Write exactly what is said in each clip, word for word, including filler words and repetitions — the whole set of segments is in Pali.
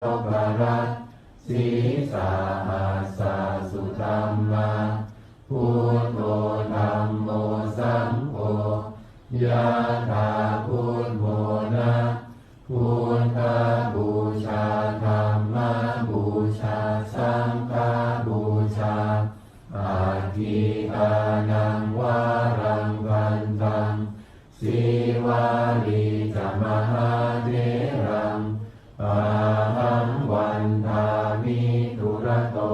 nopparat. Sīsahassa sudhammā, buddho dhammo saṅgho, yathā buddho na, buddhapūjā dhammapūjā saṅghapūjā, aggīdānaṃ varaṃ gandhaṃ, sīvalī ca mahātheraṃ, ahaṃ vandāmi dūrato,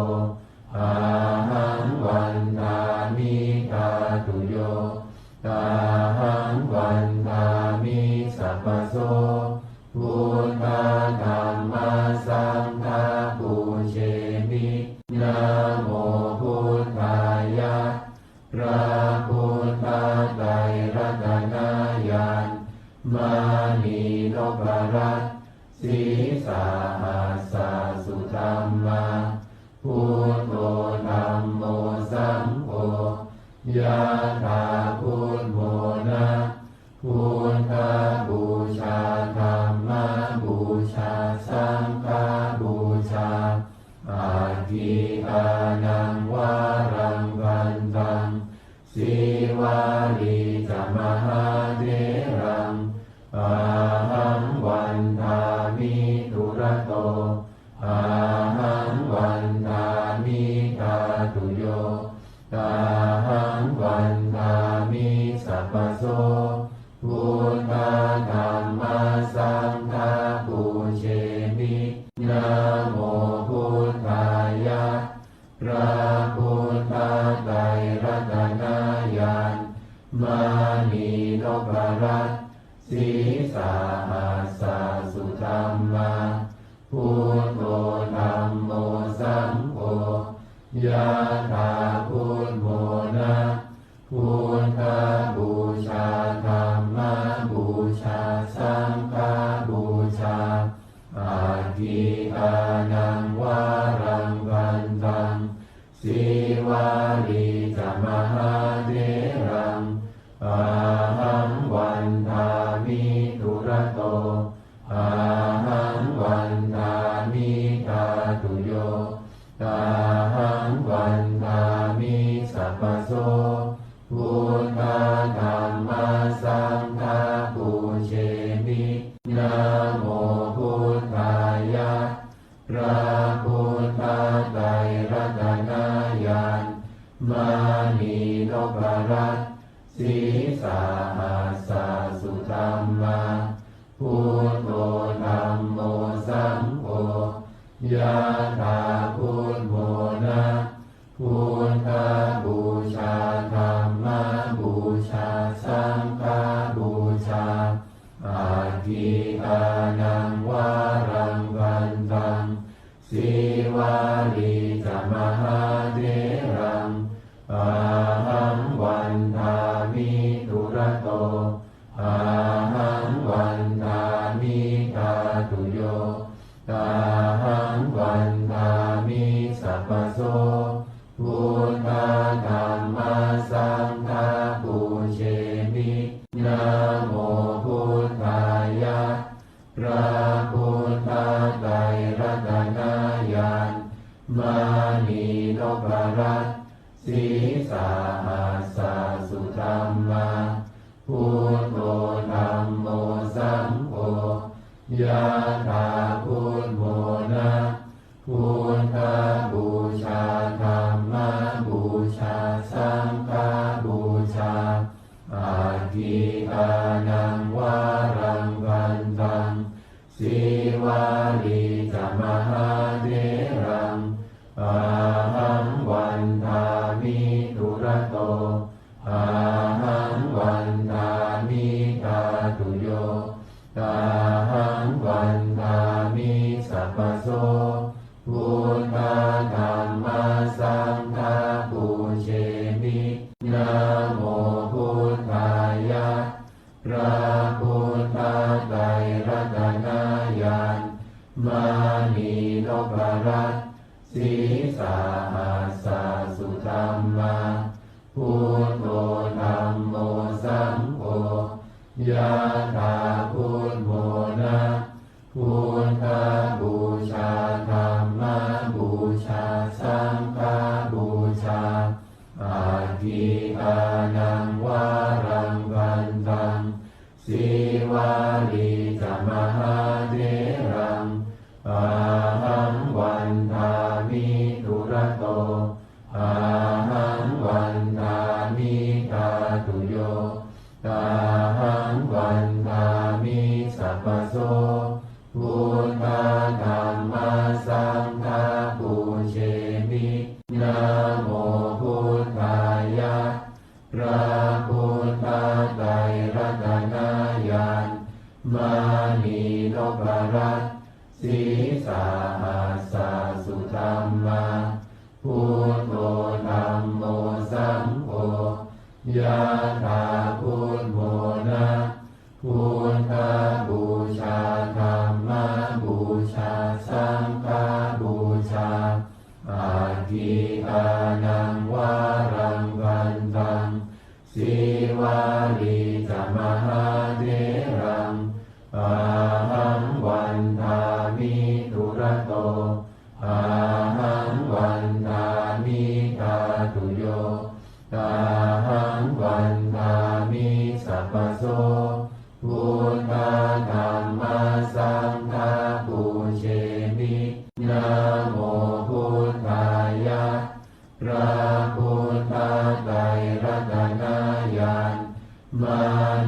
ahaṃ vandāmi dhātuyo, ahaṃ vandāmi sabbaso, buddha dhamma saṅgha pūjemi. Namo buddhāya, พระพุทธไตรรัตนญาณ มณีนพรัตน์ sīsahassa sudhammā, buddho dhammo saṅgho, yathā buddho na, buddhapūjā dhammapūjā saṅghapūjā, aggīdānaṃ varaṃ gandhaṃ, sīvalī ca mahātheraṃ, ahaṃ vandāmi dūrato, ahaṃ vandāmi dhātuyo, ahaṃ vandāmi sabbaso, buddha dhamma saṅgha pūjemi. Namo buddhāya, พระพุทธไตรรัตนญาณ มณีนพรัตน์ sīsahassa sudhammā, buddho dhammo saṅgho, yathā buddho na, buddhapūjā dhammapūjā saṅghapūjā, aggīdānaṃ varaṃ gandhaṃ, sīvalī ca mahātheraṃ, ahaṃ vandāmi dūrato, ahaṃ vandāmi dhātuyo, ahaṃ vandāmi sabbaso, buddha dhamma saṅgha pūjemi. Namo buddhāya, พระพุทธไตรรัตนญาณ มณีนพรัตน์ sīsahassa sudhammā, buddho dhammo saṅgho, yathā buddho na, buddhapūjā dhammapūjā saṅghapūjā, aggīdānaṃ varaṃ gandhaṃ, sīvalī ca mahātheraṃ, ahaṃ vandāmi dūrato, ahaṃ vandāmi dhātuyo, ahaṃ vandāmi sabbaso, buddha dhamma saṅgha pūjemi. Namo buddhāya, พระพุทธไตรรัตนญาณ มณีนพรัตน์ sīsahassa sudhammā, buddho dhammo saṅgho, yathā buddho na, buddhapūjā dhammapūjā saṅghapūjā, aggīdānaṃ varaṃ gandhaṃ, sīvalī ca mahātheraṃ, ahaṃ vandāmi dūrato, ahaṃ vandāmi dhātuyo, ahaṃ vandāmi sabbaso, buddha dhamma saṅgha pūjemi. Namo buddhāya, พระพุทธไตรรัตนญาณ มณีนพรัตน์ sīsahassa sudhammā, buddho dhammo saṅgho, yathā buddho na, buddhapūjā sahassā sudhammā, buddho dhammo saṅgho, yathā buddhamona, buddhapūjā dhammapūjā saṅghapūjā, aggīkānaṃ varaṃ gandhaṃ, sīvalī ca mahātheraṃ, ahaṃ vandāmi dūrato, ahaṃ vandāmi dhātuyo, ahaṃ vandāmi sabbaso, buddha dhamma saṅgha pūjemi. Namo buddhāya, พระพุทธไตรรัตนญาณ ม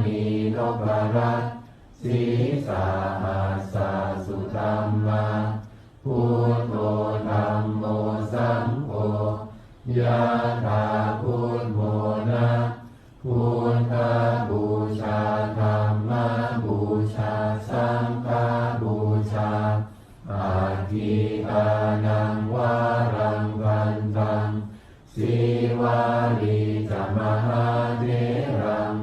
ณีนพรัตน์ sīsahassa sudhammā, buddho dhammo saṅgho, yathā buddhamona, buddhapūjā dhammapūjā saṅghapūjā, aggīkānaṃ varaṃ gandhaṃ, sīvalī ca mahātheraṃ,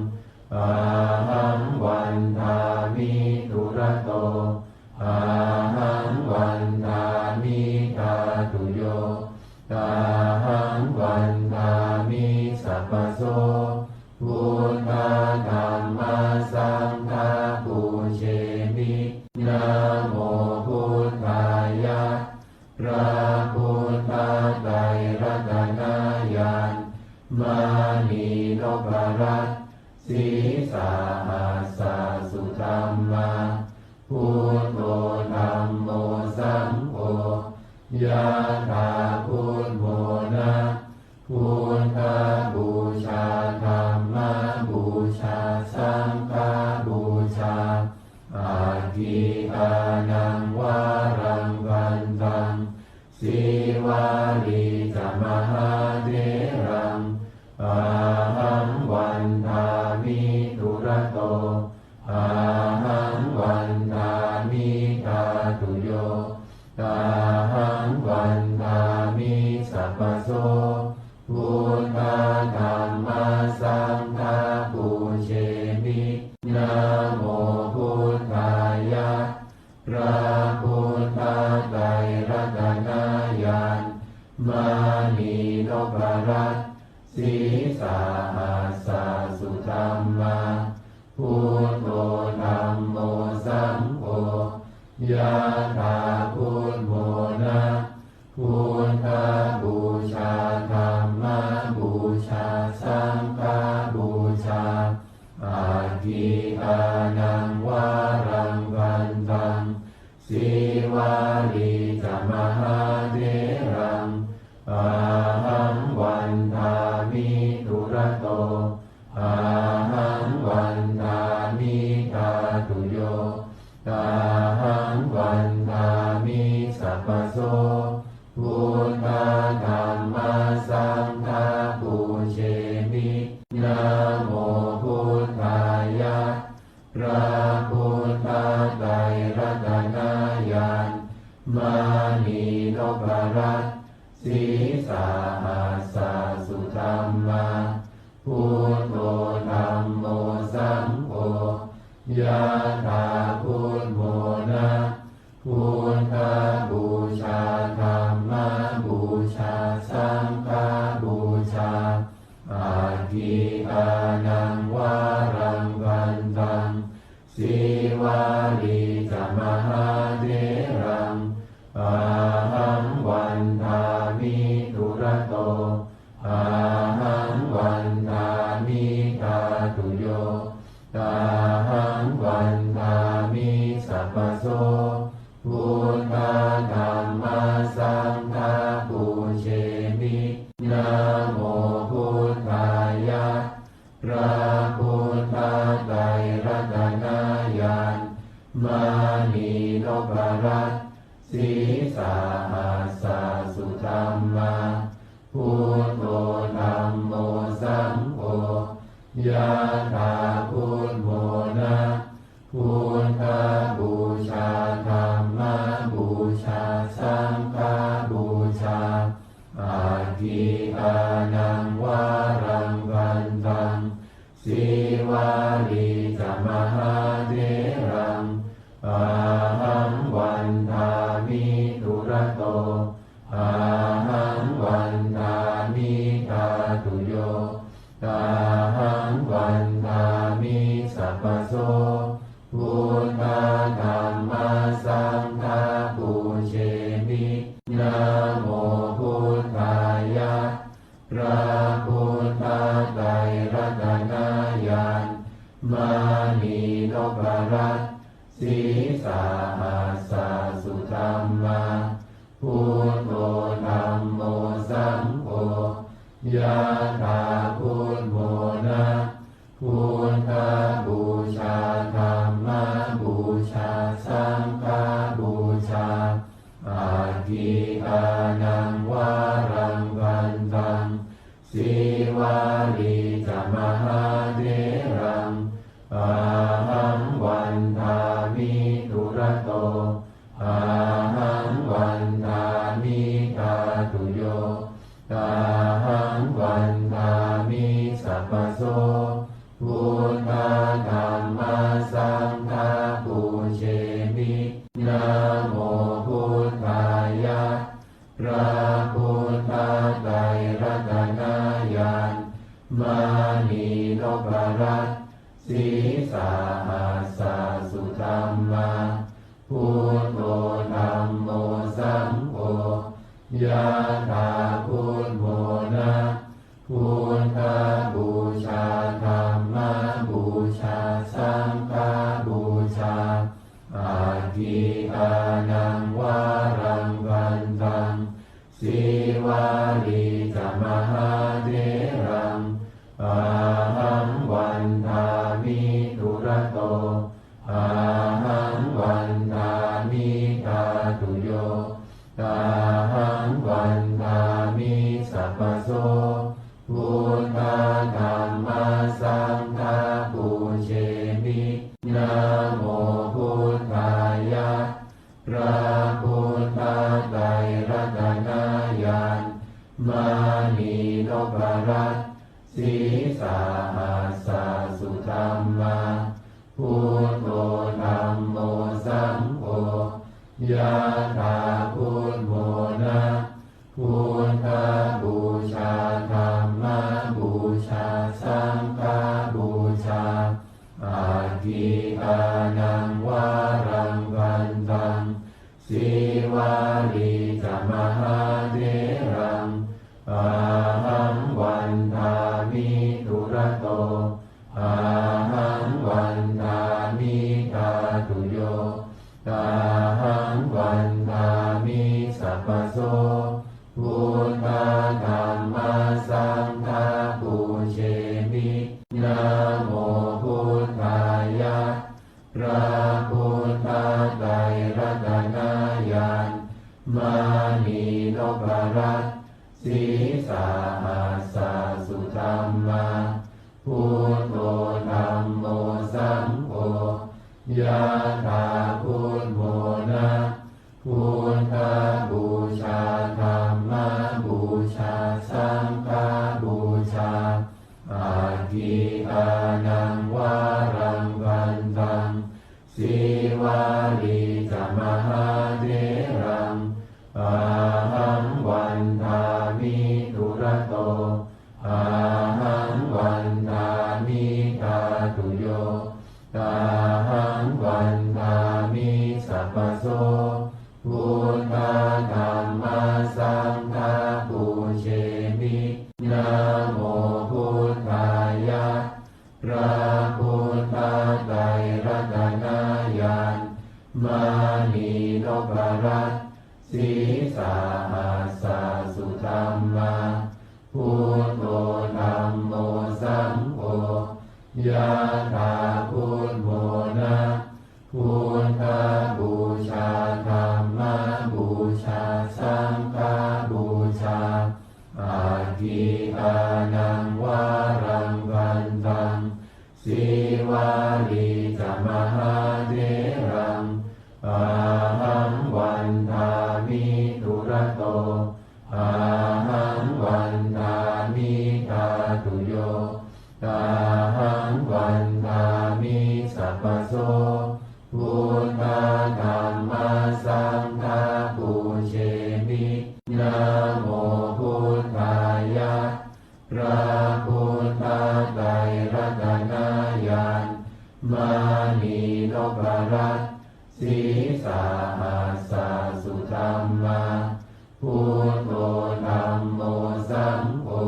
ahaṃ vandāmi dūrato, ahaṃ vandāmi dhātuyo, ahaṃ vandāmi sabbaso, buddha dhamma saṅgha pūjemi. Namo buddhāya, พระพุทธไตรรัตนญาณ มณีนพรัตน์ sīsahassa sudhammā, buddho dhammo saṅgho, yathā buddhamona, buddhapūjā dhammapūjā saṅghapūjā, aggīkānaṃ varaṃ gandhaṃ, sīvalī ca mahātheraṃ, ahaṃ vandāmi dūrato, ahaṃ vandāmi dhātuyo, ahaṃ vandāmi sabbaso, buddha dhamma saṅgha pūjemi. Namo buddhāya, พระพุทธไตรรัตนญาณ มณีนพรัตน์ sīsahassa sudhammā, buddho dhammo saṅgho, yathā buddhamona, buddhapūjā dhammapūjā saṅghapūjā, aggīkānaṃ varaṃ gandhaṃ, sīvalī ca mahātheraṃ, ahaṃ vandāmi dūrato, ahaṃ vandāmi dhātuyo, ahaṃ vandāmi sabbaso, buddha dhamma saṅgha pūjemi. Namo buddhāya, พระพุทธไตรรัตนญาณ มณีนพรัตน์ sīsahassa sudhammā, buddho dhammo saṅgho, yathā buddhamona, buddhapūjā dhammapūjā saṅghapūjā, aggīkānaṃ varaṃ gandhaṃ, sīvalī ca mahātheraṃ, ahaṃ vandāmi dūrato, ahaṃ vandāmi dhātuyo, ahaṃ vandāmi sabbaso, buddha dhamma saṅgha pūjemi. Namo buddhāya, พระพุทธไตรรัตนญาณ มณีนพรัตน์ sīsahassa sudhammā, buddho dhammo saṅgho, yathā buddhamona, buddhapūjā dhammapūjā saṅghapūjā. Aggīdānaṃ varaṃ gandhaṃ, sīvalī ca mahātheraṃ, ahaṃ vandāmi dūrato, ahaṃ vandāmi dhātuyo, ahaṃ vandāmi sabbaso. Buddha dhamma saṅgha pūjemi. Namo buddhāya. พระพุทธไตรรัตนญาณ มณีนพรัตน์ sīsahassa sudhammā, buddho dhammo saṅgho, yathā buddhamona. Buddhapūjā, dhammapūjā, saṅghapūjā. Aggīdānaṃ varaṃ gandhaṃ, sīvalī ca mahātheraṃ, ahaṃ vandāmi dūrato, ahaṃ vandāmi dhātuyo, ahaṃ vandāmi sabbaso. Buddha dhamma saṅgha pūjemi. Namo buddhāya. พระพุทธไตรรัตนญาณ มณีนพรัตน์ sīsahassa sudhammā, buddho dhammo saṅgho, yathā buddhamona. Buddhapūjā, dhammapūjā, saṅghapūjā. Aggīdānaṃ varaṃ gandhaṃ, sīvalī ca mahātheraṃ, ahaṃ vandāmi dūrato, ahaṃ vandāmi dhātuyo, ahaṃ vandāmi sabbaso. Buddha dhamma saṅgha pūjemi. Namo buddhāya. พระพุทธไตรรัตนญาณ มณีนพรัตน์ sīsahassa sudhammā, buddho dhammo saṅgho, yathā buddhamona. Buddhapūjā, dhammapūjā, saṅghapūjā. Aggīdānaṃ varaṃ gandhaṃ, sīvalī ca mahātheraṃ, ahaṃ vandāmi dūrato, ahaṃ vandāmi dhātuyo, ahaṃ vandāmi sabbaso. Buddha dhamma saṅgha pūjemi. Namo buddhāya. พระพุทธไตรรัตนญาณ มณีนพรัตน์ sīsahassa sudhammā, buddho dhammo saṅgho, yathā buddhamona. Buddhapūjā, dhammapūjā, saṅghapūjā. Aggīdānaṃ varaṃ gandhaṃ, sīvalī ca mahātheraṃ, ahaṃ vandāmi dūrato, ahaṃ vandāmi dhātuyo, ahaṃ vandāmi sabbaso. Buddha dhamma saṅgha pūjemi. Namo buddhāya. พระพุทธไตรรัตนญาณ มณีนพรัตน์ sīsahassa sudhammā, buddho dhammo saṅgho, yathā buddhamona. Buddhapūjā, dhammapūjā, saṅghapūjā. Aggīdānaṃ varaṃ gandhaṃ, sīvalī ca mahātheraṃ, ahaṃ vandāmi Namo buddhāya. พระพุทธไตรรัตนญาณ มณีนพรัตน์ sīsahassa sudhammā, buddho dhammo saṅgho,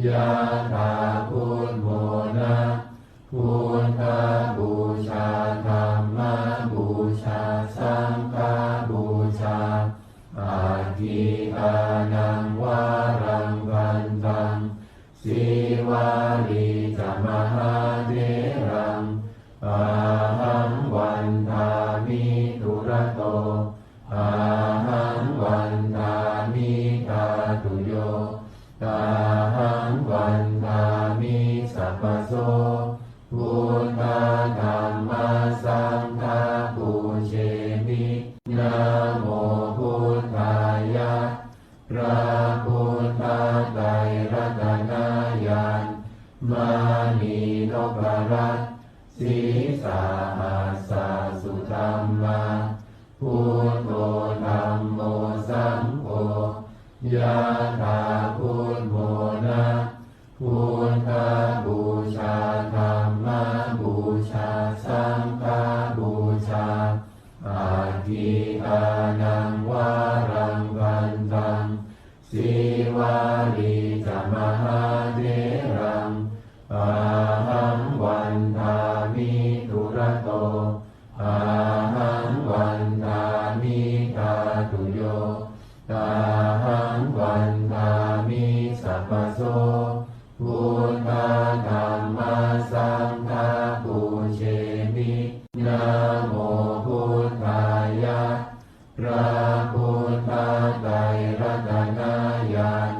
yathā buddhamona. Buddhapūjā dhammapūjā saṅghapūjā, aggikānaṃ varaṃ gandhaṃ, Sīvalī ca mahātheraṃ, ahaṃ vandāmi dūrato, ahaṃ vandāmi dhātuyo, ahaṃ vandāmi sabbaso. Buddha dhamma saṅgha pūjemi. Namo buddhāya. พระพุทธไตรรัตนญาณ มณีนพรัตน์ sīsahassa sudhammā, buddho dhammo saṅgho, yathā buddhamona. Buddhapūjā dhammapūjā saṅghapūjā, aggikānaṃ varaṃ gandhaṃ, Sīvalī ca mahātheraṃ, ahaṃ vandāmi dūrato, ahaṃ vandāmi dhātuyo, ahaṃ vandāmi sabbaso. Buddha dhamma saṅgha pūjemi. Namo buddhāya. พระพุทธไตรรัตนญาณ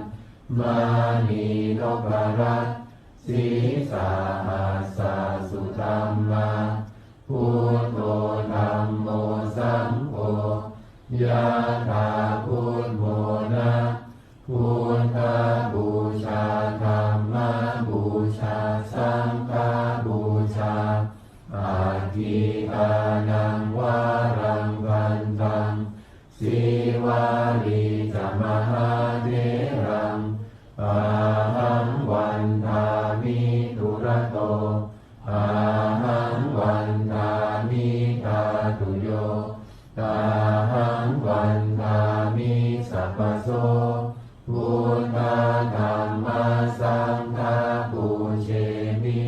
มณีนพรัตน์ sīsahassa sudhammā, buddho dhammo saṅgho, yathā buddhamona. Buddhapūjā dhammapūjā saṅghapūjā, aggikānaṃ varaṃ gandhaṃ, Sīvalī ca mahātheraṃ, ahaṃ vandāmi dūrato, ahaṃ vandāmi dhātuyo, ahaṃ vandāmi sabbaso. Buddha dhamma saṅgha pūjemi.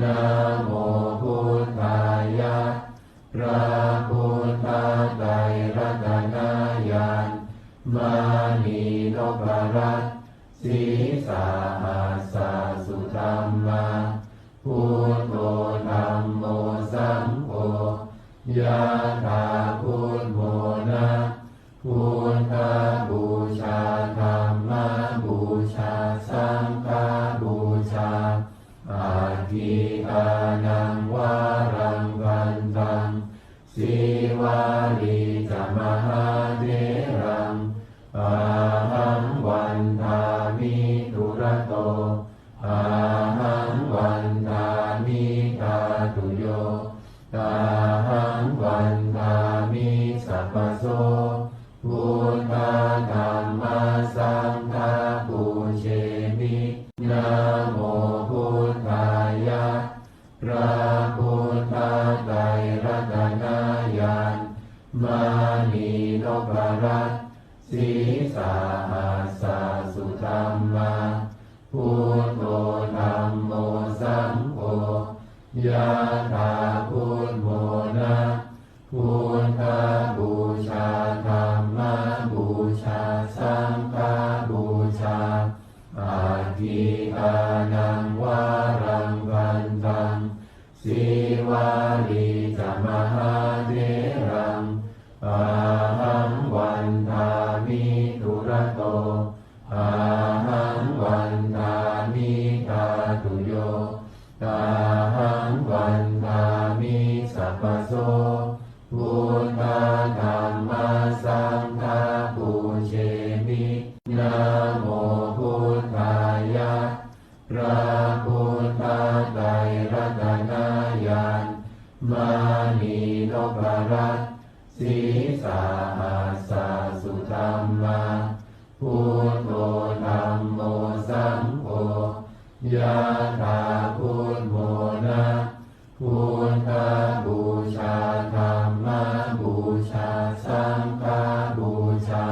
Namo buddhāya. พระพุทธไตรรัตนญาณ มณีนพรัตน์ sīsahassa sudhammā, buddho dhammo saṅgho, yathā buddhamona. Buddhapūjā dhammapūjā saṅghapūjā, aggikānaṃ varaṃ gandhaṃ, Sīvalī ca mahātheraṃ, ahaṃ vandāmi dūrato, ahaṃ vandāmi dhātuyo, ahaṃ vandāmi sabbaso. Buddha dhamma saṅgha pūjemi. Namo buddhāya. พระพุทธไตรรัตนญาณ มณีนพรัตน์ sīsahassa sudhammā, buddho dhammo saṅgho, yathā buddhamona. Buddhapūjā dhammapūjā saṅghapūjā, aggikānaṃ varaṃ gandhaṃ, Sīvalī ca mahātheraṃ, ahaṃ vandāmi dūrato, ahaṃ vandāmi dhātuyo, ahaṃ vandāmi dhammā, buddho dhammo saṅgho, yathā buddho na, buddhapūjā dhammapūjā saṅghapūjā,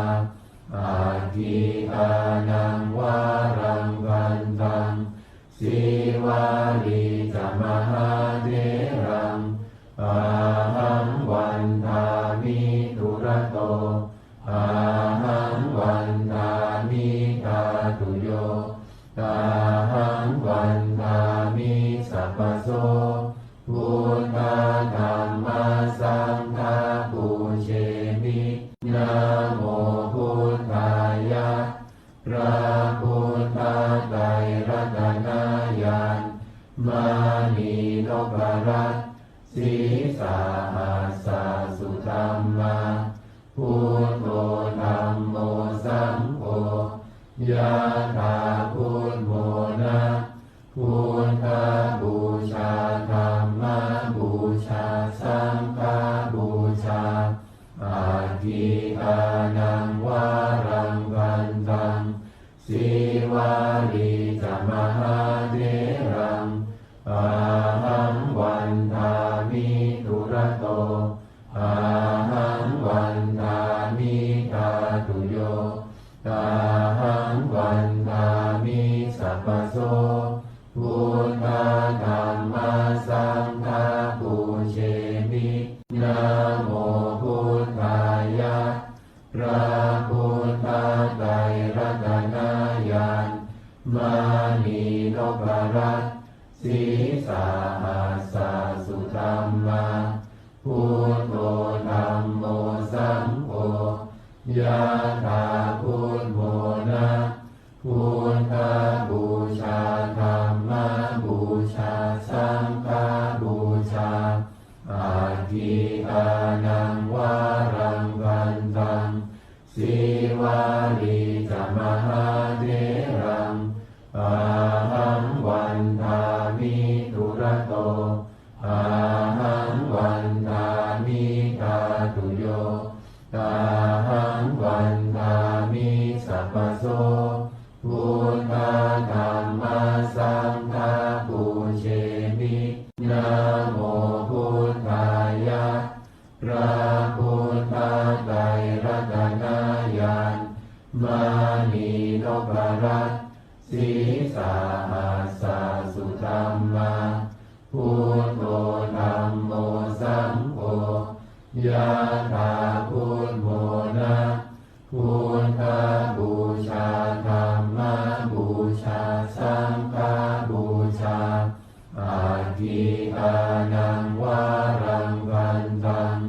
atthi dānaṃ varaṃ bhaddaṃ, sīvalī ca mahātheraṃ, ahaṃ vandāmi dūrato, ahaṃ vandāmi dhātuyo, ahaṃ vandāmi sabbaso, buddha dhamma saṅgha pūjemi, namo buddhāya. พระพุทธไตรรัตนญาณ มณีนพรัตน์ sīsahassa sudhammā, buddho dhammo saṅgho, yathā buddho na, buddhapūjā dhammapūjā saṅghapūjā, atthi dānaṃ varaṃ bhaddaṃ, sīvalī ca mahātheraṃ, ahaṃ vandāmi dūrato, ahaṃ vandāmi dhātuyo, ahaṃ vandāmi sabbaso, buddha dhamma saṅgha pūjemi, namo buddhāya. พระพุทธไตรรัตนญาณ มณีนพรัตน์ sīsahassa sudhammā, buddho dhammo saṅgho, yathā buddho na, buddhapūjā dhammapūjā saṅghapūjā, atthi dānaṃ varaṃ bhaddaṃ, sīvalī ca mahātheraṃ, ahaṃ vandāmi dūrato, ahaṃ vandāmi dhātuyo, ahaṃ vandāmi sabbaso, buddha dhamma saṅgha pūjemi, namo buddhāya. พระพุทธไตรรัตนญาณ มณีนพรัตน์ sīsahassa sudhammā, buddho dhammo saṅgho, yathā buddho na, buddhapūjā dhammapūjā saṅghapūjā, atthi dānaṃ varaṃ bhaddaṃ,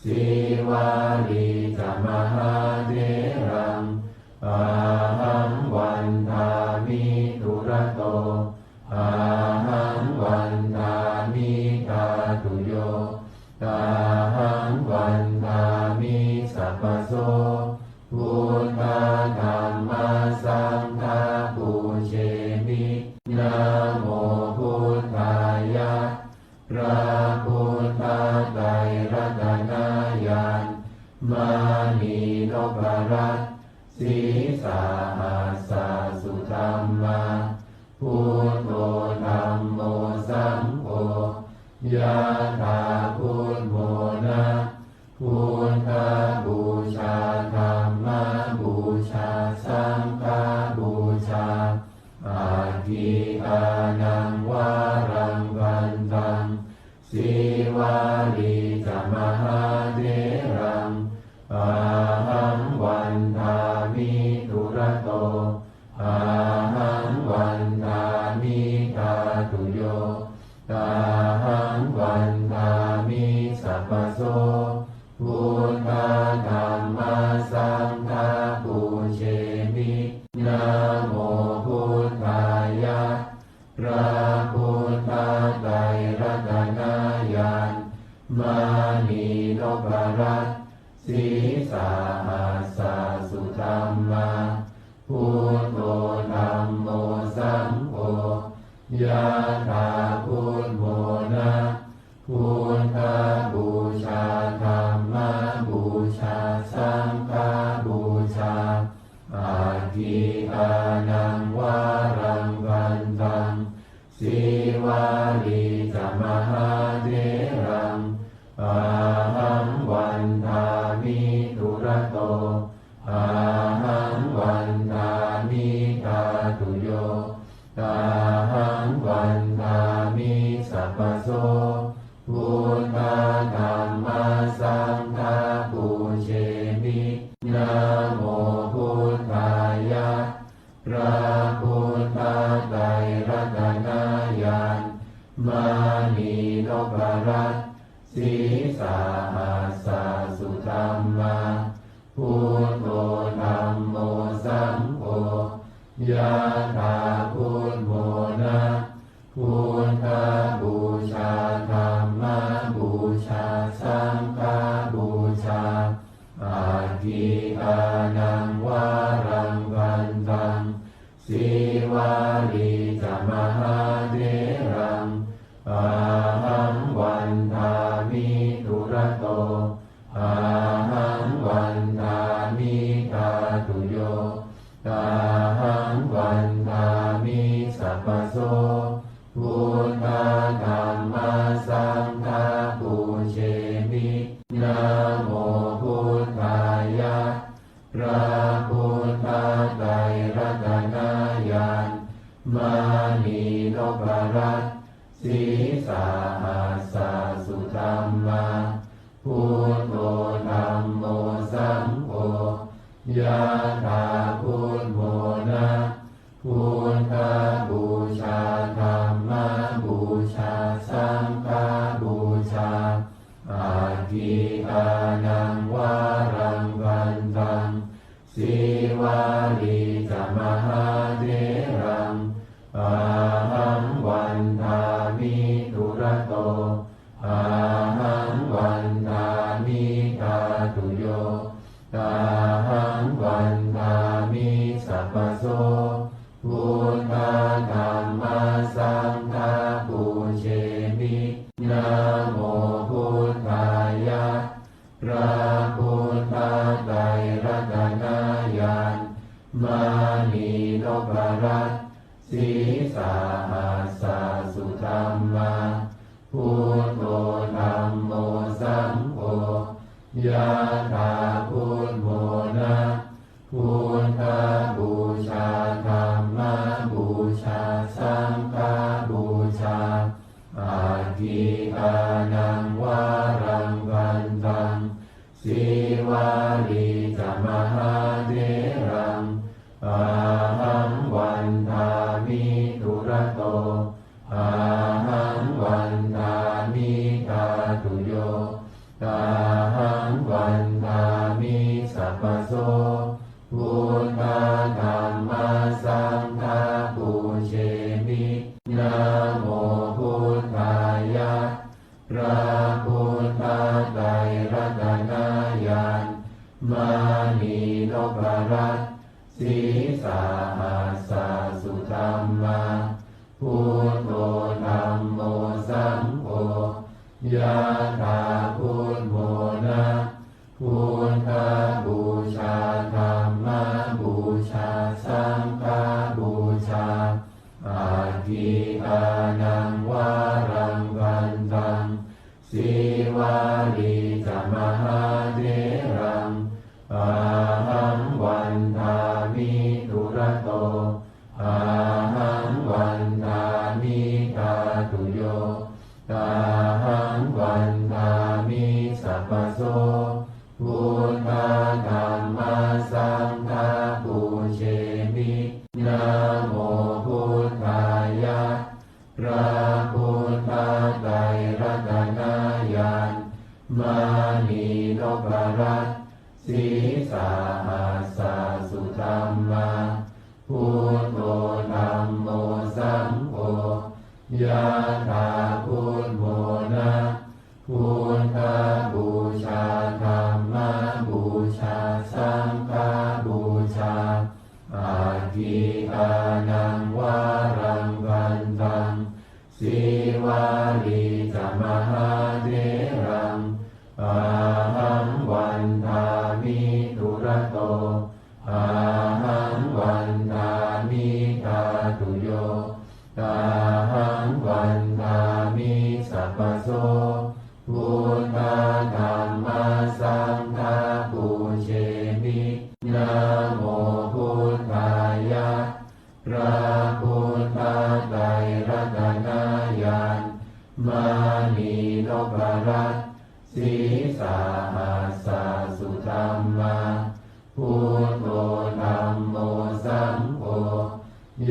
sīvalī ca mahātheraṃ, ahaṃ vandāmi dūrato, ahaṃ vandāmi dhātuyo, ahaṃ vandāmi sabbaso, buddha dhamma saṅgha pūjemi, namo buddhāya. พระพุทธไตรรัตนญาณ มณีนพรัตน์ sīsahassa sudhammā, buddho dhammo saṅgho, yathā buddho na, buddhapūjā dhammapūjā saṅghapūjā, atthi dānaṃ varaṃ bhaddaṃ, sīvalī ca mahātheraṃ, ahaṃ vandāmi dūrato, ahaṃ vandāmi dhātuyo, ahaṃ vandāmi sabbaso, buddha dhamma saṅgha pūjemi, namo buddhāya. พระพุทธไตรรัตนญาณ มณีนพรัตน์ sīsahassa sudhammā, buddho dhammo saṅgho, yathā buddho na, buddhapūjā dhammapūjā saṅghapūjā, Aggīdānaṃ varaṃ vandaṃ, Sīvalī ca mahātheraṃ, ahaṃ vandāmi dūrato, ahaṃ vandāmi dhātuyo, ahaṃ vandāmi sabbaso. Buddha dhamma saṅgha pūjemi. Namo buddhāya. พระพุทธไตรรัตนญาณ มณีนพรัตน์ ศีสหัสสะสุธัมมา Buddho dhammo saṅgho, yathā buddhamona. Buddhapūjā dhammapūjā saṅghapūjā. Aggīdānaṃ varaṃ vandaṃ, Sīvalī ca mahātheraṃ, ahaṃ vandāmi dūrato, ahaṃ vandāmi dhātuyo, ahaṃ vandāmi sabbaso. Buddha dhamma saṅgha pūjemi. Namo buddhāya. พระพุทธไตรรัตนญาณ มณีนพรัตน์ ศีสหัสสะสุธัมมา Buddho dhammo saṅgho, yathā buddhamona. Buddhapūjā dhammapūjā saṅghapūjā. Aggīdānaṃ varaṃ vandaṃ, Sīvalī ca mahātheraṃ, ahaṃ vandāmi dūrato, ahaṃ vandāmi dhātuyo, ahaṃ vandāmi sabbaso. Buddha dhamma saṅgha pūjemi. Namo buddhāya. พระพุทธไตรรัตนญาณ มณีนพรัตน์ ศีสหัสสะสุธัมมา Buddho dhammo saṅgho, yathā buddhamona. Buddhapūjā dhammapūjā saṅghapūjā. Aggīdānaṃ varaṃ vandaṃ, Sīvalī ca mahātheraṃ, ahaṃ vandāmi dūrato, ahaṃ vandāmi dhātuyo, ahaṃ vandāmi sabbaso. Buddha dhamma saṅgha pūjemi. Namo buddhāya. พระพุทธไตรรัตนญาณ มณีนพรัตน์ ศีสหัสสะสุธัมมา Buddho dhammo saṅgho, yathā buddhamona. Buddhapūjā dhammapūjā saṅghapūjā. Aggīdānaṃ varaṃ vandaṃ, Sīvalī ca mahātheraṃ, ahaṃ vandāmi dūrato, ahaṃ vandāmi dhātuyo, ahaṃ vandāmi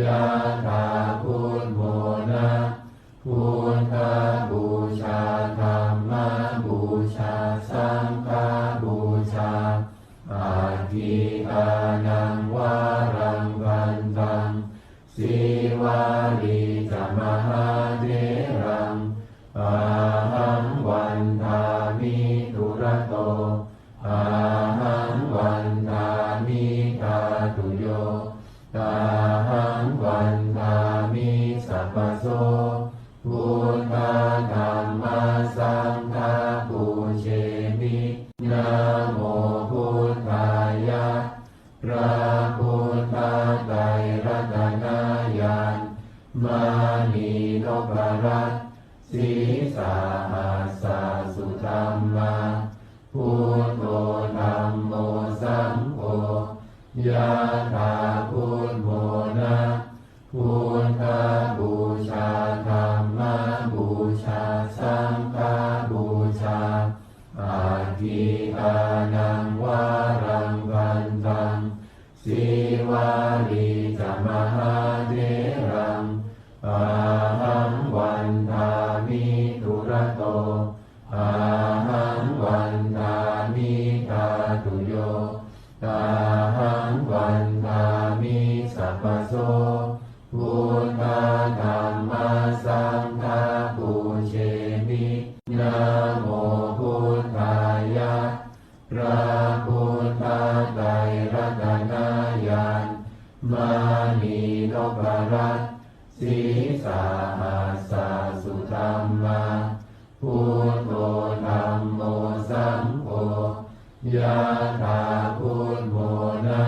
Yathā buddhamona, buddhapūjā dhammapūjā saṅghapūjā, aggīdānaṃ varaṃ vandaṃ, Sīvalī ca mahātheraṃ, ahaṃ vandāmi dūrato, ahaṃ vandāmi dhātuyo, ahaṃ vandāmi sabbaso, buddha dhamma saṅgha pūjemi, namo buddhāya. พระพุทธไตรรัตนญาณ มณีนพรัตน์ ศีสหัสสะสุธัมมา Buddho dhammo saṅgho, yathā buddhamona, buddhapūjā dhammapūjā saṅghapūjā, aggīdānaṃ varaṃ vandaṃ, Sīvalī ca mahātheraṃ, ahaṃ vandāmi dūrato, ahaṃ vandāmi dhātuyo, ahaṃ vandāmi sabbaso, buddha dhamma saṅgha pūjemi, namo buddhāya. พระพุทธไตรรัตนญาณ มณีนพรัตน์ ศีสหัสสะสุธัมมา Buddho dhammo saṅgho, yathā buddhamona,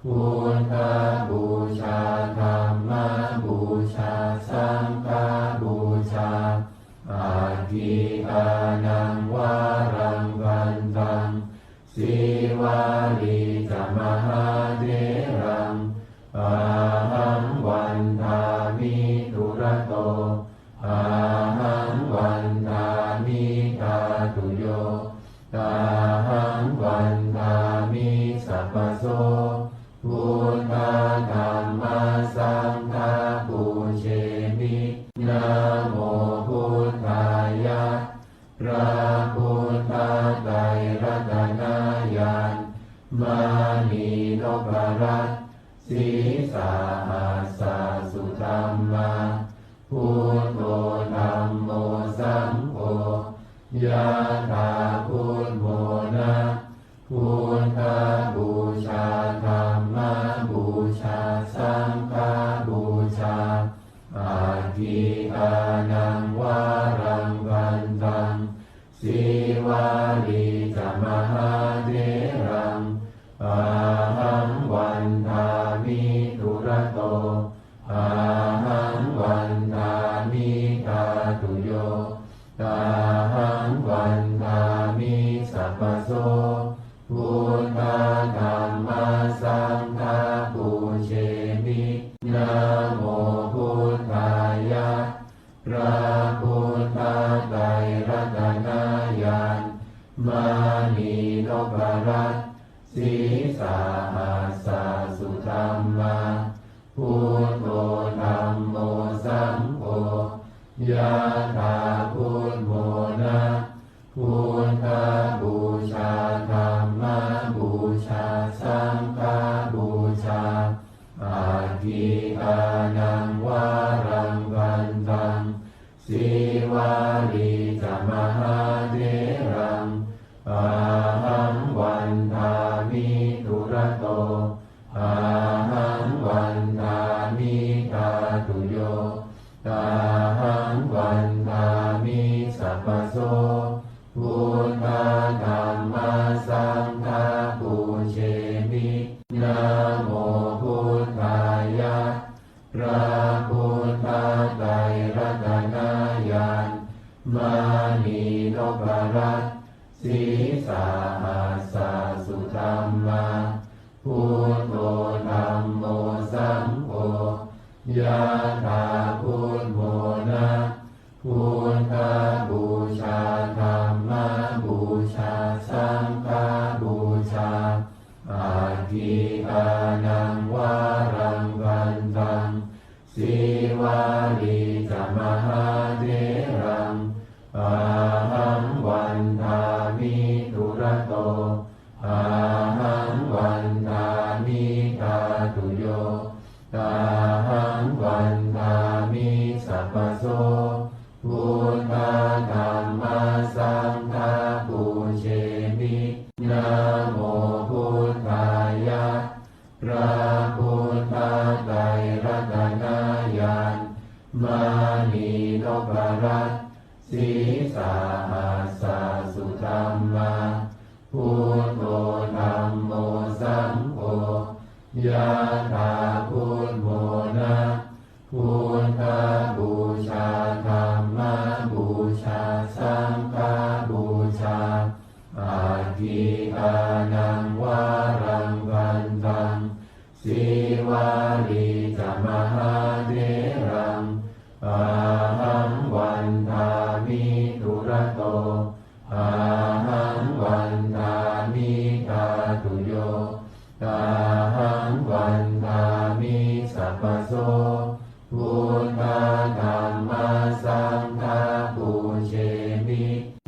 buddhapūjā dhammapūjā saṅghapūjā, aggīdānaṃ varaṃ vandaṃ, Sīvalī ca mahātheraṃ, ahaṃ vandāmi dūrato, ahaṃ vandāmi dhātuyo, ahaṃ vandāmi sabbaso, buddha dhamma saṅgha pūjemi, namo buddhāya. พระพุทธไตรรัตนญาณ มณีนพรัตน์ ศีสหัสสะสุธัมมา Buddho dhammo saṅgho, yathā buddhamona, buddhapūjā dhammapūjā saṅghapūjā, aggīdānaṃ varaṃ vandaṃ, Sīvalī ca mahātheraṃ, ahaṃ vandāmi dūrato, ahaṃ vandāmi dhātuyo, ahaṃ vandāmi sabbaso, buddha dhamma saṅgha pūjemi, namo buddhāya. พระพุทธไตรรัตนญาณ มณีนพรัตน์ ศีสหัสสะสุธัมมา Buddho dhammo saṅgho, yathā buddhamona, buddhapūjā dhammapūjā saṅghapūjā, aggīdānaṃ varaṃ vandaṃ, Sīvalī ca mahātheraṃ, ahaṃ vandāmi dūrato, ahaṃ vandāmi dhātuyo, ahaṃ vandāmi sabbaso, buddha dhamma saṅgha pūjemi, namo buddhāya. พระพุทธไตรรัตนญาณ มณีนพรัตน์ ศีสหัสสะสุธัมมา Buddho dhammo saṅgho, yathā buddhamona, buddhapūjā dhammapūjā saṅghapūjā, aggīdānaṃ varaṃ vandaṃ, พระพุทธไตรรัตนญาณ มณีนพรัตน์ sīsahassa sudhammā, buddho dhammo saṅgho, yathā buddho na, buddhapūjā dhammapūjā saṅghapūjā, aggīdānaṃ varaṃ gandhaṃ, sīvalī ca mahātheraṃ, ahaṃ vandāmi dūrato, ahaṃ vandāmi dhātuyo, ahaṃ vandāmi sabbaso, buddha dhamma saṅgha pūjemi,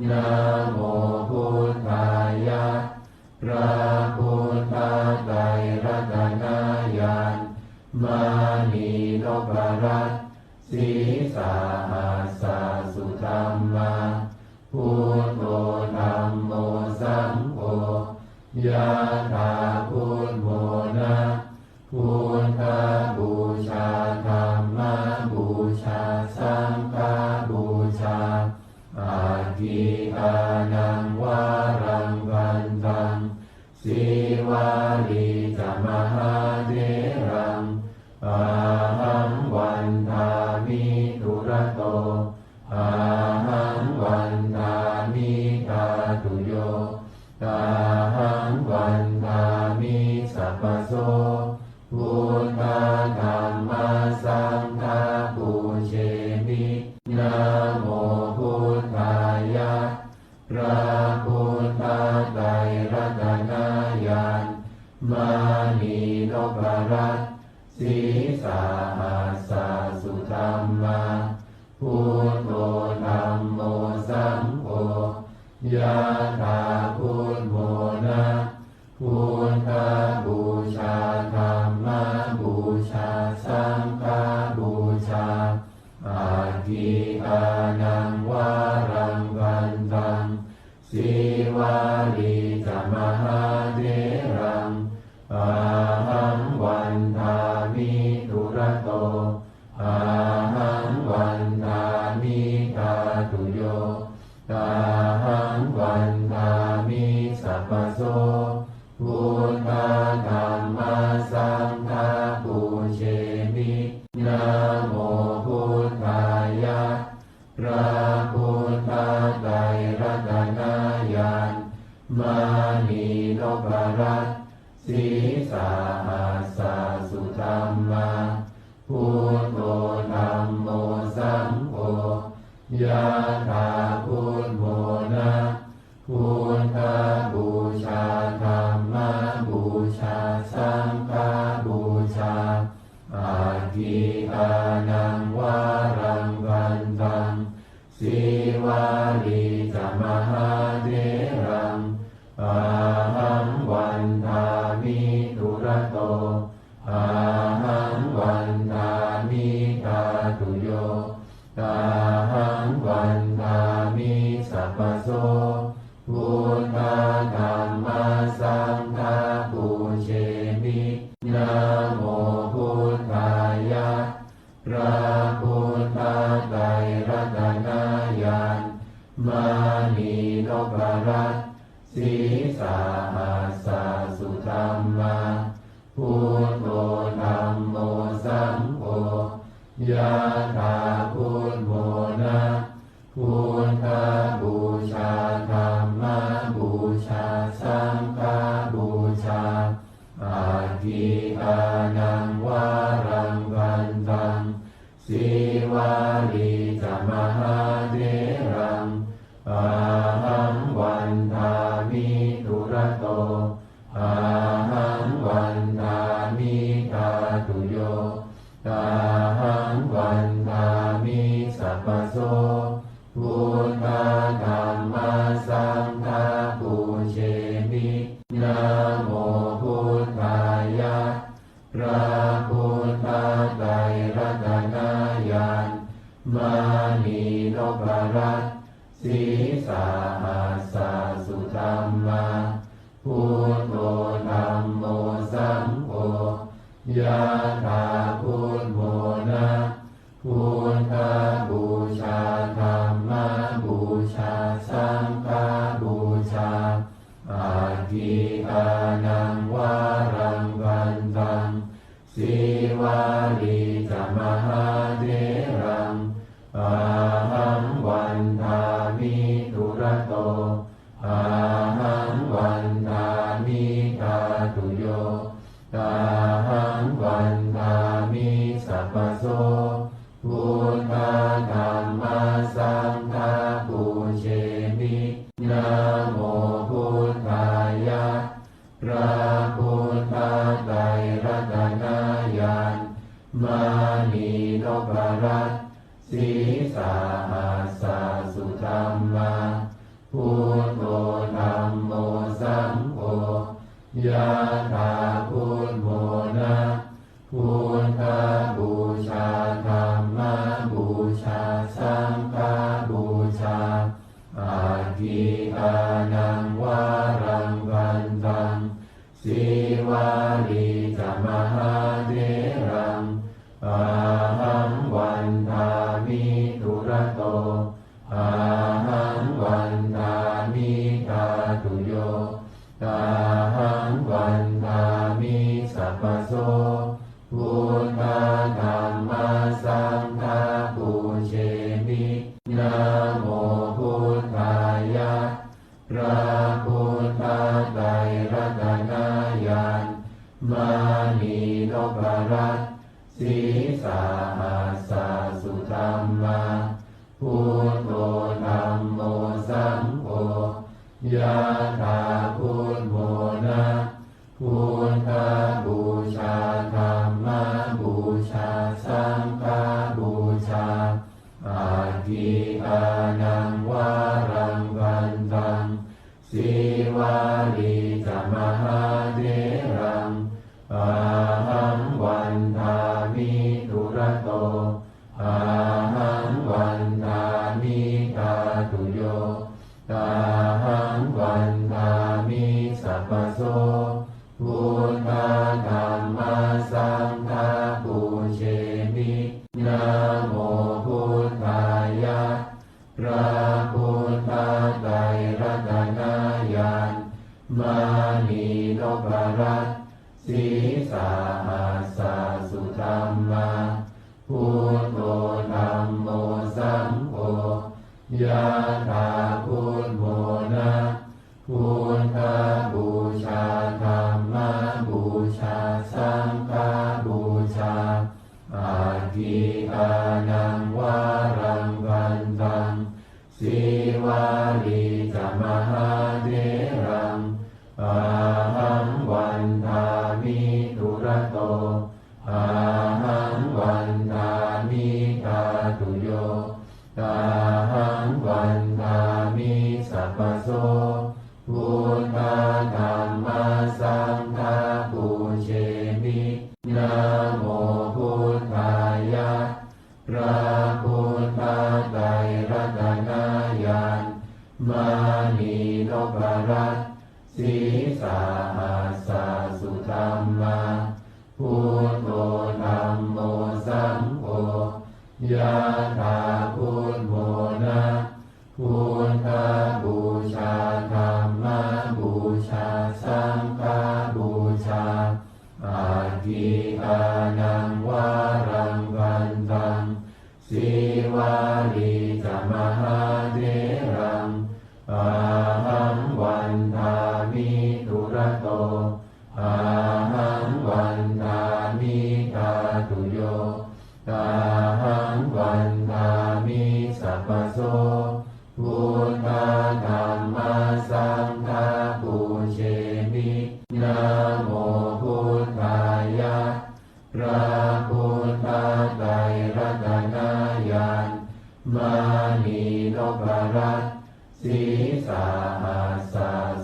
namo buddhāya. พระพุทธไตรรัตนญาณ มณีนพรัตน์ sīsahassa sudhammā, buddho dhammo saṅgho, yathā buddho na, buddhapūjā dhammapūjā saṅghapūjā, aggīdānaṃ varaṃ gandhaṃ, sīvalī ca mahātheraṃ, ahaṃ vandāmi dūrato, ahaṃ vandāmi dhātuyo, ahaṃ vandāmi sabbaso, buddha dhamma saṅgha pūjemi, namo buddhāya. พระพุทธไตรรัตนญาณ มณีนพรัตน์ sīsahassa sudhammā, buddho dhammo saṅgho, yathā buddho na, buddhapūjā dhammapūjā saṅghapūjā, aggīdānaṃ varaṃ gandhaṃ, sīvalī ca mahātheraṃ, ahaṃ vandāmi dūrato, ahaṃ vandāmi dhātuyo, ahaṃ vandāmi sabbaso, buddha dhamma saṅgha pūjemi, namo buddhāya. พระพุทธไตรรัตนญาณ มณีนพรัตน์ sīsahassa sudhammā, buddho dhammo saṅgho, yathā buddho na, buddhapūjā dhammapūjā saṅghapūjā, aggīdānaṃ varaṃ gandhaṃ, sīvalī ca mahātheraṃ, ahaṃ vandāmi dūrato, ahaṃ vandāmi dhātuyo, ahaṃ vandāmi sabbaso, buddha dhamma saṅgha pūjemi, namo buddhāya. พระพุทธไตรรัตนญาณ มณีนพรัตน์ sīsahassa sudhammā, buddho dhammo saṅgho, yathā buddho na, buddhapūjā dhammapūjā saṅghapūjā, aggīdānaṃ varaṃ gandhaṃ, sīvalī ca mahātheraṃ, ahaṃ vandāmi dūrato, ahaṃ vandāmi dhātuyo, ahaṃ vandāmi sabbaso, buddha dhamma saṅgha pūjemi, namo buddhāya. พระพุทธไตรรัตนญาณ มณีนพรัตน์ sīsahassa sudhammā, buddho dhammo saṅgho, Yathā buddhamona, buddhapūjā, dhammapūjā, saṅghapūjā, aggīdānaṃ varaṃ gandhaṃ, sīvalī ca mahātheraṃ, ahaṃ vandāmi dūrato, ahaṃ vandāmi dhātuyo, ahaṃ vandāmi sabbaso. Buddha dhamma saṅgha pūjemi. Namo buddhāya. พระพุทธไตรรัตนญาณ มณีนพรัตน์ ศรีสหัสสสุธรรมา Buddho dhammo saṅgho. Yathā buddhamona, buddhapūjā, dhammapūjā, saṅghapūjā, aggīdānaṃ varaṃ gandhaṃ, sīvalī ca mahātheraṃ, ahaṃ vandāmi dūrato, ahaṃ vandāmi dhātuyo, ahaṃ vandāmi sabbaso. Buddha dhamma saṅgha pūjemi. Namo buddhāya. พระพุทธไตรรัตนญาณ มณีนพรัตน์ ศรีสหัสสสุธรรมา Buddho dhammo saṅgho. Yathā buddhamona, buddhapūjā, dhammapūjā, saṅghapūjā, aggīdānaṃ varaṃ gandhaṃ, sīvalī ca mahātheraṃ, ahaṃ vandāmi dūrato, ahaṃ vandāmi dhātuyo, ahaṃ vandāmi sabbaso. Buddha dhamma saṅgha pūjemi. Namo buddhāya. พระพุทธไตรรัตนญาณ มณีนพรัตน์ ศรีสหัสสสุธรรมา Buddho dhammo saṅgho. Yathā buddhamona, buddhapūjā, dhammapūjā, saṅghapūjā, aggīdānaṃ varaṃ gandhaṃ, sīvalī ca mahātheraṃ, ahaṃ vandāmi dūrato, ahaṃ vandāmi dhātuyo, ahaṃ vandāmi sabbaso. Buddha dhamma saṅgha pūjemi. Namo buddhāya. พระพุทธไตรรัตนญาณ มณีนพรัตน์ ศรีสหัสสสุธรรมา Buddho dhammo saṅgho. Yathā buddhamona, buddhapūjā, dhammapūjā, saṅghapūjā, aggīdānaṃ varaṃ gandhaṃ, sīvalī ca mahātheraṃ, ahaṃ vandāmi dūrato, ahaṃ vandāmi dhātuyo, ahaṃ vandāmi sabbaso. Buddha dhamma saṅgha pūjemi. Namo buddhāya. พระพุทธไตรรัตนญาณ มณีนพรัตน์ ศรีสหัสส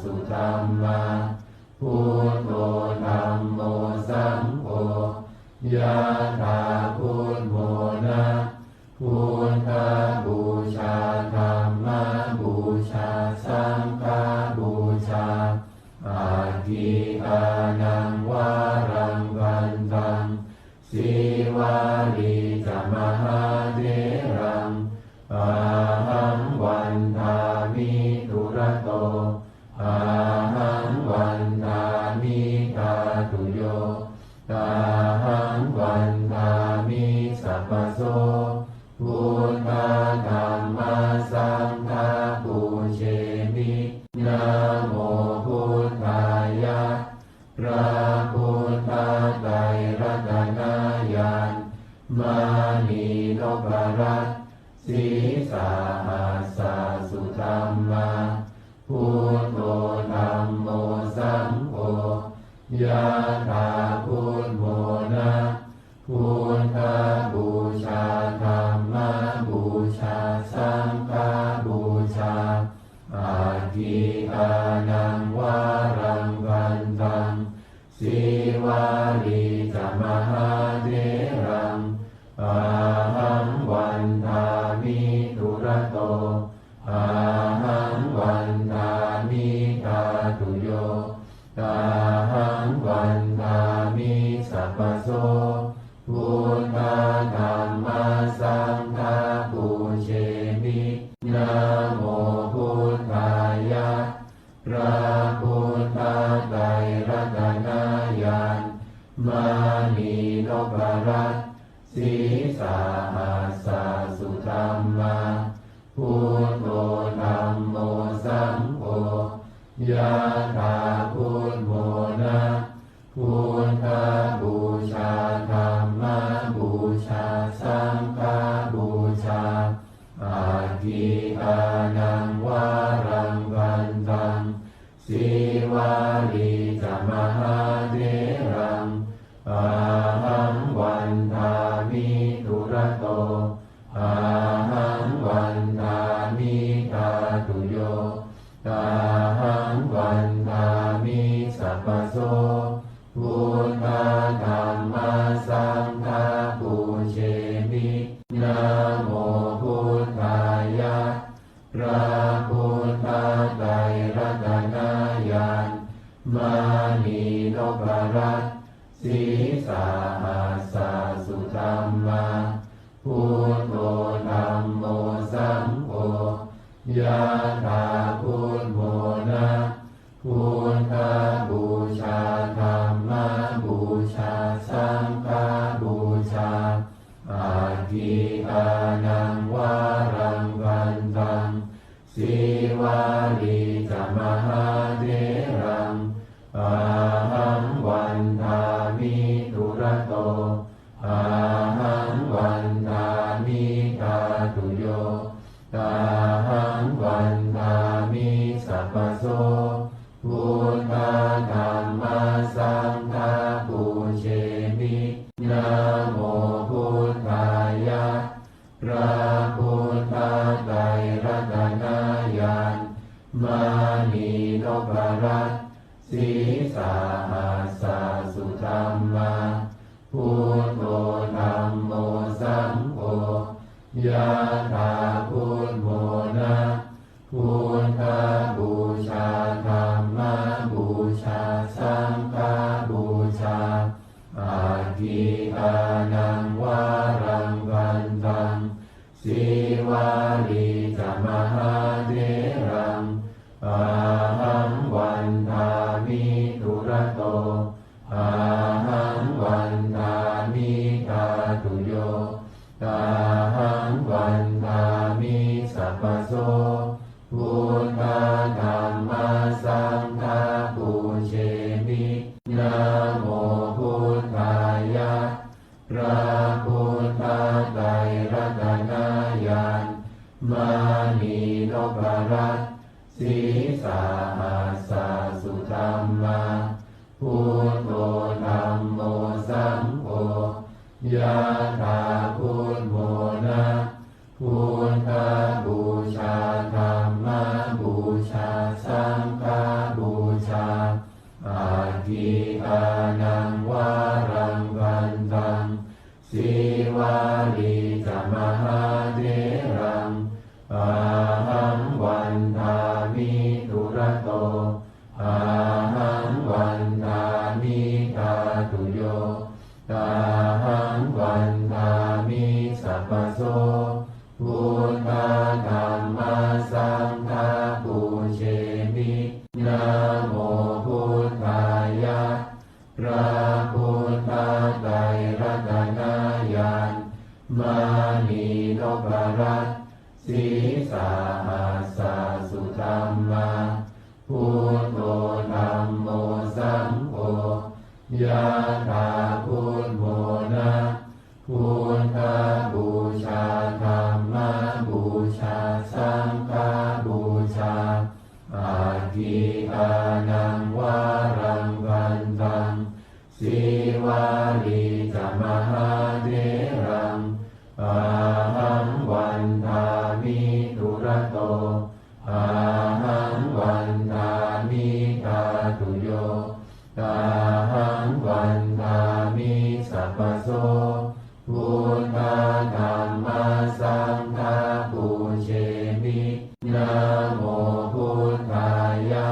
สุธรรมา Buddho dhammo saṅgho. Yathā buddhamona, buddhapūjā, dhammapūjā, saṅghapūjā, aggīdānaṃ varaṃ gandhaṃ, Ahaṃ vandāmi sabbaso buddhā dhammā saṅghā pūjemi. Namo buddhāya. พระพุทธไตรรัตนญาณ มณีนพรัตน์ sīsahassa sudhammā, buddho dhammo saṅgho, yathā buddhamona. Buddhapūjā dhammapūjā saṅghapūjā, aggīkānaṃ varaṃ gandhaṃ, sīvalī ca mahātheraṃ, ahaṃ vandāmi dūrato, ahaṃ vandāmi dhātuyo, ahaṃ vandāmi sabbaso buddhā dhammā saṅghā pūjemi. Namo buddhāya. พระพุทธไตรรัตนญาณ มณีนพรัตน์ sīsahassa sudhammā, buddho dhammo saṅgho, yathā buddhamona. Buddhapūjā dhammapūjā saṅghapūjā, aggīkānaṃ varaṃ gandhaṃ, sīvalī ca mahātheraṃ, ahaṃ vandāmi dūrato, ahaṃ vandāmi dhātuyo, ahaṃ vandāmi sabbaso buddhā dhammā saṅghā pūjemi. Namo buddhāya. พระพุทธไตรรัตนญาณ มณีนพรัตน์ sīsahassa sudhammā, buddho dhammo saṅgho, yathā buddhamona. Buddhapūjā dhammapūjā saṅghapūjā, aggīkānaṃ varaṃ gandhaṃ, sīvalī ca mahātheraṃ, ahaṃ vandāmi dūrato, ahaṃ vandāmi dhātuyo, ahaṃ vandāmi sabbaso buddhā dhammā saṅghā pūjemi. Namo buddhāya. พระพุทธไตรรัตนญาณ มณีนพรัตน์ sīsahassa sudhammā, buddho dhammo saṅgho, yathā buddhamona. Buddhapūjā dhammapūjā saṅghapūjā, aggīkānaṃ varaṃ gandhaṃ, sīvalī ca mahātheraṃ, ahaṃ vandāmi dūrato, ahaṃ vandāmi dhātuyo, ahaṃ vandāmi sabbaso buddhā dhammā saṅghā pūjemi. Namo buddhāya. พระพุทธไตรรัตนญาณ มณีนพรัตน์ sīsahassa sudhammā, buddho dhammo saṅgho, yathā buddhamona. Buddhapūjā dhammapūjā saṅghapūjā, aggīkānaṃ varaṃ gandhaṃ, sīvalī ca mahātheraṃ, ahaṃ vandāmi dūrato, ahaṃ vandāmi dhātuyo, ahaṃ vandāmi sabbaso buddhā dhammā saṅghā pūjemi. Namo buddhāya. พระ Buddha ไตรรัตนญาณ มณีนพรัตน์ Sīsahassa sudhammā, Buddho Dhammo Saṅgho, yathā Buddho na, Buddhapūjā, Dhammapūjā, Saṅghapūjā, Aggīdānaṃ varaṃ vandaṃ, Sīvalī ca mahātheraṃ, ahaṃ vandāmi dūrato, ahaṃ vandāmi dhātuyo, ahaṃ vandāmi sabbaso. Buddha dhamma saṅgha pūjemi. Namo Buddhāya.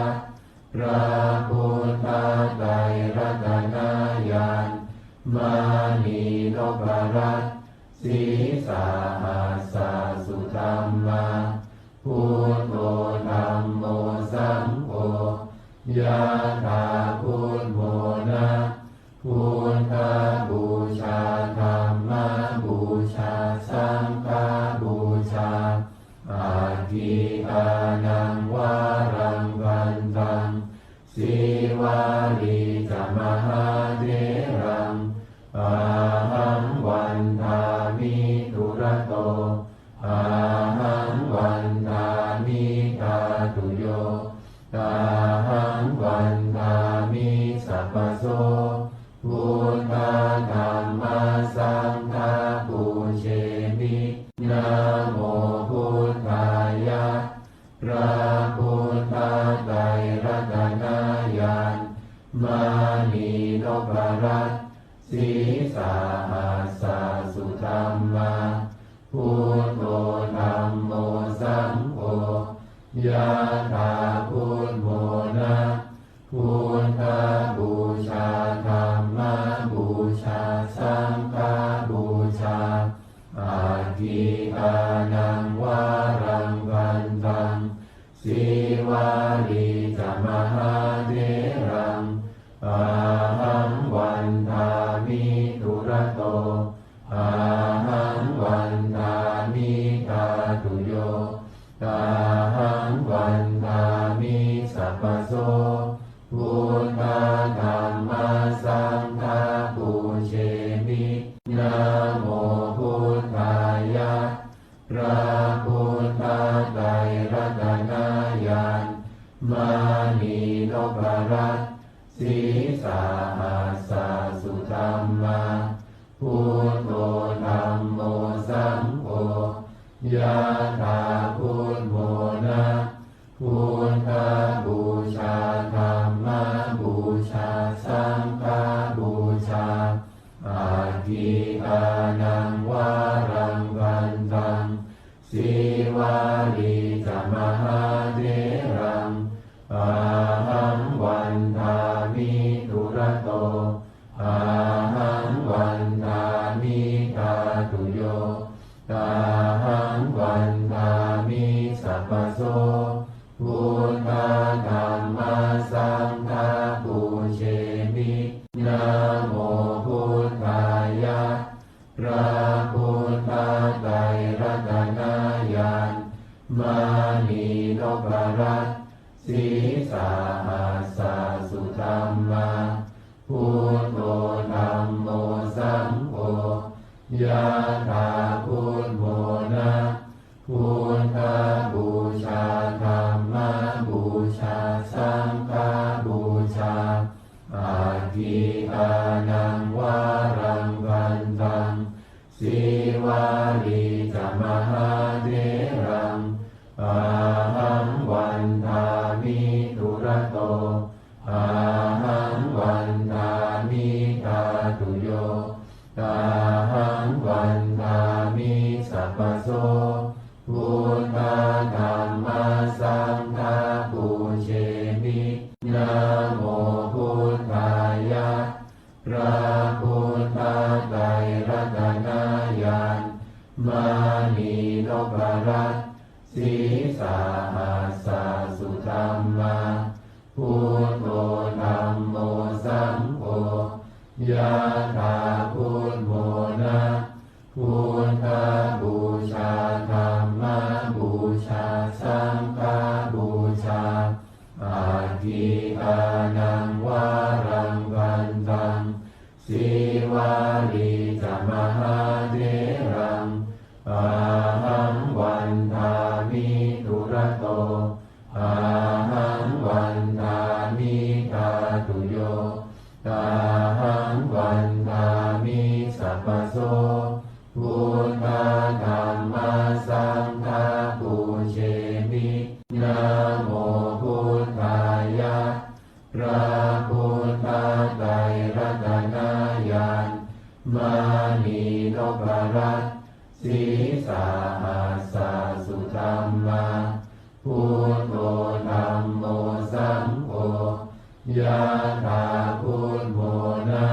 พระพุทธไตรรัตนญาณ มณีนพรัตน์ Sīsahassa sudhammā, Buddho Dhammo Saṅgho, yathā Buddho na, Buddhapūjā, Dhammapūjā, Saṅghapūjā, Aggīdānaṃ varaṃ vandaṃ, Sīvalī ca mahātheraṃ, ahaṃ vandāmi dūrato, ahaṃ vandāmi dhātuyo, ahaṃ vandāmi sabbaso. Buddha dhamma saṅgha pūjemi. Namo Buddhāya. พระพุทธไตรรัตนญาณ มณีนพรัตน์ Sīsahassa sudhammā, Buddho Dhammo Saṅgho, yathā Buddho na, Buddhapūjā, Dhammapūjā, Saṅghapūjā, Aggīdānaṃ varaṃ vandaṃ, Sīvalī ca mahātheraṃ, ahaṃ vandāmi dūrato, ahaṃ vandāmi dhātuyo, ahaṃ vandāmi sabbaso. Buddha dhamma saṅgha pūjemi. Namo Buddhāya. พระพุทธไตรรัตนญาณ มณีนพรัตน์ Sīsahassa sudhammā, Buddho Dhammo Saṅgho, yathā Buddho na, Buddhapūjā, Dhammapūjā, Saṅghapūjā, Aggīdānaṃ varaṃ vandaṃ, Sīvalī ca mahātheraṃ, ahaṃ vandāmi dūrato, ahaṃ vandāmi dhātuyo, ahaṃ vandāmi sabbaso. Buddha dhamma saṅgha pūjemi. Namo Buddhāya. พระพุทธไตรรัตนญาณ มณีนพรัตน์ Sīsahassa sudhammā, Buddho Dhammo Saṅgho, yathā Buddho na, Buddhapūjā, Dhammapūjā, Saṅghapūjā, Aggīdānaṃ varaṃ vandaṃ, Sīvalī ca mahātheraṃ, ahaṃ vandāmi dūrato, ahaṃ vandāmi dhātuyo, ahaṃ vandāmi sabbaso. Buddha dhamma saṅgha pūjemi. Namo Buddhāya. พระพุทธไตรรัตนญาณ มณีนพรัตน์ Sīsahassa sudhammā, Buddho Dhammo Saṅgho, Yathā buddhamona, buddhapūjā, dhammapūjā, saṅghapūjā, atthi dānaṃ varaṃ bhaddhaṃ, Sīvalī ca mahātheraṃ, ahaṃ vandāmi dūrato, ahaṃ vandāmi dhātuyo, ahaṃ vandāmi sabbaso. Buddha dhamma saṅgha pūjemi. Namo buddhāya. พระพุทธไตรรัตนญาณ มณีนพรัตน์ ศีสหัสสะสุธัมมา Buddho dhammo saṅgho, yathā buddhamona,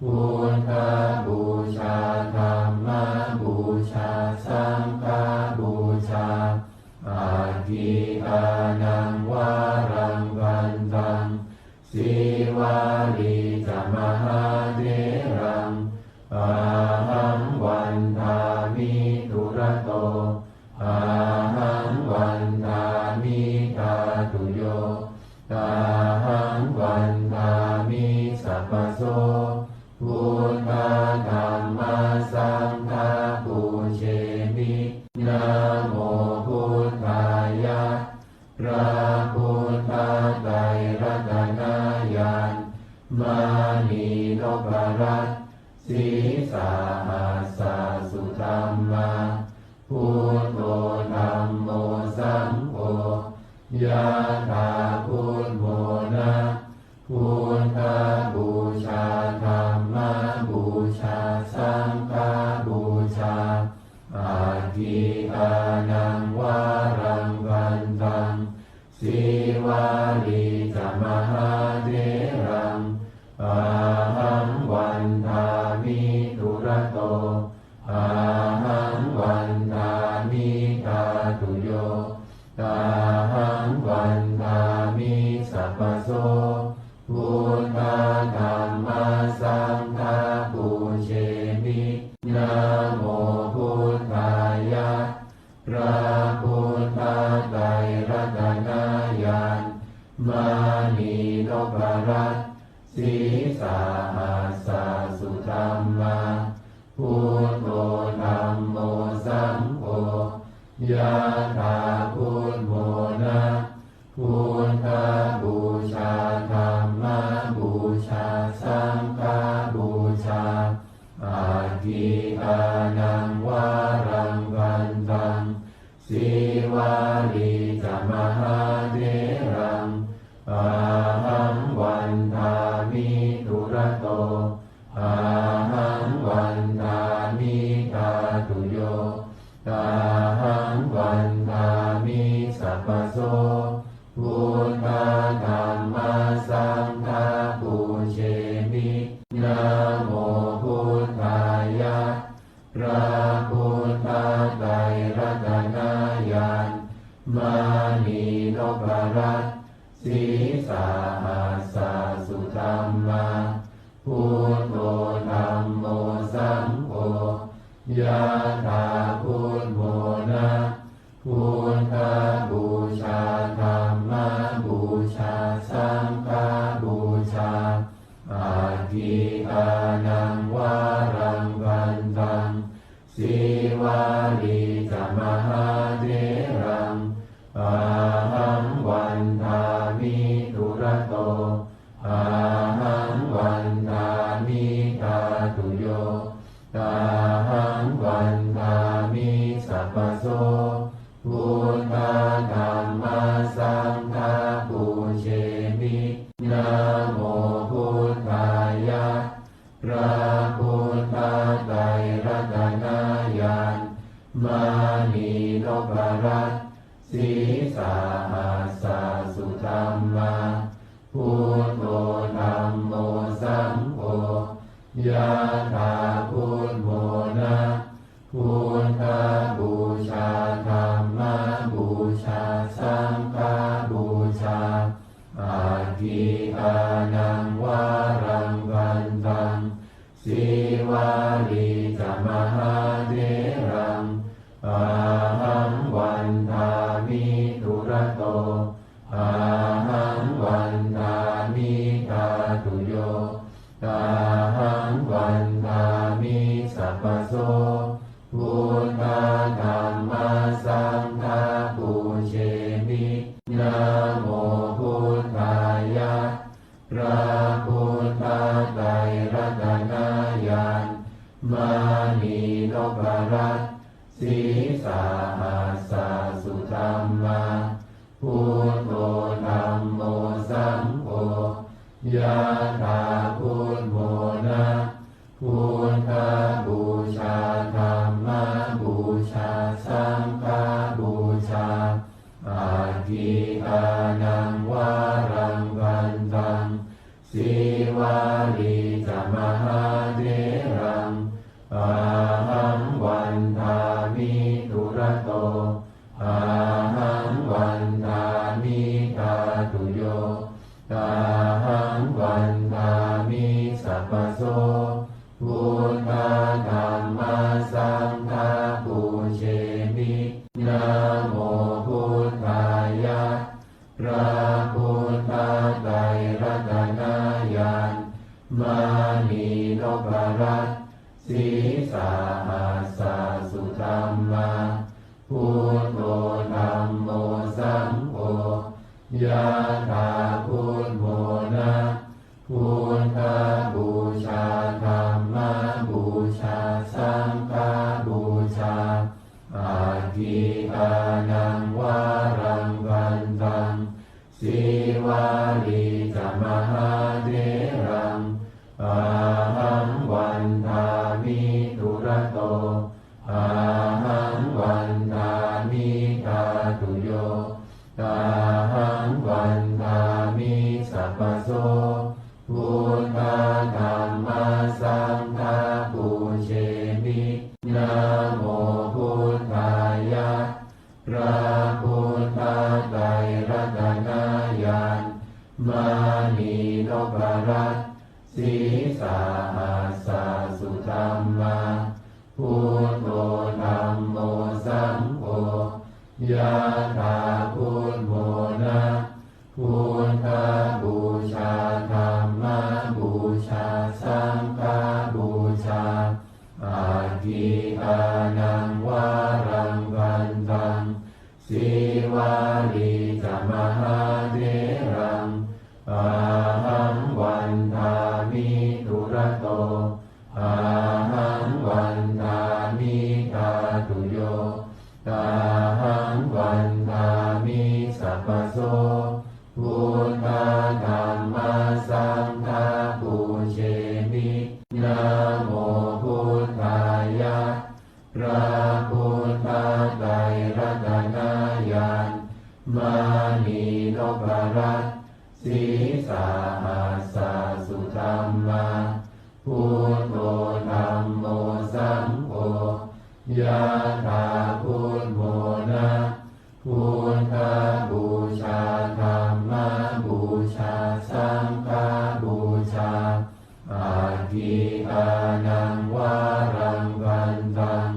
buddhapūjā, dhammapūjā, saṅghapūjā, atthi dānaṃ varaṃ bhaddhaṃ, Sīvalī ca mahātheraṃ, ahaṃ vandāmi dūrato, ahaṃ vandāmi dhātuyo, ahaṃ vandāmi sabbaso. Buddha dhamma saṅgha pūjemi. Namo buddhāya. พระพุทธไตรรัตนญาณ มณีนพรัตน์ ศีสหัสสะสุธัมมา Buddho dhammo saṅgho, yathā buddhamona, buddhapūjā, dhammapūjā, saṅghapūjā, atthi dānaṃ varaṃ bhaddhaṃ, Sīvalī ca mahātheraṃ, ahaṃ vandāmi dūrato, ahaṃ vandāmi dhātuyo, ahaṃ vandāmi sabbaso. Buddha dhamma saṅgha pūjemi. Namo buddhāya. พระพุทธไตรรัตนญาณ มณีนพรัตน์ ศีสหัสสะสุธัมมา Buddho dhammo saṅgho, yathā buddhamona, buddhapūjā, dhammapūjā, saṅghapūjā, atthi dānaṃ varaṃ bhaddhaṃ, Sīvalī ca mahātheraṃ, ahaṃ vandāmi dūrato, ahaṃ vandāmi dhātuyo, ahaṃ vandāmi sabbaso. Buddha dhamma saṅgha pūjemi. Namo buddhāya. พระพุทธไตรรัตนญาณ มณีนพรัตน์ ศีสหัสสะสุธัมมา Buddho dhammo saṅgho, yathā buddhamona, buddhapūjā, dhammapūjā, saṅghapūjā, atthi dānaṃ varaṃ bhaddhaṃ, Sīvalī ca mahātheraṃ, ahaṃ vandāmi dūrato, ahaṃ vandāmi dhātuyo, ahaṃ vandāmi sabbaso. Buddha dhamma saṅgha pūjemi. Namo buddhāya. พระพุทธไตรรัตนญาณ มณีนพรัตน์ ศีสหัสสะสุธัมมา Buddho dhammo saṅgho, yathā buddhamona, buddhapūjā, dhammapūjā, saṅghapūjā, atthi dānaṃ varaṃ bhaddhaṃ, Sīvalī ca mahātheraṃ ahaṃ vandāmi dūrato. Ahaṃ vandāmi dhātuyo. Ahaṃ vandāmi sabbaso. Buddha dhamma saṅgha pūjemi. Namo buddhāya. พระพุทธไตรรัตนญาณ มณีนพรัตน์ sīsahassa sudhammā. Buddho dhammo saṅgho, yathā buddhamona. Buddhapūjā, dhammapūjā, saṅghapūjā, aggikānaṃ varaṃ vandaṃ. Sīvalī ca mahātheraṃ ahaṃ vandāmi dūrato. Ahaṃ vandāmi dhātuyo. Ahaṃ vandāmi sabbaso. Buddha dhamma saṅgha pūjemi. Namo buddhāya. พระพุทธไตรรัตนญาณ มณีนพรัตน์ sīsahassa sudhammā. Buddho dhammo saṅgho, yathā buddhamona. Buddhapūjā, dhammapūjā, saṅghapūjā, aggikānaṃ varaṃ vandaṃ. Sīvalī ca mahātheraṃ ahaṃ vandāmi dūrato. Ahaṃ vandāmi dhātuyo. Ahaṃ vandāmi sabbaso. Buddha dhamma saṅgha pūjemi. Namo buddhāya. พระพุทธไตรรัตนญาณ มณีนพรัตน์ sīsahassa sudhammā. Buddho dhammo saṅgho, yathā buddhamona. Buddhapūjā, dhammapūjā, saṅghapūjā, aggikānaṃ varaṃ vandaṃ. Sīvalī ca mahātheraṃ ahaṃ vandāmi dūrato. Ahaṃ vandāmi dhātuyo. Ahaṃ vandāmi sabbaso. Buddha dhamma saṅgha pūjemi. Namo buddhāya. พระพุทธไตรรัตนญาณ มณีนพรัตน์ sīsahassa sudhammā. Buddho dhammo saṅgho, yathā buddhamona. Buddhapūjā, dhammapūjā, saṅghapūjā, aggikānaṃ varaṃ vandaṃ.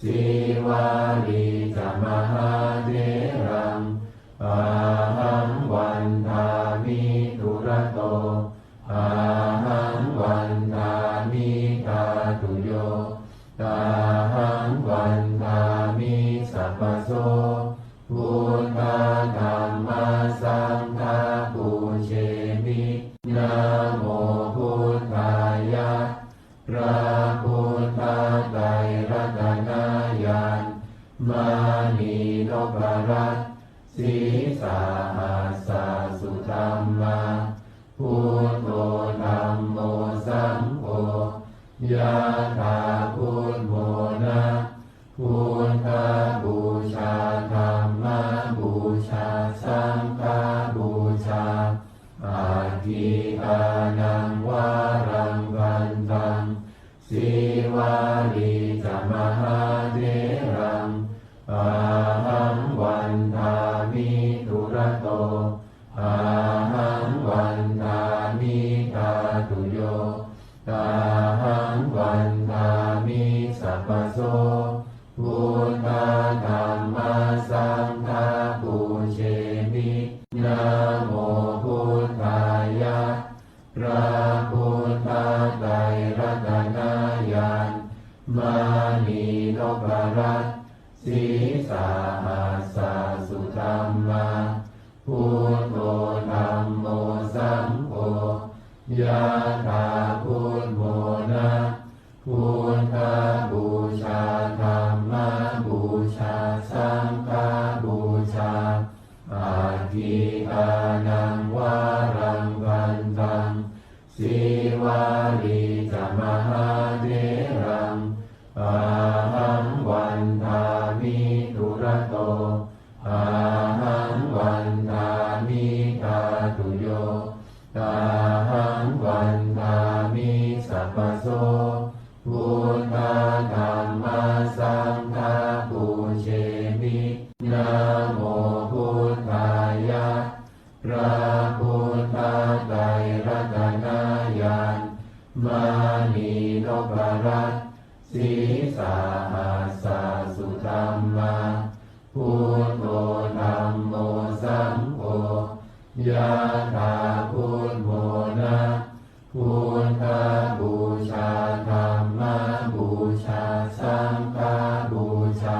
Sīvalī ca mahātheraṃ ahaṃ vandāmi dūrato. Ahaṃ vandāmi dhātuyo. Ahaṃ vandāmi sabbaso. Buddha dhamma saṅgha pūjemi. Namo buddhāya. พระพุทธไตรรัตนญาณ มณีนพรัตน์ sīsahassa sudhammā. Buddho dhammo saṅgho, yathā buddhamona. Buddhapūjā, dhammapūjā, saṅghapūjā, aggikānaṃ varaṃ vandaṃ. Sīvalī ca mahātheraṃ ahaṃ vandāmi dūrato. Ahaṃ vandāmi dhātuyo. Ahaṃ vandāmi sabbaso buddhā dhammā saṅghā pūjemi. Namo buddhāya. พระพุทธไตรรัตนญาณ มณีนพรัตน์ sīsahassa sudhammā, buddho dhammo saṅgho, yathā buddho na, buddhapūjā dhammapūjā saṅghapūjā, aggīkānaṃ varaṃ vandaṃ, sīvalī ca mahātheraṃ, ahaṃ vandāmi dūrato, ahaṃ vandāmi dhātuyo, ahaṃ vandāmi sabbaso buddhā dhammā saṅghā pūjemi. Namo buddhāya. พระพุทธไตรรัตนญาณ มณีนพรัตน์ sīsahassa sudhammā, buddho dhammo saṅgho, yathā buddho na, buddhapūjā dhammapūjā saṅghapūjā,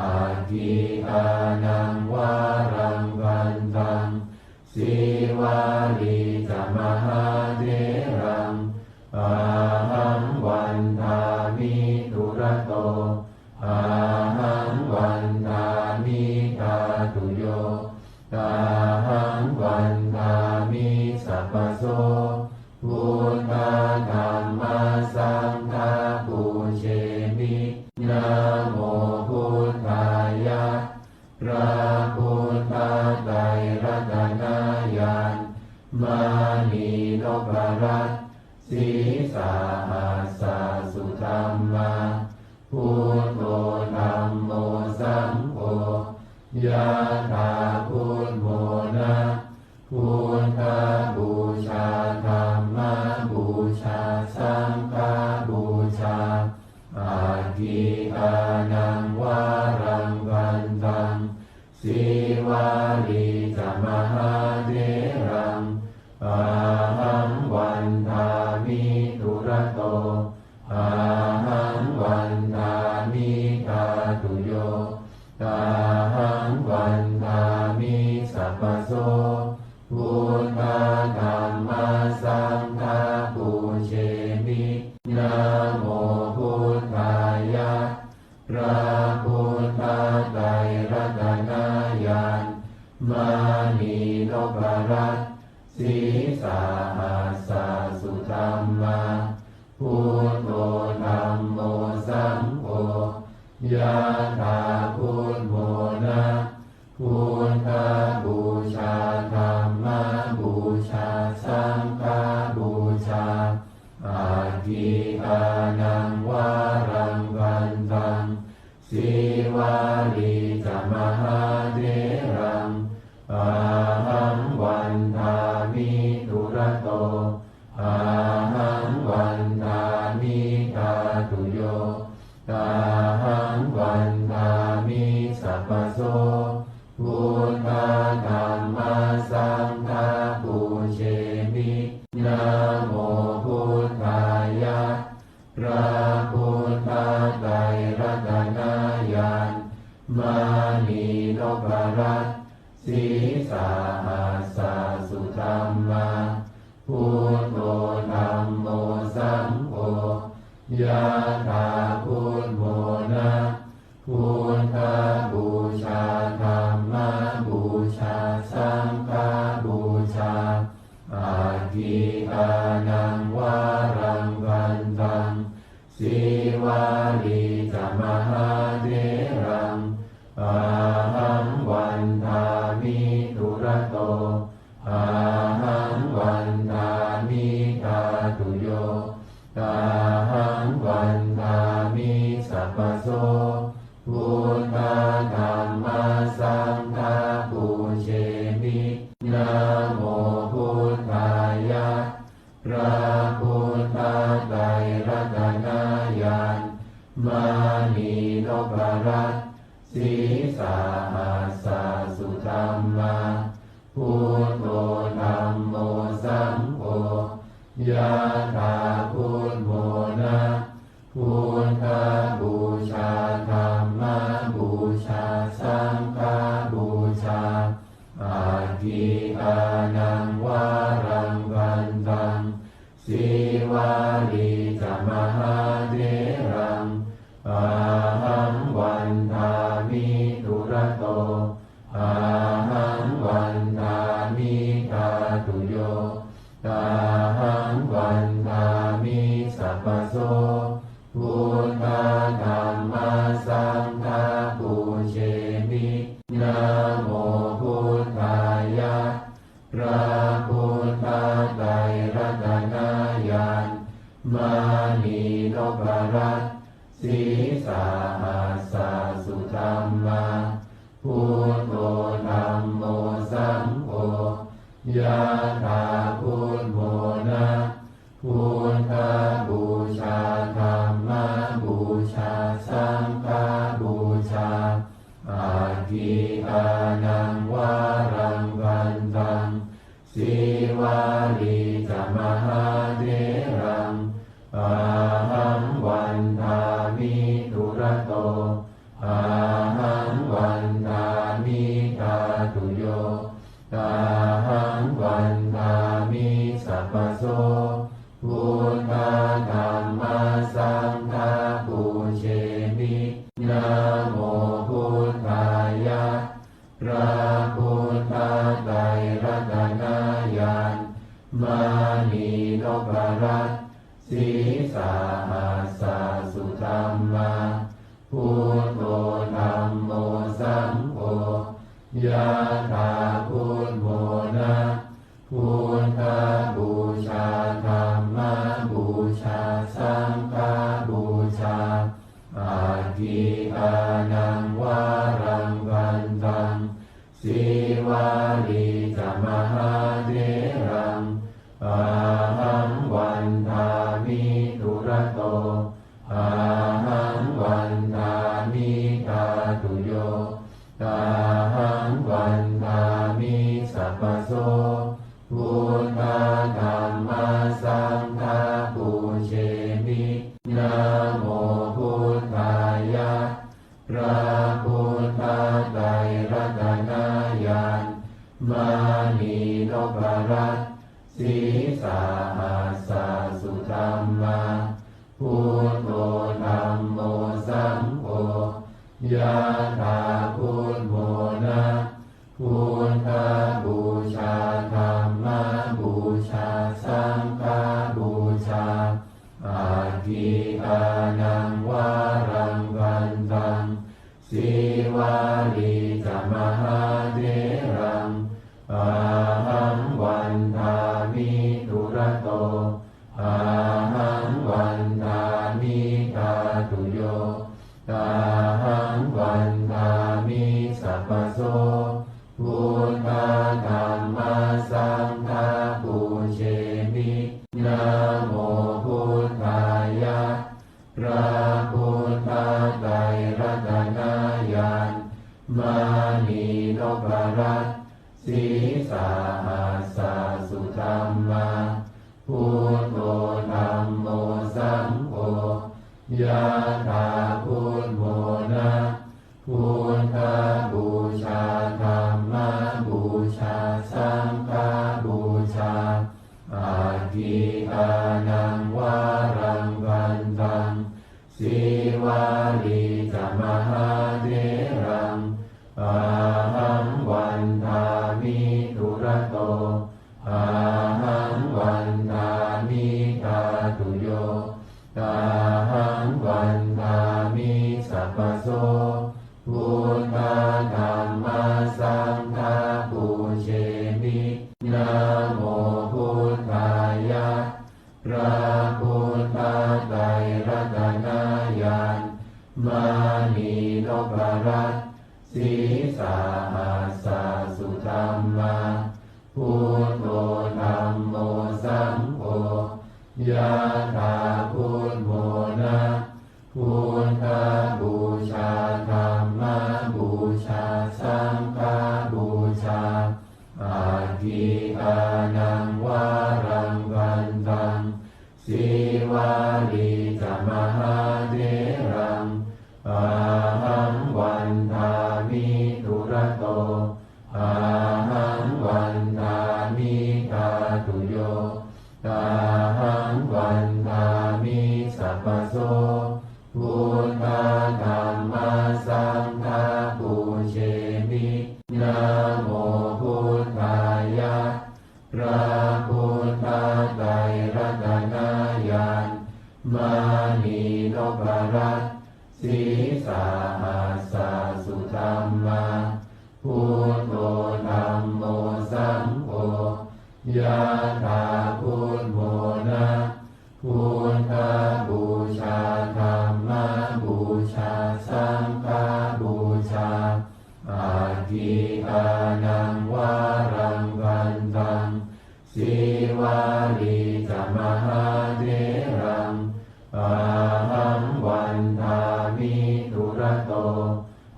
aggīkānaṃ varaṃ vandaṃ, sīvalī ca mahātheraṃ, ahaṃ vandāmi dūrato, ahaṃ vandāmi dhātuyo, ahaṃ vandāmi sabbaso buddhā dhammā saṅghā pūjemi. Namo buddhāya. พระพุทธไตรรัตนญาณ มณีนพรัตน์ sīsahassa sudhammā, buddho dhammo saṅgho, yathā buddho na, buddhapūjā dhammapūjā saṅghapūjā, aggīkānaṃ varaṃ vandaṃ, sīvalī ca mahātheraṃ, ahaṃ vandāmi dūrato, ahaṃ vandāmi dhātuyo, ahaṃ vandāmi sabbaso buddhā dhammā saṅghā pūjemi. Namo buddhāya. พระพุทธไตรรัตนญาณ มณีนพรัตน์ sīsahassa sudhammā, buddho dhammo saṅgho, yathā buddho na, buddhapūjā dhammapūjā saṅghapūjā, aggīkānaṃ varaṃ vandaṃ, sīvalī ca mahātheraṃ, ahaṃ vandāmi dūrato, ahaṃ vandāmi dhātuyo, ahaṃ vandāmi sabbaso buddhā dhammā saṅghā pūjemi. Namo buddhāya. พระพุทธไตรรัตนญาณ มณีนพรัตน์ sīsahassa sudhammā, buddho dhammo saṅgho, yathā buddho na, buddhapūjā dhammapūjā saṅghapūjā, aggīkānaṃ varaṃ vandaṃ, sīvalī ca mahātheraṃ, ahaṃ vandāmi dūrato, ahaṃ vandāmi dhātuyo, ahaṃ vandāmi sabbaso buddhā dhammā saṅghā pūjemi. Namo buddhāya. พระพุทธไตร ไตรรัตนญาณ มณีนพรัตน์ sīsahassa sudhammā, buddho dhammo saṅgho, yathā buddhamona, buddhapūjā dhammapūjā saṅghapūjā, aggikānaṃ varaṃ bhaddaṃ, Sīvalī ca mahātheraṃ, ahaṃ vandāmi dūrato, ahaṃ vandāmi dhātuyo, ahaṃ vandāmi sabbaso, buddha dhamma saṅgha pūjemi, namo buddhāya. พระพุทธไตรรัตนญาณ มณีนพรัตน์ sīsahassa sudhammā, buddho dhammo saṅgho, yathā buddhamona, buddhapūjā dhammapūjā saṅghapūjā, aggikānaṃ varaṃ bhaddaṃ, Sīvalī ca mahātheraṃ, ahaṃ vandāmi dūrato, ahaṃ vandāmi dhātuyo, ahaṃ vandāmi sabbaso, buddha dhamma saṅgha pūjemi, namo buddhāya. พระพุทธไตรรัตนญาณ มณีนพรัตน์ sīsahassa sudhammā, buddho dhammo saṅgho, yathā buddhamona, buddhapūjā dhammapūjā saṅghapūjā, aggikānaṃ varaṃ bhaddaṃ, Sīvalī ca mahātheraṃ, ahaṃ vandāmi dūrato, ahaṃ vandāmi dhātuyo, ahaṃ vandāmi sabbaso, buddha dhamma saṅgha pūjemi, namo buddhāya. พระพุทธไตรรัตนญาณ มณีนพรัตน์ sīsahassa sudhammā, buddho dhammo saṅgho, yathā buddhamona, buddhapūjā dhammapūjā saṅghapūjā, aggikānaṃ varaṃ bhaddaṃ, Sīvalī ca mahātheraṃ, ahaṃ vandāmi dūrato, ahaṃ vandāmi dhātuyo, ahaṃ vandāmi sabbaso, buddha dhamma saṅgha pūjemi, namo buddhāya. พระพุทธไตรรัตนญาณ มณีนพรัตน์ sīsahassa sudhammā, buddho dhammo saṅgho, yathā buddhamona, buddhapūjā dhammapūjā saṅghapūjā, aggikānaṃ varaṃ bhaddaṃ, Sīvalī ca mahātheraṃ, ahaṃ vandāmi dūrato, ahaṃ vandāmi dhātuyo, ahaṃ vandāmi sabbaso, buddha dhamma saṅgha pūjemi, namo buddhāya. พระพุทธไตรรัตนญาณ มณีนพรัตน์ sīsahassa sudhammā, buddho dhammo saṅgho, yathā sabbaso. Buddha dhamma saṅgha pūjemi. Namo buddhāya. พระพุทธไตรรัตนญาณ มณีนพรัตน์ sīsahassa sudhammā, buddho dhammo saṅgho, yathā buddhamona, buddhapūjā dhammapūjā saṅghapūjā, aggīdānaṃ varaṃ gandhaṃ, sīvalī ca mahātheraṃ, ahaṃ vandāmi dūrato,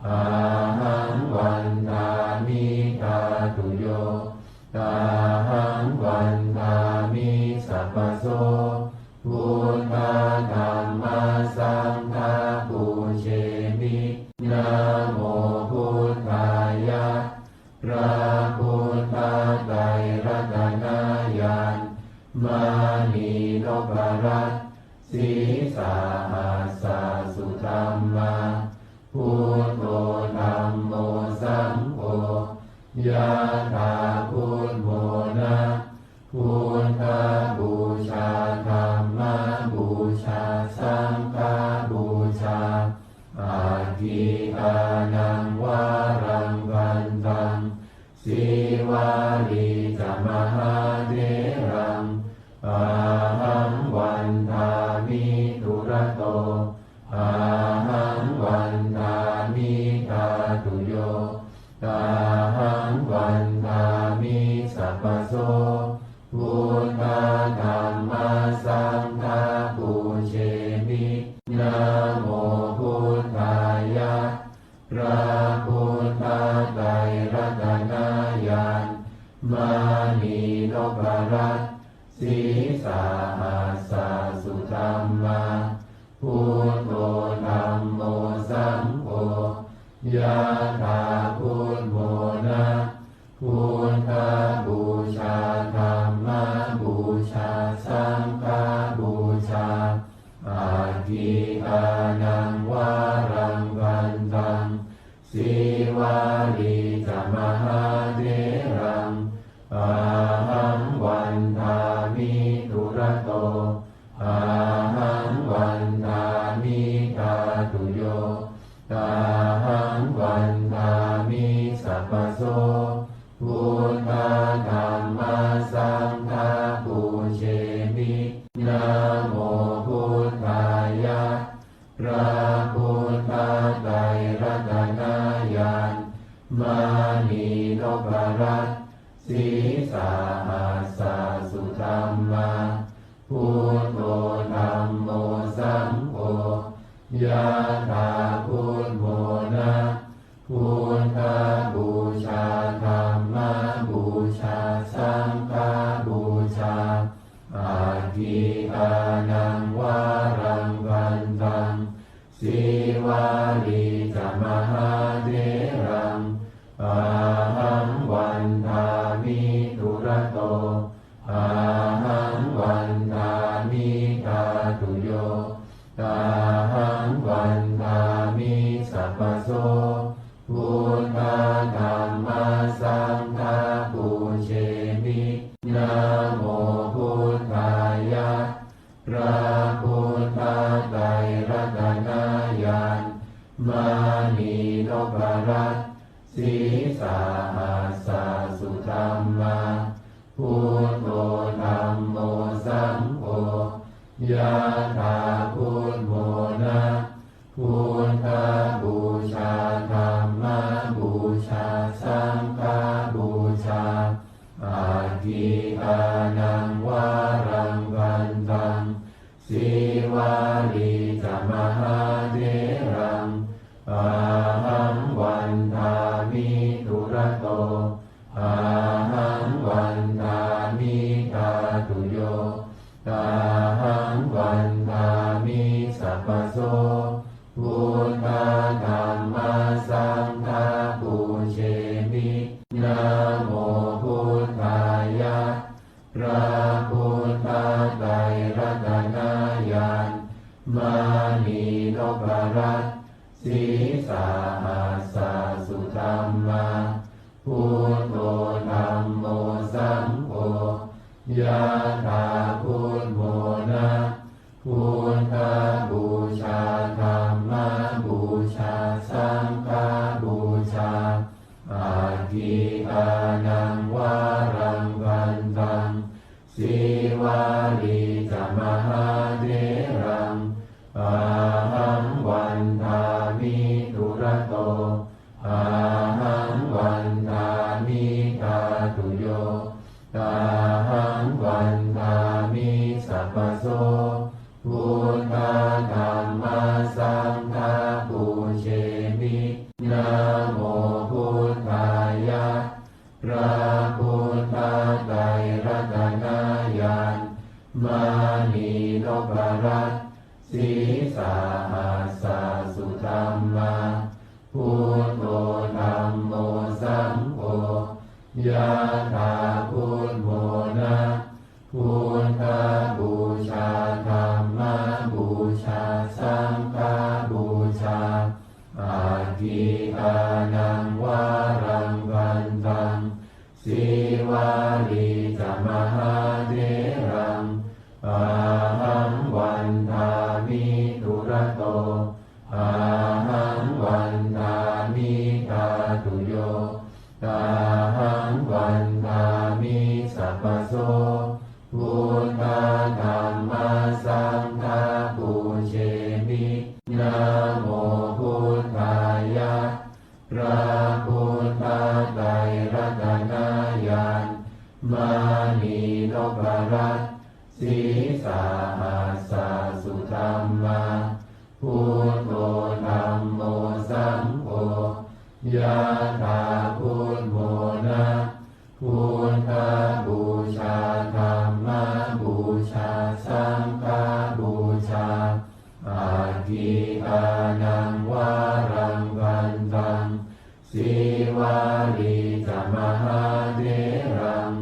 ahaṃ vandāmi dhātuyo, ahaṃ vandāmi sabbaso. Buddha dhamma saṅgha pūjemi. Namo buddhāya. พระพุทธไตรรัตนญาณ มณีนพรัตน์ sīsahassa sudhammā, buddho dhammo saṅgho, yathā buddhamona, buddhapūjā dhammapūjā saṅghapūjā, aggīdānaṃ varaṃ gandhaṃ, sīvalī ca mahātheraṃ, ahaṃ vandāmi dūrato, ahaṃ vandāmi dhātuyo, ahaṃ vandāmi sabbaso. Buddha dhamma saṅgha pūjemi. Namo buddhāya. พระพุทธไตรรัตนญาณ มณีนพรัตน์ sīsahassa sudhammā, buddho dhammo saṅgho, yathā buddhamona, buddhapūjā dhammapūjā saṅghapūjā, aggīdānaṃ varaṃ gandhaṃ, sīvalī ca mahātheraṃ, ahaṃ vandāmi dūrato, ahaṃ vandāmi dhātuyo, ahaṃ vandāmi sabbaso. Buddha dhamma saṅgha pūjemi. Namo buddhāya. พระพุทธไตรรัตนญาณ มณีนพรัตน์ sīsahassa sudhammā, buddho dhammo saṅgho, yathā buddhamona, buddhapūjā dhammapūjā saṅghapūjā, aggīdānaṃ varaṃ gandhaṃ, sīvalī ca mahātheraṃ, ahaṃ vandāmi dūrato, ahaṃ vandāmi dhātuyo, ahaṃ vandāmi sabbaso. Buddha dhamma saṅgha pūjemi. Namo buddhāya. พระพุทธไตรรัตนญาณ มณีนพรัตน์ sīsahassa sudhammā, buddho dhammo saṅgho, yathā buddhamona, buddhapūjā dhammapūjā saṅghapūjā, aggīdānaṃ varaṃ gandhaṃ, sīvalī ca mahātheraṃ, ahaṃ vandāmi dūrato, ahaṃ vandāmi dhātuyo, ahaṃ vandāmi sabbaso. Buddha dhamma saṅgha pūjemi. Namo buddhāya. พระพุทธไตรรัตนญาณ ม mānī noparatsī sahassā sudhammā. Buddho dhammo saṅgho yathā buddhamona. Buddhapūjā dhammapūjā saṅghapūjā. Atthi dānaṃ varaṃ bhante. Sīvalī ca mahātheraṃ ahaṃ vandāmi dūrato. Ahaṃ vandāmi dhātuyo. Ahaṃ vandāmi sabbaso. Buddha dhamma saṅgha pūjemi. Namo buddhāya. พระพุทธไตรรัตนญาณ มณีนพรัตน์ sīsahassa sudhammā. Buddho dhammo saṅgho yathā buddhamona. Buddhapūjā dhammapūjā saṅghapūjā. Atthi dānaṃ varaṃ bhante. Sīvalī ca mahātheraṃ ahaṃ vandāmi dūrato. Ahaṃ vandāmi dhātuyo. Ahaṃ vandāmi sabbaso. Buddha dhamma saṅgha pūjemi. Namo buddhāya. พระพุทธไตรรัตนญาณ มณีนพรัตน์ sīsahassa sudhammā. Buddho dhammo saṅgho yathā buddhamona. Buddhapūjā dhammapūjā saṅghapūjā. Atthi dānaṃ varaṃ bhante. Sīvalī ca mahātheraṃ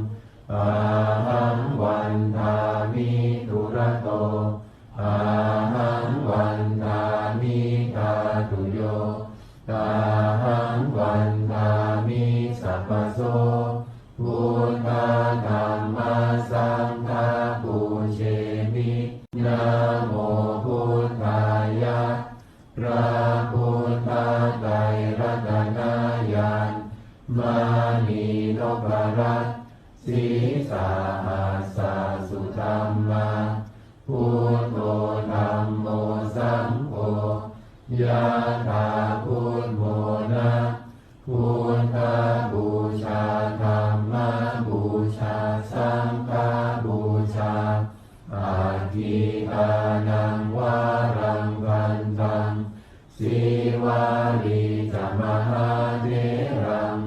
ahaṃ vandāmi dūrato. Ahaṃ vandāmi dhātuyo. Ahaṃ vandāmi sabbaso. Buddha dhamma saṅgha pūjemi. Namo buddhāya. พระพุทธไตรรัตนญาณ มณีนพรัตน์ sīsahassa sudhammā. Buddho dhammo saṅgho yathā buddhamona. Buddhapūjā dhammapūjā saṅghapūjā. Atthi dānaṃ varaṃ bhante. Sīvalī ca mahātheraṃ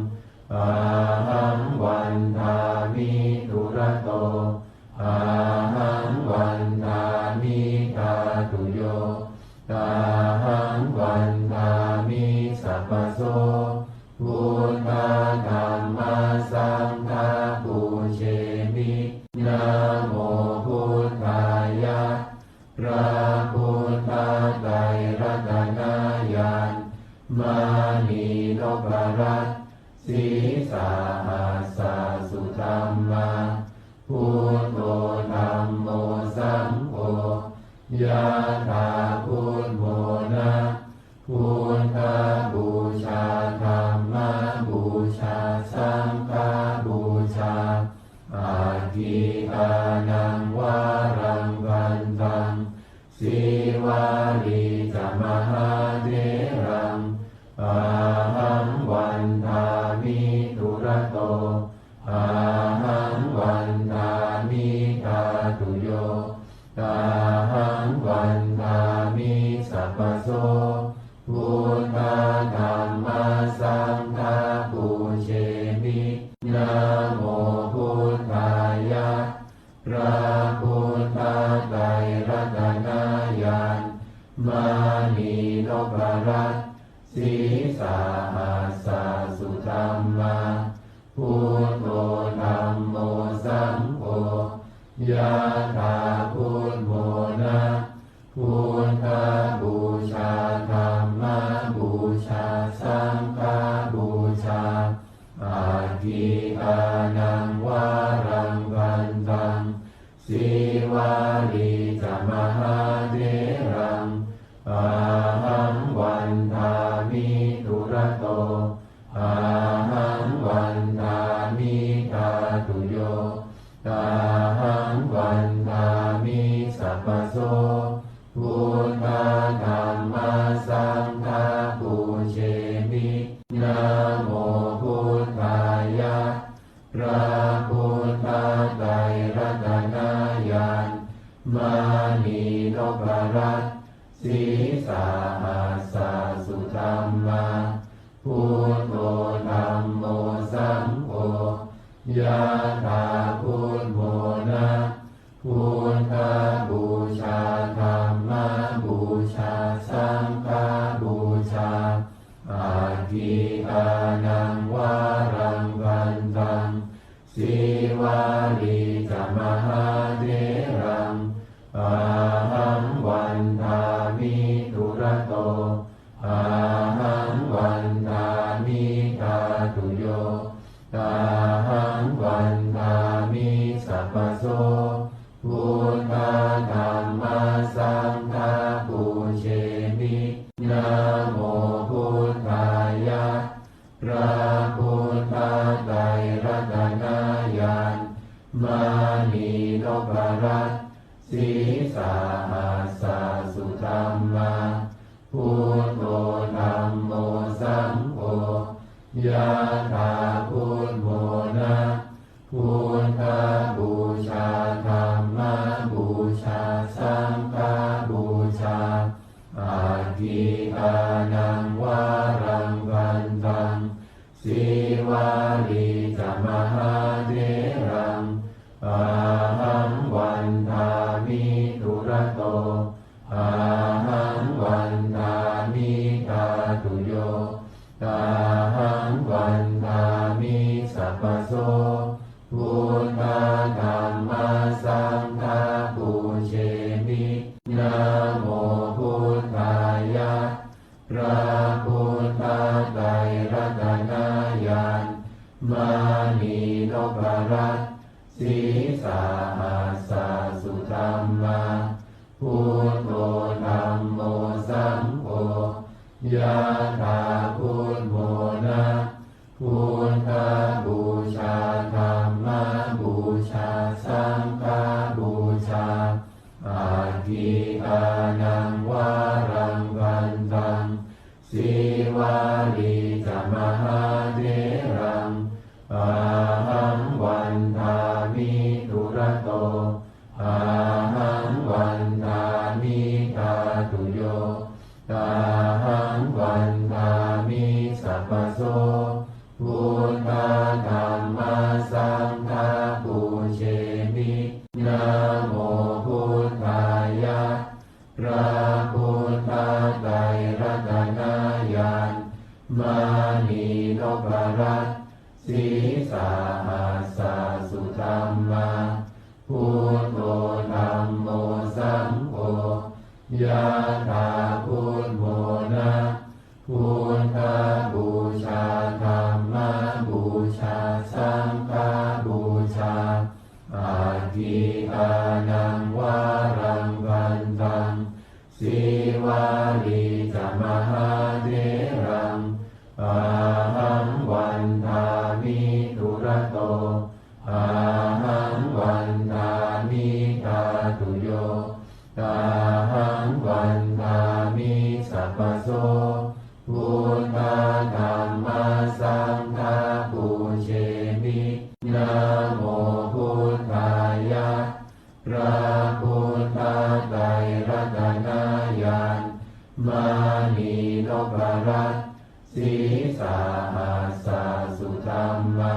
ahaṃ vandāmi dūrato. Ahaṃ vandāmi dhātuyo. Ahaṃ vandāmi sabbaso. Buddha dhamma saṅgha pūjemi. Namo buddhāya. พระพุทธไตรรัตนญาณ มณีนพรัตน์ sīsahassa sudhammā. Buddho dhammo saṅgho yathā buddhamona. Buddhapūjā dhammapūjā saṅghapūjā. Atthi dānaṃ varaṃ bhante. Sīvalī ca mahātheraṃ ahaṃ vandāmi dūrato. Ahaṃ vandāmi dhātuyo. Ahaṃ vandāmi sabbaso. Buddha dhamma saṅgha pūjemi. Namo buddhāya. พระพุทธไตรรัตนญาณ มณีนพรัตน์ sīsahassa sudhammā. Buddho dhammo saṅgho yathā buddhamona. Buddha Sīsahassa sudhammā, buddho dhammo saṅgho, yathā buddho na, buddhapūjā dhammapūjā saṅghapūjā, aggīkānaṃ varaṃ gandhaṃ, sīvalī ca mahātheraṃ, ahaṃ vandāmi dūrato, ahaṃ vandāmi dhātuyo, ahaṃ vandāmi sabbaso, buddha dhamma saṅgha pūjemi, namo buddhāya. พระพุทธไตรรัตนญาณ มณีนพรัตน์ Sīsahassa sudhammā, buddho dhammo saṅgho, yathā buddho na, buddhapūjā dhammapūjā saṅghapūjā, aggīkānaṃ varaṃ gandhaṃ, sīvalī ca mahātheraṃ, ahaṃ vandāmi dūrato, ahaṃ vandāmi dhātuyo, ahaṃ vandāmi sabbaso, buddha dhamma saṅgha pūjemi, namo buddhāya. พระพุทธไตรรัตนญาณ มณีนพรัตน์ Sīsahassa sudhammā, buddho dhammo saṅgho, yathā buddho na, buddhapūjā dhammapūjā saṅghapūjā, aggīkānaṃ varaṃ gandhaṃ, sīvalī ca mahātheraṃ, ahaṃ vandāmi dūrato, ahaṃ vandāmi dhātuyo, ahaṃ vandāmi sabbaso, buddha dhamma saṅgha pūjemi, namo buddhāya. พระพุทธไตรรัตนญาณ มณีนพรัตน์ Sīsahassa sudhammā, buddho dhammo saṅgho, yathā buddho na, buddhapūjā dhammapūjā saṅghapūjā, aggīkānaṃ varaṃ gandhaṃ, sīvalī ca mahātheraṃ, ahaṃ vandāmi dūrato, ahaṃ vandāmi dhātuyo, ahaṃ vandāmi sabbaso, buddha dhamma saṅgha pūjemi, namo buddhāya. พระพุทธไตรรัตนญาณ มณีนพรัตน์ Sīsahassa sudhammā,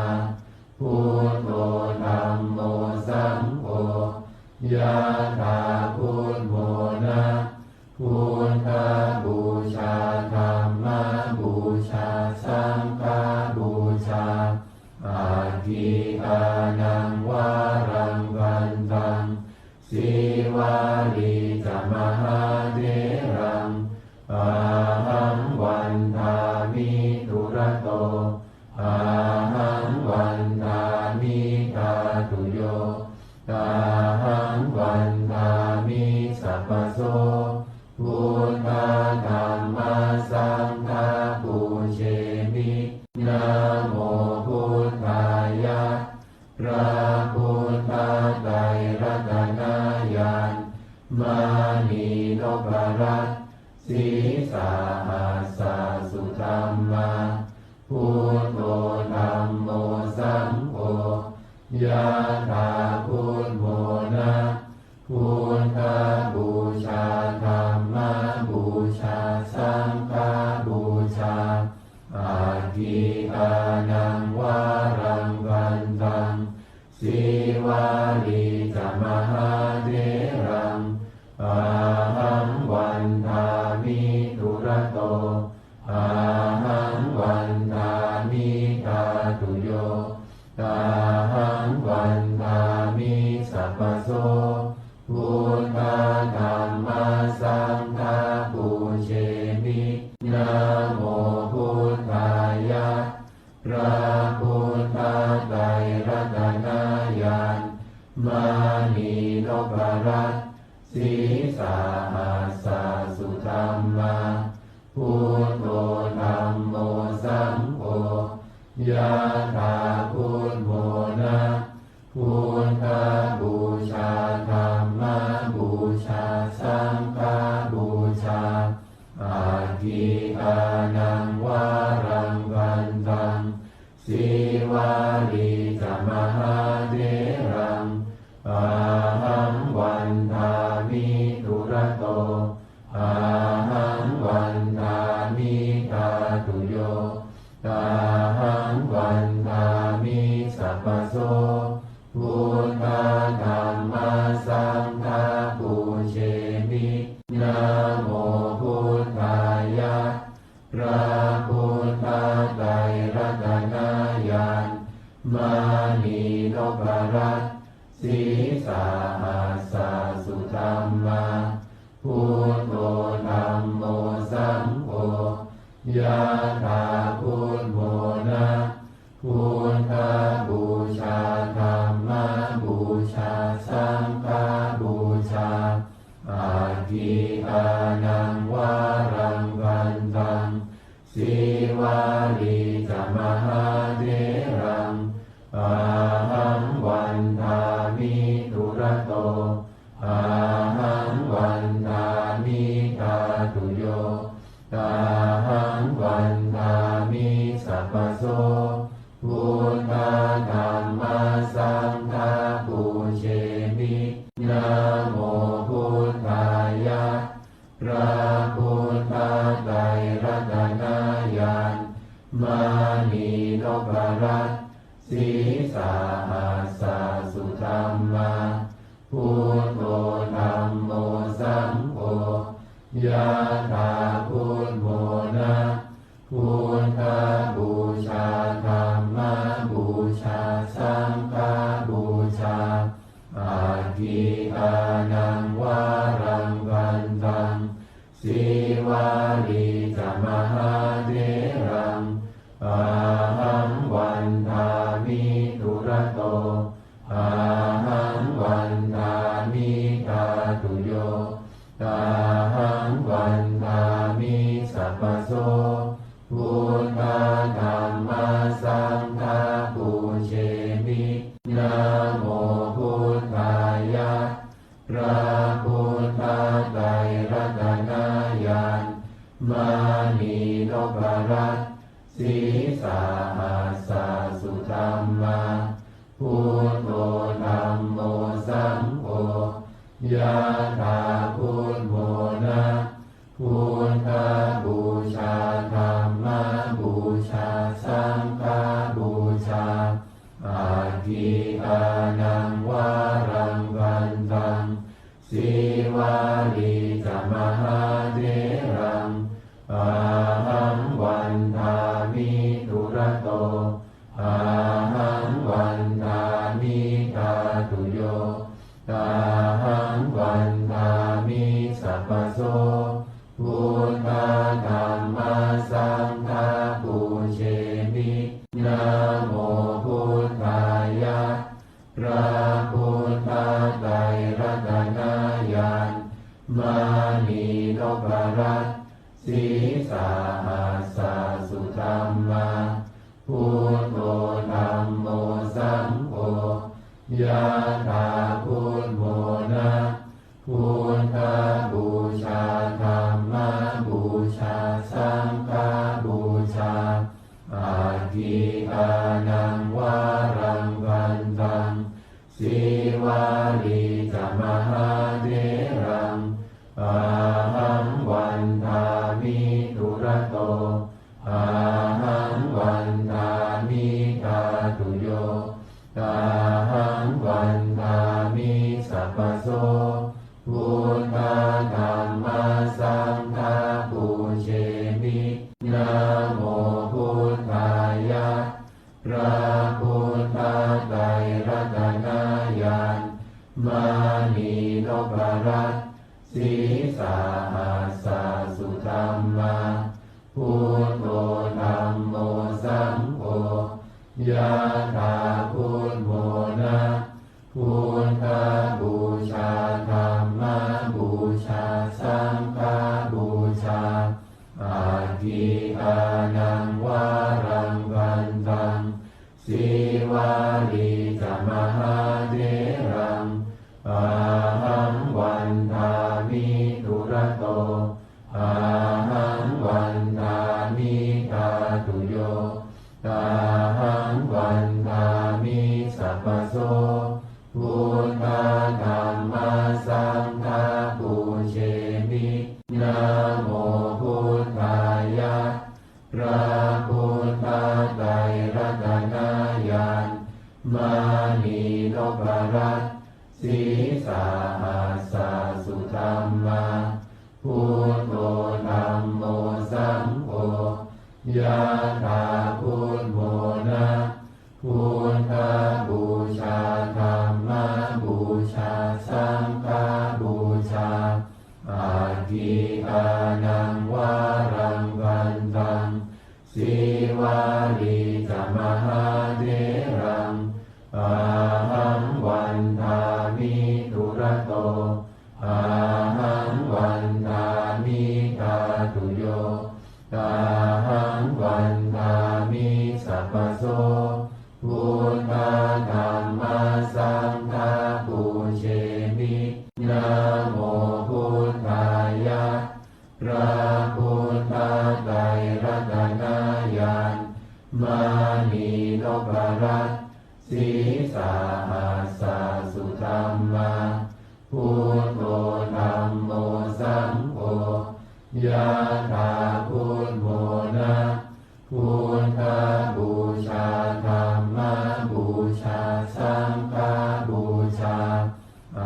buddho dhammo saṅgho, yathā buddho na, buddhapūjā dhammapūjā saṅghapūjā, aggīkānaṃ varaṃ gandhaṃ, sīvalī ca mahātheraṃ, ahaṃ vandāmi dūrato, ahaṃ vandāmi dhātuyo, ahaṃ vandāmi sabbaso, buddha dhamma saṅgha pūjemi, namo buddhāya. พระพุทธไตรรัตนญาณ มณีนพรัตน์ Sīsahassa sudhammā, buddho dhammo saṅgho, yathā buddho na, buddhapūjā dhamma to, ahaṃ vandāmi dhātuyo, ahaṃ vandāmi sabbaso. Buddha dhamma saṅgha pūjemi. Namo buddhāya. พระพุทธไตรรัตนญาณ มณีนพรัตน์ sīsahassa sudhammā, buddho dhammo saṅgho, yathā buddhamona, buddhapūjā dhammapūjā saṅghapūjā, aggīdānaṃ varaṃ gandhaṃ, sīvalī ca mahātheraṃ, ahaṃ vandāmi dūrato, ahaṃ vandāmi dhātuyo, ahaṃ vandāmi sabbaso. Buddha dhamma saṅgha pūjemi. Namo buddhāya. พระพุทธไตรรัตนญาณ มณีนพรัตน์ sīsahassa sudhammā, buddho dhammo saṅgho, yathā buddhamona, buddhapūjā dhammapūjā saṅghapūjā, aggīdānaṃ varaṃ gandhaṃ, sīvalī ca mahātheraṃ, ahaṃ vandāmi dūrato, ahaṃ vandāmi dhātuyo, ahaṃ vandāmi sabbaso. Buddha dhamma saṅgha pūjemi. Namo buddhāya. พระพุทธไตรรัตนญาณ มณีนพรัตน์ sīsahassa sudhammā, buddho dhammo saṅgho, yathā buddhamona, buddhapūjā dhammapūjā saṅghapūjā, aggīdānaṃ varaṃ gandhaṃ, sīvalī ca mahātheraṃ, ahaṃ vandāmi dūrato, ahaṃ vandāmi dhātuyo, ahaṃ vandāmi sabbaso. Buddha dhamma saṅgha pūjemi. Namo buddhāya. พระพุทธไตรรัตนญาณ มณีนพรัตน์ sīsahassa sudhammā, buddho dhammo saṅgho, yathā buddhamona, buddhapūjā dhammapūjā saṅghapūjā, aggīdānaṃ varaṃ gandhaṃ, sīvalī ca mahātheraṃ, ahaṃ vandāmi dūrato, ahaṃ vandāmi dhātuyo, ahaṃ vandāmi sabbaso. Buddha dhamma saṅgha pūjemi. Namo buddhāya. พระพุทธไตรรัตนญาณ มณีนพรัตน์ sīsahassa sudhammā, buddho dhammo saṅgho, yathā buddhamona, buddhapūjā dhammapūjā saṅghapūjā, aggīdānaṃ varaṃ gandhaṃ, sīvalī ca mahātheraṃ, ahaṃ vandāmi dūrato, ahaṃ vandāmi dhātuyo, ahaṃ vandāmi sabbaso. Buddha dhammā, buddho dhammo saṅgho, yathā buddho na, buddhapūjā dhammapūjā saṅghapūjā, aggīdānaṃ varaṃ gandhaṃ, sīvalī ca mahātheraṃ, ahaṃ vandāmi dūrato, ahaṃ vandāmi dhātuyo, ahaṃ vandāmi sabbaso, buddhā dhammā saṅghā pūjemi. Namo buddhāya, พระพุทธไตรรัตนญาณ มณีนพรัตน์ sīsahassa sudhammā, buddho dhammo saṅgho, yathā buddho na, buddhapūjā dhammapūjā saṅghapūjā, aggīdānaṃ varaṃ gandhaṃ, sīvalī ca mahātheraṃ, ahaṃ vandāmi dūrato, ahaṃ vandāmi dhātuyo, ahaṃ vandāmi sabbaso, buddhā dhammā saṅghā pūjemi. Namo buddhāya, พระพุทธไตรรัตนญาณ มณีนพรัตน์ sīsahassa sudhammā, buddho dhammo saṅgho, yathā buddho na, buddhapūjā dhammapūjā saṅghapūjā,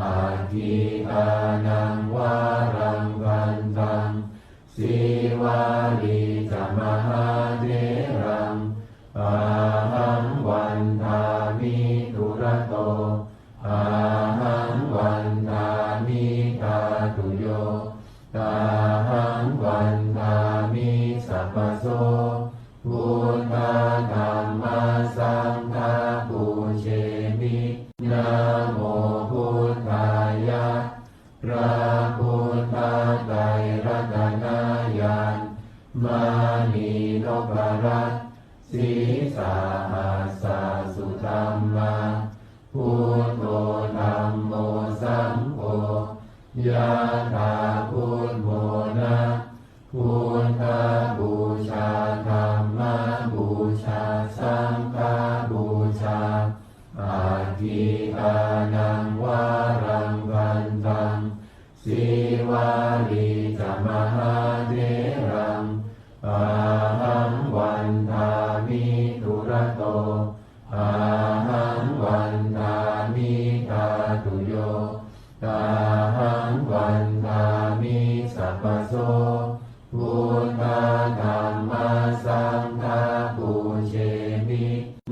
aggīdānaṃ varaṃ gandhaṃ, sīvalī ca mahātheraṃ, ahaṃ vandāmi dūrato, ahaṃ vandāmi dhātuyo, ahaṃ vandāmi sabbaso, buddhā dhammā saṅghā pūjemi. Namo buddhāya, พระพุทธไตรรัตนญาณ มณีนพรัตน์ sīsahassa sudhammā, buddho dhammo saṅgho, yathā buddho na, buddhapūjā dhammapūjā saṅghapūjā, aggīdānaṃ varaṃ gandhaṃ, sīvalī ca mahātheraṃ, ahaṃ vandāmi dūrato, ahaṃ vandāmi dhātuyo, ahaṃ vandāmi sabbaso, buddhā dhammā saṅghā pūjemi.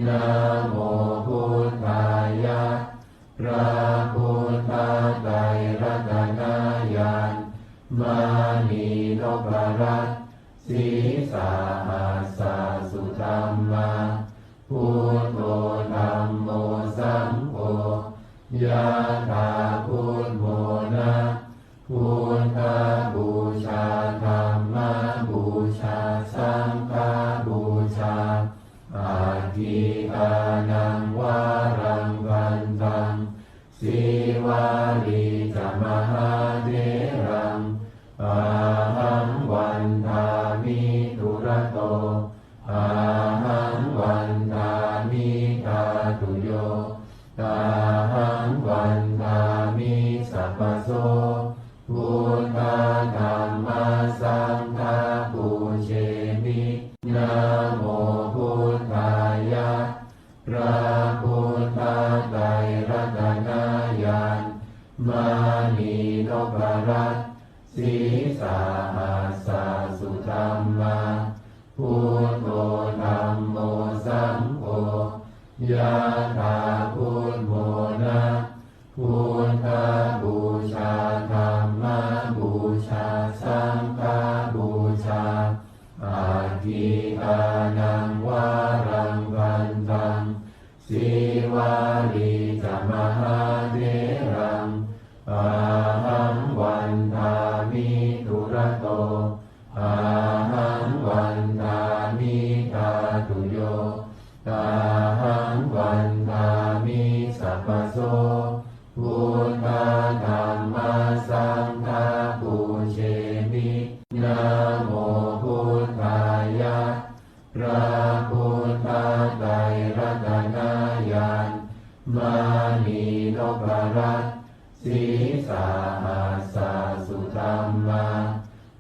Namo buddhāya, พระพุทธไตรรัตนญาณ มณีนพรัตน์ sīsahassa sudhammā, buddho dhammo saṅgho, yathā buddho na, buddhapūjā dhammapūjā saṅghapūjā, aggīdānaṃ varaṃ gandhaṃ, sīvalī ca mahātheraṃ, ahaṃ vandāmi dūrato, ahaṃ vandāmi dhātuyo, ahaṃ vandāmi sabbaso, buddhā dhammā saṅghā pūjemi. Namo buddhāya, พระพุทธไตรรัตนญาณ มณีนพรัตน์ sīsahassa sudhammā, buddho dhammo saṅgho, yathā buddho na, buddhapūjā dhammapūjā saṅghapūjā, to, ahaṃ vandāmi dhātuyo, ahaṃ vandāmi sabbaso, buddha dhamma saṅgha pūjemi, namo buddhāya. พระพุทธไตรรัตนญาณ มณีนพรัตน์ sīsahassa sudhammā,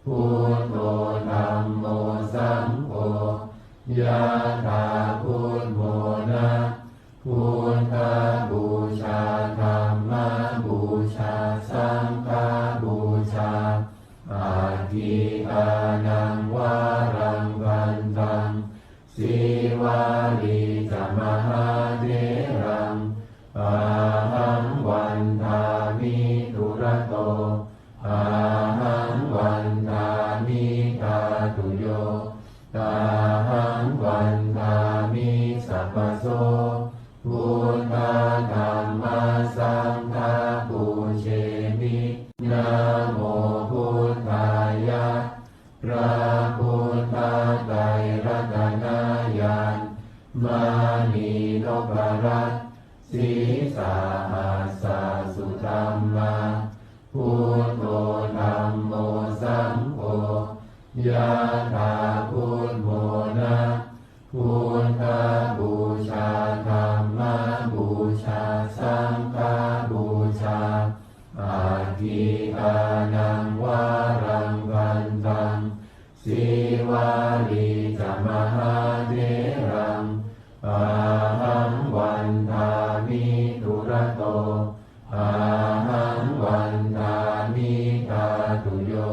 buddho dhammo saṅgho, yathā buddhamona, buddhapūjā, dhammapūjā, saṅghapūjā, aggikānaṃ varaṃ vandaṃ, sīvalī ca mahātheraṃ, ahaṃ vandāmi dūrato, ahaṃ vandāmi dhātuyo, ahaṃ vandāmi sabbaso, buddha dhamma saṅgha pūjemi, namo buddhāya. พระพุทธไตรรัตนญาณ มณีนพรัตน์ sīsahassa sudhammā, buddho dhammo saṅgho, yathā buddhamona, buddhapūjā, dhammapūjā, saṅghapūjā, aggikānaṃ varaṃ vandaṃ, sīvalī ca mahātheraṃ, ahaṃ vandāmi dūrato, ahaṃ vandāmi dhātuyo,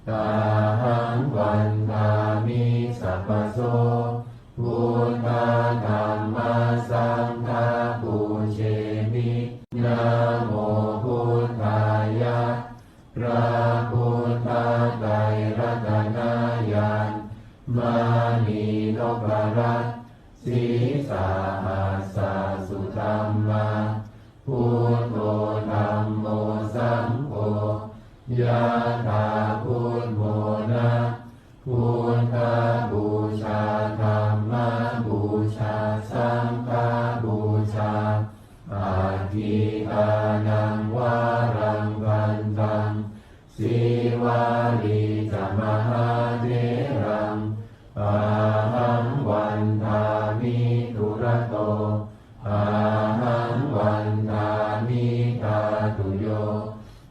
ahaṃ vandāmi sabbaso, buddha dhamma saṅgha pūjemi, namo buddhāya. พระพุทธไตรรัตนญาณ มณีนพรัตน์ sīsahassa sudhammā, buddho dhammo saṅgho, yathā buddhamona, buddhapūjā, dhammapūjā, saṅghapūjā, aggikānaṃ varaṃ vandaṃ, sīvalī ca mahātheraṃ, ahaṃ vandāmi dūrato, ahaṃ vandāmi dhātuyo,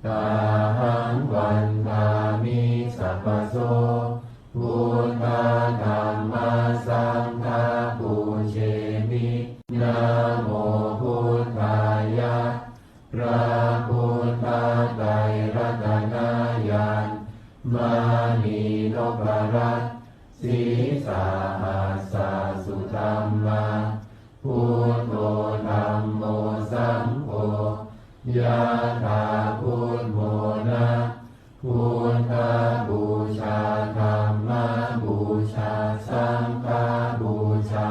ahaṃ vandāmi sabbaso, buddha dhamma saṅgha pūjemi, namo buddhāya. พระพุทธไตรรัตนญาณ มณีนพรัตน์ sīsahassa sudhammā, buddho dhammo saṅgho, yathā buddhamona, buddhapūjā, dhammapūjā, saṅghapūjā,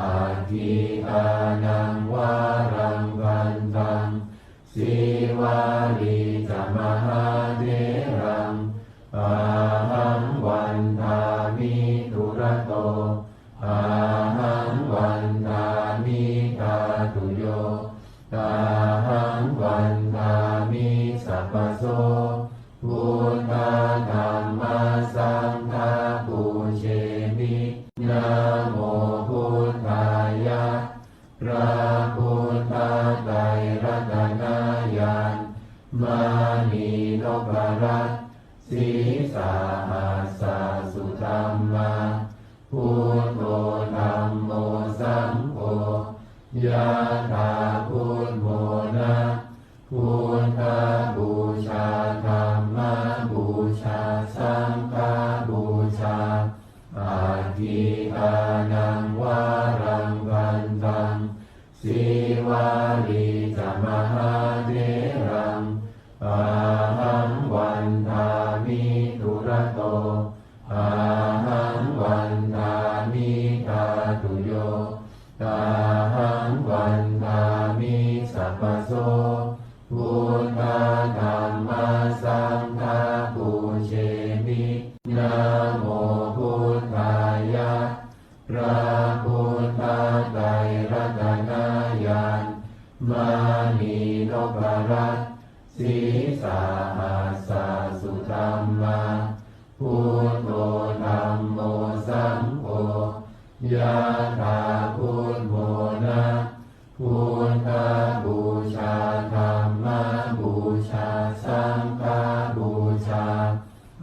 aggikānaṃ varaṃ vandaṃ, sīvalī ca mahātheraṃ, ahaṃ vandāmi dūrato, ahaṃ vandāmi dhātuyo, ahaṃ vandāmi sabbaso, buddha dhamma saṅgha pūjemi, namo buddhāya. พระพุทธไตรรัตนญาณ มณีนพรัตน์ sīsahassa sudhammā, buddho dhammo saṅgho, yathā buddhamona, buddhapūjā, dhammapūjā, saṅghapūjā, aggikānaṃ varaṃ vandaṃ, sīvalī ca mahātheraṃ, ahaṃ vandāmi dūrato, ahaṃ vandāmi dhātuyo, ahaṃ vandāmi sabbaso, buddha dhamma saṅgha pūjemi. Namo buddhāya. พระพุทธไตรรัตนญาณ มณีนพรัตน์ sīsahassa sudhammā, buddho dhammo saṅgho, yathā buddhamona, buddhapūjā dhammapūjā saṅghapūjā,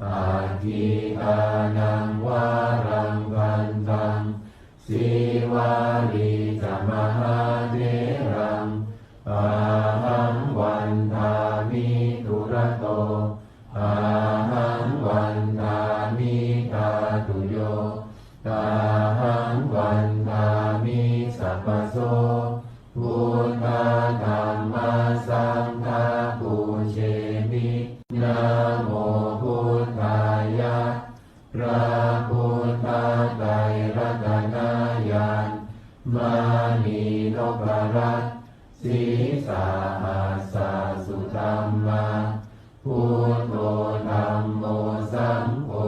aggikānaṃ varaṃ vandaṃ, Sīvalī ca mahātheraṃ, ahaṃ vandāmi dūrato, ahaṃ vandāmi dhātuyo, ahaṃ vandāmi sabbaso, buddha dhamma saṅgha pūjemi. Namo buddhāya. พระพุทธไตรรัตนญาณ มณีนพรัตน์ sīsahassa sudhammā, buddho dhammo saṅgho,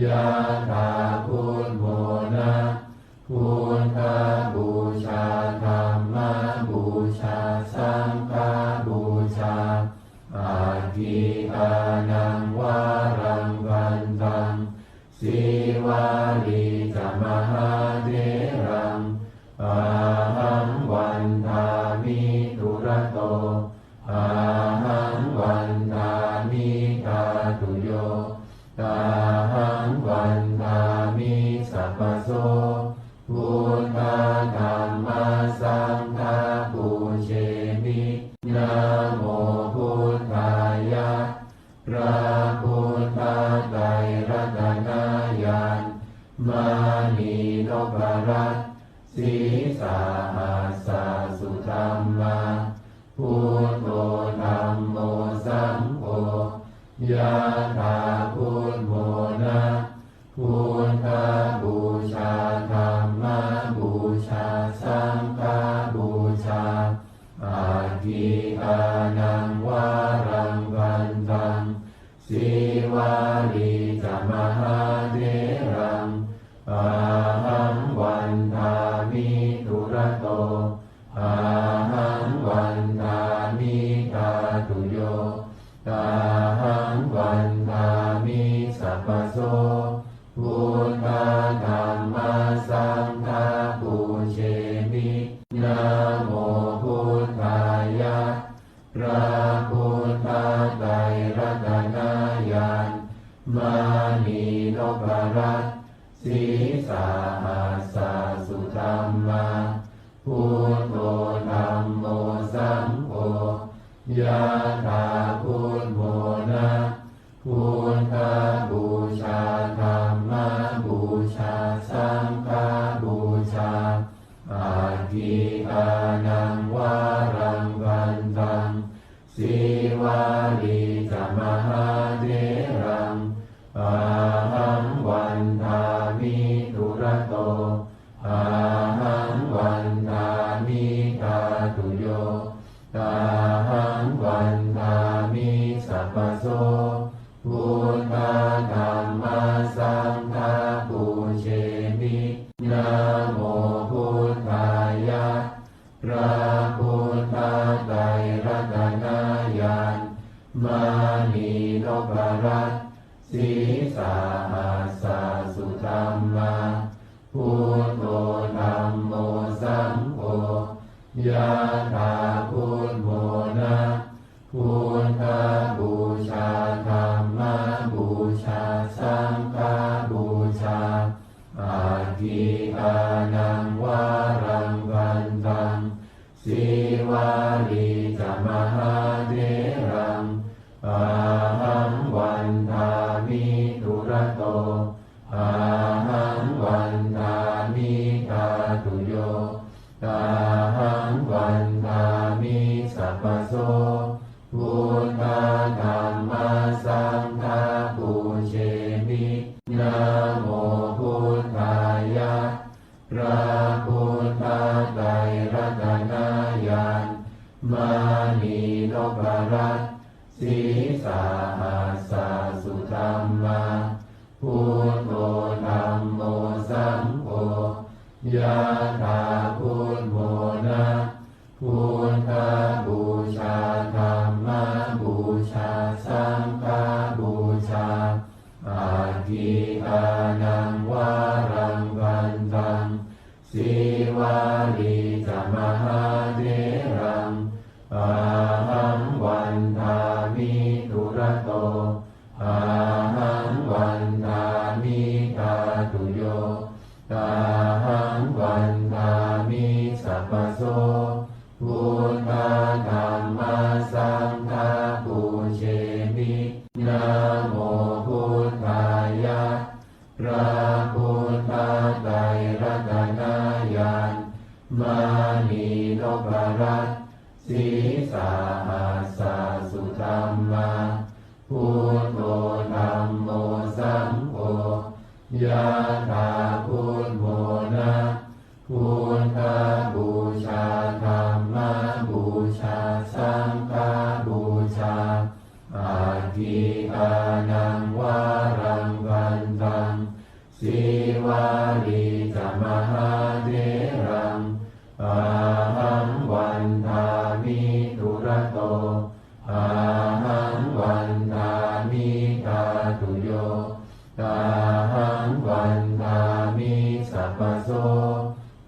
yathā buddhamona, buddhapūjā dhammapūjā saṅghapūjā, aggikānaṃ varaṃ vandaṃ, Sīvalī ca mahātheraṃ, ahaṃ vandāmi dūrato, ahaṃ vandāmi dhātuyo, ahaṃ vandāmi sabbaso, buddha dhamma saṅgha pūjemi. Namo buddhāya. พระพุทธไตรรัตนญาณ มณีนพรัตน์ sīsahassa sudhammā, buddho dhammo saṅgho, yathā buddhamona, buddhapūjā dhammapūjā saṅghapūjā, aggikānaṃ varaṃ vandaṃ, Sīvalī ca mahātheraṃ, ahaṃ vandāmi dūrato, ahaṃ vandāmi dhātuyo, ahaṃ vandāmi sabbaso, buddha dhamma saṅgha pūjemi. Namo buddhāya. พระพุทธไตรรัตนญาณ มณีนพรัตน์ sīsahassa sudhammā, buddho dhammo saṅgho, yathā buddhamona, buddhapūjā dhammapūjā saṅghapūjā, aggikānaṃ varaṃ vandaṃ, Sīvalī ca mahātheraṃ, ahaṃ vandāmi dūrato, ahaṃ vandāmi dhātuyo, ahaṃ vandāmi sabbaso, buddha dhamma saṅgha pūjemi. Namo buddhāya. พระพุทธไตรรัตนญาณ มณีนพรัตน์ sīsahassa sudhammā, buddho dhammo saṅgho, yathā buddhamona, buddhapūjā dhammapūjā saṅghapūjā, aggikānaṃ varaṃ vandaṃ, Sīvalī ca mahātheraṃ, ahaṃ vandāmi dūrato, ahaṃ vandāmi dhātuyo, ahaṃ vandāmi sabbaso, buddha dhamma saṅgha pūjemi. Namo buddhāya. พระพุทธไตรรัตนญาณ มณีนพรัตน์ sīsahassa sudhammā, Buddho dhammo saṅgho. Yathā buddho na. Buddhapūjā dhammapūjā saṅghapūjā. Atthi dānaṃ varaṃ bhaddhaṃ. Sīvalī ca mahātheraṃ. Ahaṃ vandāmi dūrato. Ahaṃ vandāmi dhātuyo. Ahaṃ vandāmi sabbaso. Buddha dhamma saṅgha pūjemi. Namo buddhāya. พระพุทธไตรรัตนญาณ มณีนพรัตน์ sīsahassa sudhammā. Buddho dhammo saṅgho. Yathā buddho na. Buddhapūjā dhammapūjā saṅghapūjā. Atthi dānaṃ varaṃ bhaddhaṃ. Sīvalī ca mahātheraṃ. Ahaṃ vandāmi dūrato. Ahaṃ vandāmi dhātuyo. Ahaṃ vandāmi sabbaso.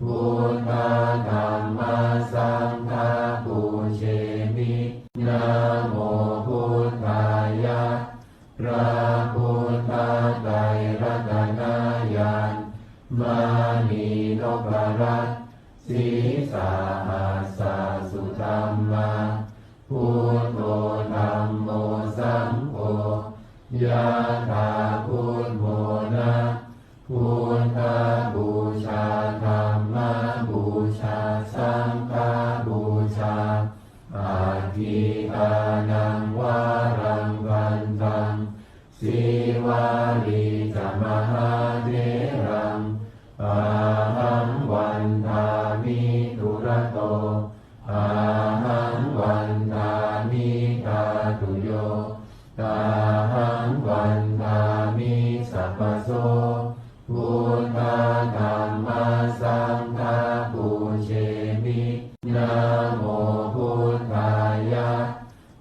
Buddha dhamma saṅgha pūjemi. Namo buddhāya. พระพุทธไตรรัตนญาณ มณีนพรัตน์ sīsahassa sudhammā. Buddho dhammo saṅgho. Yathā buddho na. Buddhapūjā dhammapūjā saṅghapūjā. Atthi dānaṃ varaṃ bhaddhaṃ. Sīvalī ca mahātheraṃ. Ahaṃ vandāmi dūrato. Ahaṃ vandāmi dhātuyo. Ahaṃ vandāmi sabbaso. Buddha dhamma saṅgha pūjemi. Namo buddhāya.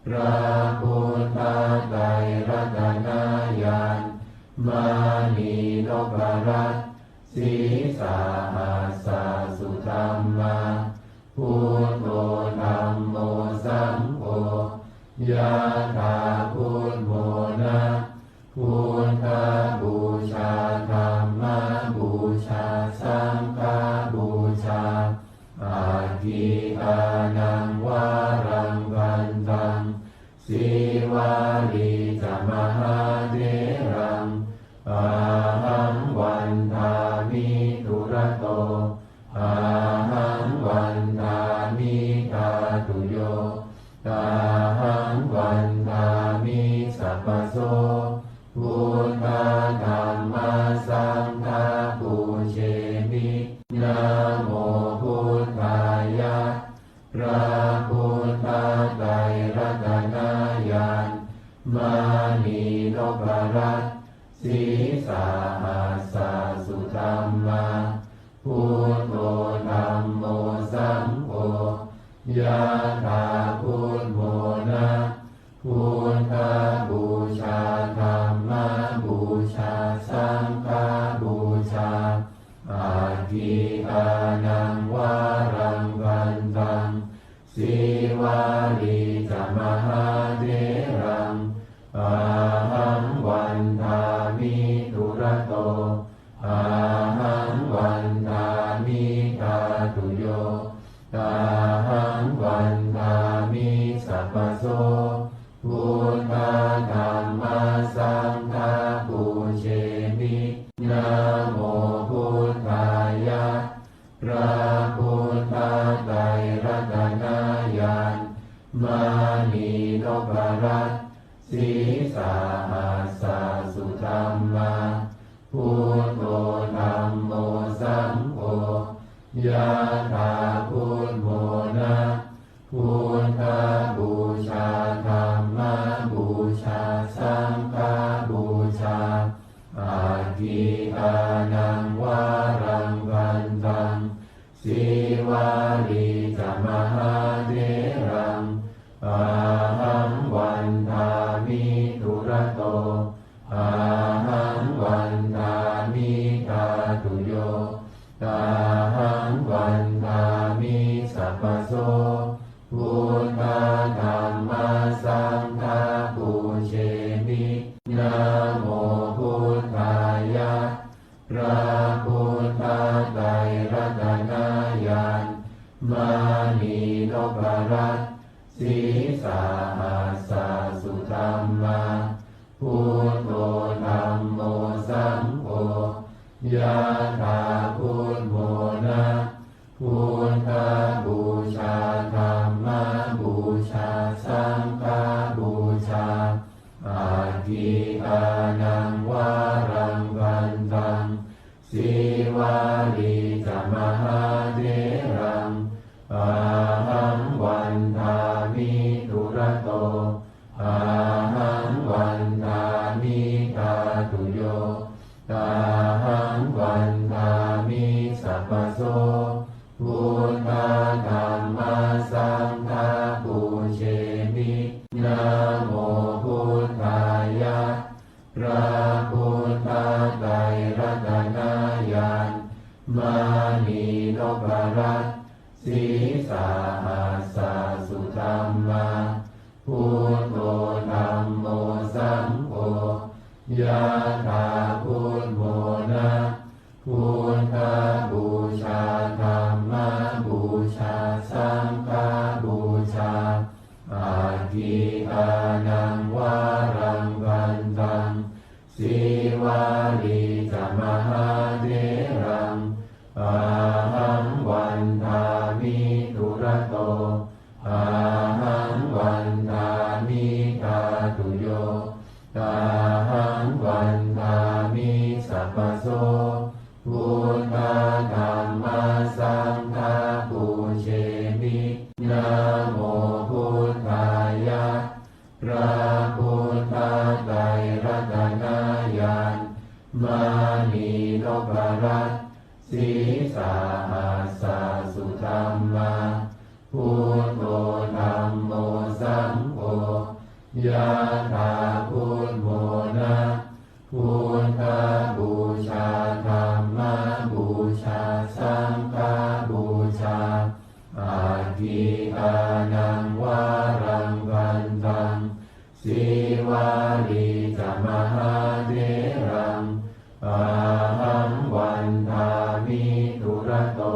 พระพุทธไตรรัตนญาณ มณีนพรัตน์ sīsahassa sudhammā. Buddho dhammo saṅgho. Yathā buddho na. Buddhapūjā dhammapūjā saṅghapūjā. Atthi dānaṃ varaṃ bhaddhaṃ. Sīvalī ca mahātheraṃ. Ahaṃ vandāmi dūrato. Ahaṃ vandāmi dhātuyo. Ahaṃ vandāmi sabbaso. Buddha dhamma saṅgha pūjemi. Namo buddhāya. พระพุทธไตรรัตนญาณ มณีนพรัตน์ sīsahassa sudhammā. Buddho dhammo saṅgho. Yathā buddho na. Buddhapūjā dhammapūjā saṅghapūjā. Atthi dānaṃ varaṃ bhaddhaṃ. Sīvalī ca mahātheraṃ. Ahaṃ vandāmi dūrato. Ahaṃ vandāmi dhātuyo. Ahaṃ vandāmi sabbaso. Buddha dhamma saṅgha pūjemi. Namo buddhāya. พระพุทธไตรรัตนญาณ มณีนพรัตน์ sīsahassa sudhammā. Buddho dhammo saṅgho. Yathā buddho na. Buddhapūjā dhammapūjā saṅghapūjā. Dakkhiṇānaṃ varaṃ bhaddhaṃ, Sīvalī ca mahātheraṃ, ahaṃ vandāmi dūrato, ahaṃ vandāmi dhātuyo, ahaṃ vandāmi sabbaso. Buddha dhamma saṅgha pūjemi. Namo buddhāya. พระพุทธไตรรัตนญาณ มณีนพรัตน์ sīsahassa sudhammā, buddho dhammo saṅgho, yathā buddho na, buddhapūjā dhammapūjā saṅghapūjā. Dakkhiṇānaṃ varaṃ bhaddhaṃ, Sīvalī ca mahātheraṃ, ahaṃ vandāmi dūrato, ahaṃ vandāmi dhātuyo, ahaṃ vandāmi sabbaso. Buddha dhamma saṅgha pūjemi. Namo buddhāya. พระพุทธไตรรัตนญาณ มณีนพรัตน์ sīsahassa sudhammā, buddho dhammo saṅgho, yathā buddho na, buddhapūjā dhammapūjā saṅghapūjā. Dakkhiṇānaṃ varaṃ bhaddhaṃ, Sīvalī ca mahātheraṃ, ahaṃ vandāmi dūrato, ahaṃ vandāmi dhātuyo, ahaṃ vandāmi sabbaso. Buddha dhamma saṅgha pūjemi. Namo buddhāya. พระพุทธไตรรัตนญาณ มณีนพรัตน์ sīsahassa sudhammā, buddho dhammo saṅgho, yathā buddho na, buddhapūjā dhammapūjā saṅghapūjā. Dakkhiṇānaṃ varaṃ bhaddhaṃ, Sīvalī ca mahātheraṃ, ahaṃ vandāmi dūrato,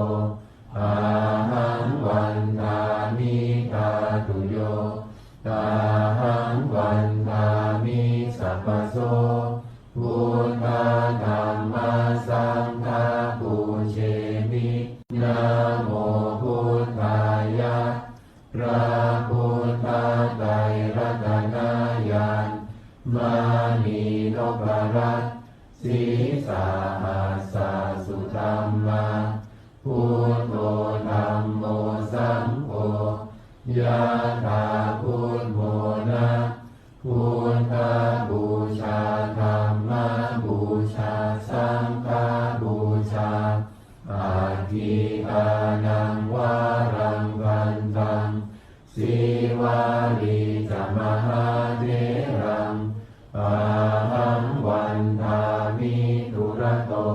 ahaṃ vandāmi dhātuyo, ahaṃ vandāmi sabbaso. Buddha dhamma saṅgha pūjemi. Namo buddhāya. พระพุทธไตรรัตนญาณ มณีนพรัตน์ sīsahassa sudhammā, buddho dhammo saṅgho, yathā buddho na, buddhapūjā dhammapūjā saṅghapūjā. Dakkhiṇānaṃ varaṃ bhaddhaṃ, Sīvalī ca mahātheraṃ, ahaṃ vandāmi dūrato,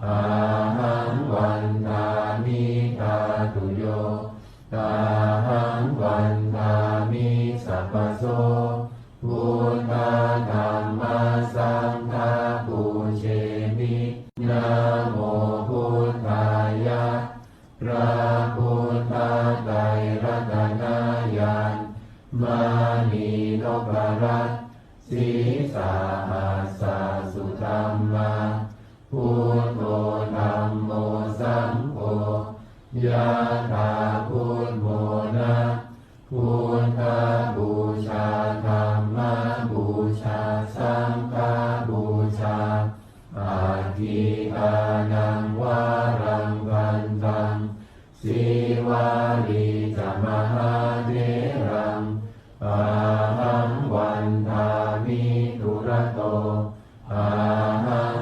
ahaṃ vandāmi dhātuyo, ahaṃ vandāmi sabbaso. Buddha dhamma saṅgha pūjemi. Namo buddhāya. พระพุทธไตรรัตนญาณ มณีนพรัตน์ sīsahassa sudhammā, buddho dhammo saṅgho, yathā buddho na, buddhapūjā dhammapūjā saṅghapūjā. Dakkhiṇānaṃ varaṃ bhaddhaṃ, Sīvalī ca mahātheraṃ, ahaṃ vandāmi dūrato, ahaṃ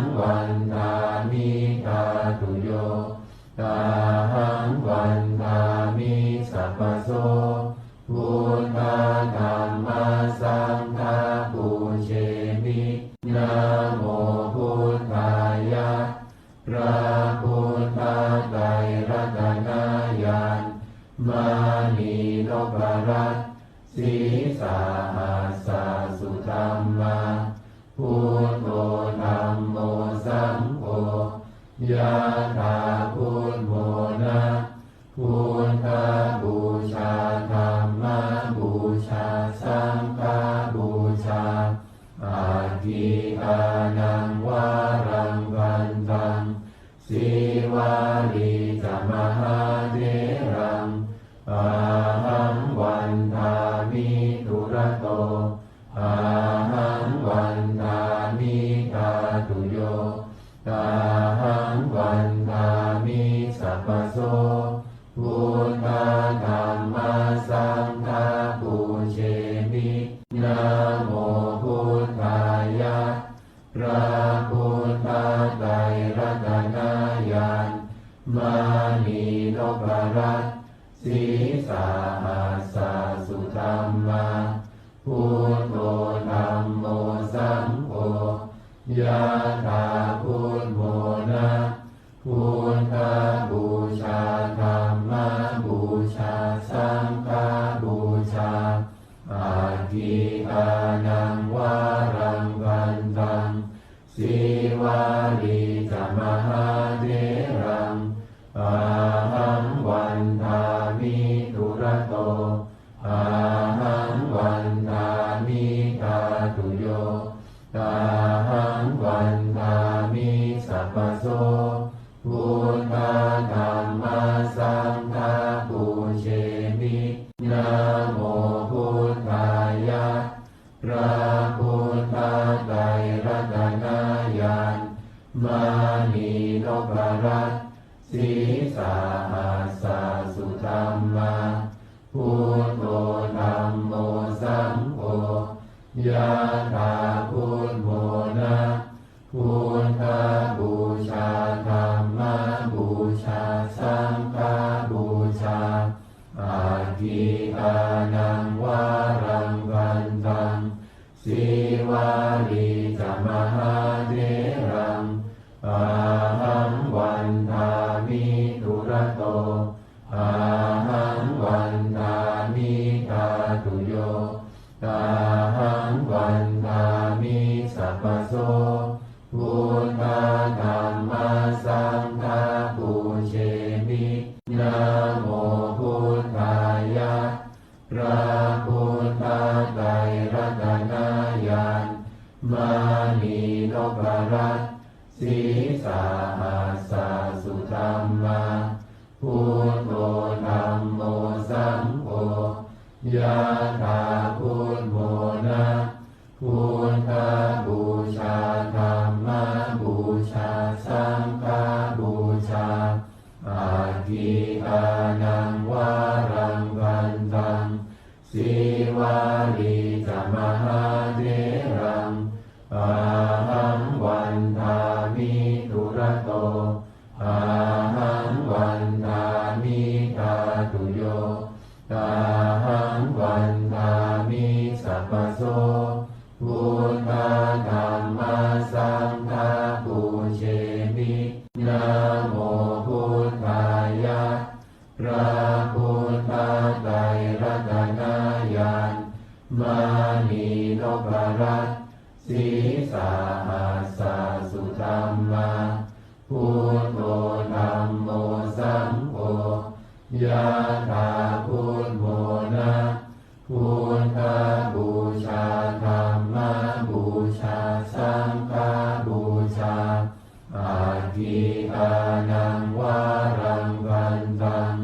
Yathā buddhamona, buddhapūjā, dhammapūjā, saṅghapūjā, aggīdānaṃ varaṃ gandhaṃ, sīvalī ca mahātheraṃ, ahaṃ vandāmi dūrato, ahaṃ vandāmi dhātuyo, ahaṃ vandāmi sabbaso. Buddha dhamma saṅgha pūjemi. Namo buddhāya. พระพุทธไตรรัตนญาณ มณีนพรัตน์ ศีสหัสสะสุธัมมา Buddho dhammo saṅgho. Yathā buddhamona, buddhapūjā, dhammapūjā, saṅghapūjā, aggīdānaṃ varaṃ gandhaṃ, sīvalī ca mahātheraṃ, ahaṃ vandāmi dūrato, ahaṃ vandāmi dhātuyo, ahaṃ vandāmi sabbaso. Buddha dhamma saṅgha pūjemi. Namo buddhāya. พระพุทธไตรรัตนญาณ มณีนพรัตน์ ศีสหัสสะสุธัมมา Buddho dhammo saṅgho. Yathā buddhamona, buddhapūjā, dhammapūjā, saṅghapūjā, aggīdānaṃ varaṃ gandhaṃ, sīvalī ca mahātheraṃ, ahaṃ vandāmi dūrato, ahaṃ vandāmi dhātuyo, ahaṃ vandāmi sabbaso. Buddha dhamma saṅgha pūjemi. Namo buddhāya. พระพุทธไตรรัตนญาณ มณีนพรัตน์ ศีสหัสสะสุธัมมา Buddho dhammo saṅgho. Yathā buddhamona, buddhapūjā, dhammapūjā, saṅghapūjā, aggīdānaṃ varaṃ gandhaṃ, sīvalī ca mahātheraṃ, ahaṃ vandāmi dūrato, ahaṃ vandāmi dhātuyo, ahaṃ vandāmi sabbaso. Buddha dhamma saṅgha pūjemi. Namo buddhāya. พระพุทธไตรรัตนญาณ มณีนพรัตน์ ศีสหัสสะสุธัมมา Buddho dhammo saṅgho. Yathā buddhamona, buddhapūjā, dhammapūjā, saṅghapūjā, aggīdānaṃ varaṃ gandhaṃ,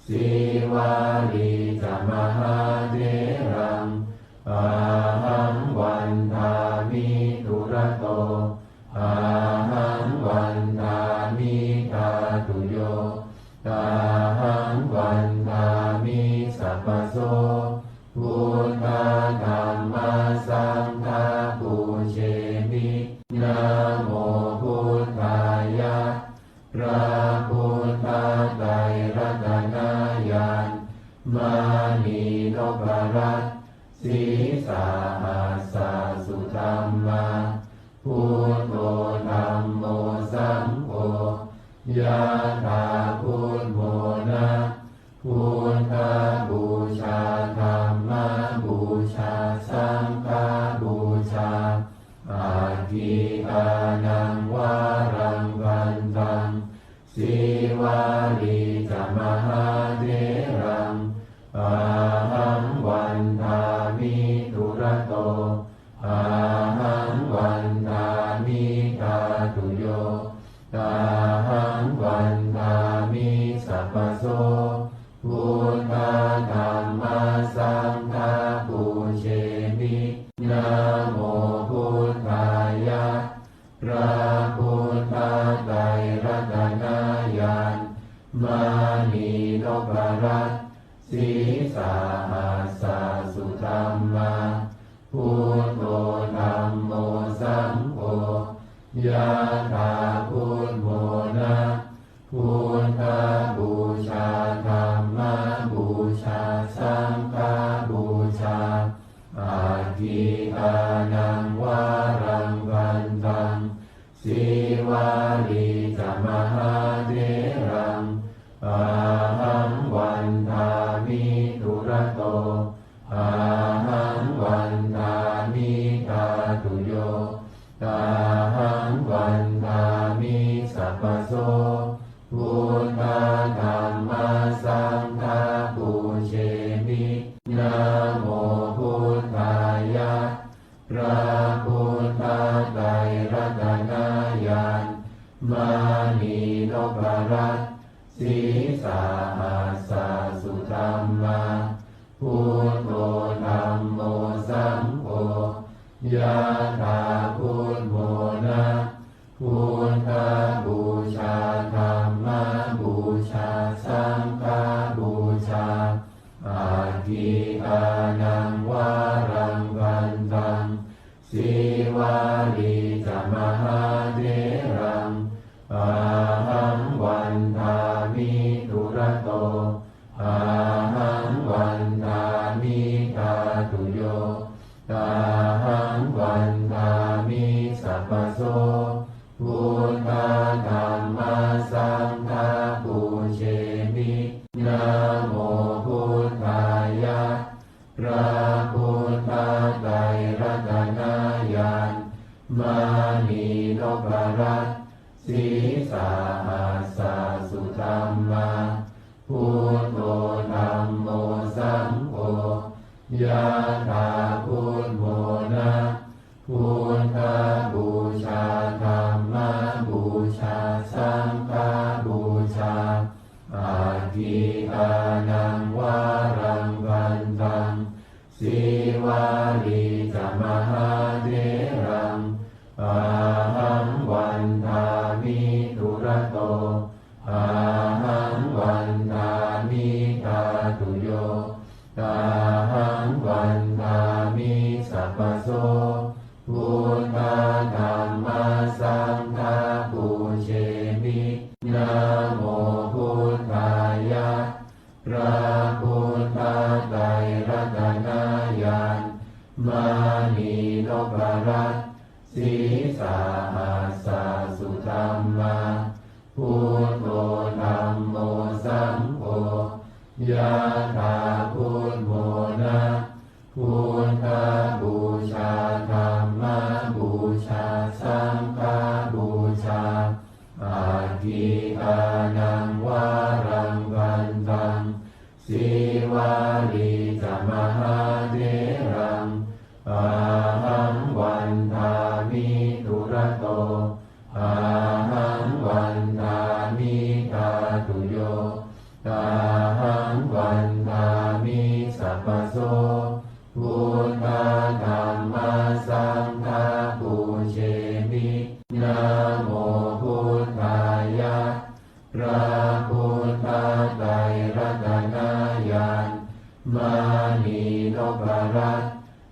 sīvalī ca mahātheraṃ, ahaṃ vandāmi dūrato, ahaṃ vandāmi dhātuyo, ahaṃ vandāmi sabbaso. Buddha dhamma saṅgha pūjemi. Namo buddhāya. พระพุทธไตรรัตนญาณ มณีนพรัตน์ ศีสหัสสะสุธัมมา Buddho dhammo saṅgho. Yathā buddhamona, buddhapūjā, dhammapūjā, saṅghapūjā, aggīdānaṃ varaṃ gandhaṃ, yo, tahaṃ vandāmi sabbaso. Buddha dhamma saṅgha pūjemi. Namo buddhāya. พระพุทธไตรรัตนญาณ มณีนพรัตน์ sīsahassa sudhammā, buddho dhammo saṅgho, yathā buddhamona. Buddhapūjā dhammapūjā saṅghapūjā, aggīdānaṃ varaṃ gandhaṃ, sīvalī ca mahātheraṃ, ahaṃ vandāmi dūrato, ahaṃ vandāmi dhātuyo, tahaṃ vandāmi sabbaso. Buddha dhamma saṅgha pūjemi. Namo buddhāya. พระพุทธไตรรัตนญาณ มณีนพรัตน์ sīsahassa sudhammā, buddho dhammo saṅgho, yathā buddhamona. Buddhapūjā dhammapūjā saṅghapūjā, aggīdānaṃ varaṃ gandhaṃ, sīvalī ca mahātheraṃ, ahaṃ vandāmi dūrato, ahaṃ vandāmi dhātuyo, tahaṃ vandāmi sabbaso. Buddha dhamma saṅgha pūjemi. Namo buddhāya. พระพุทธไตรรัตนญาณ มณีนพรัตน์ sīsahassa sudhammā, buddho dhammo saṅgho, yathā buddhamona. Buddhapūjā dhammapūjā saṅghapūjā, aggīdānaṃ varaṃ gandhaṃ, sīvalī ca mahātheraṃ, ahaṃ vandāmi dūrato, ahaṃ vandāmi dhātuyo, tahaṃ vandāmi sabbaso. Buddha dhamma saṅgha pūjemi. Namo buddhāya. พระพุทธไตรรัตนญาณ มณีนพรัตน์ sīsahassa sudhammā, buddho dhammo saṅgho, yathā buddhamona. Buddhapūjā dhammapūjā saṅghapūjā, aggīdānaṃ varaṃ gandhaṃ, sīvalī ca mahātheraṃ, ahaṃ vandāmi dūrato, ahaṃ vandāmi dhātuyo, tahaṃ vandāmi sabbaso. Buddha dhamma saṅgha pūjemi. Namo buddhāya. พระพุทธไตรรัตนญาณ มณีนพรัตน์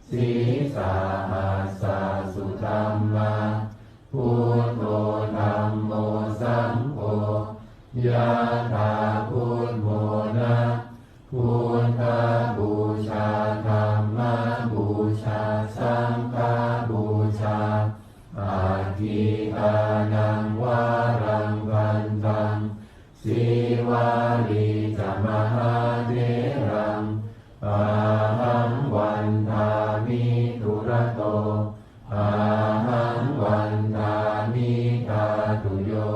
sīsahassa sudhammā, buddho dhammo saṅgho, yathā buddhamona. Buddhapūjā dhammapūjā saṅghapūjā, aggīdānaṃ varaṃ gandhaṃ, sīvalī ca mahātheraṃ, ahaṃ vandāmi dūrato, ahaṃ vandāmi dhātuyo,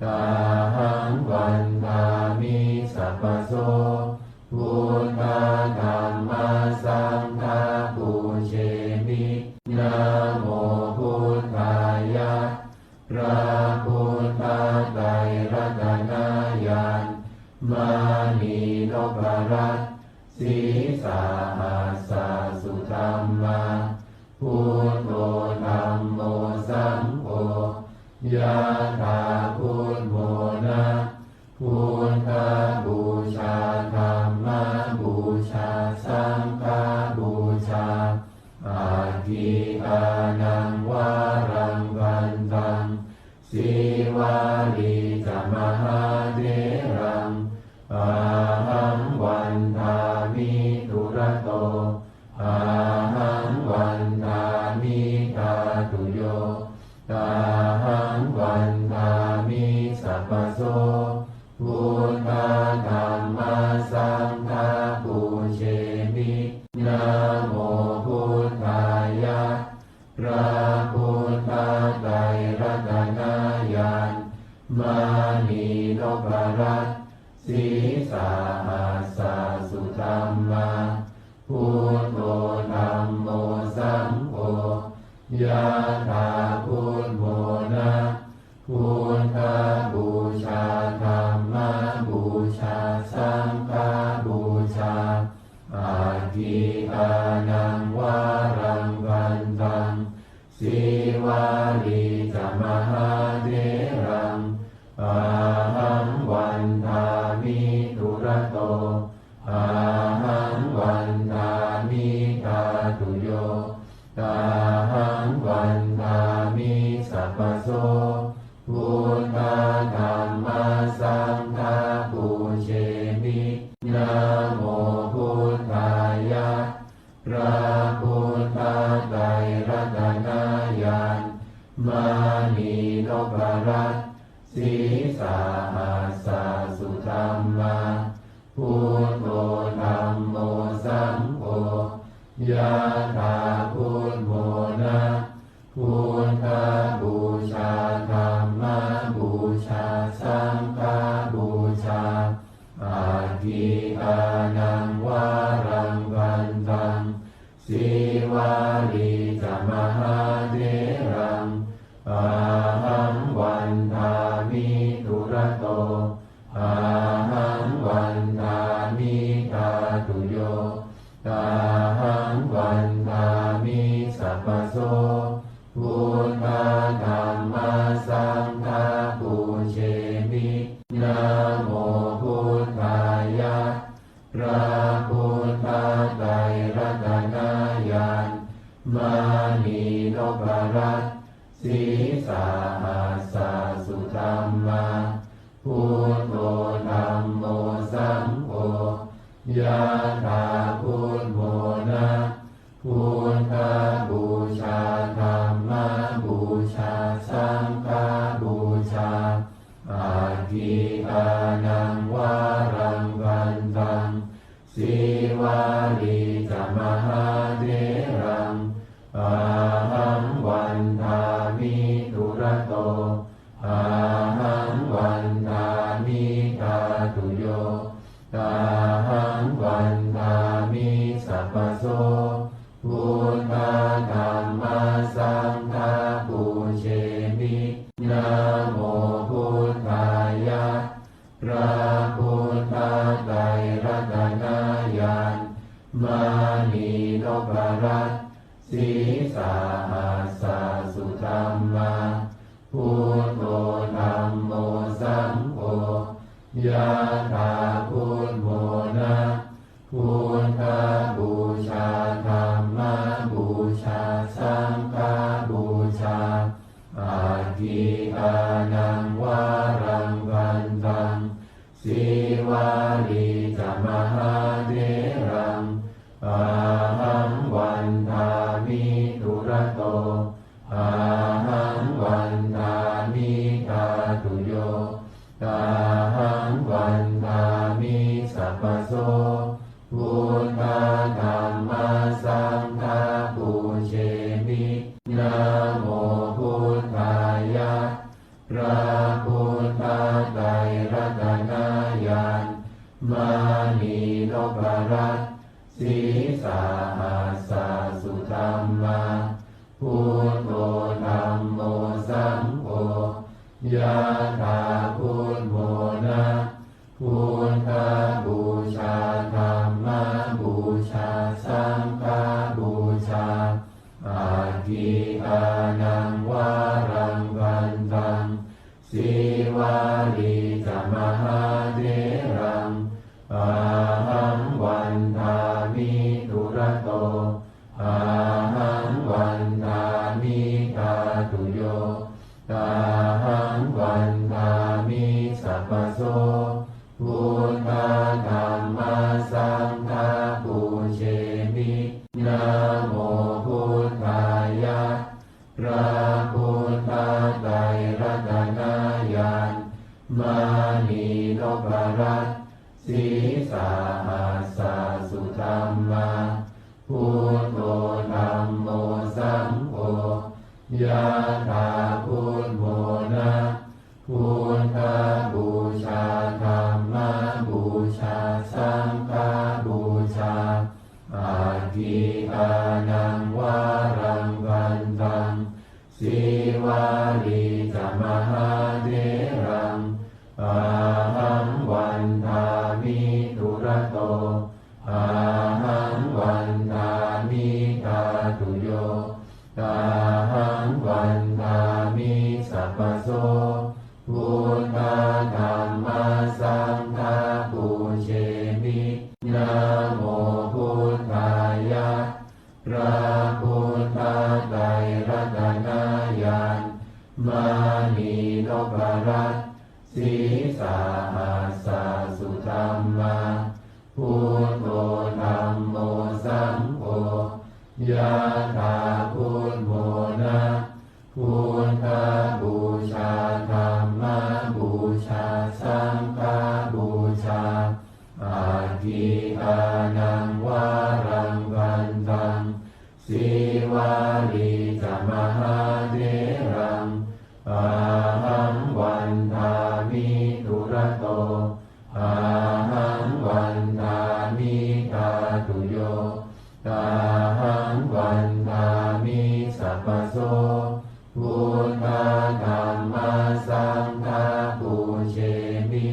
tahaṃ vandāmi sabbaso. Buddha dhamma saṅgha pūjemi. Namo buddhāya. พระ Buddha ไตรรัตนญาณ มณีนพรัตน์ sīsahassa sudhammā, buddho dhammo saṅgho, yathā buddho na, buddhapūjā, dhammapūjā, saṅghapūjā, aggīdānaṃ varaṃ gandhaṃ, sīvalī ca mahātheraṃ, ahaṃ vandāmi dūrato, ahaṃ vandāmi dhātuyo, ahaṃ vandāmi sabbaso, buddha dhamma saṅgha pūjemi. Namo buddhāya. พระพุทธไตรรัตนญาณ มณีนพรัตน์ sīsahassa sudhammā, buddho dhammo saṅgho, yathā buddho na, buddhapūjā, dhammapūjā, saṅghapūjā, aggīdānaṃ varaṃ gandhaṃ, sīvalī ca mahātheraṃ, ahaṃ vandāmi dūrato, ahaṃ vandāmi dhātuyo, ahaṃ vandāmi sabbaso, buddha dhamma saṅgha pūjemi. Namo buddhāya. พระพุทธไตรรัตนญาณ มณีนพรัตน์ sīsahassa sudhammā, buddho dhammo saṅgho, yathā buddho na, buddhapūjā, dhammapūjā, saṅghapūjā, aggīdānaṃ varaṃ gandhaṃ, sīvalī ca mahātheraṃ, ahaṃ vandāmi dūrato, ahaṃ vandāmi dhātuyo, ahaṃ vandāmi sabbaso, buddha dhamma saṅgha pūjemi. Namo buddhāya. พระพุทธไตรรัตนญาณ มณีนพรัตน์ sīsahassa sudhammā, buddho dhammo saṅgho, yathā buddho na, buddhapūjā, dhammapūjā, saṅghapūjā, aggīdānaṃ varaṃ gandhaṃ, sīvalī ca mahātheraṃ, ahaṃ vandāmi dūrato, ahaṃ vandāmi dhātuyo, ahaṃ vandāmi sabbaso, buddha dhamma saṅgha pūjemi. Namo buddhāya. พระพุทธไตรรัตนญาณ มณีนพรัตน์ sīsahassa sudhammā, buddho dhammo saṅgho, yathā buddho na, buddhapūjā, dhammapūjā, saṅghapūjā, aggīdānaṃ varaṃ gandhaṃ, sīvalī ca mahātheraṃ, ahaṃ vandāmi dūrato, ahaṃ vandāmi dhātuyo, ahaṃ vandāmi sabbaso, buddha dhamma saṅgha pūjemi. Namo buddhāya. พระพุทธไตรรัตนญาณ มณีนพรัตน์ sīsahassa sudhammā, buddho dhammo saṅgho, Yathā buddho na, buddhapūjā dhammapūjā saṅghapūjā, aggikānaṃ varaṃ gandhaṃ, sīvalī ca mahātheraṃ, ahaṃ vandāmi dūrato, ahaṃ vandāmi dhātuyo, ahaṃ vandāmi sabbaso. Buddha dhamma saṅgha pūjemi. Namo buddhāya. พระพุทธไตรรัตนญาณ มณีนพรัตน์ ศรีสหัสสสุธรรมา Buddho dhammo saṅgho. Yathā buddho na, buddhapūjā dhammapūjā saṅghapūjā, aggikānaṃ varaṃ gandhaṃ, sīvalī ca mahātheraṃ, ahaṃ vandāmi dūrato, ahaṃ vandāmi dhātuyo, ahaṃ vandāmi sabbaso. Buddha dhamma saṅgha pūjemi. Namo buddhāya. พระพุทธไตรรัตนญาณ มณีนพรัตน์ ศรีสหัสสสุธรรมา Buddho dhammo saṅgho. Yathā buddho na, buddhapūjā dhammapūjā saṅghapūjā, aggikānaṃ varaṃ gandhaṃ, sīvalī ca mahātheraṃ, ahaṃ vandāmi dūrato, ahaṃ vandāmi dhātuyo, ahaṃ vandāmi sabbaso. Buddha dhamma saṅgha pūjemi.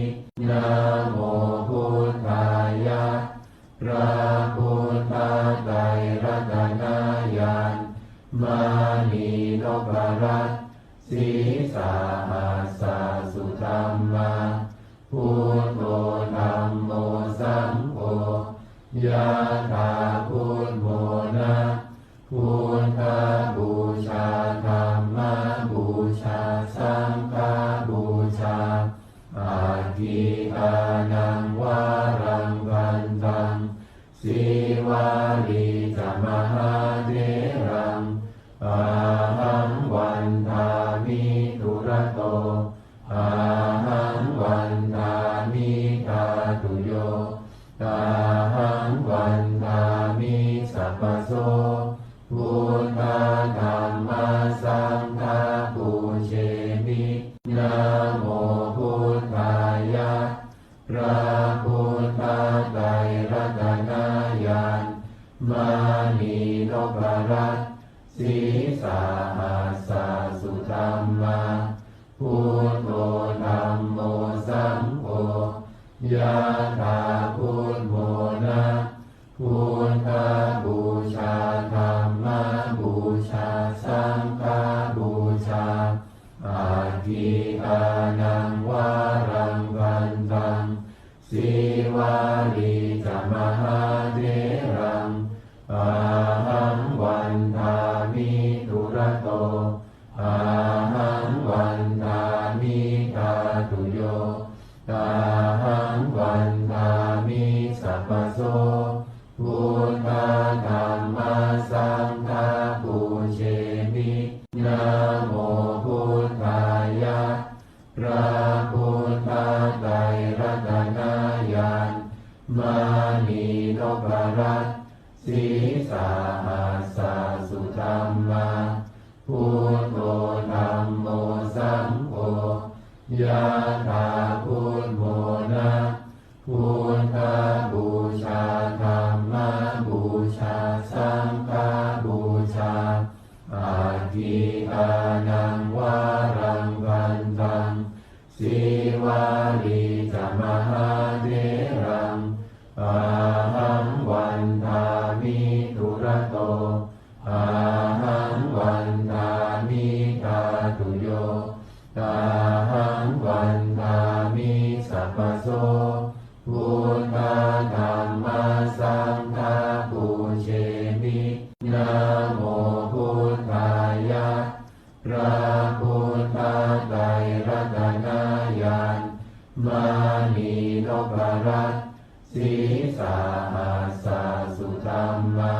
Namo buddhāya. พระพุทธไตรรัตนญาณ มณีนพรัตน์ ศรีสหัสสสุธรรมา Buddho dhammo saṅgho. Yathā buddho na, buddhapūjā dhammapūjā saṅghapūjā, aggikānaṃ varaṃ gandhaṃ, sīvalī ca mahātheraṃ, ahaṃ vandāmi dūrato, ahaṃ vandāmi dhātuyo, ahaṃ vandāmi sabbaso. Buddha dhamma saṅgha pūjemi. Namo buddhāya. พระพุทธไตรรัตนญาณ มณีนพรัตน์ ศรีสหัสสสุธรรมา Buddho dhammo saṅgho. Yathā buddho na, buddhapūjā dhammapūjā saṅghapūjā, aggikānaṃ varaṃ gandhaṃ, sīvalī ca mahātheraṃ, ahaṃ vandāmi dūrato, ahaṃ vandāmi dhātuyo, ahaṃ vandāmi sabbaso. Buddha dhamma saṅgha pūjemi. Namo buddhāya. พระพุทธไตรรัตนญาณ มณีนพรัตน์ ศรีสหัสสสุธรรมา Buddho dhammo saṅgho. Yathā buddho na, buddhapūjā dhammapūjā saṅghapūjā, aggikānaṃ varaṃ gandhaṃ, Sīvalī ca mahātheraṃ ahaṃ vandāmi dūrato. Ahaṃ vandāmi dhātuyo. Ahaṃ vandāmi sabbaso buddha dhamma saṅgha pūjemi. Namo buddhāya. พระพุทธไตรรัตนญาณ มณีนพรัตน์ sīsahassa sudhammā,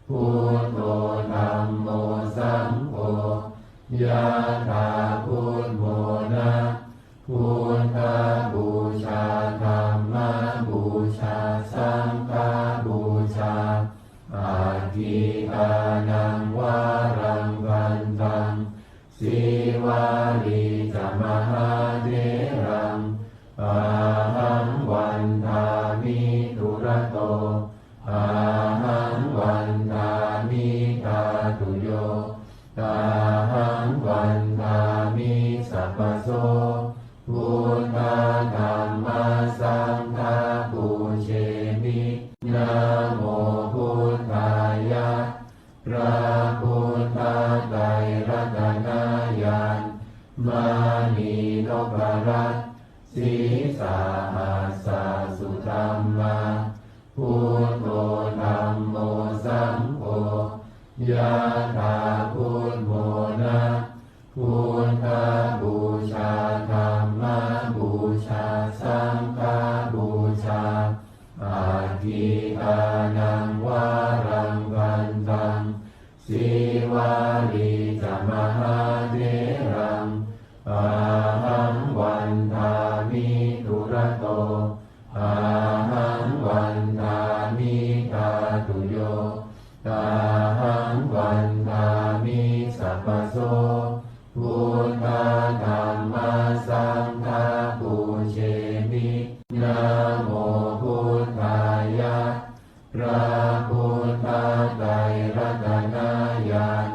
buddho dhammo saṅgho, yathā buddhamona. Buddhapūjā, dhammapūjā, saṅghapūjā, aggikānaṃ varaṃ vandaṃ. Sīvalī ca mahātheraṃ ahaṃ vandāmi dūrato. Ahaṃ vandāmi dhātuyo. Ahaṃ vandāmi sabbaso buddha dhamma saṅgha pūjemi. Namo buddhāya. พระพุทธไตรรัตนญาณ มณีนพรัตน์ sīsahassa sudhammā, buddho dhammo saṅgho, yathā buddhamona. Buddhapūjā, dhammapūjā, saṅghapūjā, aggikānaṃ varaṃ vandaṃ. Sīvalī ca mahātheraṃ ahaṃ vandāmi dūrato. Ahaṃ vandāmi dhātuyo. Ahaṃ vandāmi sabbaso buddha dhamma saṅgha pūjemi. Namo buddhāya. พระพุทธไตรรัตนญาณ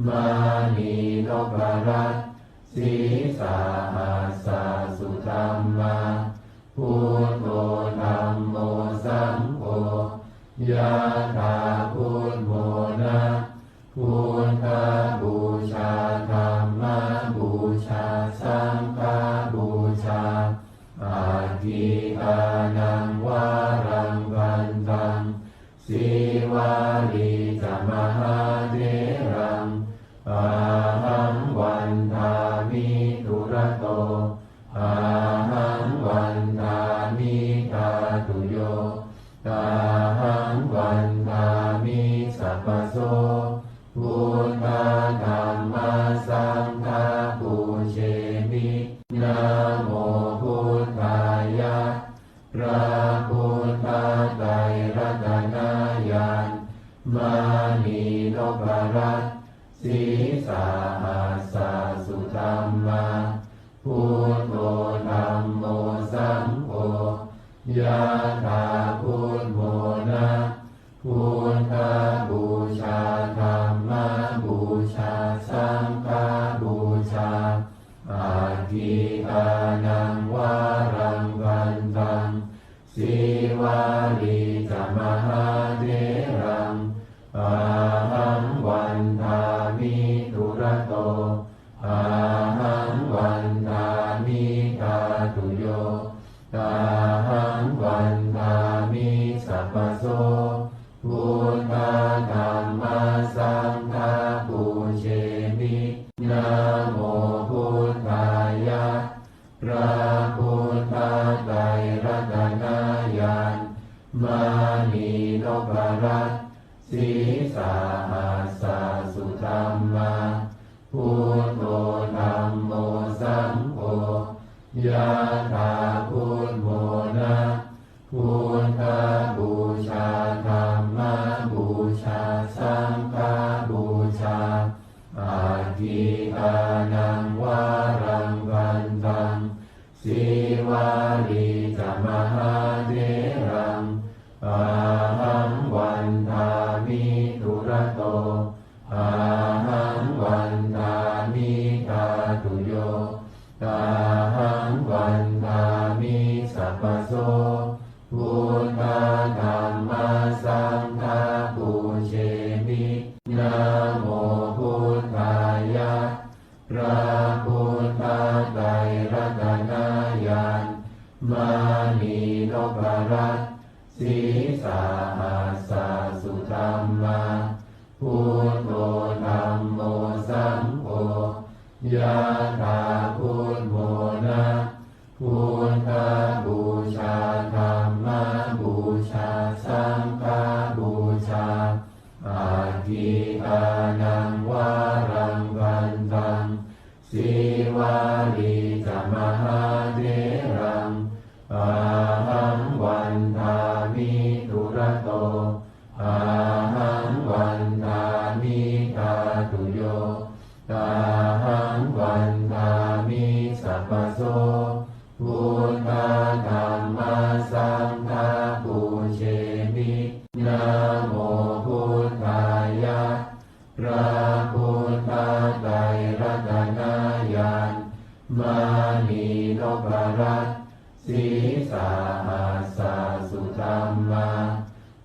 มณีนพรัตน์ sīsahassa sudhammā, buddho dhammo saṅgho, yathā buddhamona. Buddhapūjā, dhammapūjā, saṅghapūjā, aggikānaṃ varaṃ vandaṃ. Sīvalī ca mahātheraṃ ahaṃ vandāmi dūrato. Ahaṃ vandāmi dhātuyo. Ahaṃ vandāmi sabbaso buddha dhamma saṅgha pūjemi. Namo buddhāya. พระพุทธไตรรัตนญาณ มณีนพรัตน์ sīsahassa sudhammā, buddho dhammo saṅgho, yathā buddhamona. Buddhapūjā, dhammapūjā, saṅghapūjā, aggikānaṃ varaṃ vandaṃ. Sīvalī ca mahātheraṃ ahaṃ vandāmi dūrato. Ahaṃ vandāmi dhātuyo. Ahaṃ vandāmi sabbaso buddha dhamma saṅgha pūjemi. Namo buddhāya. พระพุทธไตรรัตนญาณ มณีนพรัตน์ sīsahassa sudhammā, buddho dhammo saṅgho, yathā buddhamona. Buddhapūjā, dhammapūjā, saṅghapūjā, aggikānaṃ varaṃ vandaṃ. Sīvalī ca mahātheraṃ ahaṃ vandāmi dūrato. Ahaṃ vandāmi dhātuyo. mānī noparassī sahassa sudhammā. Buddho dhammo saṅgho yathā buddhamona. Buddhapūjā dhammapūjā saṅghapūjā. Atthi dānaṃ varaṃ bhaddaṃ. Sīvalī ca mahātheraṃ ahaṃ vandāmi dūrato. Ahaṃ vandāmi dhātuyo. Ahaṃ vandāmi sabbaso. Buddha dhamma saṅgha pūjemi. Namo buddhāya. พระพุทธไตรรัตนญาณ mānī noparassī sahassa sudhammā.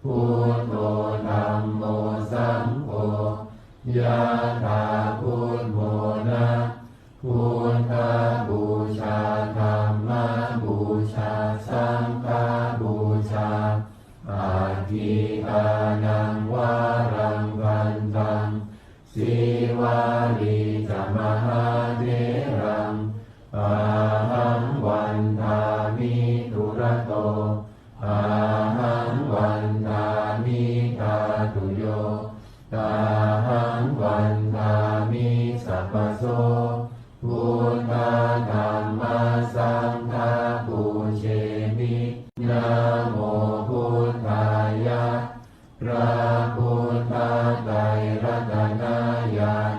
Buddho dhammo saṅgho yathā buddhamona. Buddhapūjā dhammapūjā saṅghapūjā. Atthi dānaṃ varaṃ bhaddaṃ. Sīvalī ca mahātheraṃ ahaṃ vandāmi dūrato. Ahaṃ vandāmi dhātuyo. Ahaṃ vandāmi sabbaso. Buddha dhamma saṅgha pūjemi. Namo buddhāya. พระพุทธไตรรัตนญาณ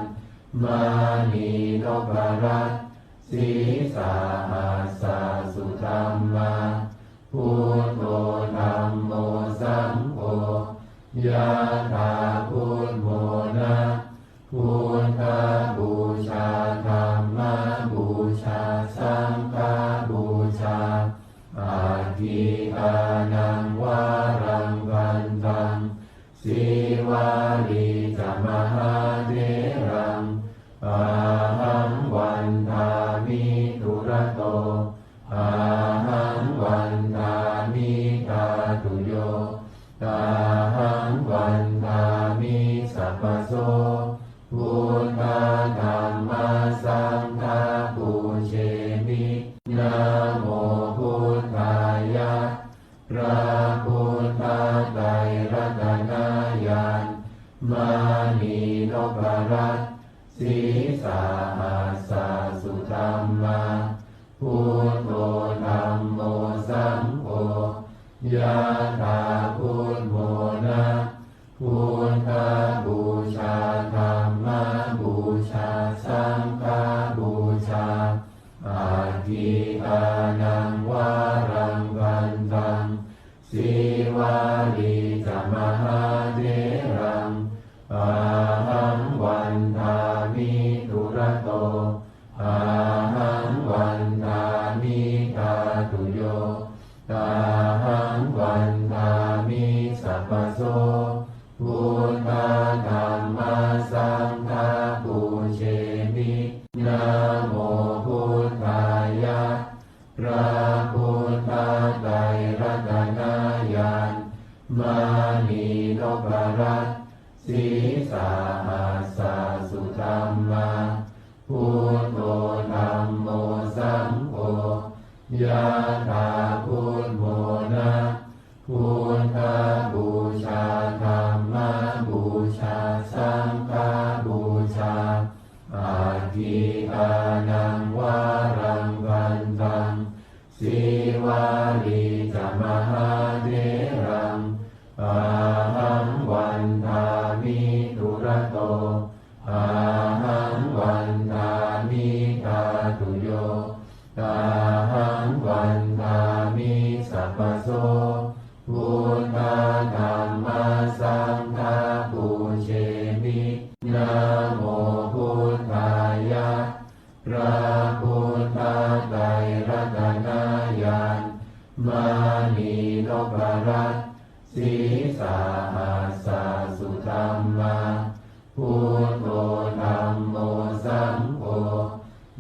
mānī noparassī sahassa sudhammā. Buddho dhammo saṅgho yathā buddhamona. Buddhapūjā dhammapūjā saṅghapūjā. Atthi dānaṃ varaṃ bhaddaṃ. Sīvalī ca mahātheraṃ ahaṃ vandāmi dūrato. Ahaṃ vandāmi dhātuyo. Ahaṃ vandāmi sabbaso. Buddha dhamma saṅgha pūjemi. Namo buddhāya. พระพุทธไตรรัตนญาณ mānī noparassī sahassa sudhammā. Buddho dhammo saṅgho yathā buddhamona. Buddhapūjā dhammapūjā saṅghapūjā. Atthi dānaṃ varaṃ bhaddaṃ. Sīvalī ca mahātheraṃ ahaṃ vandāmi dūrato. Ahaṃ vandāmi dhātuyo. Ahaṃ vandāmi sabbaso. Buddha dhamma saṅgha pūjemi. Namo buddhāya. พระพุทธไตรรัตนญาณ mānī noparassī sahassa sudhammā. Buddho dhammo saṅgho yathā buddhamona. Buddhapūjā dhammapūjā saṅghapūjā. Atthi dānaṃ varaṃ bhaddaṃ. Sīvalī ca mahātheraṃ ahaṃ vandāmi dūrato. Ahaṃ vandāmi dhātuyo. Ahaṃ vandāmi sabbaso. Buddha dhamma saṅgha pūjemi. Namo buddhāya. พระพุทธไตรรัตนญาณ mānī noparassī sahassa sudhammā. Buddho dhammo saṅgho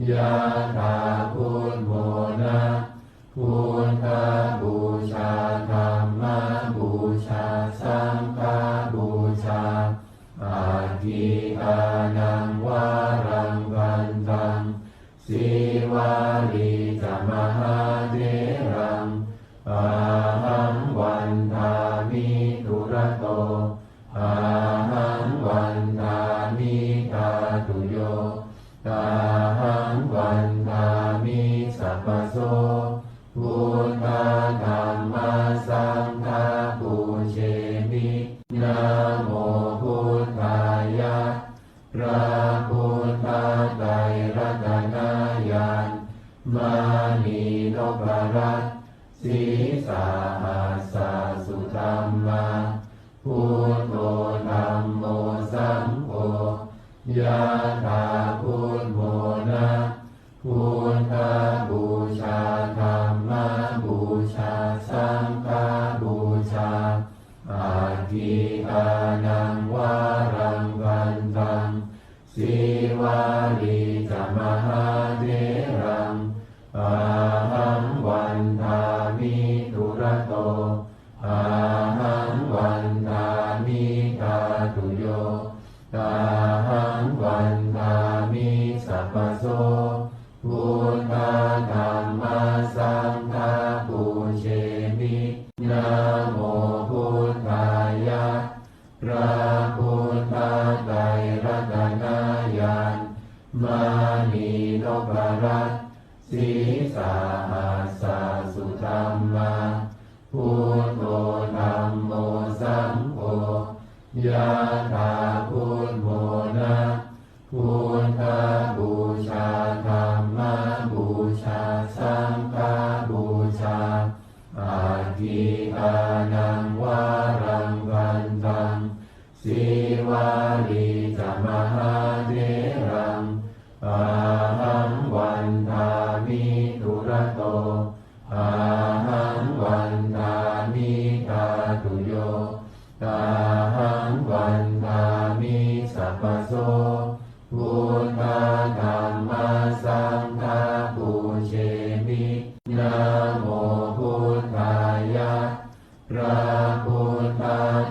yathā buddhamona. Buddha Sīvalī ca mahātheraṃ ahaṃ vandāmi dūrato, ahaṃ vandāmi dhātuyo, ahaṃ vandāmi sabbaso. Buddha dhamma saṅgha pūjemi. Namo buddhāya. พระพุทธไตรรัตนญาณ มณีนพรัตน์ sīsahassa sudhammā, buddho dhammo saṅgho, yathā buddhamona. Buddhapūjā dhammapūjā saṅghapūjā, aggikānaṃ varaṃ vandaṃ. Sīvalī ca mahātheraṃ ahaṃ vandāmi dūrato, ahaṃ vandāmi dhātuyo, ahaṃ vandāmi sabbaso. Buddha dhamma saṅgha pūjemi. Namo buddhāya. พระพุทธไตรรัตนญาณ มณีนพรัตน์ sīsahassa sudhammā, buddho dhammo saṅgho, yathā buddhamona. Buddhapūjā dhammapūjā saṅghapūjā, aggikānaṃ varaṃ vandaṃ. Sīvalī ca mahātheraṃ ahaṃ vandāmi dūrato, ahaṃ vandāmi dhātuyo, ahaṃ vandāmi sabbaso. Buddha dhamma saṅgha pūjemi. Namo buddhāya. พระพุทธ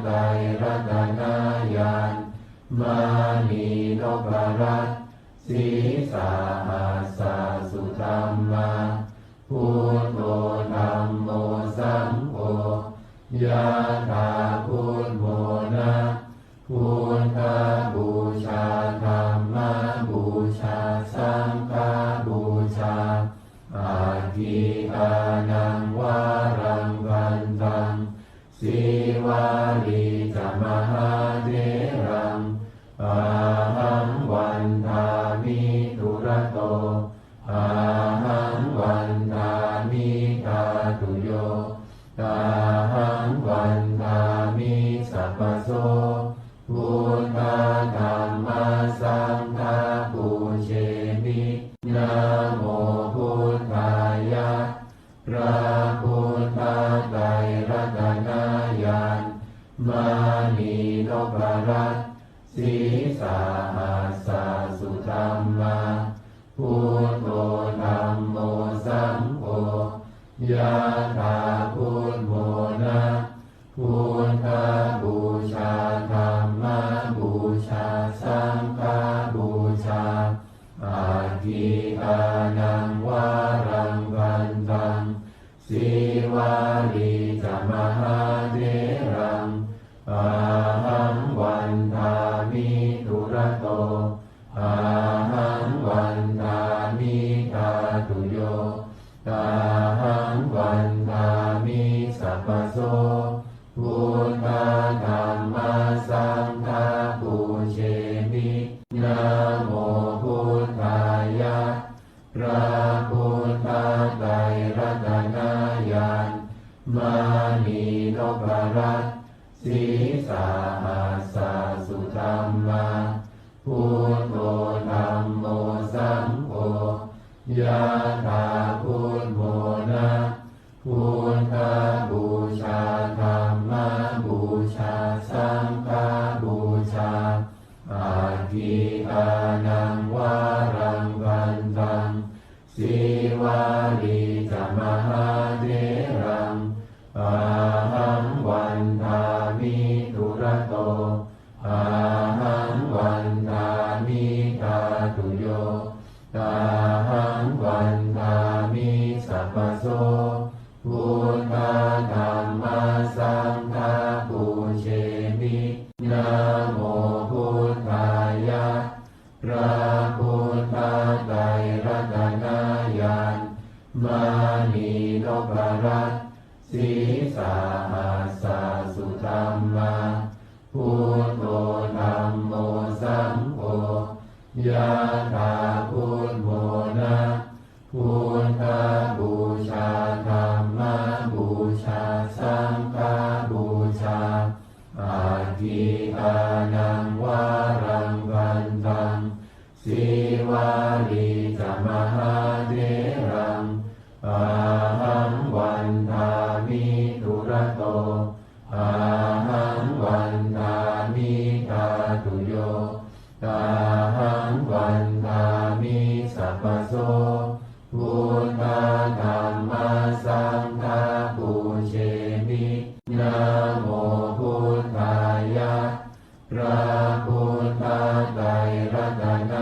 ไตรรัตนญาณ มณีนพรัตน์ sīsahassa sudhammā, buddho dhammo saṅgho, yathā buddhamona. Buddhapūjā dhammapūjā saṅghapūjā, aggikānaṃ varaṃ vandaṃ. Sīvalī ca mahātheraṃ ahaṃ vandāmi dūrato, ahaṃ vandāmi dhātuyo, ahaṃ vandāmi sabbaso. Buddha dhamma saṅgha pūjemi. Namo buddhāya. พระพุทธไตรรัตนญาณ มณีนพรัตน์ sīsahassa sudhammā, buddho dhammo saṅgho, yathā buddhamona. Buddhapūjā dhammapūjā saṅghapūjā, aggikānaṃ varaṃ vandaṃ. Sīvalī ca mahātheraṃ ahaṃ vandāmi dūrato, ahaṃ vandāmi dhātuyo, ahaṃ vandāmi sabbaso. Buddha dhamma saṅgha pūjemi. Namo buddhāya. พระพุทธไตรรัตนญาณ มณีนพรัตน์ sīsahassa sudhammā, buddho dhammo saṅgho, yathā buddhamona. Buddhapūjā dhammapūjā saṅghapūjā, aggikānaṃ varaṃ vandaṃ. Sīvalī ca mahātheraṃ ahaṃ vandāmi dūrato, ahaṃ vandāmi dhātuyo, ahaṃ vandāmi vandāmi sabbaso. Buddha dhamma saṅgha pūjemi. Namo buddhāya. พระพุทธไตรรัตนญาณ มณีนพรัตน์ sīsahassa sudhammā. Buddho dhammo saṅgho, yathā buddhamona. Buddhapūjā dhammapūjā saṅghapūjā. Aggīdānaṃ varaṃ gandhaṃ, Sīvalī ca mahātheraṃ, ahaṃ vandāmi dūrato, ahaṃ vandāmi dhātuyo, ahaṃ vandāmi sabbaso. Buddha dhamma saṅgha pūjemi. Namo buddhāya. พระพุทธไตรรัตน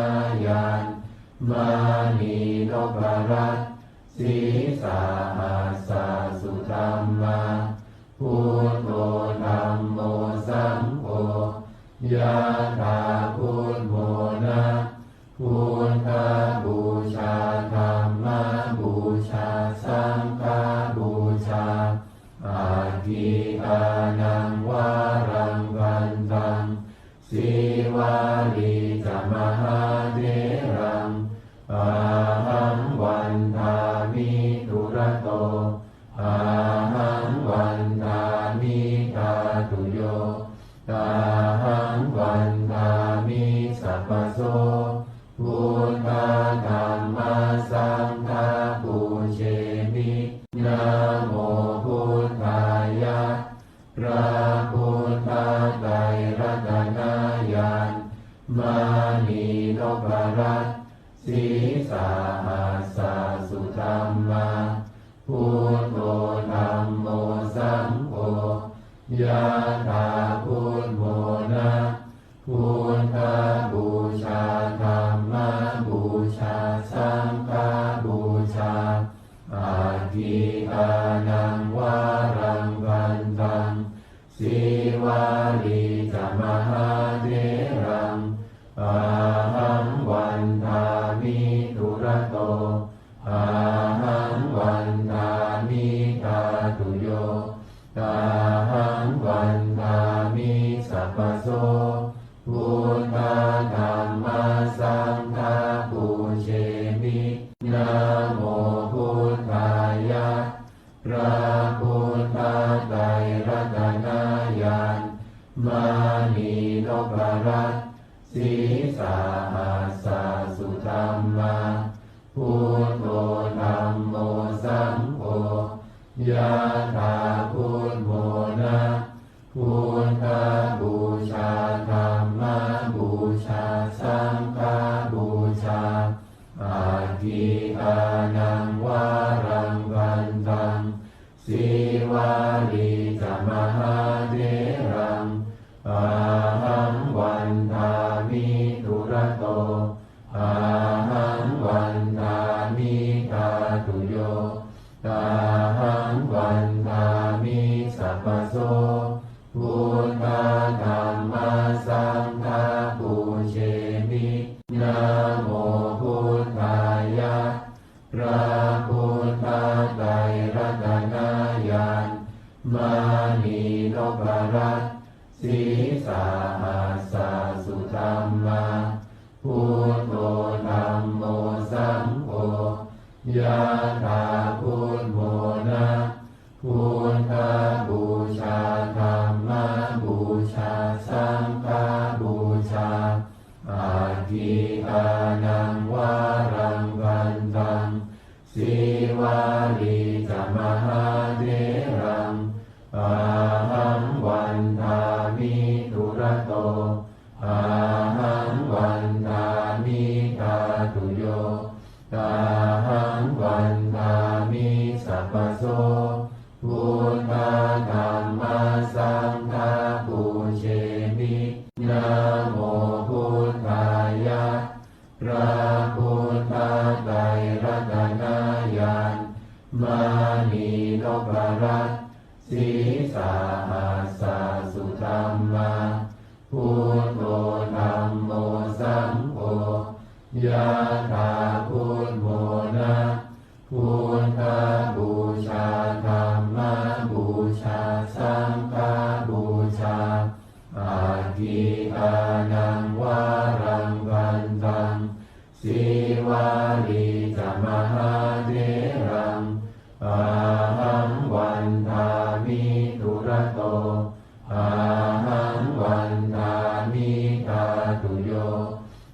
ญาณ มณีนพรัตน์ sīsahassa sudhammā. Buddho dhammo saṅgho, yathā buddhamona. Buddhapūjā dhammapūjā saṅghapūjā. Aggīdānaṃ varaṃ gandhaṃ, Sīvalī ca mahātheraṃ, ahaṃ vandāmi dūrato, ahaṃ vandāmi dhātuyo, ahaṃ vandāmi sabbaso. Buddha dhamma saṅgha pūjemi. Namo buddhāya. พระพุทธไตรรัตนญาณ มณีนพรัตน์ sīsahassa sudhammā. Buddho dhammo saṅgho, yathā buddhamona. Buddhapūjā dhammapūjā saṅghapūjā. Aggīdānaṃ varaṃ gandhaṃ, Sīvalī ca mahātheraṃ, ahaṃ vandāmi dūrato, ahaṃ vandāmi dhātuyo, ahaṃ vandāmi sabbaso. Buddha dhamma saṅgha pūjemi. Namo buddhāya. พระพุทธไตรรัตนญาณ มณีนพรัตน์ sīsahassa sudhammā. Buddho dhammo saṅgho, yathā buddhamona. Buddhapūjā dhammapūjā saṅghapūjā. Aggīdānaṃ varaṃ gandhaṃ, Sīvalī ca mahātheraṃ, ahaṃ vandāmi dūrato, ahaṃ vandāmi dhātuyo, ahaṃ vandāmi sabbaso. Buddha dhamma saṅgha pūjemi. Namo buddhāya. พระพุทธไตรรัตนญาณ มณีนพรัตน์ sīsahassa sudhammā. Buddho dhammo saṅgho, yathā buddhamona. Buddhapūjā dhammapūjā saṅghapūjā. Aggīdānaṃ varaṃ gandhaṃ, Sīvalī ca mahātheraṃ, ahaṃ vandāmi dūrato, ahaṃ vandāmi dhātuyo, ahaṃ vandāmi sabbaso. Buddha dhamma saṅgha pūjemi. Namo buddhāya. พระพุทธไตรรัตน mānī noparatsī sahassa sudhammā. Buddho dhammo saṅgho yathā buddhamona. Buddhapūjā dhammapūjā saṅghapūjā. Aggīdānaṃ varaṃ vandaṃ sīvalī ca mahātheraṃ. Ahaṃ vandāmi dūrato ahaṃ vandāmi dhātuyo.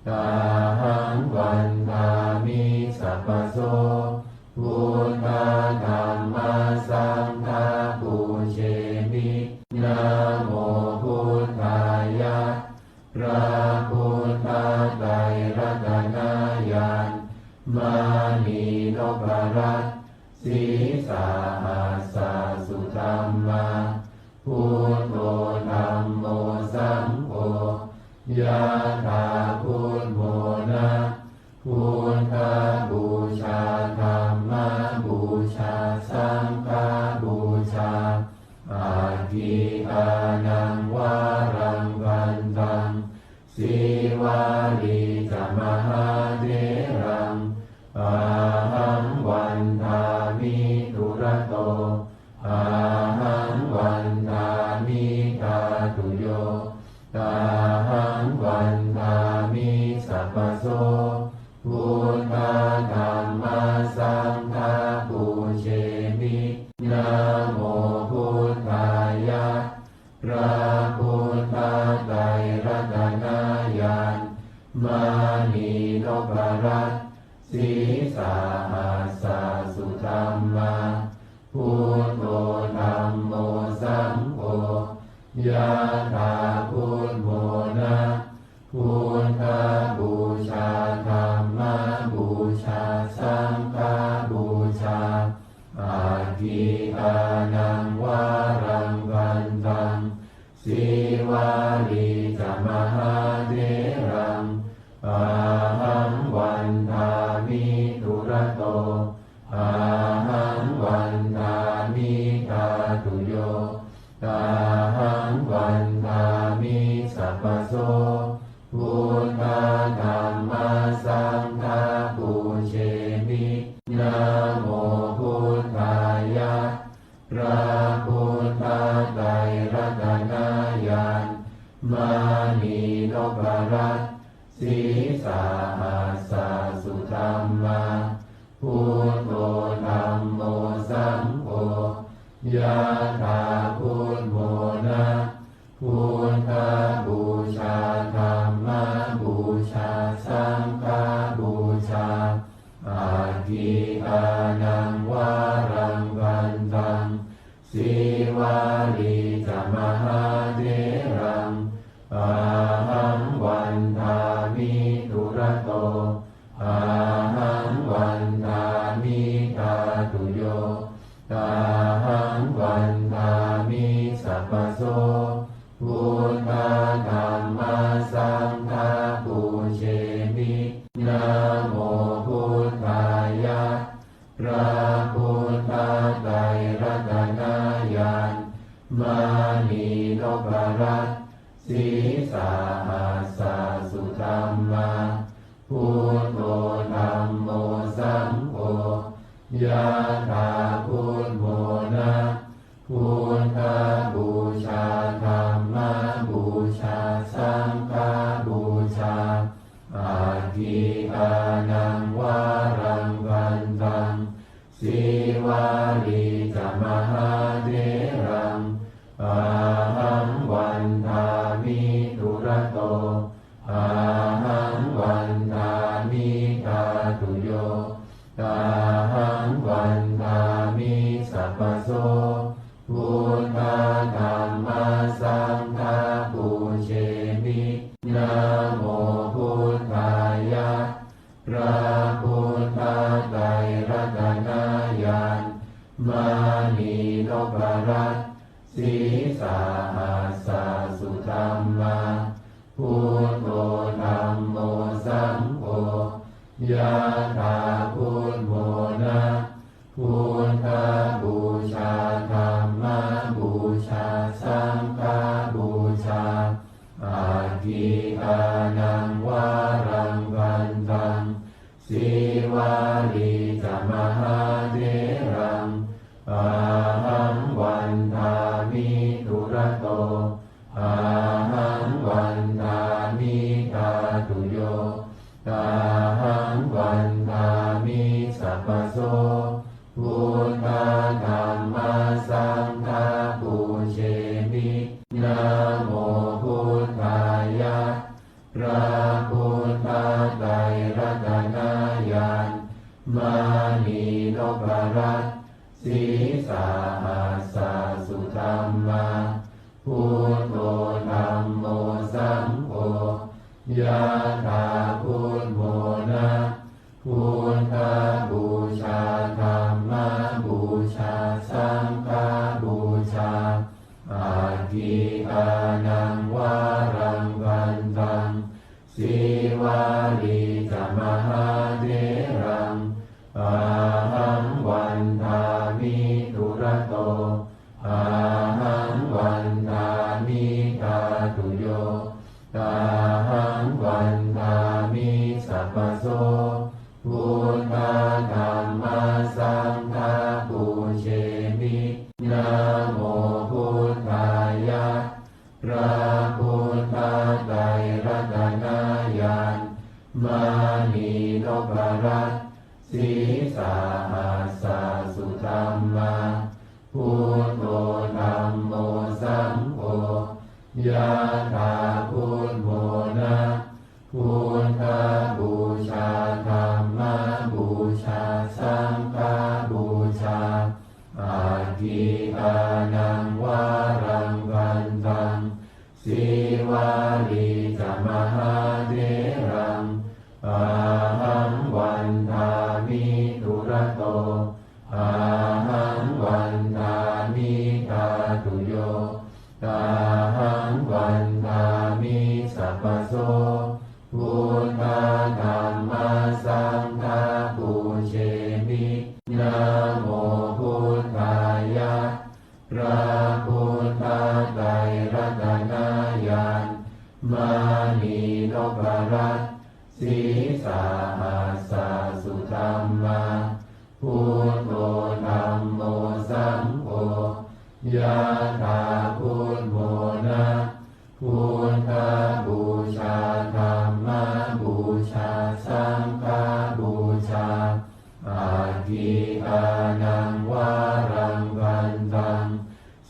Ahaṃ vandāmi sabbaso. Buddha dhamma saṅgha pūjemi. Namo buddhāya. พระพุทธไตรรัตนญาณ mānī noparatsī sahassa sudhammā. Buddho dhammo saṅgho yathā buddhamona. Buddhapūjā dhammapūjā saṅghapūjā. Aggīdānaṃ varaṃ vandaṃ sīvalī ca mahātheraṃ. Ahaṃ vandāmi dūrato ahaṃ vandāmi dhātuyo. Ahaṃ vandāmi sabbaso. Buddha dhamma saṅgha pūjemi. Namo buddhāya. พระพุทธไตรรัตนญาณ mānī noparatsī sahassa sudhammā. Buddho dhammo saṅgho yathā buddhamona. Buddhapūjā dhammapūjā saṅghapūjā. Aggīdānaṃ varaṃ vandaṃ sīvalī ca mahātheraṃ. Ahaṃ vandāmi dūrato ahaṃ vandāmi dhātuyo. Ahaṃ vandāmi sabbaso. Buddha dhamma saṅgha pūjemi. Namo buddhāya. พระพุทธไตรรัตนญาณ mānī noparatsī sahassa sudhammā. Buddho dhammo saṅgho yathā buddhamona. Buddhapūjā dhammapūjā saṅghapūjā. Aggīdānaṃ varaṃ vandaṃ sīvalī ca mahātheraṃ. Ahaṃ vandāmi dūrato ahaṃ vandāmi dhātuyo. Ahaṃ vandāmi sabbaso. Buddha dhamma saṅgha pūjemi. Namo buddhāya. พระพุทธไตรรัตนญาณ mānī noparatsī sahassa sudhammā. Buddho dhammo saṅgho yathā buddhamona. Buddhapūjā dhammapūjā saṅghapūjā. Aggīdānaṃ varaṃ vandaṃ sīvalī ca mahātheraṃ. Ahaṃ vandāmi dūrato ahaṃ vandāmi dhātuyo. Ahaṃ vandāmi sabbaso. Buddha dhamma saṅgha pūjemi. Namo buddhāya. พระพุทธไตรรัตนญาณ mānī noparatsī sahassa sudhammā. Buddho dhammo saṅgho yathā buddhamona. Buddha parat. Sīsahassa sudhammā, buddho dhammo saṅgho, yādā buddhamona. Buddhapūjā dhammapūjā saṅghapūjā, aggīdānaṃ varaṃ gandhaṃ, sīvalī ca mahātheraṃ. Ahaṃ vandāmi dūrato, ahaṃ vandāmi dhātuyo, ahaṃ vandāmi sabbaso. Buddha dhamma saṅgha pūjemi. Namo buddhāya. พระพุทธไตรรัตนญาณ มณีนพรัตน์ sīsahassa sudhammā, buddho dhammo saṅgho, yādā buddhamona. Buddhapūjā dhammapūjā saṅghapūjā, aggīdānaṃ varaṃ gandhaṃ, sīvalī ca mahātheraṃ. Ahaṃ vandāmi dūrato, ahaṃ vandāmi dhātuyo, ahaṃ vandāmi sabbaso. Buddha dhamma saṅgha pūjemi. Namo buddhāya. พระพุทธไตรรัตนญาณ มณีนพรัตน์ sīsahassa sudhammā, buddho dhammo saṅgho, yādā buddhamona. Buddhapūjā dhammapūjā saṅghapūjā, aggīdānaṃ varaṃ gandhaṃ,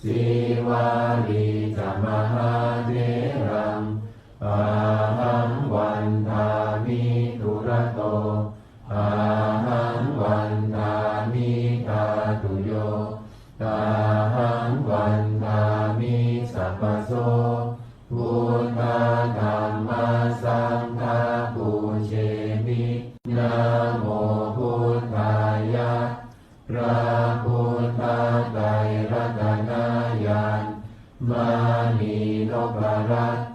sīvalī ca mahātheraṃ. Ahaṃ vandāmi dūrato, ahaṃ vandāmi dhātuyo, ahaṃ vandāmi sabbaso. Buddha dhamma saṅgha pūjemi. Namo buddhāya. พระพุทธไตรรัตนญาณ มณีนพรัตน์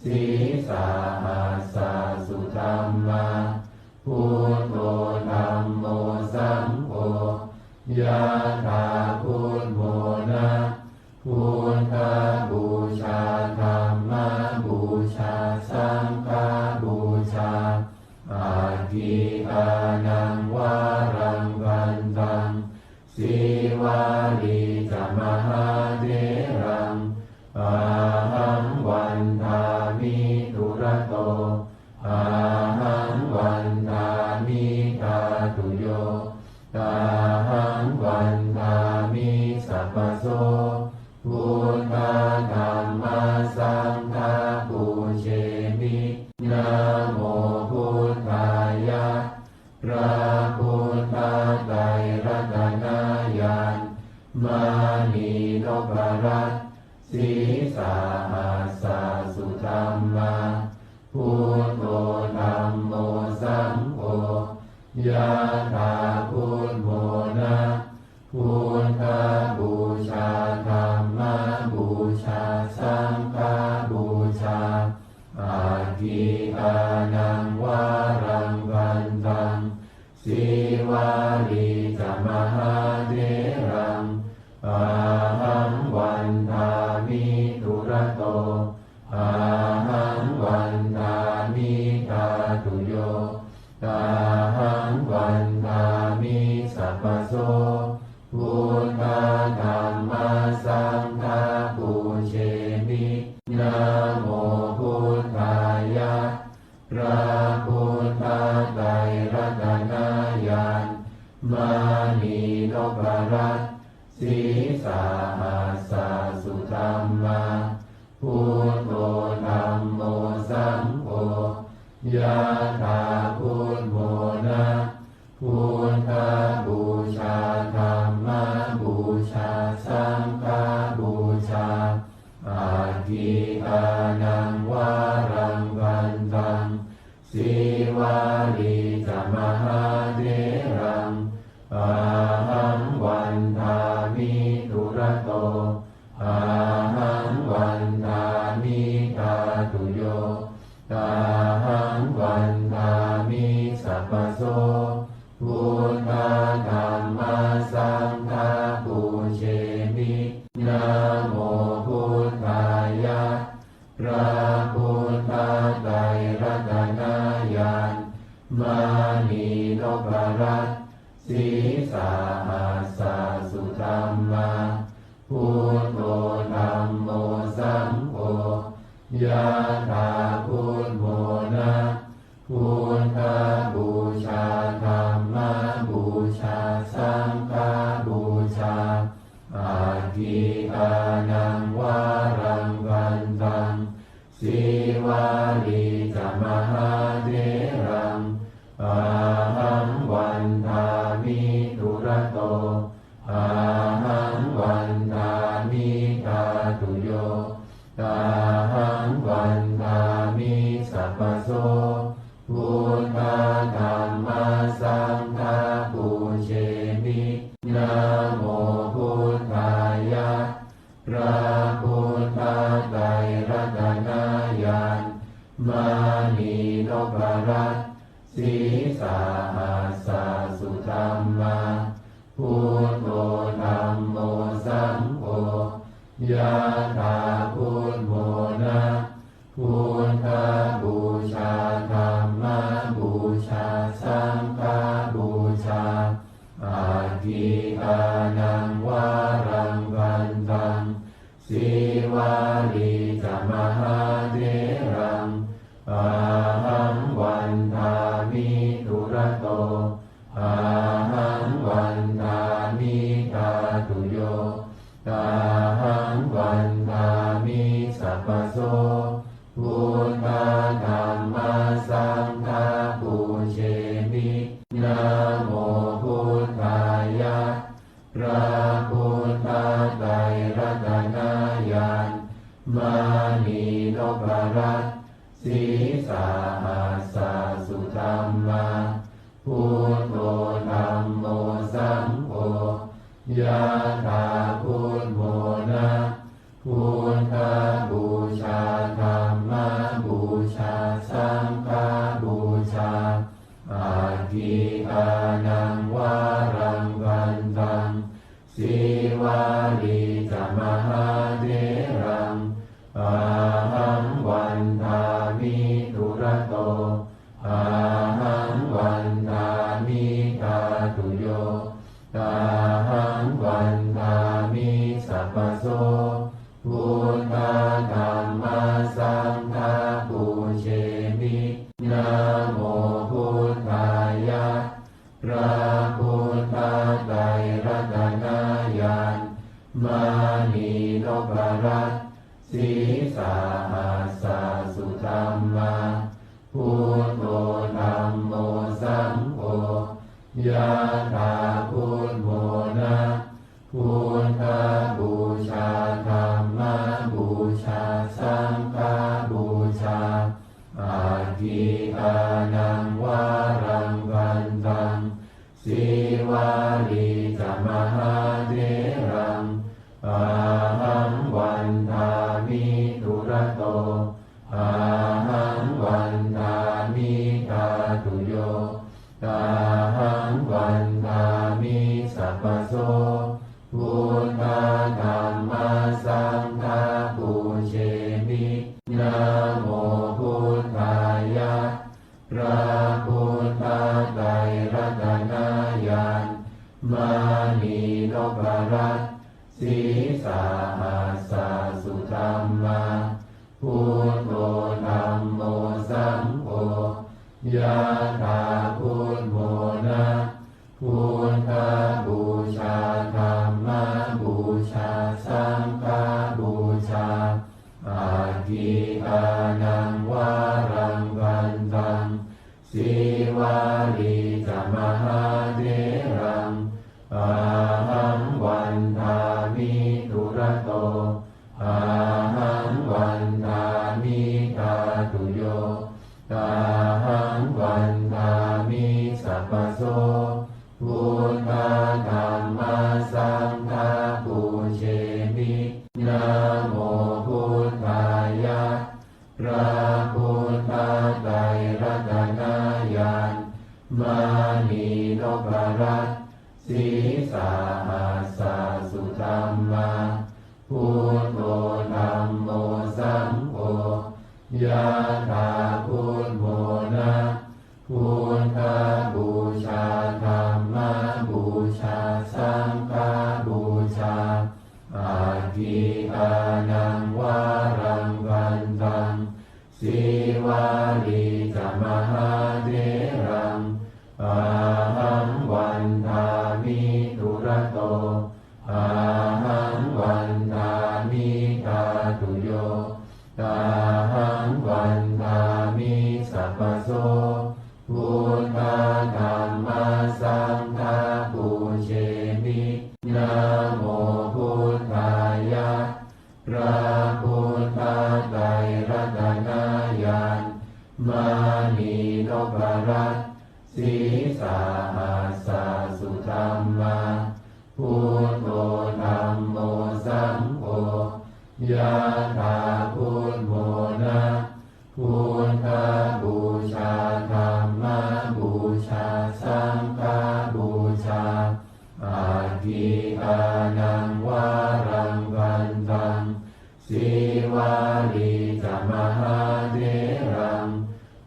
sīsahassa sudhammā, buddho dhammo saṅgho, yādā buddhamona. Buddhapūjā dhammapūjā saṅghapūjā, aggīdānaṃ varaṃ gandhaṃ, sīvalī ca mahātheraṃ. Ahaṃ vandāmi dūrato, ahaṃ vandāmi dhātuyo, ahaṃ vandāmi sabbaso. Buddha dhamma saṅgha pūjemi. Namo buddhāya. พระพุทธไตรรัตนญาณ มณีนพรัตน์ sīsahassa sudhammā, buddho dhammo saṅgho, yādā buddhamona. Buddhapūjā dhammapūjā saṅghapūjā, aggīdānaṃ varaṃ gandhaṃ, sīvalī ca mahātheraṃ. Ahaṃ vandāmi dūrato, ahaṃ vandāmi dhātuyo, ahaṃ vandāmi sabbaso. Buddha dhamma saṅgha pūjemi. Namo buddhāya. พระพุทธไตรรัตนญาณ มณีนพรัตน์ sīsahassa sudhammā, buddho dhammo saṅgho, yādā buddhamona. Buddhapūjā saṅghapūjā. Aggīdānaṃ varaṃ gandhaṃ, sīvalī ca mahātheraṃ, ahaṃ vandāmi dūrato, ahaṃ vandāmi dhātuyo, ahaṃ vandāmi sabbaso. Buddha dhamma saṅgha pūjemi. Namo buddhāya. พระพุทธไตรรัตนญาณ มณีนพรัตน์ sīsahassa sudhammā, buddho dhammo saṅgho, yathā buddhamona. Buddhapūjā dhammapūjā saṅghapūjā. Aggīdānaṃ varaṃ gandhaṃ, sīvalī ca mahātheraṃ, ahaṃ vandāmi dūrato, ahaṃ vandāmi dhātuyo, ahaṃ vandāmi sabbaso. Buddha dhamma saṅgha pūjemi. Namo buddhāya. พระพุทธไตรรัตนญาณ มณีนพรัตน์ sīsahassa sudhammā, buddho dhammo saṅgho, yathā buddhamona. Buddhapūjā dhammapūjā saṅghapūjā. Aggīdānaṃ varaṃ gandhaṃ, sīvalī ca mahātheraṃ, ahaṃ vandāmi dūrato, ahaṃ vandāmi dhātuyo, ahaṃ vandāmi sabbaso. Buddha dhamma saṅgha pūjemi. Namo buddhāya. พระพุทธไตรรัตนญาณ มณีนพรัตน์ sīsahassa sudhammā, buddho dhammo saṅgho, yathā buddhamona. Buddhapūjā dhammapūjā saṅghapūjā. Aggīdānaṃ varaṃ gandhaṃ, sīvalī ca mahātheraṃ, ahaṃ vandāmi dūrato, ahaṃ vandāmi dhātuyo, ahaṃ vandāmi sabbaso. Buddha dhamma saṅgha pūjemi. Namo buddhāya. พระพุทธไตรรัตนญาณ มณีนพรัตน์ sīsahassa sudhammā, buddho dhammo saṅgho, yathā buddhamona. Buddhapūjā dhammapūjā saṅghapūjā. Aggīdānaṃ varaṃ gandhaṃ, sīvalī ca mahātheraṃ, ahaṃ vandāmi dūrato, ahaṃ vandāmi dhātuyo, ahaṃ vandāmi sabbaso. Buddha dhamma saṅgha pūjemi. Namo buddhāya. พระพุทธไตรรัตนญาณ มณีนพรัตน์ sīsahassa sudhammā, buddho dhammo saṅgho, yathā buddhamona. Buddhapūjā dhammapūjā saṅghapūjā. Aggīdānaṃ varaṃ gandhaṃ, sīvalī ca mahātheraṃ, ahaṃ vandāmi to, ahaṃ vandāmi dhātuyo, ahaṃ vandāmi sabbaso. Buddha dhamma saṅgha pūjemi. Namo buddhāya. พระพุทธไตรรัตนญาณ มณีนพรัตน์ sīsahassa sudhammā, buddho dhammo saṅgho, yathā buddhamona, buddhapūjā, dhammapūjā, saṅghapūjā, aggīdānaṃ varaṃ gandhaṃ, sīvalī ca mahātheraṃ,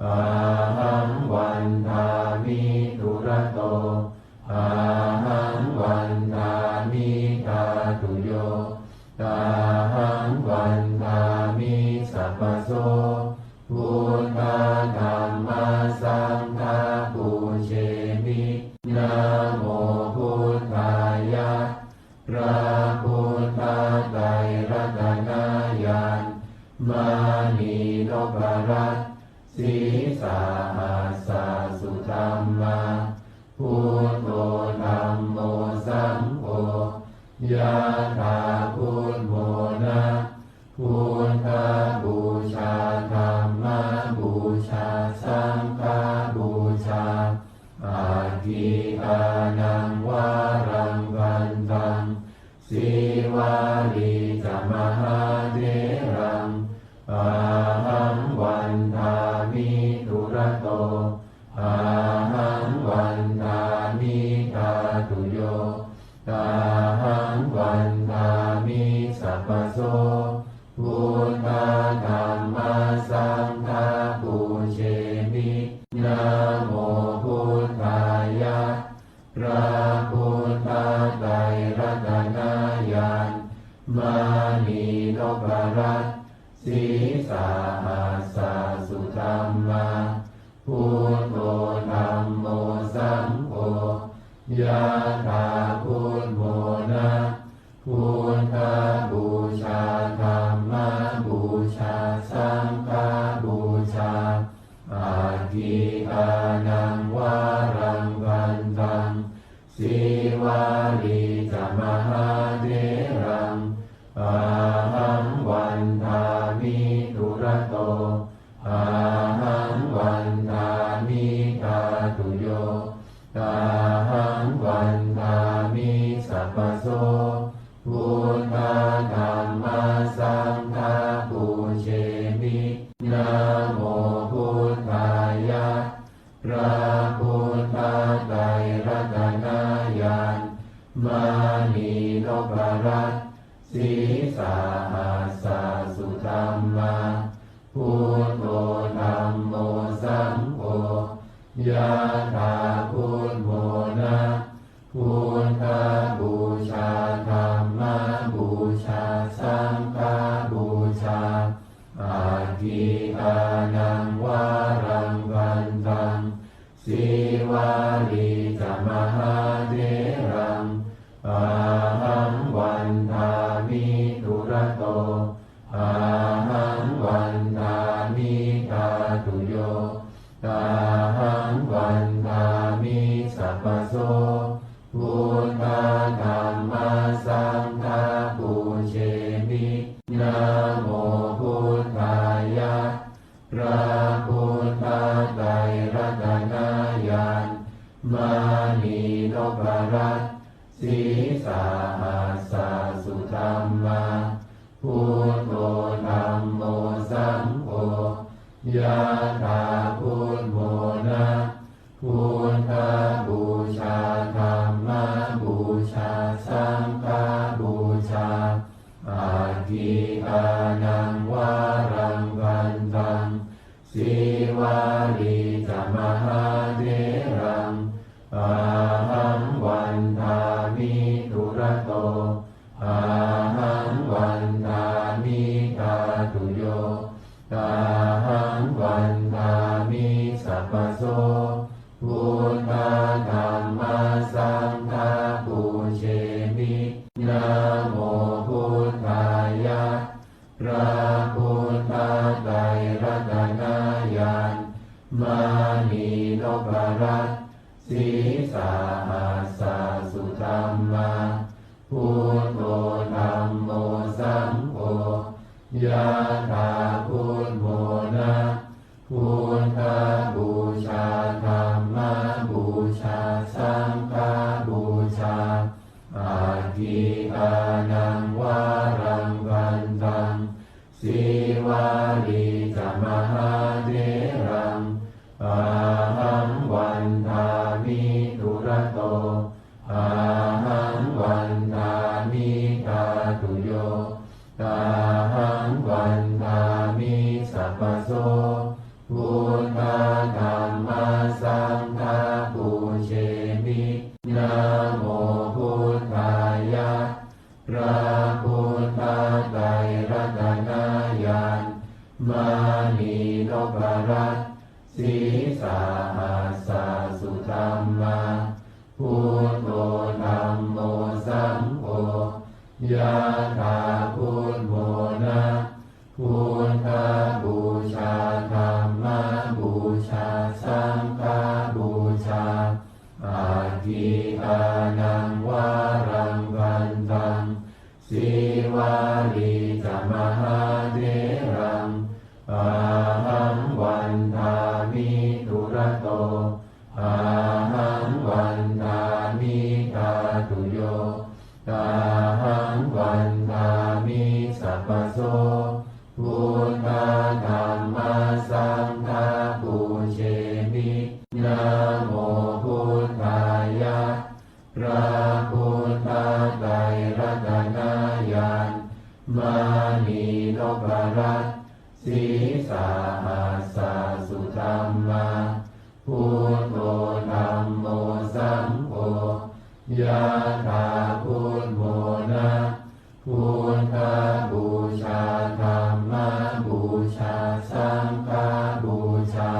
ahaṃ vandāmi dūrato, ahaṃ vandāmi dhātuyo, ahaṃ vandāmi sabbaso. Buddha dhamma saṅgha pūjemi. Namo buddhāya. พระพุทธไตรรัตนญาณ มณีนพรัตน์ sīsahassa sudhammā, buddho dhammo saṅgho, yathā buddhamona, buddhapūjā, dhammapūjā, saṅghapūjā, aggīdānaṃ varaṃ gandhaṃ, sīvalī ca mahātheraṃ, ahaṃ vandāmi dūrato, ahaṃ vandāmi dhātuyo, ahaṃ vandāmi sabbaso. Buddha dhamma saṅgha pūjemi. Namo buddhāya. พระพุทธไตรรัตนญาณ มณีนพรัตน์ sīsahassa sudhammā, buddho dhammo saṅgho, yathā buddhamona, buddhapūjā, dhammapūjā, saṅghapūjā, aggīdānaṃ varaṃ gandhaṃ, sīvalī ca mahātheraṃ, ahaṃ vandāmi dūrato, ahaṃ vandāmi dhātuyo, ahaṃ vandāmi sabbaso. Buddha dhamma saṅgha pūjemi. Namo buddhāya. พระพุทธไตรรัตนญาณ มณีนพรัตน์ sīsahassa sudhammā, buddho dhammo saṅgho, yathā buddhamona, buddhapūjā, dhammapūjā, saṅghapūjā, aggīdānaṃ varaṃ gandhaṃ, sīvalī ca mahātheraṃ, ahaṃ vandāmi dūrato, ahaṃ vandāmi dhātuyo, ahaṃ vandāmi sabbaso. Buddha dhamma saṅgha pūjemi. Namo buddhāya. พระพุทธไตรรัตนญาณ มณีนพรัตน์ sīsahassa sudhammā, buddho dhammo saṅgho, yathā buddhamona, buddhapūjā, dhammapūjā, saṅghapūjā, aggīdānaṃ varaṃ gandhaṃ, sīvalī ca mahātheraṃ, ahaṃ vandāmi dūrato, ahaṃ vandāmi dhātuyo, ahaṃ vandāmi sabbaso. Buddha dhamma saṅgha pūje Namo buddhāya. พระพุทธไตรรัตนญาณ มณีนพรัตน์ sīsahassa sudhammā, buddho dhammo saṅgho, yathā buddhamona. Buddhapūjā dhammapūjā saṅghapūjā, aggīdānaṃ varaṃ gandhaṃ, sīvalī ca mahātheraṃ, ahaṃ vandāmi dūrato, ahaṃ vandāmi dhātuyo, ahaṃ vandāmi sabbaso. Buddha dhamma saṅgha pūjemi. Namo buddhāya. พระพุทธไตรรัตนญาณ มณีนพรัตน์ sīsahassa sudhammā, buddho dhammo saṅgho, yathā buddhamona. Buddhapūjā dhammapūjā saṅghapūjā, aggīdānaṃ varaṃ gandhaṃ, sīvalī ca mahātheraṃ, ahaṃ vandāmi dūrato, ahaṃ vandāmi dhātuyo, ahaṃ vandāmi sabbaso. Buddha dhamma saṅgha pūjemi. Namo buddhāya. พระพุทธไตรรัตนญาณ มณีนพรัตน์ sīsahassa sudhammā, buddho dhammo saṅgho, yathā buddhamona. Buddhapūjā dhammapūjā saṅghapūjā,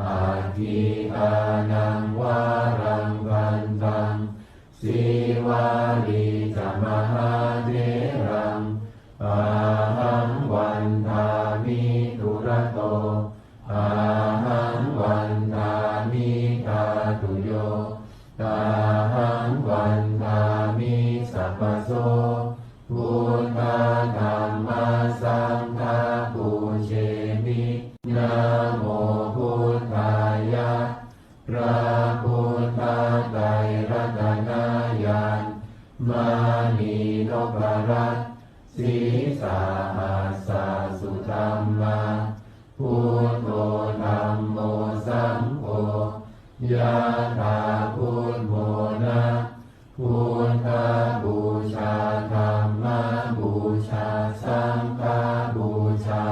aggīdānaṃ varaṃ gandhaṃ, sīvalī ca mahātheraṃ, ahaṃ vandāmi dūrato, ahaṃ vandāmi dhātuyo, ahaṃ vandāmi sabbaso. Buddha dhamma saṅgha pūjemi. Namo buddhāya. พระพุทธไตรรัตนญาณ มณีนพรัตน์ sīsahassa sudhammā, buddho dhammo saṅgho, yathā buddhamona. Buddhapūjā dhammapūjā saṅghapūjā,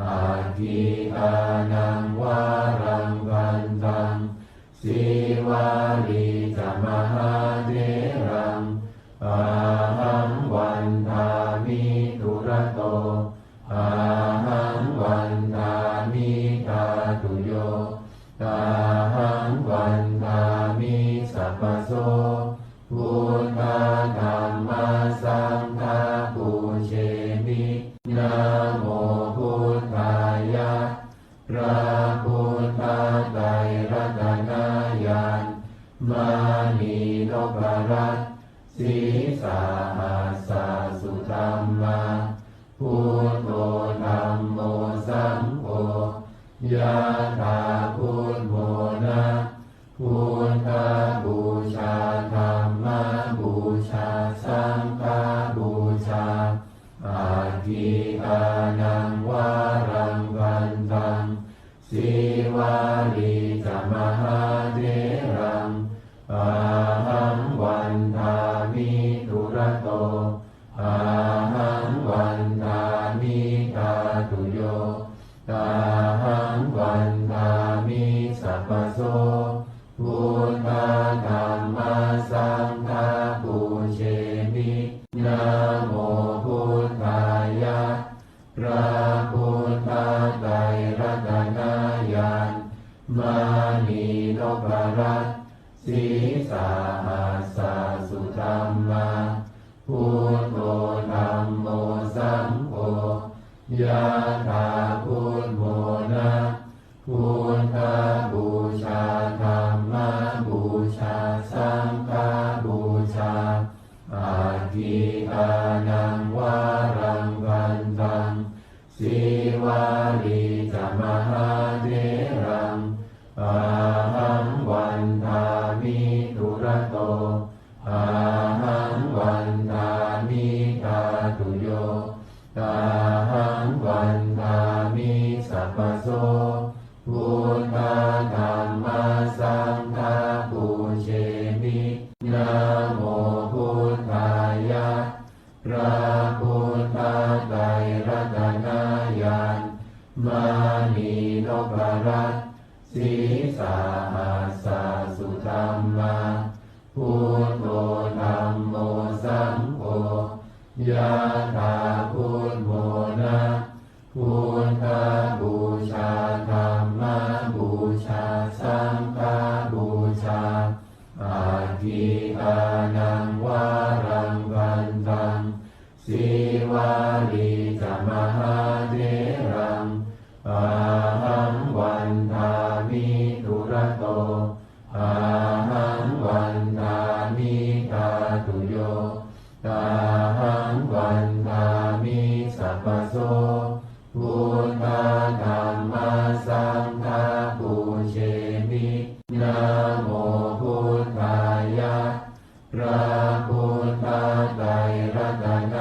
aggīdānaṃ varaṃ gandhaṃ, sīvalī ca mahātheraṃ, ahaṃ vandāmi dūrato, ahaṃ vandāmi dhātuyo, ahaṃ vandāmi sabbaso. Buddha dhamma saṅgha pūjemi. Namo buddhāya. พระพุทธไตรรัตนญาณ มณีนพรัตน์ sīsahassa sudhammā, buddho dhammo saṅgho, yathā buddhamona. Buddhapūjā dhammapūjā saṅghapūjā, aggīdānaṃ varaṃ gandhaṃ, sīvalī ca mahātheraṃ, ahaṃ vandāmi dūrato, ahaṃ vandāmi dhātuyo, ahaṃ vandāmi sabbaso. Buddha dhamma saṅgha pūjemi. Namo buddhāya. พระพุทธไตรรัตนญาณ มณีนพรัตน์ sīsahassa sudhammā. Buddho dhammo saṅgho. Yathā buddho na, buddhapūjā dhammapūjā saṅghapūjā. Atthi dānaṃ varaṃ gandhaṃ, sīvalī ca mahātheraṃ. Ahaṃ vandāmi dūrato, ahaṃ vandāmi dhātuyo, ahaṃ vandāmi sabbaso. Buddha dhamma saṅgha pūjemi. Namo buddhāya. พระพุทธไตรรัตนญาณ มณีนพรัตน์ sīsahassa sudhammā. Buddho dhammo saṅgho. Yathā buddho na, buddhapūjā dhammapūjā saṅghapūjā. Atthi dānaṃ varaṃ gandhaṃ, sīvalī ca mahātheraṃ. Ahaṃ vandāmi dūrato, ahaṃ vandāmi dhātuyo, ahaṃ vandāmi sabbaso. Buddha dhamma saṅgha pūjemi. Namo buddhāya. พระพุทธไตรรัตน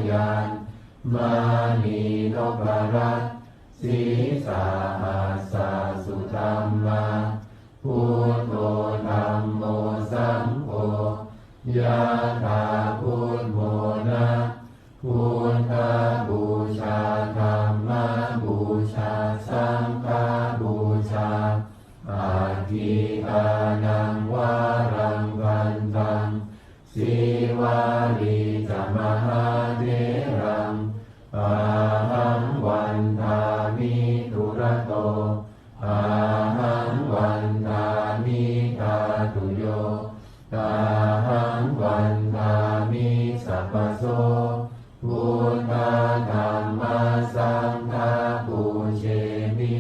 ญาณ มณีนพรัตน์ sīsahassa sudhammā. Buddho dhammo saṅgho. Yathā buddho na, buddhapūjā dhammapūjā saṅghapūjā. Atthi dānaṃ varaṃ gandhaṃ, sīvalī ca mahātheraṃ. Ahaṃ vandāmi dūrato, ahaṃ vandāmi dhātuyo, ahaṃ vandāmi sabbaso. Buddha dhamma saṅgha pūjemi.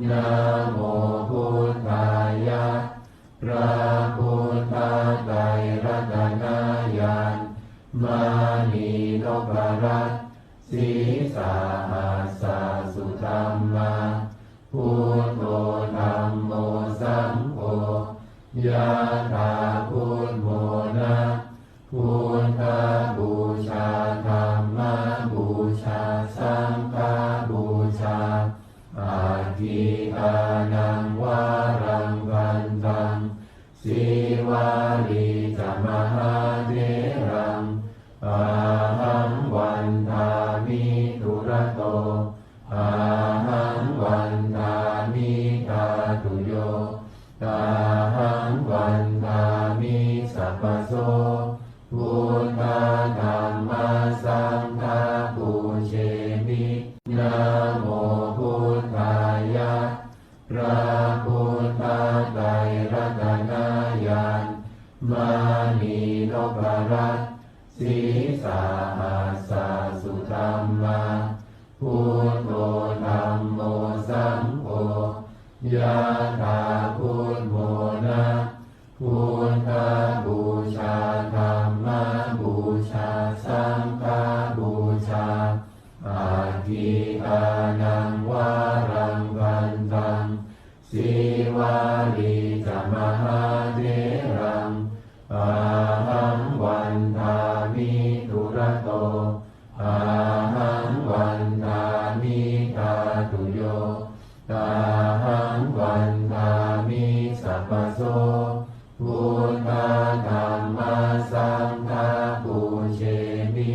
Namo buddhāya. พระพุทธไตรรัตนญาณ มณีนพรัตน์ sīsahassa sudhammā. Buddho dhammo saṅgho. Yathā buddho na, buddhapūjā dhammapūjā saṅghapūjā. Atthi dānaṃ varaṃ gandhaṃ, sīvalī ca mahātheraṃ. Ahaṃ vandāmi dūrato, ahaṃ vandāmi dhātuyo, ahaṃ vandāmi sabbaso. Buddha dhamma saṅgha pūjemi. Namo buddhāya. พระพุทธไตรรัตนญาณ มณีนพรัตน์ sīsahassa sudhammā. Buddho dhammo saṅgho. Yathā buddho na, buddhapūjā dhammapūjā saṅghapūjā. Atthi dānaṃ varaṃ gandhaṃ, sīvalī ca mahātheraṃ. Ahaṃ vandāmi dūrato, ahaṃ vandāmi dhātuyo, ahaṃ vandāmi sabbaso. Buddha dhamma saṅgha pūjemi.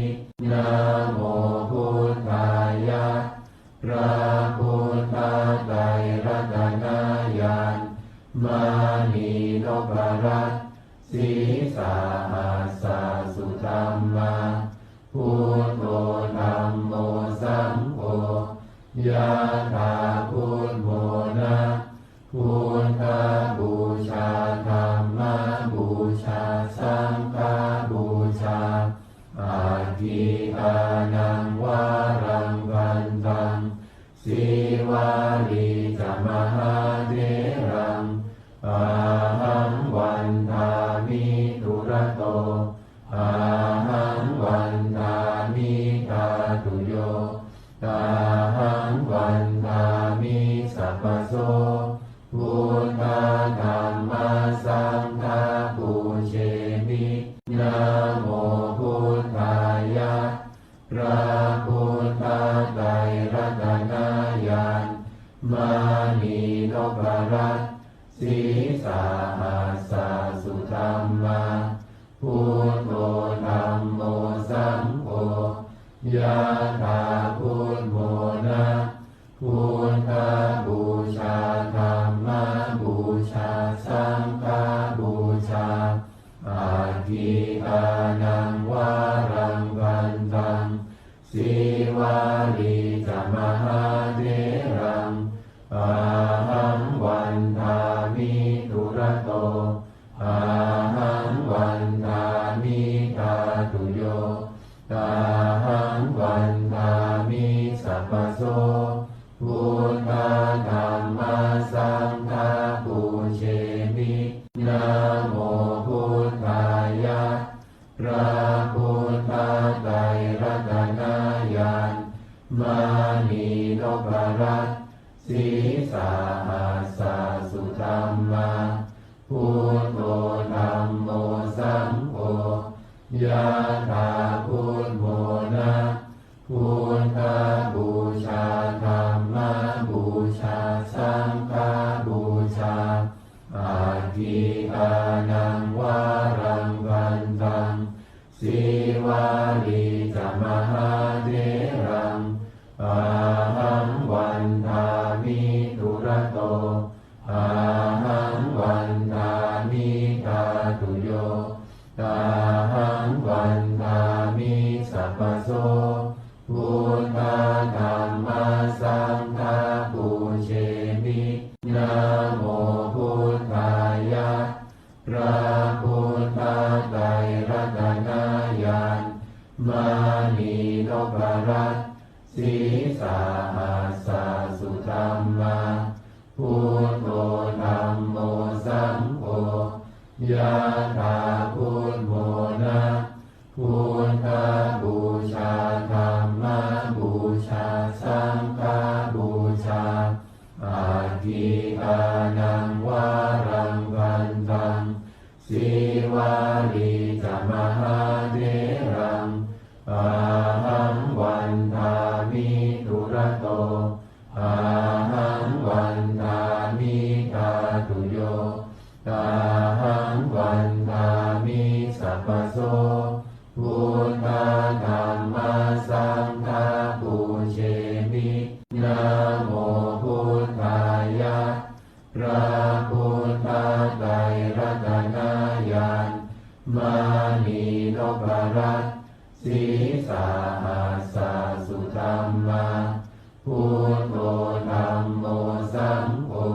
Namo buddhāya. พระพุทธไตรรัตนญาณ มณีนพรัตน์ sīsahassa sudhammā. Buddho dhammo saṅgho. Yathā buddho na, buddhapūjā dhammapūjā saṅghapūjā. Aggīdānaṃ varaṃ gandhaṃ, Sīvalī ca mahātheraṃ, ahaṃ vandāmi dūrato, ahaṃ vandāmi dhātuyo, ahaṃ vandāmi sabbaso. Buddha dhamma saṅgha pūjemi, namo buddhāya. พระพุทธไตรรัตนญาณ มณีนพรัตน์ ศีรษะหัสสะสุธรรมา Buddho dhammo saṅgho, yathā buddhamona. พุทธบูชา ธรรมบูชา สังฆบูชา Aggīdānaṃ varaṃ gandhaṃ, Sīvalī ca mahātheraṃ, ahaṃ vandāmi dūrato, ahaṃ vandāmi dhātuyo, ahaṃ vandāmi sabbaso. Buddha dhamma saṅgha pūjemi, namo buddhāya. พระพุทธไตรรัตนญาณ มณีนพรัตน์ ศีรษะหัสสะสุธรรมา Buddho dhammo saṅgho, yathā buddhamona. พุทธบูชา ธรรมบูชา สังฆบูชา Aggīdānaṃ varaṃ gandhaṃ, Sīvalī ca mahātheraṃ, ahaṃ vandāmi dūrato, ahaṃ vandāmi dhātuyo, ahaṃ vandāmi sabbaso. Buddha dhamma saṅgha pūjemi, namo buddhāya. พระพุทธไตรรัตนญาณ มณีนพรัตน์ ศีรษะหัสสะสุธรรมา Buddho dhammo saṅgho, yathā buddhamona. พุทธบูชา ธรรมบูชา สังฆบูชา Aggīdānaṃ varaṃ gandhaṃ, Sīvalī ca mahātheraṃ, ahaṃ vandāmi dūrato, ahaṃ vandāmi dhātuyo, ahaṃ vandāmi sabbaso. Buddha dhamma saṅgha pūjemi, namo buddhāya. พระพุทธไตรรัตนญาณ มณีนพรัตน์ ศีรษะหัสสะสุธรรมา Buddho dhammo saṅgho,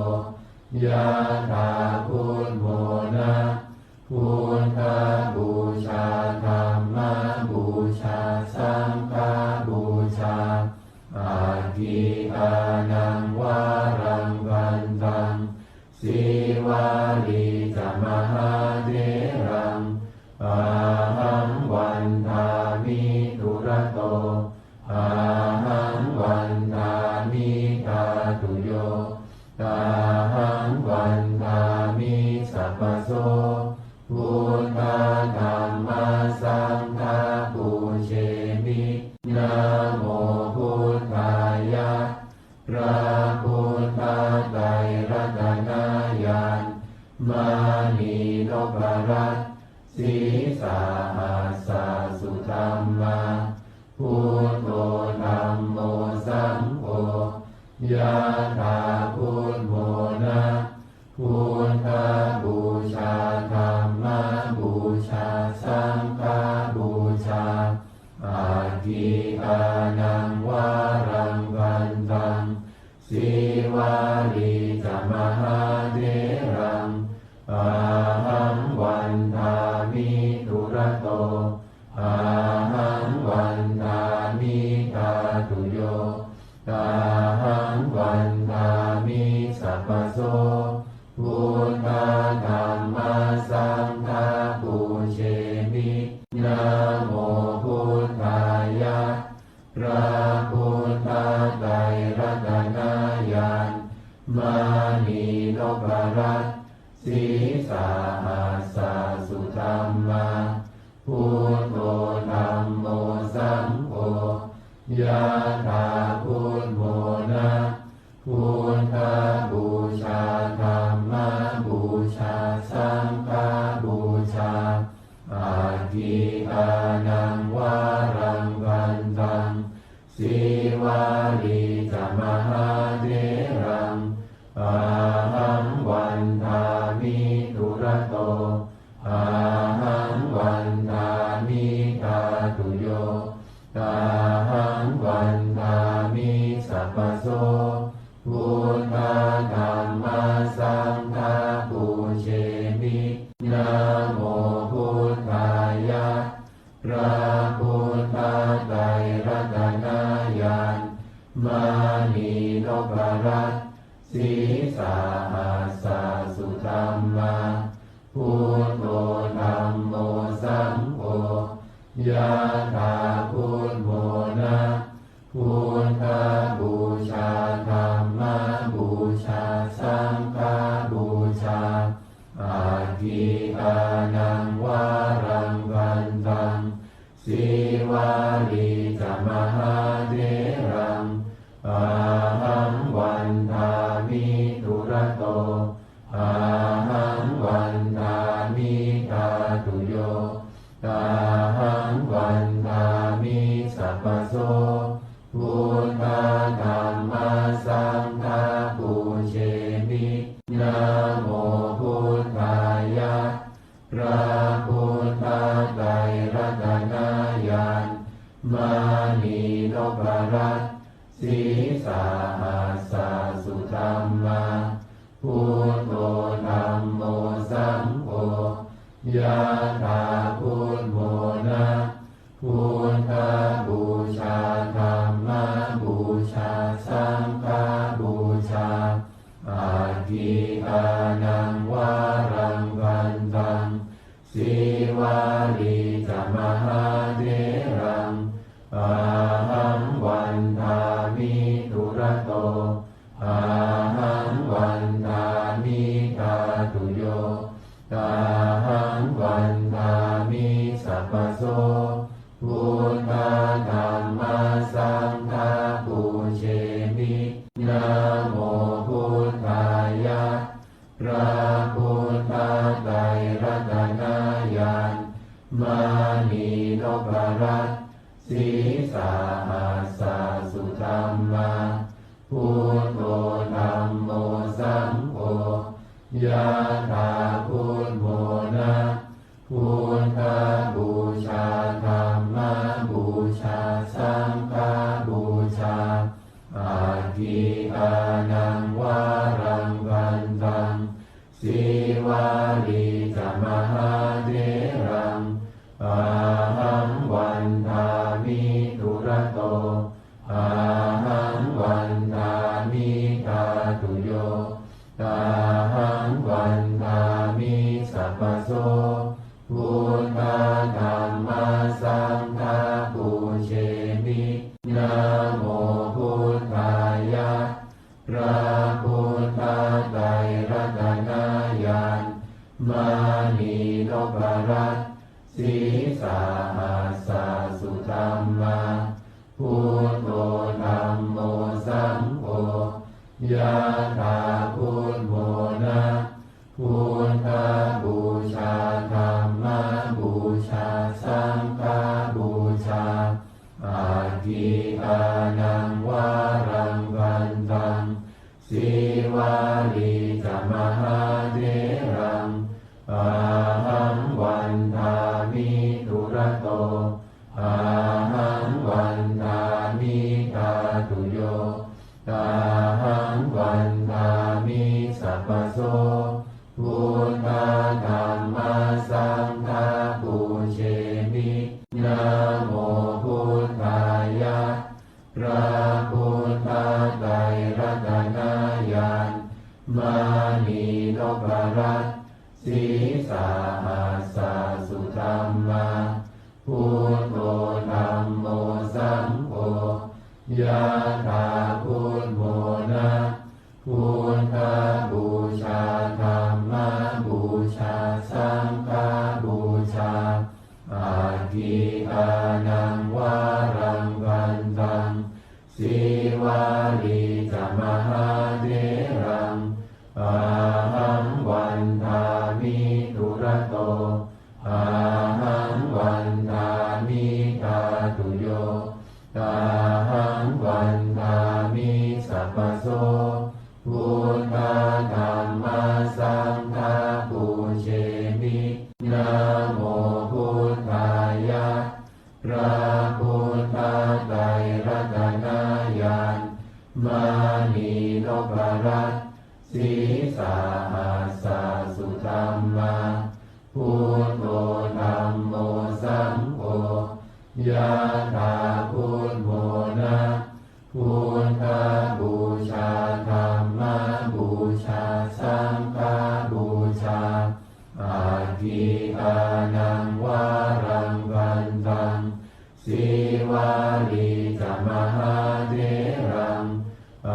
yathā buddhamona. พุทธบูชา ธรรมบูชา สังฆบูชา Aggīdānaṃ varaṃ gandhaṃ, Sīvalī ca mahātheraṃ, ahaṃ vandāmi dūrato, ahaṃ vandāmi dhātuyo, ahaṃ vandāmi sabbaso. Buddha dhamma saṅgha pūjemi, namo buddhāya. พระพุทธไตรรัตนญาณ มณีนพรัตน์ ศีรษะหัสสะสุธรรมา Buddho dhammo saṅgho, yathā buddhamona. พุทธบูชา ธรรมบูชา สังฆบูชา Aggīdānaṃ varaṃ gandhaṃ, Sīvalī ca mahātheraṃ, ahaṃ vandāmi dūrato, ahaṃ โม Buddhāya พระพุทธไตรรัตนญาณ มณีนพรัตน์ sīsahassa sudhammā, Buddho Dhammo Saṅgho, yathābudmona, Buddhapūjā, Dhammapūjā, Saṅghapūjā, aggīdānaṃ varaṃ gandhaṃ, Sīvalī ca mahātheraṃ, ahaṃ vandāmi dūrato, ahaṃ vandāmi dhātuyo, ahaṃ vandāmi sabbaso, Buddha Dhamma Saṅgha pūjemi. Namo Buddhāya, พระพุทธไตรรัตนญาณ มณีนพรัตน์ sīsahassa sudhammā, Buddho Dhammo Saṅgho, yathābudmona, Buddhapūjā, Dhammapūjā, Saṅghapūjā, aggīdānaṃ varaṃ gandhaṃ, Sīvalī ca mahātheraṃ, ahaṃ vandāmi dūrato, ahaṃ vandāmi dhātuyo, ahaṃ vandāmi sabbaso, Buddha Dhamma Saṅgha pūjemi. Namo Buddhāya, พระพุทธไตรรัตนญาณ มณีนพรัตน์ sīsahassa sudhammā, Buddho Dhammo Saṅgho, yathābudmona, Buddhapūjā, Dhammapūjā, Saṅghapūjā, aggīdānaṃ varaṃ gandhaṃ, Sīvalī ca mahātheraṃ, ahaṃ vandāmi dūrato, ahaṃ vandāmi dhātuyo, ahaṃ vandāmi sabbaso, Buddha Dhamma Saṅgha pūjemi. Namo Buddhāya, พระพุทธไตรรัตนญาณ มณีนพรัตน์ sīsahassa sudhammā, Buddho Dhammo Saṅgho, yathābudmona, Buddhapūjā, Dhammapūjā, Saṅghapūjā, aggīdānaṃ varaṃ gandhaṃ, Sīvalī ca mahātheraṃ, ahaṃ vandāmi dūrato, ahaṃ vandāmi dhātuyo, ahaṃ vandāmi sabbaso, Buddha Dhamma Saṅgha pūjemi. Namo Buddhāya, พระพุทธไตรรัตนญาณ มณีนพรัตน์ sīsahassa sudhammā, Buddho Dhammo Saṅgho, yathābudmona, Buddhapūjā, Dhammapūjā, Saṅghapūjā, aggīdānaṃ varaṃ gandhaṃ, Sīvalī ca mahātheraṃ, ahaṃ vandāmi dūrato, ahaṃ vandāmi dhātuyo, ahaṃ vandāmi sabbaso, Buddha Dhamma Saṅgha pūjemi. Namo Buddhāya, พระพุทธไตรรัตนญาณ มณีนพรัตน์ sīsahassa sudhammā, Buddho Āgirānānaṃ varaṃ vandaṃ, Sīvalī ca mahātheraṃ, ahaṃ vandāmi dūrato, ahaṃ vandāmi dhātuyo, ahaṃ vandāmi sabbaso. Buddha dhamma saṅgha pūjemi. Namo buddhāya. พระพุทธไตรรัตนญาณ มณีนพรัตน์ ศรีสหัสสะสุธรรมา Buddho dhammo saṅgho, yathā buddhamona. Buddhapūjā dhammapūjā saṅghapūjā. Aggīdānaṃ varaṃ vandaṃ, Sīvalī ca mahātheraṃ,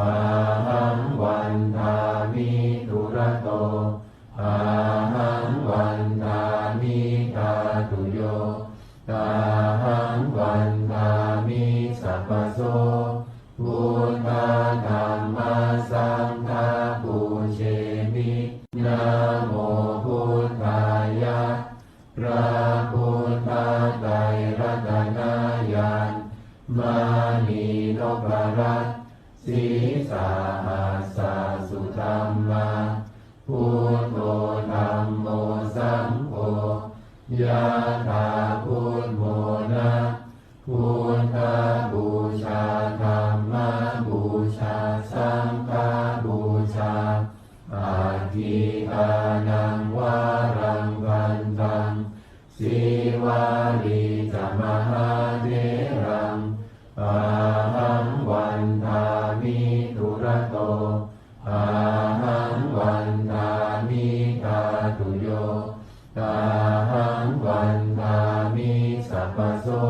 ahaṃ vandāmi dūrato, ahaṃ vandāmi dhātuyo, ahaṃ vandāmi sabbaso. Buddha dhamma saṅgha pūjemi. Namo buddhāya. พระพุทธไตรรัตนญาณ มณีนพรัตน์ ศรีสหัสสะสุธรรมา Buddho dhammo saṅgho, yathā buddhamona. Buddhapūjā dhammapūjā saṅghapūjā. Aggīdānaṃ varaṃ vandaṃ, Sīvalī ca mahātheraṃ, ahaṃ vandāmi dūrato, ahaṃ vandāmi dhātuyo, ahaṃ vandāmi sabbaso.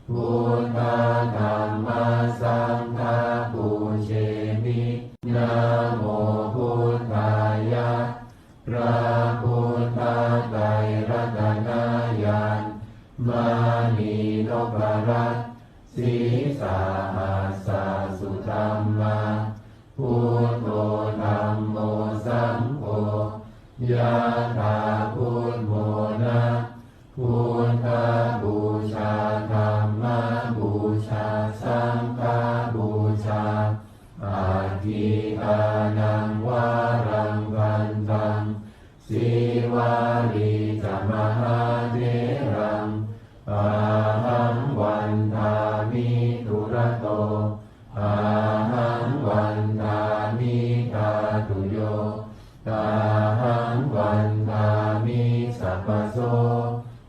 Buddha dhamma saṅgha pūjemi. Namo buddhāya. พระพุทธไตรรัตนญาณ มณีนพรัตน์ ศรีสหัสสะสุธรรมา Buddho dhammo saṅgho, yathā buddhamona. Buddhapūjā dhammapūjā saṅghapūjā. Aggīdānaṃ varaṃ vandaṃ, Sīvalī ca mahātheraṃ, ahaṃ vandāmi dūrato, ahaṃ vandāmi dhātuyo, ahaṃ vandāmi sabbaso.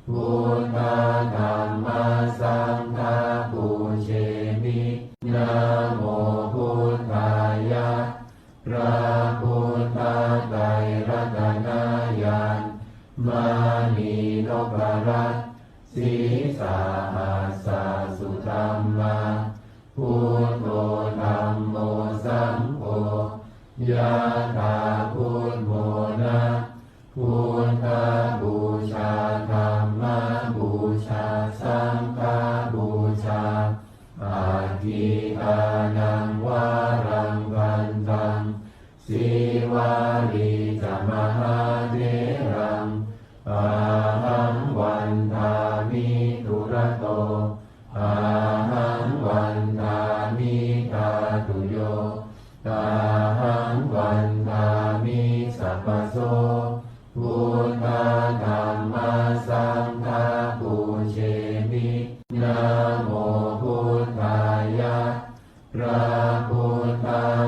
Buddha dhamma saṅgha pūjemi. Namo buddhāya. พระพุทธไตรรัตนญาณ มณีนพรัตน์ ศรีสหัสสะสุธรรมา Buddho dhammo saṅgho, yathā buddhamona. Buddhapūjā dhammapūjā saṅghapūjā. Aggīdānaṃ varaṃ vandaṃ, Sīvalī ca mahātheraṃ, ahaṃ vandāmi dūrato, ahaṃ vandāmi dhātuyo, ahaṃ vandāmi sabbaso. Buddha dhamma saṅgha pūjemi. Namo buddhāya. พระพุทธ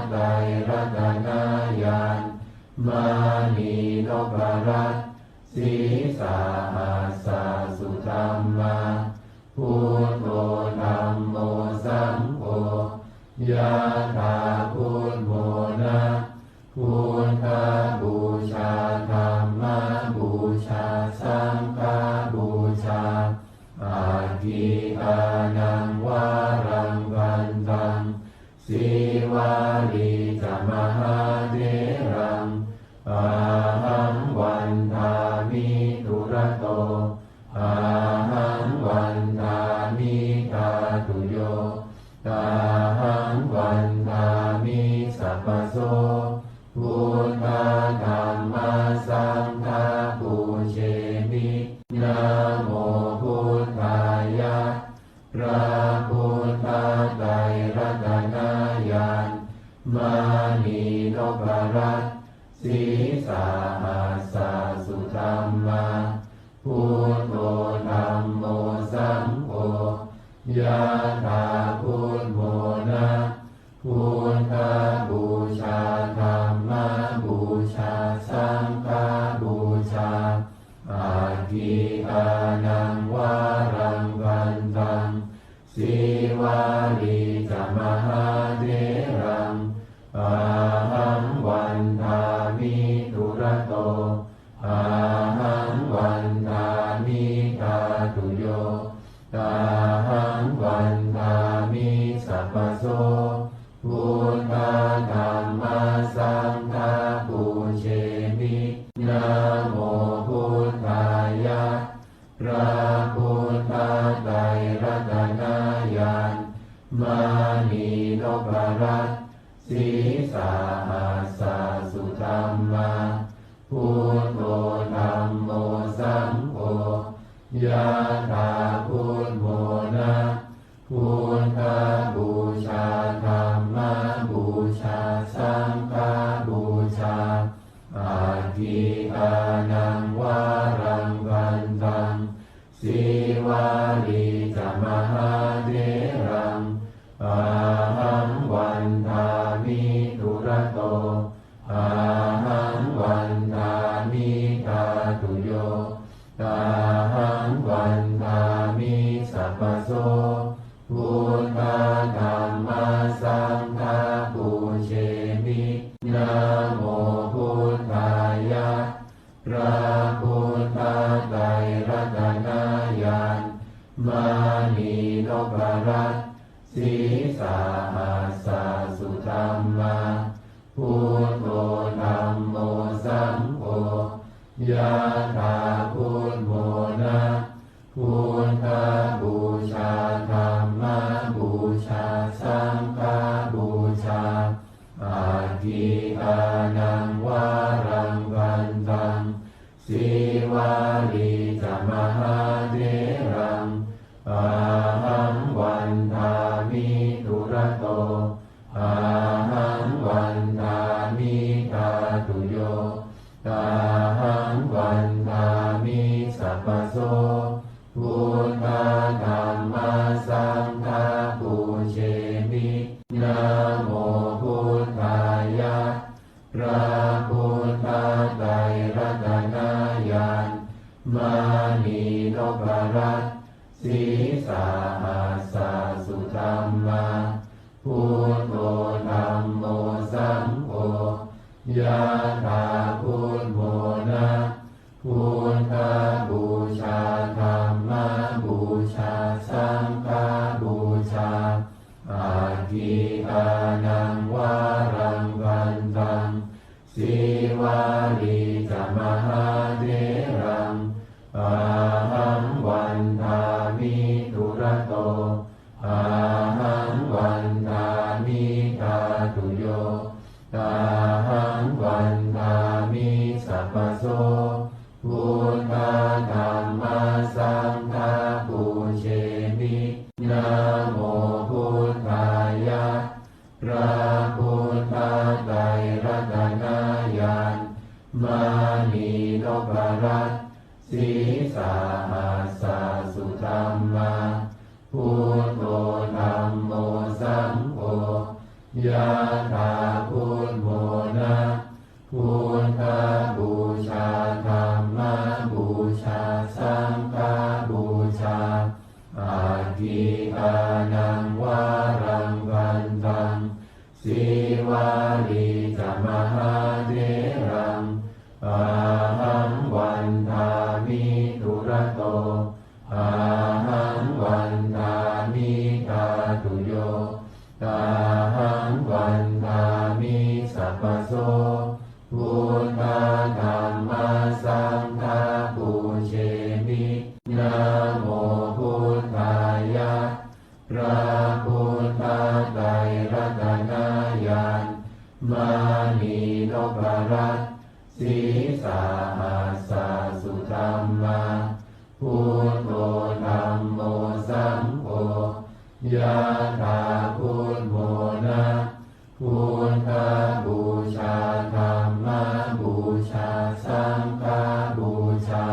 ไตรรัตนญาณ มณีนพรัตน์ ศรีสหัสสะสุธรรมา Buddho dhammo saṅgho, yathā buddhamona. Buddhapūjā dhammapūjā saṅghapūjā. Aggīdānaṃ varaṃ vandaṃ, Sīvalī ca mahātheraṃ, ahaṃ vandāmi dūrato, ahaṃ vandāmi Yo ahaṃ vandāmi sabbaso, buddha dhamma saṅgha pūjemi. Namo buddhāya. พระพุทธไตรรัตนญาณ มณีนพรัตน์ sīsahassa sudhammā, buddho dhammo saṅgho, yathā buddhamona. Buddhapūjā dhammapūjā saṅghapūjā, aggikānaṃ varaṃ vandaṃ, sīvalī ca mahātheraṃ, ahaṃ vandāmi dūrato, ahaṃ vandāmi dhātuyo, ahaṃ vandāmi sabbaso, buddha dhamma saṅgha pūjemi. Namo buddhāya. พระพุทธไตรรัตนญาณ มณีนพรัตน์ sīsahassa sudhammā, buddho dhammo saṅgho, yathā buddhamona. Buddhapūjā dhammapūjā saṅghapūjā, aggikānaṃ varaṃ vandaṃ, sīvalī ca mahātheraṃ, ahaṃ vandāmi dūrato, ahaṃ vandāmi dhātuyo, ahaṃ vandāmi sabbaso, buddha dhamma saṅgha pūjemi. Namo buddhāya. พระพุทธไตรรัตนญาณ มณีนพรัตน์ sīsahassa sudhammā, buddho dhammo saṅgho, yathā buddhamona. Buddhapūjā dhammapūjā saṅghapūjā, aggikānaṃ varaṃ vandaṃ, sīvalī ca mahātheraṃ, ahaṃ vandāmi dūrato, ahaṃ vandāmi dhātuyo, ahaṃ vandāmi sabbaso, buddha dhamma saṅgha pūjemi. Namo buddhāya. พระพุทธไตรรัตนญาณ มณีนพรัตน์ sīsahassa sudhammā, buddho dhammo saṅgho, yathā buddhamona. Buddhapūjā dhammapūjā saṅghapūjā, aggikānaṃ varaṃ vandaṃ, sīvalī ca mahātheraṃ, ahaṃ vandāmi dūrato, ahaṃ vandāmi dhātuyo, ahaṃ vandāmi sabbaso, buddha dhamma saṅgha pūjemi. Namo buddhāya. พระพุทธไตรรัตนญาณ มณีนพรัตน์ sīsahassa sudhammā, buddho dhammo saṅgho, yathā buddhamona. Buddhapūjā dhammapūjā saṅghapūjā, aggikānaṃ varaṃ vandaṃ, sīvalī ca mahātheraṃ, ahaṃ vandāmi dūrato, ahaṃ vandāmi dhātuyo, ahaṃ vandāmi sabbaso, buddha dhamma saṅgha pūjemi. Namo buddhāya. พระพุทธไตรรัตนญาณ มณีนพรัตน์ Sīsahassa sudhammā, buddho dhammo saṅgho, yathā buddho na, buddhapūjā dhammapūjā saṅghapūjā,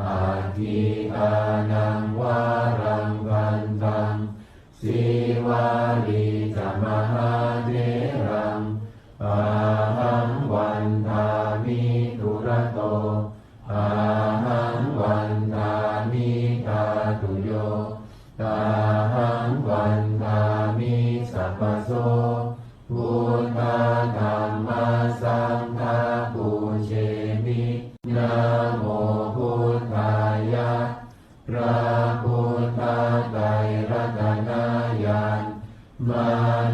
aggīdānaṃ varaṃ gandhaṃ, Sīvalī ca mahātheraṃ, ahaṃ vandāmi dūrato, ahaṃ vandāmi dhātuyo, ahaṃ vandāmi sabbaso, buddha dhamma saṅgha pūjemi, namo buddhāya. พระพุทธไตรรัตนญาณ ม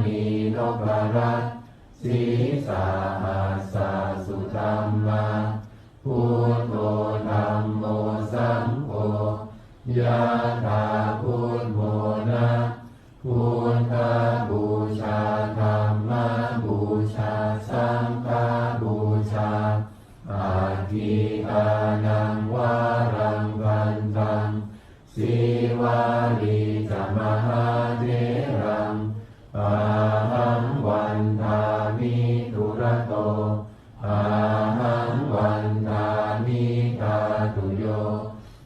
ณีนพรัตน์ Sīsahassa sudhammā, buddho dhammo saṅgho, yathā buddho na, buddhapūjā dhammapūjā saṅghapūjā, aggīdānaṃ varaṃ gandhaṃ, Sīvalī ca mahātheraṃ, ahaṃ vandāmi dūrato, ahaṃ vandāmi dhātuyo,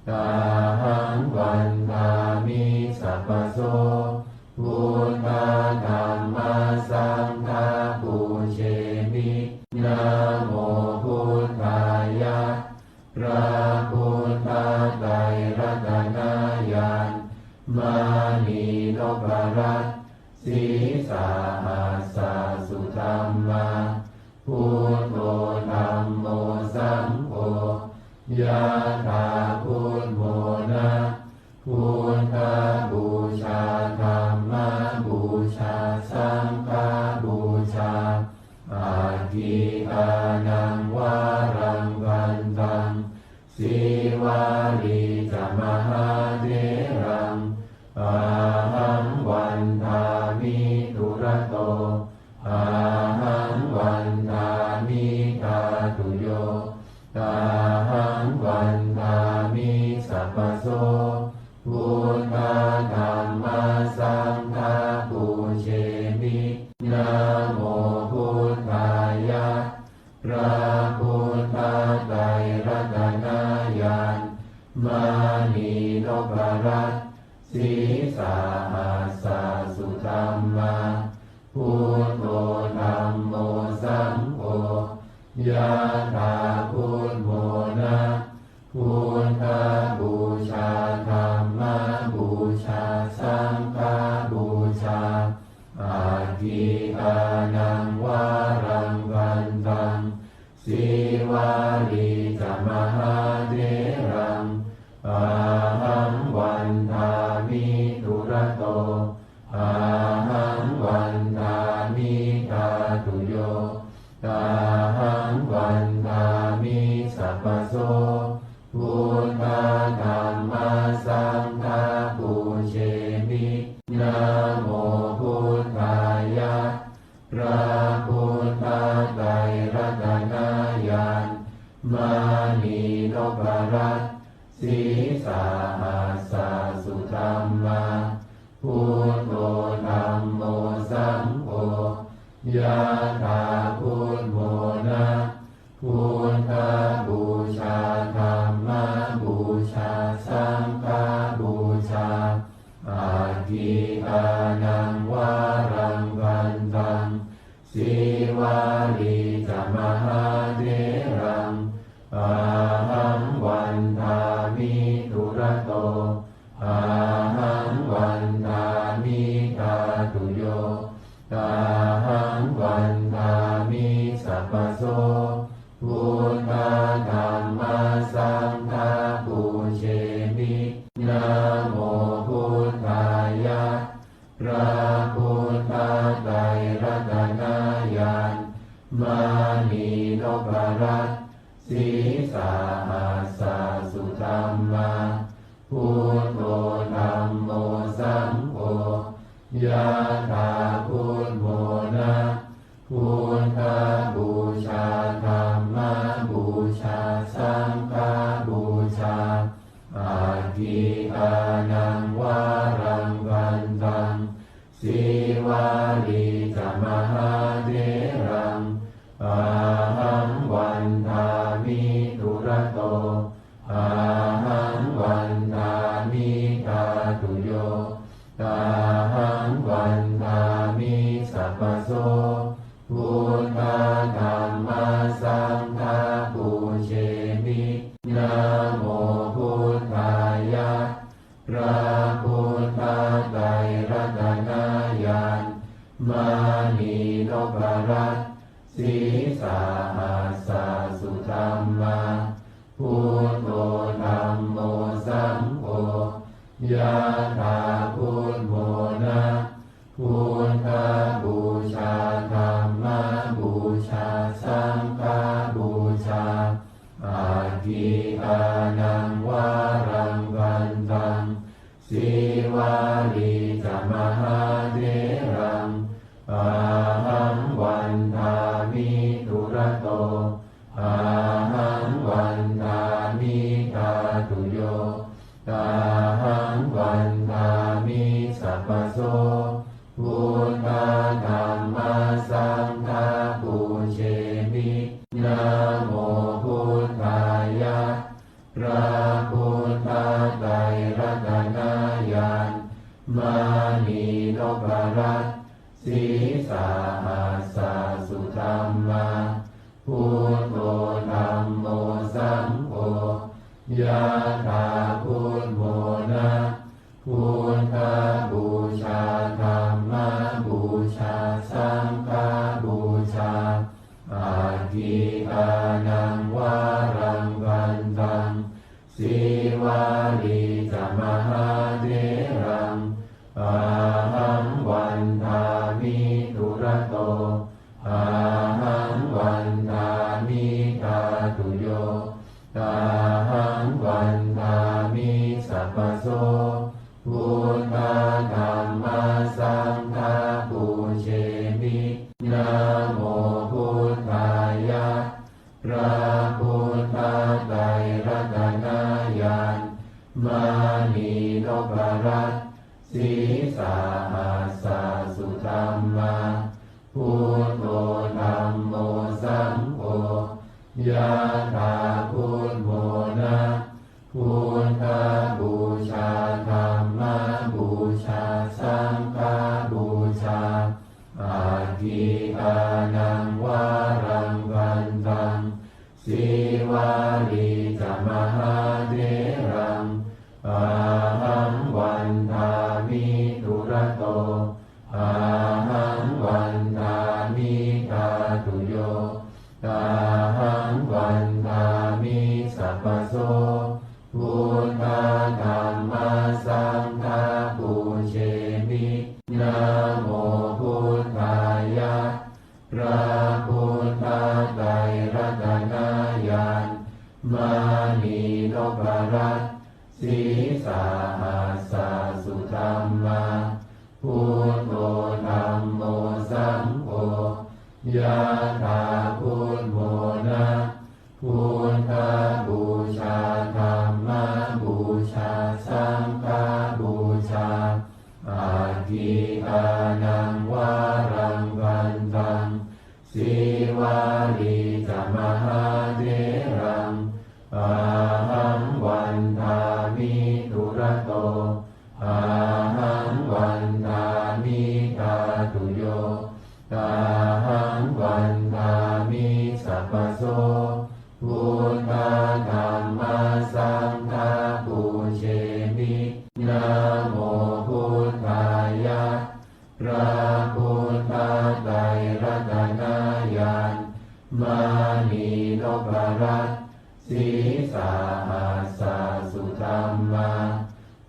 ahaṃ vandāmi sabbaso, buddha dhamma saṅgha pūjemi, namo buddhāya. พระพุทธไตรรัตนญาณ มณีนพรัตน์ Sīsahassa sudhammā, buddho dhammo saṅgho, yathā buddho na, buddhapūjā dhammapūjā saṅghapūjā, aggīdānaṃ varaṃ gandhaṃ, Sīvalī ca mahātheraṃ, ahaṃ vandāmi dūrato, ahaṃ vandāmi dhātuyo, ahaṃ vandāmi sabbaso, buddha dhamma saṅgha pūjemi, namo buddhāya. พระพุทธไตรรัตนญาณ มณีนพรัตน์ Sīsahassa sudhammā, buddho dhammo saṅgho, yathā buddho na, buddhapūjā dhammapūjā saṅghapūjā, aggīdānaṃ varaṃ gandhaṃ, Sīvalī ca mahātheraṃ, ahaṃ vandāmi dūrato, ahaṃ vandāmi dhātuyo, ahaṃ vandāmi sabbaso, buddha dhamma saṅgha pūjemi, namo buddhāya. พระพุทธไตรรัตนญาณ มณีนพรัตน์ Sīsahassa sudhammā, buddho dhammo saṅgho, yathā buddho na, buddhapūjā dhammapūjā saṅghapūjā, aggīdānaṃ varaṃ gandhaṃ, Sīvalī ca mahātheraṃ, ahaṃ vandāmi dūrato, ahaṃ vandāmi dhātuyo, ahaṃ vandāmi sabbaso, buddha dhamma saṅgha pūjemi, namo buddhāya. พระพุทธไตรรัตนญาณ มณีนพรัตน์ Sīsahassa sudhammā, buddho dhammo saṅgho, Yathā buddho na, buddhapūjā dhammapūjā saṅghapūjā, aggīdānaṃ varaṃ gandhaṃ, sīvalī ca mahātheraṃ, ahaṃ vandāmi dūrato, ahaṃ vandāmi dhātuyo, ahaṃ vandāmi sabbaso. Buddha dhamma saṅgha pūjemi. Namo buddhāya. พระพุทธไตรรัตนญาณ มณีนพรัตน์ sīsahassa sudhammā, buddho dhammo saṅgho, yathā buddho na, buddhapūjā dhammapūjā saṅghapūjā, aggīdānaṃ varaṃ gandhaṃ, sīvalī ca mahātheraṃ, ahaṃ vandāmi dūrato, ahaṃ vandāmi dhātuyo, ahaṃ vandāmi sabbaso. Buddha dhamma saṅgha pūjemi. Namo buddhāya. พระพุทธไตรรัตนญาณ มณีนพรัตน์ sīsahassa sudhammā, buddho dhammo saṅgho, yathā buddho na, buddhapūjā dhammapūjā saṅghapūjā, aggīdānaṃ varaṃ gandhaṃ, sīvalī ca mahātheraṃ, ahaṃ vandāmi dūrato, ahaṃ vandāmi dhātuyo, ahaṃ vandāmi sabbaso. Buddha dhamma saṅgha pūjemi. Namo buddhāya. พระพุทธไตรรัตนญาณ มณีนพรัตน์ sīsahassa sudhammā, buddho dhammo saṅgho, yathā buddho na, buddhapūjā dhammapūjā saṅghapūjā, aggīdānaṃ varaṃ gandhaṃ, sīvalī ca mahātheraṃ, ahaṃ vandāmi dūrato, ahaṃ vandāmi dhātuyo, ahaṃ vandāmi sabbaso. Buddha dhamma saṅgha pūjemi. Namo buddhāya. พระพุทธไตรรัตนญาณ มณีนพรัตน์ sīsahassa sudhammā, buddho dhammo saṅgho, yathā buddho na, buddhapūjā dhammapūjā saṅghapūjā, aggīdānaṃ varaṃ gandhaṃ, sīvalī ca mahātheraṃ, ahaṃ vandāmi dūrato, ahaṃ vandāmi dhātuyo, ahaṃ vandāmi sabbaso. Buddha dhamma saṅgha pūjemi. Namo buddhāya. พระพุทธไตรรัตนญาณ มณีนพรัตน์ sīsahassa sudhammā,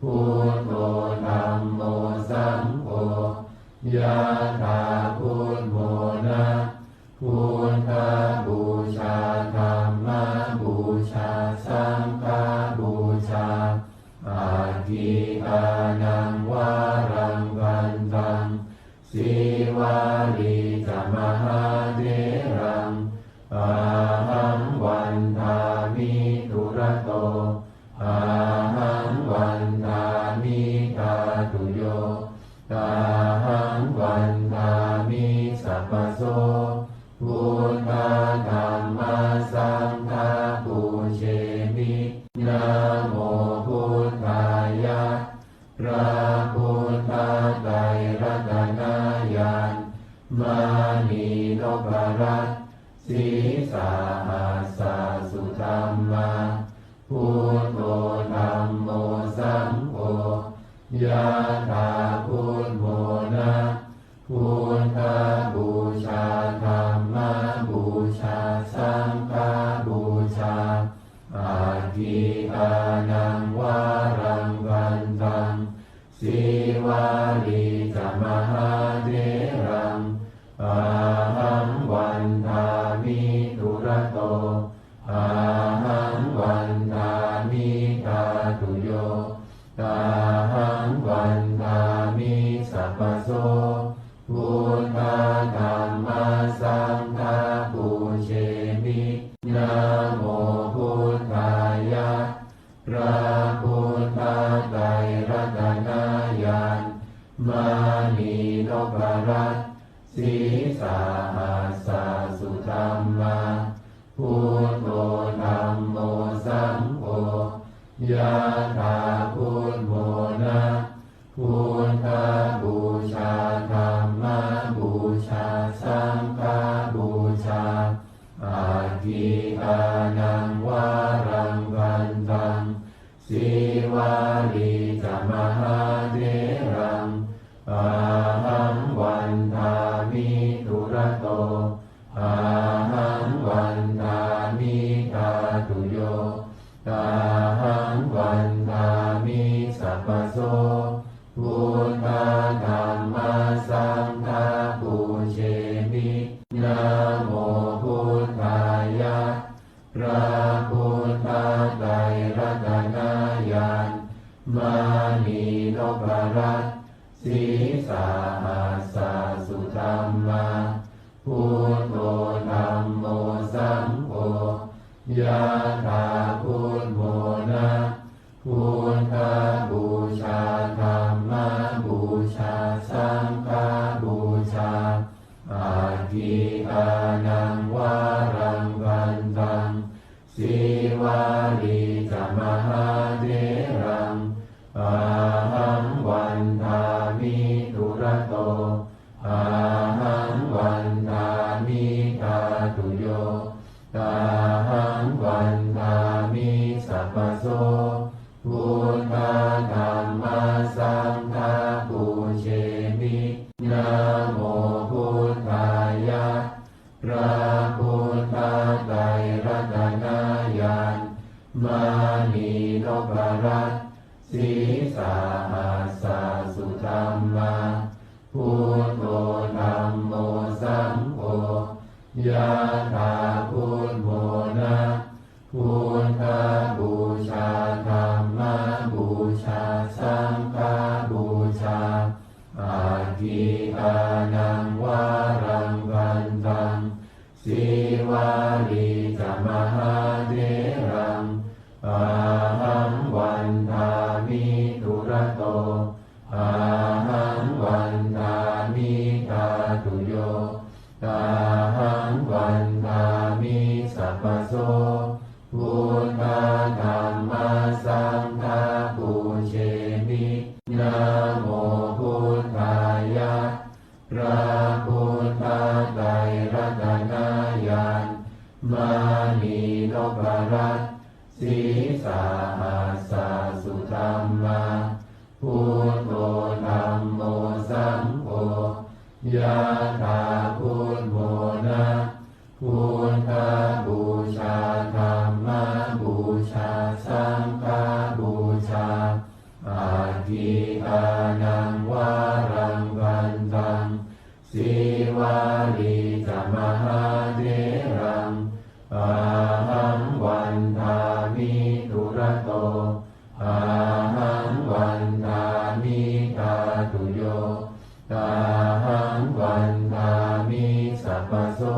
buddho dhammo saṅgho, yathā buddho na, buddhapūjā dhammapūjā saṅghapūjā, aggīdānaṃ varaṃ gandhaṃ, Ahaṃ vandāmi sabbaso buddhā dhammā saṅghā pūjemi. Namo buddhāya. พระพุทธไตรรัตนญาณ มณีนพรัตน์ sīsahassa sudhammā, buddho dhammo saṅgho, yathābudmona, buddhapūjā dhammapūjā saṅghapūjā, aggīdānaṃ varaṃ gandhaṃ, sīvalī ca mahātheraṃ, ahaṃ vandāmi dūrato, ahaṃ vandāmi dhātuyo, ahaṃ vandāmi sabbaso buddhā dhammā saṅghā pūjemi. Namo buddhāya. พระพุทธไตรรัตนญาณ มณีนพรัตน์ sīsahassa sudhammā, buddho dhammo saṅgho, yathābudmona, buddhapūjā dhammapūjā saṅghapūjā, aggīdānaṃ varaṃ gandhaṃ, sīvalī ca mahātheraṃ, ahaṃ vandāmi dūrato, ahaṃ vandāmi dhātuyo, ahaṃ vandāmi sabbaso buddhā dhammā saṅghā pūjemi. Namo buddhāya. พระพุทธไตรรัตนญาณ มณีนพรัตน์ sīsahassa sudhammā, buddho dhammo saṅgho, yathābudmona, buddhapūjā dhammapūjā saṅghapūjā, aggīdānaṃ varaṃ gandhaṃ, sīvalī ca mahātheraṃ, ahaṃ vandāmi dūrato, ahaṃ vandāmi dhātuyo, ahaṃ vandāmi sabbaso buddhā dhammā saṅghā pūjemi. Namo buddhāya. พระพุทธไตรรัตนญาณ มณีนพรัตน์ sīsahassa sudhammā, buddho dhammo saṅgho, yathābudmona, buddhapūjā dhammapūjā saṅghapūjā, aggīdānaṃ varaṃ gandhaṃ, sīvalī ca mahātheraṃ, ahaṃ vandāmi dūrato, ahaṃ vandāmi dhātuyo, ahaṃ vandāmi sabbaso buddhā dhammā saṅghā pūjemi. Namo buddhāya. พระพุทธไตรรัตนญาณ มณีนพรัตน์ sīsahassa sudhammā, buddho dhammo saṅgho, yathābudmona, buddhapūjā dhammapūjā saṅghapūjā, aggīdānaṃ varaṃ gandhaṃ, sīvalī ca mahātheraṃ, ahaṃ vandāmi dūrato, ahaṃ vandāmi dhātuyo, ahaṃ vandāmi sabbaso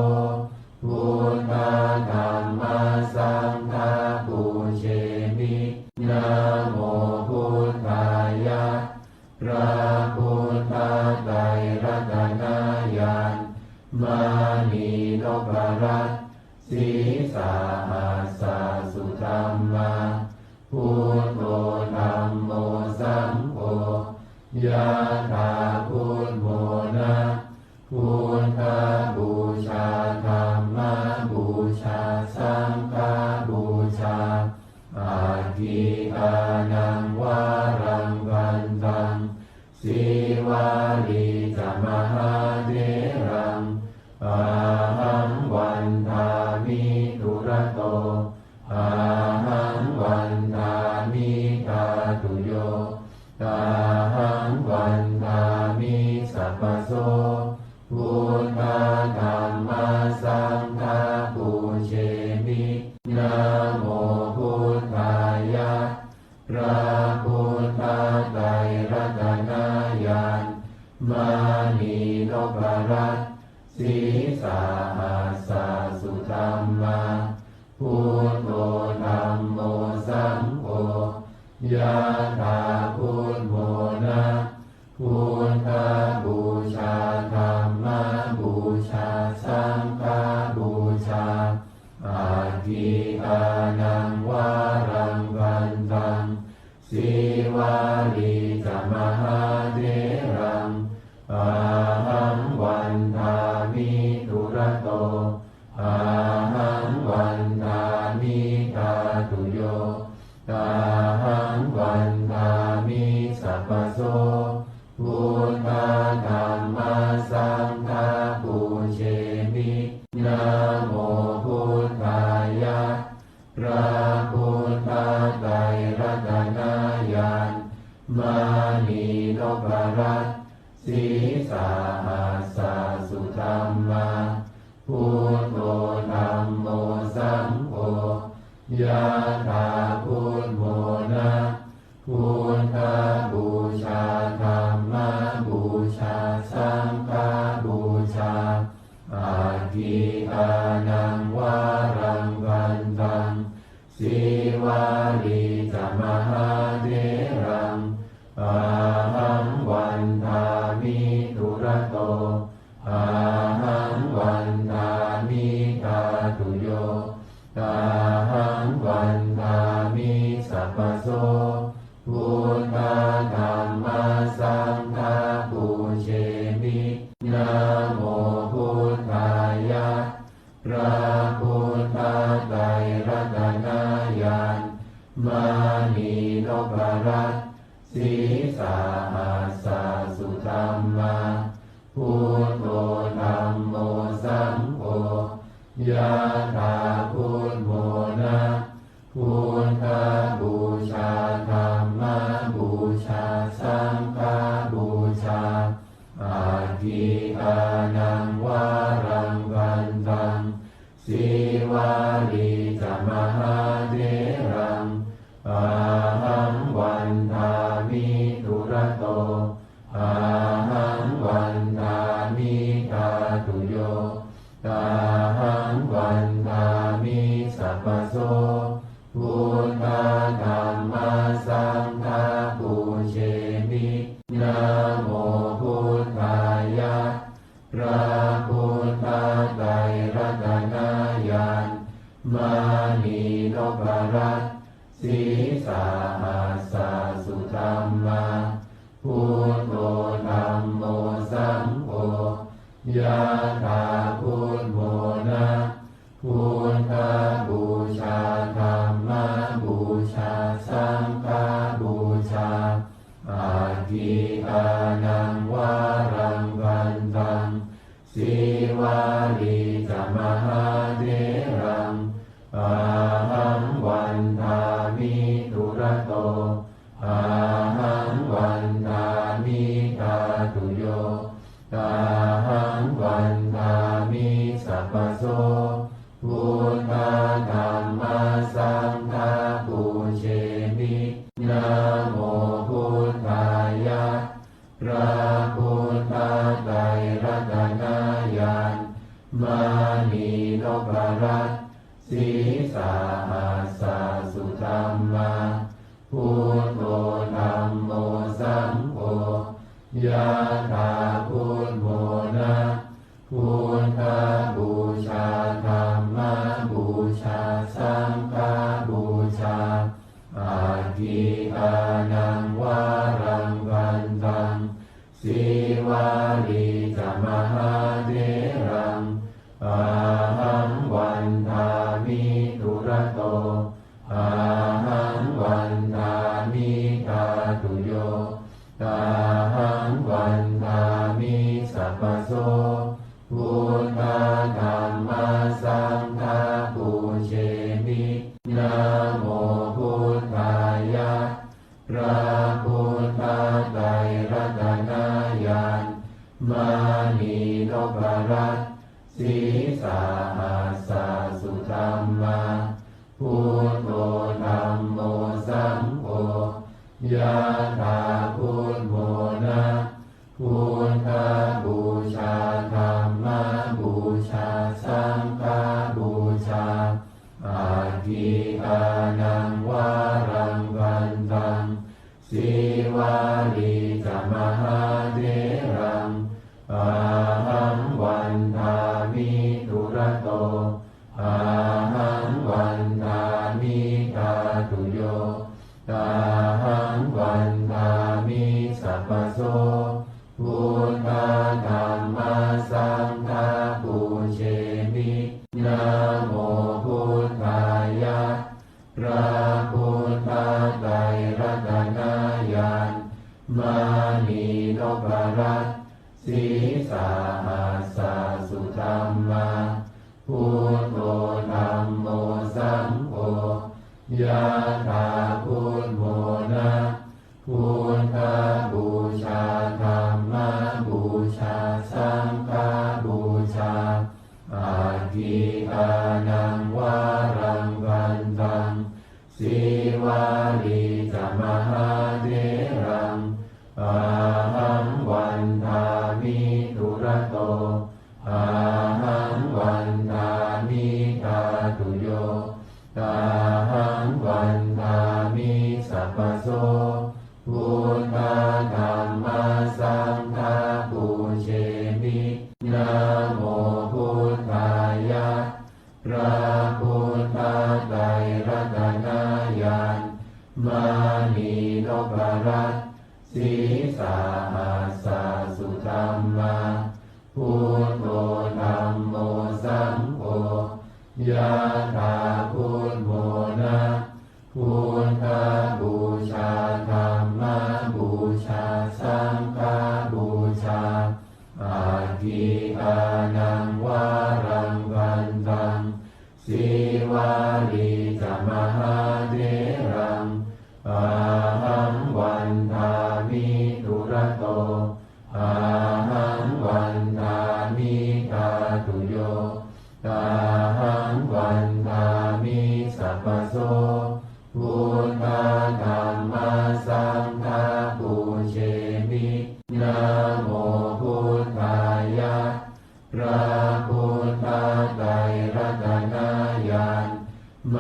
buddhā dhammā saṅghā pūjemi. Namo buddhāya. พระพุทธ maṇi noparatsisi sahassa sudhammā. Buddho dhammo saṅgho, yathā buddhamona. Buddhapūjā dhammapūjā saṅghapūjā, aggīdānaṃ varaṃ gandhaṃ, sīvalī ca mahātheraṃ, ahaṃ vandāmi dūrato, ahaṃ vandāmi dhātuyo, ahaṃ vandāmi sabbaso. Buddha dhamma saṅgha pūjemi, namo buddhāya. พระพุทธไตรรัตนญาณ maṇi noparatsisi sahassa sudhammā. Buddho dhammo saṅgho, yathā buddhamona. Buddhapūjā dhammapūjā saṅghapūjā, aggīdānaṃ varaṃ gandhaṃ, sīvalī ca mahātheraṃ, ahaṃ vandāmi dūrato, ahaṃ vandāmi dhātuyo, ahaṃ vandāmi sabbaso. Buddha dhamma saṅgha pūjemi, namo buddhāya. พระพุทธไตรรัตนญาณ maṇi noparatsisi sahassa sudhammā. Buddho dhammo saṅgho, yathā buddhamona. Buddhapūjā dhammapūjā saṅghapūjā, aggīdānaṃ varaṃ gandhaṃ, sīvalī ca mahātheraṃ, ahaṃ vandāmi dūrato, ahaṃ vandāmi dhātuyo, ahaṃ vandāmi sabbaso. Buddha dhamma saṅgha pūjemi, namo buddhāya. พระพุทธไตรรัตนญาณ maṇi noparatsisi sahassa sudhammā. Buddho dhammo saṅgho, yathā buddhamona. Buddhapūjā dhammapūjā saṅghapūjā, aggīdānaṃ varaṃ gandhaṃ, sīvalī ca mahātheraṃ, ahaṃ vandāmi dūrato, ahaṃ vandāmi dhātuyo, ahaṃ vandāmi sabbaso. Buddha dhamma saṅgha pūjemi, namo buddhāya. พระพุทธไตรรัตนญาณ maṇi noparatsisi sahassa sudhammā. Buddho dhammo saṅgho, yathā buddhamona. Buddhapūjā dhammapūjā saṅghapūjā, aggīdānaṃ varaṃ gandhaṃ, sīvalī ca mahātheraṃ, ahaṃ vandāmi dūrato, ahaṃ vandāmi dhātuyo, ahaṃ vandāmi sabbaso. Buddha dhamma saṅgha pūjemi, namo buddhāya. พระพุทธไตรรัตนญาณ maṇi noparatsisi sahassa sudhammā. Buddho dhammo saṅgho, yathā buddhamona. Buddha Sīvalī ca mahātheraṃ ahaṃ vandāmi dūrato. Ahaṃ vandāmi dhātuyo. Ahaṃ vandāmi sabbaso. Buddha dhamma saṅgha pūjemi. Namo buddhāya. พระพุทธไตรรัตนญาณ มณีนพรัตน์ sīsahassa sudhammā. Buddho dhammo saṅgho, yathā buddhamona. Buddhapūjā dhammapūjā saṅghapūjā, aggikānaṃ varaṃ vandaṃ. Sīvalī ca mahātheraṃ ahaṃ vandāmi dūrato. Ahaṃ vandāmi dhātuyo. Ahaṃ vandāmi sabbaso. Buddha dhamma saṅgha pūjemi. Namo buddhāya. พระพุทธไตรรัตนญาณ มณีนพรัตน์ sīsahassa sudhammā. Buddho dhammo saṅgho, yathā buddhamona. Buddhapūjā dhammapūjā saṅghapūjā, aggikānaṃ varaṃ vandaṃ. Sīvalī ca mahātheraṃ ahaṃ vandāmi dūrato. Ahaṃ vandāmi dhātuyo. Ahaṃ vandāmi sabbaso. Buddha dhamma saṅgha pūjemi. Namo buddhāya. พระพุทธไตรรัตนญาณ มณีนพรัตน์ sīsahassa sudhammā. Buddho dhammo saṅgho, yathā buddhamona. Buddhapūjā dhammapūjā saṅghapūjā, aggikānaṃ varaṃ vandaṃ. Sīvalī ca mahātheraṃ ahaṃ vandāmi dūrato. Ahaṃ vandāmi dhātuyo. Ahaṃ vandāmi sabbaso. Buddha dhamma saṅgha pūjemi. Namo buddhāya. พระพุทธไตรรัตนญาณ ม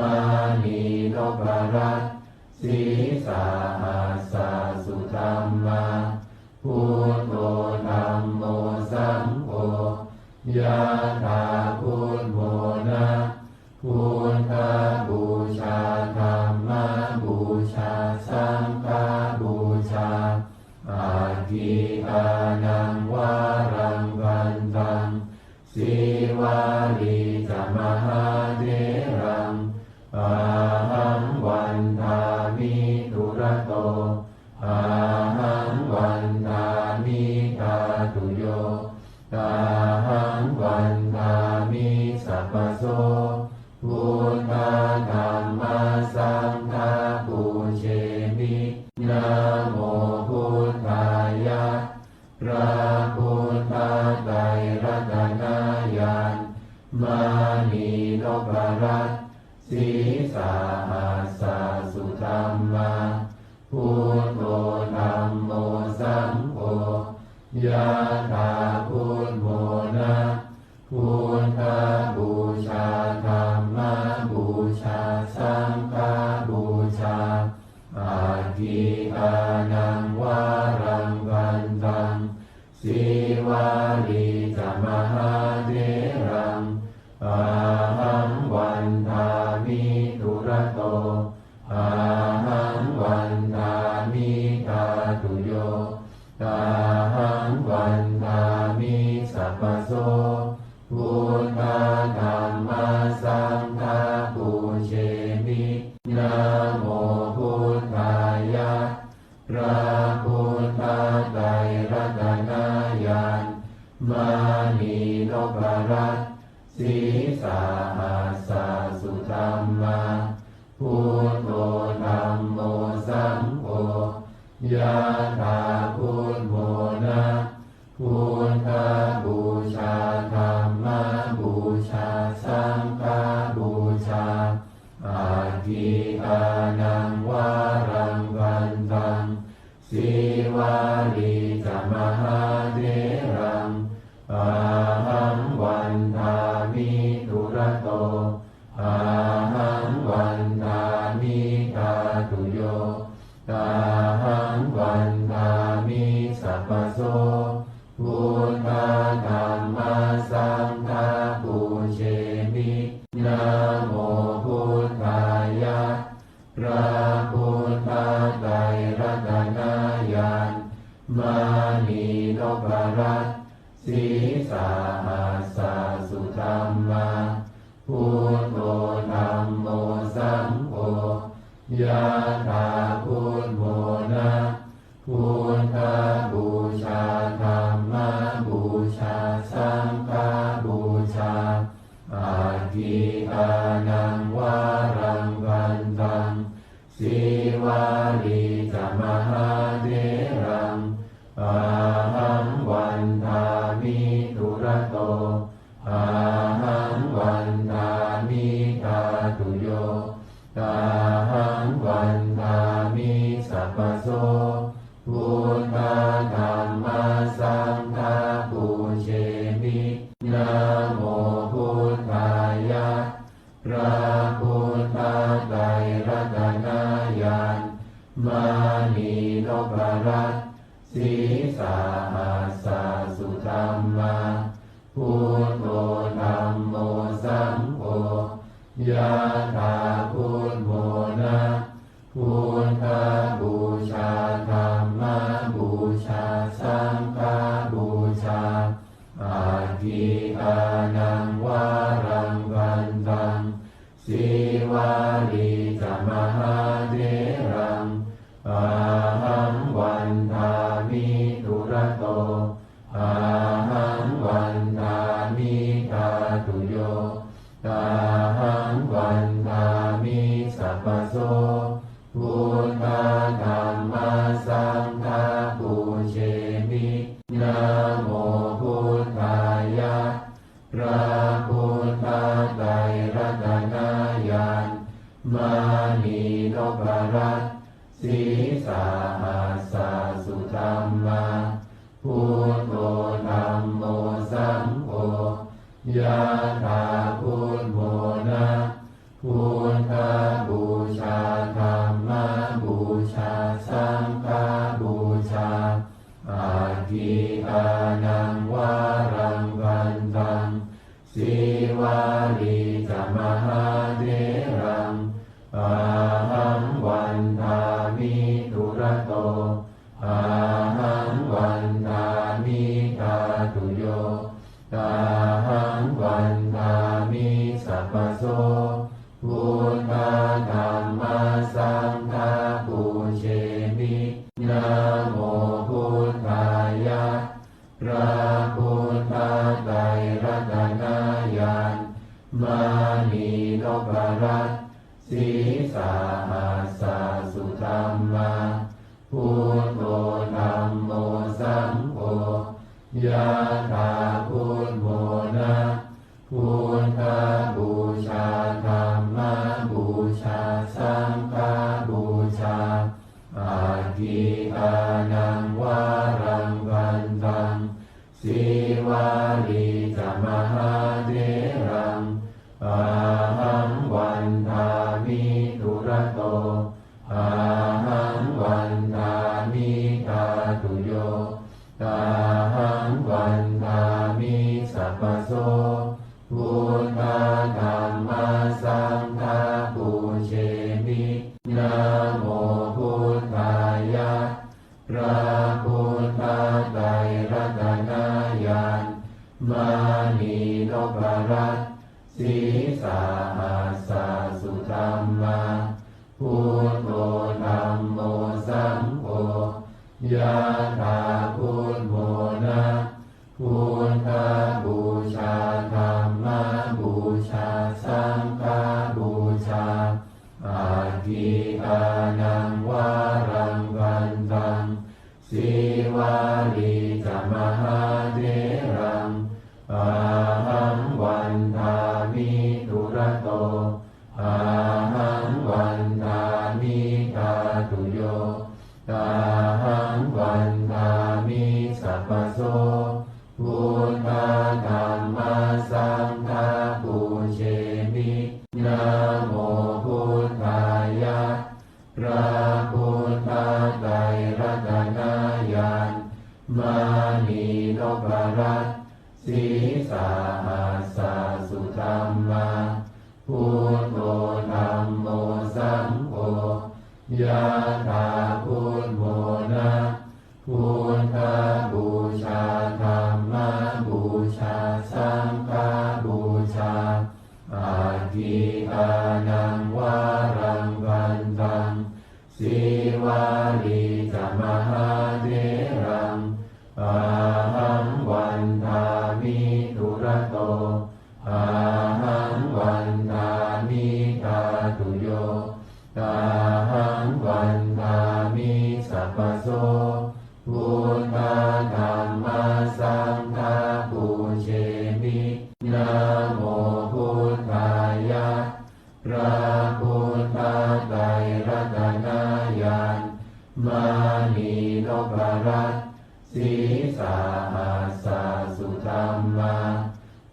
ณีนพรัตน์ sīsahassa sudhammā. Buddho dhammo saṅgho, yathā buddhamona. Buddhapūjā dhammapūjā saṅghapūjā, aggikānaṃ varaṃ vandaṃ. Sīvalī ca mahātheraṃ ahaṃ vandāmi dūrato. Ahaṃ vandāmi dhātuyo. Ahaṃ vandāmi sabbaso. Buddha dhamma saṅgha pūjemi. Namo buddhāya. พระพุทธไตรรัตนญาณ มณีนพรัตน์ sīsahassa sudhammā. Buddho dhammo saṅgho, yathā buddhamona. Buddhapūjā dhammapūjā saṅghapūjā, aggikānaṃ varaṃ vandaṃ. Sīvalī ca mahātheraṃ ahaṃ vandāmi dūrato. Ahaṃ vandāmi dhātuyo. Ahaṃ vandāmi sabbaso. Buddha dhamma saṅgha pūjemi. Namo buddhāya. พระพุทธไตรรัตนญาณ มณีนพรัตน์ ศีสหัสสะสุธัมมา Buddho dhammo saṅgho, yathā buddho na, buddhapūjā dhammapūjā saṅghapūjā, atthikānaṃ varaṃ vandaṃ, Sīvalī ca mahātheraṃ, ahaṃ vandāmi dūrato, ahaṃ vandāmi dhātuyo, ahaṃ vandāmi sabbaso. Buddha dhamma saṅgha pūjemi. Namo buddhāya. พระพุทธไตรรัตนญาณ มณีนพรัตน์ ศีสหัสสะสุธัมมา Buddho dhammo saṅgho, yathā buddho na, buddhapūjā dhammapūjā saṅghapūjā, atthikānaṃ varaṃ vandaṃ, Sīvalī ca mahātheraṃ, ahaṃ vandāmi dūrato, ahaṃ vandāmi dhātuyo, ahaṃ vandāmi sabbaso. Buddha dhamma saṅgha pūjemi. Namo buddhāya. พระพุทธไตรรัตนญาณ มณีนพรัตน์ ศีสหัสสะสุธัมมา Buddho dhammo saṅgho, yathā buddho na, buddhapūjā dhammapūjā saṅghapūjā, atthikānaṃ varaṃ vandaṃ, Sīvalī ca mahātheraṃ, ahaṃ vandāmi dūrato, ahaṃ vandāmi dhātuyo, ahaṃ vandāmi sabbaso. Buddha dhamma saṅgha pūjemi. Namo buddhāya. พระพุทธไตรรัตนญาณ มณีนพรัตน์ ศีสหัสสะสุธัมมา Buddho dhammo saṅgho, yathā buddho na, buddhapūjā dhammapūjā saṅghapūjā, atthikānaṃ varaṃ vandaṃ, Sīvalī ca mahātheraṃ, ahaṃ vandāmi dūrato, ahaṃ vandāmi dhātuyo, ahaṃ vandāmi sabbaso. Buddha dhamma saṅgha pūjemi. Namo buddhāya. พระพุทธไตรรัตนญาณ มณีนพรัตน์ ศีสหัสสะสุธัมมา Buddho dhammo saṅgho, yathā buddho na, buddhapūjā dhammapūjā saṅghapūjā, atthikānaṃ varaṃ vandaṃ, Sīvalī ca mahātheraṃ, ahaṃ vandāmi dūrato, ahaṃ vandāmi dhātuyo, ahaṃ vandāmi sabbaso. Buddha dhamma saṅgha pūjemi. Namo buddhāya. พระพุทธไตรรัต mānī noparassī sahassā sudhammā. Buddho dhammo saṅgho yathā buddhamona. Buddhapūjā dhammapūjā saṅghapūjā. Atthi dānaṃ varaṃ bhaddaṃ. Sīvalī ca mahātheraṃ ahaṃ vandāmi dūrato. Ahaṃ vandāmi dhātuyo. Ahaṃ vandāmi sabbaso. Buddha dhamma saṅgha pūjemi. Namo buddhāya. พระพุทธไตรรัตนญาณ mānī noparassī sahassā sudhammā. Buddho dhammo saṅgho yathā buddhamona. Buddhapūjā dhammapūjā saṅghapūjā. Atthi dānaṃ varaṃ bhaddaṃ. Sīvalī ca mahātheraṃ ahaṃ vandāmi dūrato. Ahaṃ vandāmi dhātuyo. Ahaṃ vandāmi sabbaso. Buddha dhamma saṅgha pūjemi. Namo buddhāya. พระพุทธไตรรัตนญาณ mānī noparassī sahassā sudhammā.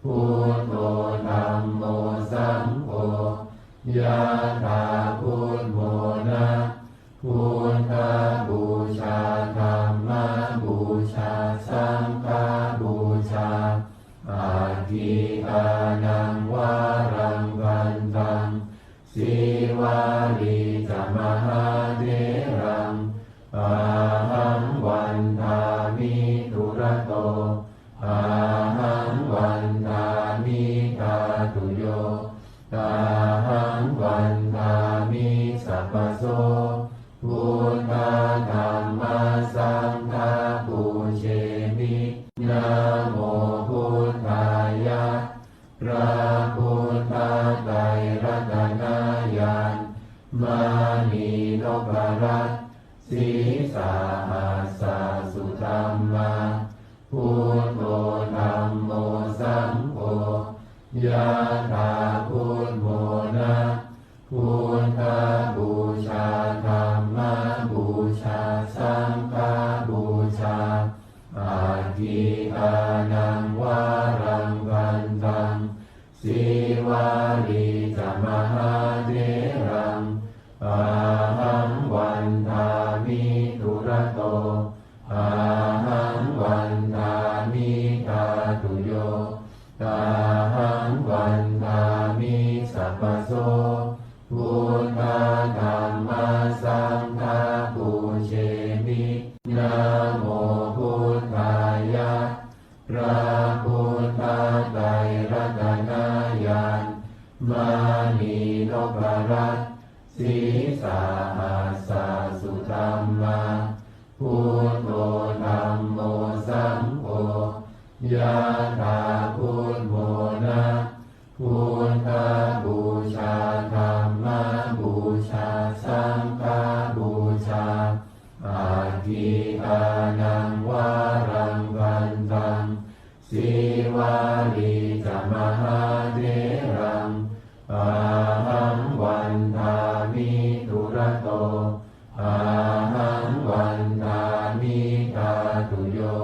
Buddho dhammo saṅgho yathā buddhamona. Buddhapūjā dhammapūjā saṅghapūjā. Atthi dānaṃ varaṃ bhaddaṃ. Sīvalī ca mahātheraṃ ahaṃ vandāmi dūrato. Ahaṃ vandāmi dhātuyo. Ahaṃ vandāmi sabbaso. Buddha dhamma saṅgha pūjemi. Namo buddhāya. พระพุทธไตรรัตนญาณ mānī noparassī sahassā sudhammā. Buddho dhammo saṅgho yathā buddhamona. Buddhapūjā dhammapūjā saṅghapūjā. Atthi dānaṃ varaṃ bhaddaṃ. Sīvalī ca mahātheraṃ ahaṃ vandāmi dūrato. Ahaṃ vandāmi dhātuyo. Ahaṃ vandāmi sabbaso. Buddha dhamma saṅgha pūjemi. Namo buddhāya. พระพุทธไตรรัตนญาณ mānī noparassī sahassā sudhammā. Buddho dhammo saṅgho yathā buddhamona. Buddhapūjā dhammapūjā saṅghapūjā. Atthi dānaṃ varaṃ bhaddaṃ. Sīvalī ca mahātheraṃ ahaṃ vandāmi dūrato. Ahaṃ vandāmi dhātuyo.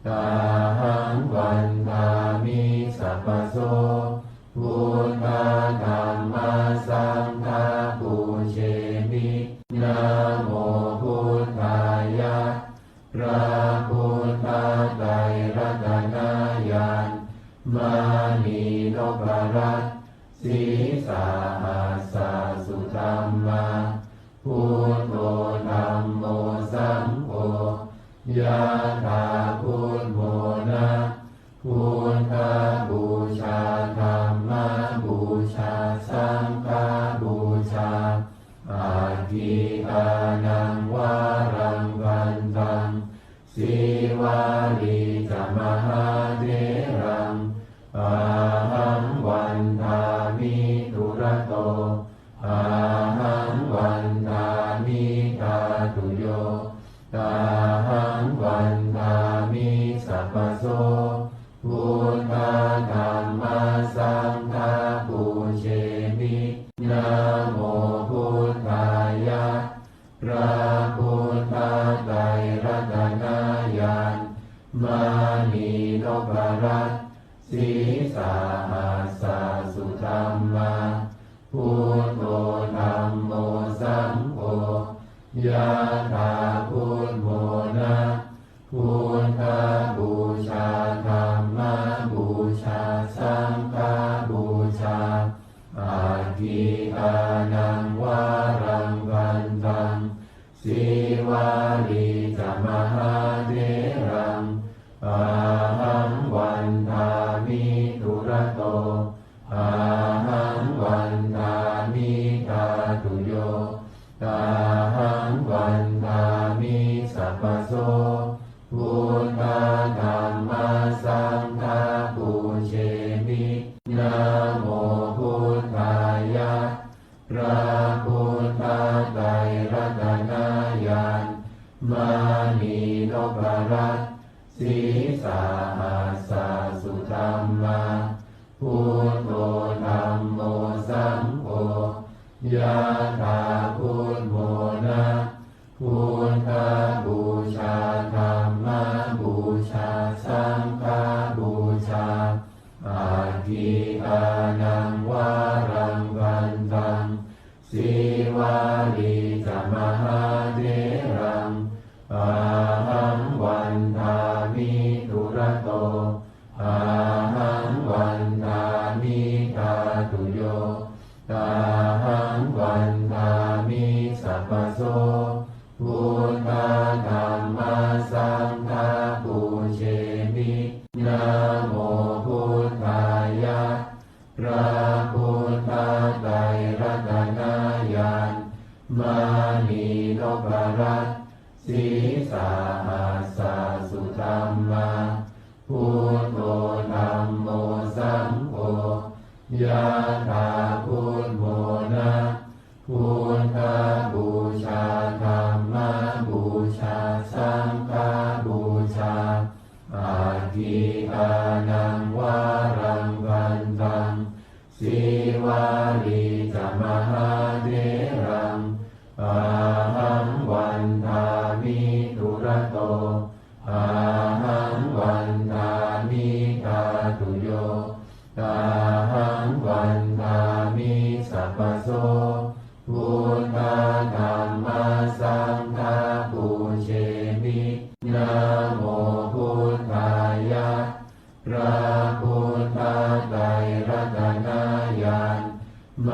Ahaṃ vandāmi sabbaso. Buddha dhamma saṅgha pūjemi. Namo buddhāya. พระพุทธไตรรัตนญาณ mānī noparassī sahassā sudhammā. Buddho dhammo saṅgho yathā buddhamona. Buddha so, buddha dhamma saṅgha pūjemi. Namo buddhāya. พระพุทธไตรรัตนญาณ มณีนพรัตน์ sīsahassa-sudhammā, buddho dhammo saṅgho, yathā buddhamona, buddhapūjā, dhammapūjā, saṅghapūjā, aggikānaṃ varaṃ vandaṃ, sīvalī ca mahātheraṃ, ahaṃ vandāmi dūrato, ahaṃ vandāmi dhātuyo, ahaṃ vandāmi sabbaso, buddha dhamma saṅgha pūjemi. Namo buddhāya. พระพุทธไตรรัตนญาณ มณีนพรัตน์ sīsahassa-sudhammā, buddho dhammo saṅgho, yathā buddhamona, buddhapūjā, dhammapūjā, saṅghapūjā, aggikānaṃ varaṃ vandaṃ, sīvalī ca mahātheraṃ, ahaṃ vandāmi dūrato, ahaṃ vandāmi dhātuyo, ahaṃ vandāmi sabbaso, buddha dhamma saṅgha pūjemi. Namo buddhāya. พระพุทธไตรรัตนญาณ มณีนพรัตน์ sīsahassa-sudhammā, buddho dhammo saṅgho, yathā buddhamona, buddhapūjā, dhammapūjā, saṅghapūjā, aggikānaṃ varaṃ vandaṃ, sīvalī ca mahātheraṃ, ahaṃ vandāmi dūrato, ahaṃ vandāmi dhātuyo, ahaṃ vandāmi sabbaso, buddha dhamma saṅgha pūjemi. Namo buddhāya. พระพุทธไตรรัตนญาณ ม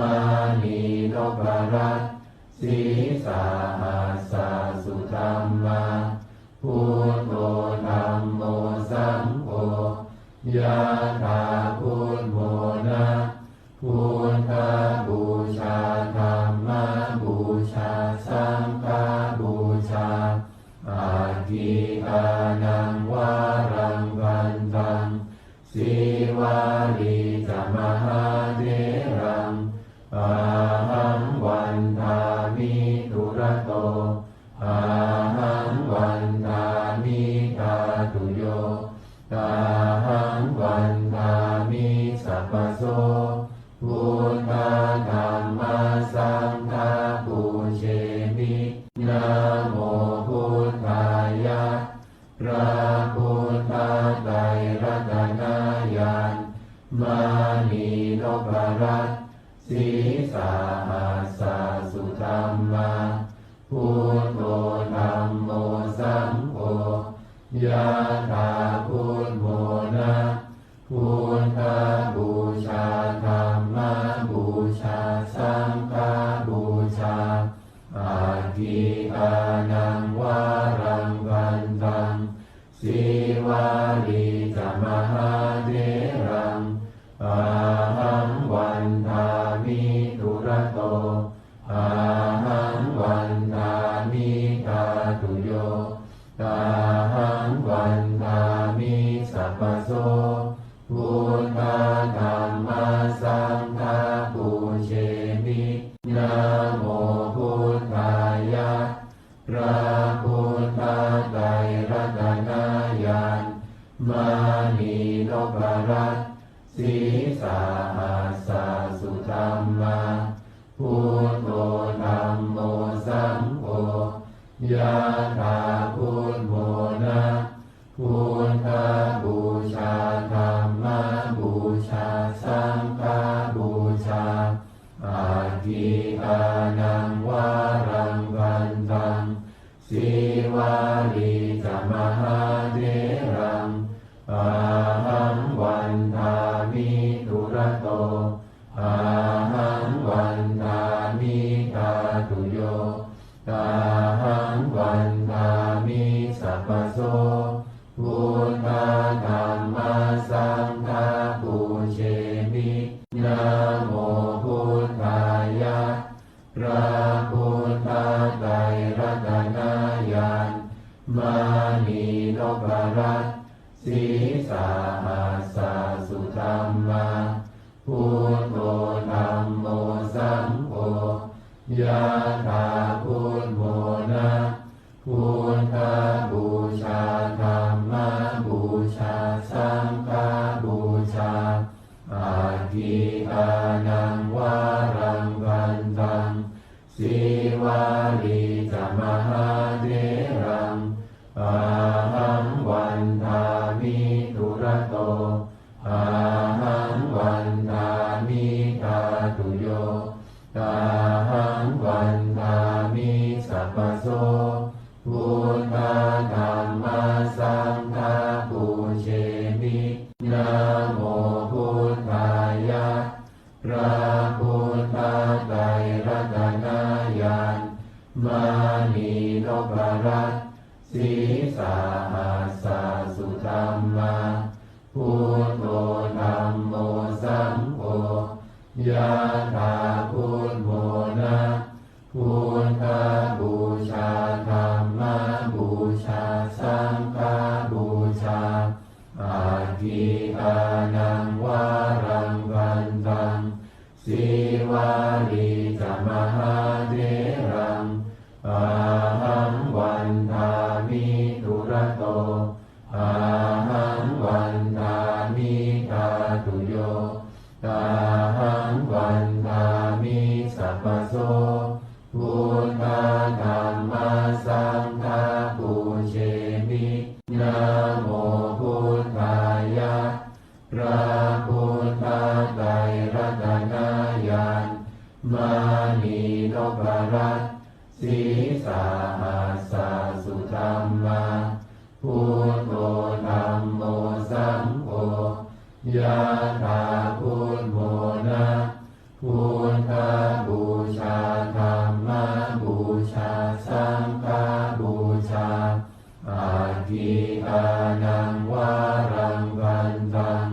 ณีนพรัตน์ sīsahassa-sudhammā, buddho dhammo saṅgho, yathā buddhamona, buddhapūjā, dhammapūjā, saṅghapūjā, aggikānaṃ varaṃ vandaṃ, sīvalī ca mahātheraṃ, ahaṃ vandāmi dūrato, ahaṃ vandāmi dhātuyo, ahaṃ vandāmi sabbaso, buddha dhamma saṅgha pūjemi. Namo buddhāya. พระพุทธไตรรัตนญาณ มณีนพรัตน์ sīsahassa-sudhammā, buddho dhammo saṅgho, yathā buddhamona, buddhapūjā, dhammapūjā, saṅghapūjā, aggikānaṃ varaṃ vandaṃ, sīvalī ca mahātheraṃ, ahaṃ vandāmi dūrato, ahaṃ vandāmi dhātuyo, ahaṃ vandāmi sabbaso, buddha dhamma saṅgha pūjemi. Namo buddhāya. พระพุทธไตรรัตนญาณ ม Mānī noparassī sahassā sudhammā. Buddho dhammo saṅgho yathā buddhamona. Buddhapūjā dhammapūjā saṅghapūjā. Aggīdānaṃ varaṃ vandaṃ Sīvalī ca mahātheraṃ. Ahaṃ vandāmi dūrato. Ahaṃ vandāmi dhātuyo. Ahaṃ vandāmi sabbaso. Buddha dhamma saṅgha pūjemi. Namo buddhāya. พระพุทธไตรรัตนญาณ mānīnoparassī sahassā sudhammā. Buddho dhammo saṅgho yathā buddhamona. Buddhapūjā dhammapūjā saṅghapūjā. Aggīdānaṃ varaṃ vandaṃ Sīvalī ca mahātheraṃ. Ahaṃ vandāmi dūrato. Ahaṃ vandāmi dhātuyo. Ahaṃ vandāmi sabbaso. Buddha dhamma saṅgha pūjemi. Namo buddhāya. พระพุทธไตรรัตนญาณ mānīnoparassī sahassā sudhammā. Buddho dhammo saṅgho yathā buddhamona. Buddhapūjā dhammapūjā saṅghapūjā. Aggīdānaṃ varaṃ vandaṃ Sīvalī ca mahātheraṃ. Ahaṃ vandāmi dūrato. Ahaṃ vandāmi dhātuyo. Ahaṃ vandāmi sabbaso. Buddha dhamma saṅgha pūjemi. Namo buddhāya. พระพุทธไตรรัตนญาณ mānīnoparassī sahassā sudhammā. Buddho dhammo saṅgho yathā buddhamona. Buddhapūjā dhammapūjā saṅghapūjā. Aggīdānaṃ varaṃ vandaṃ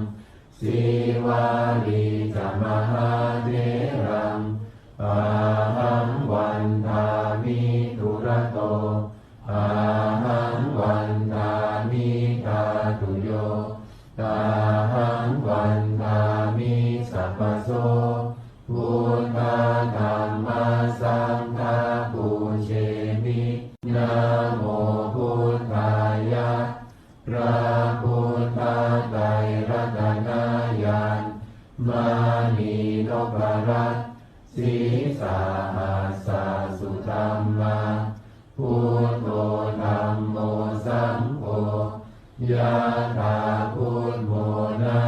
Sīvalī ca mahātheraṃ. Ahaṃ vandāmi dūrato. Ahaṃ vandāmi dhātuyo. Ahaṃ vandāmi sabbaso. Buddha dhamma saṅgha pūjemi. Namo buddhāya. พระพุทธไตรรัตนญาณ mānīnoparassī sahassā sudhammā. Buddho dhammo saṅgho yathā buddhamona.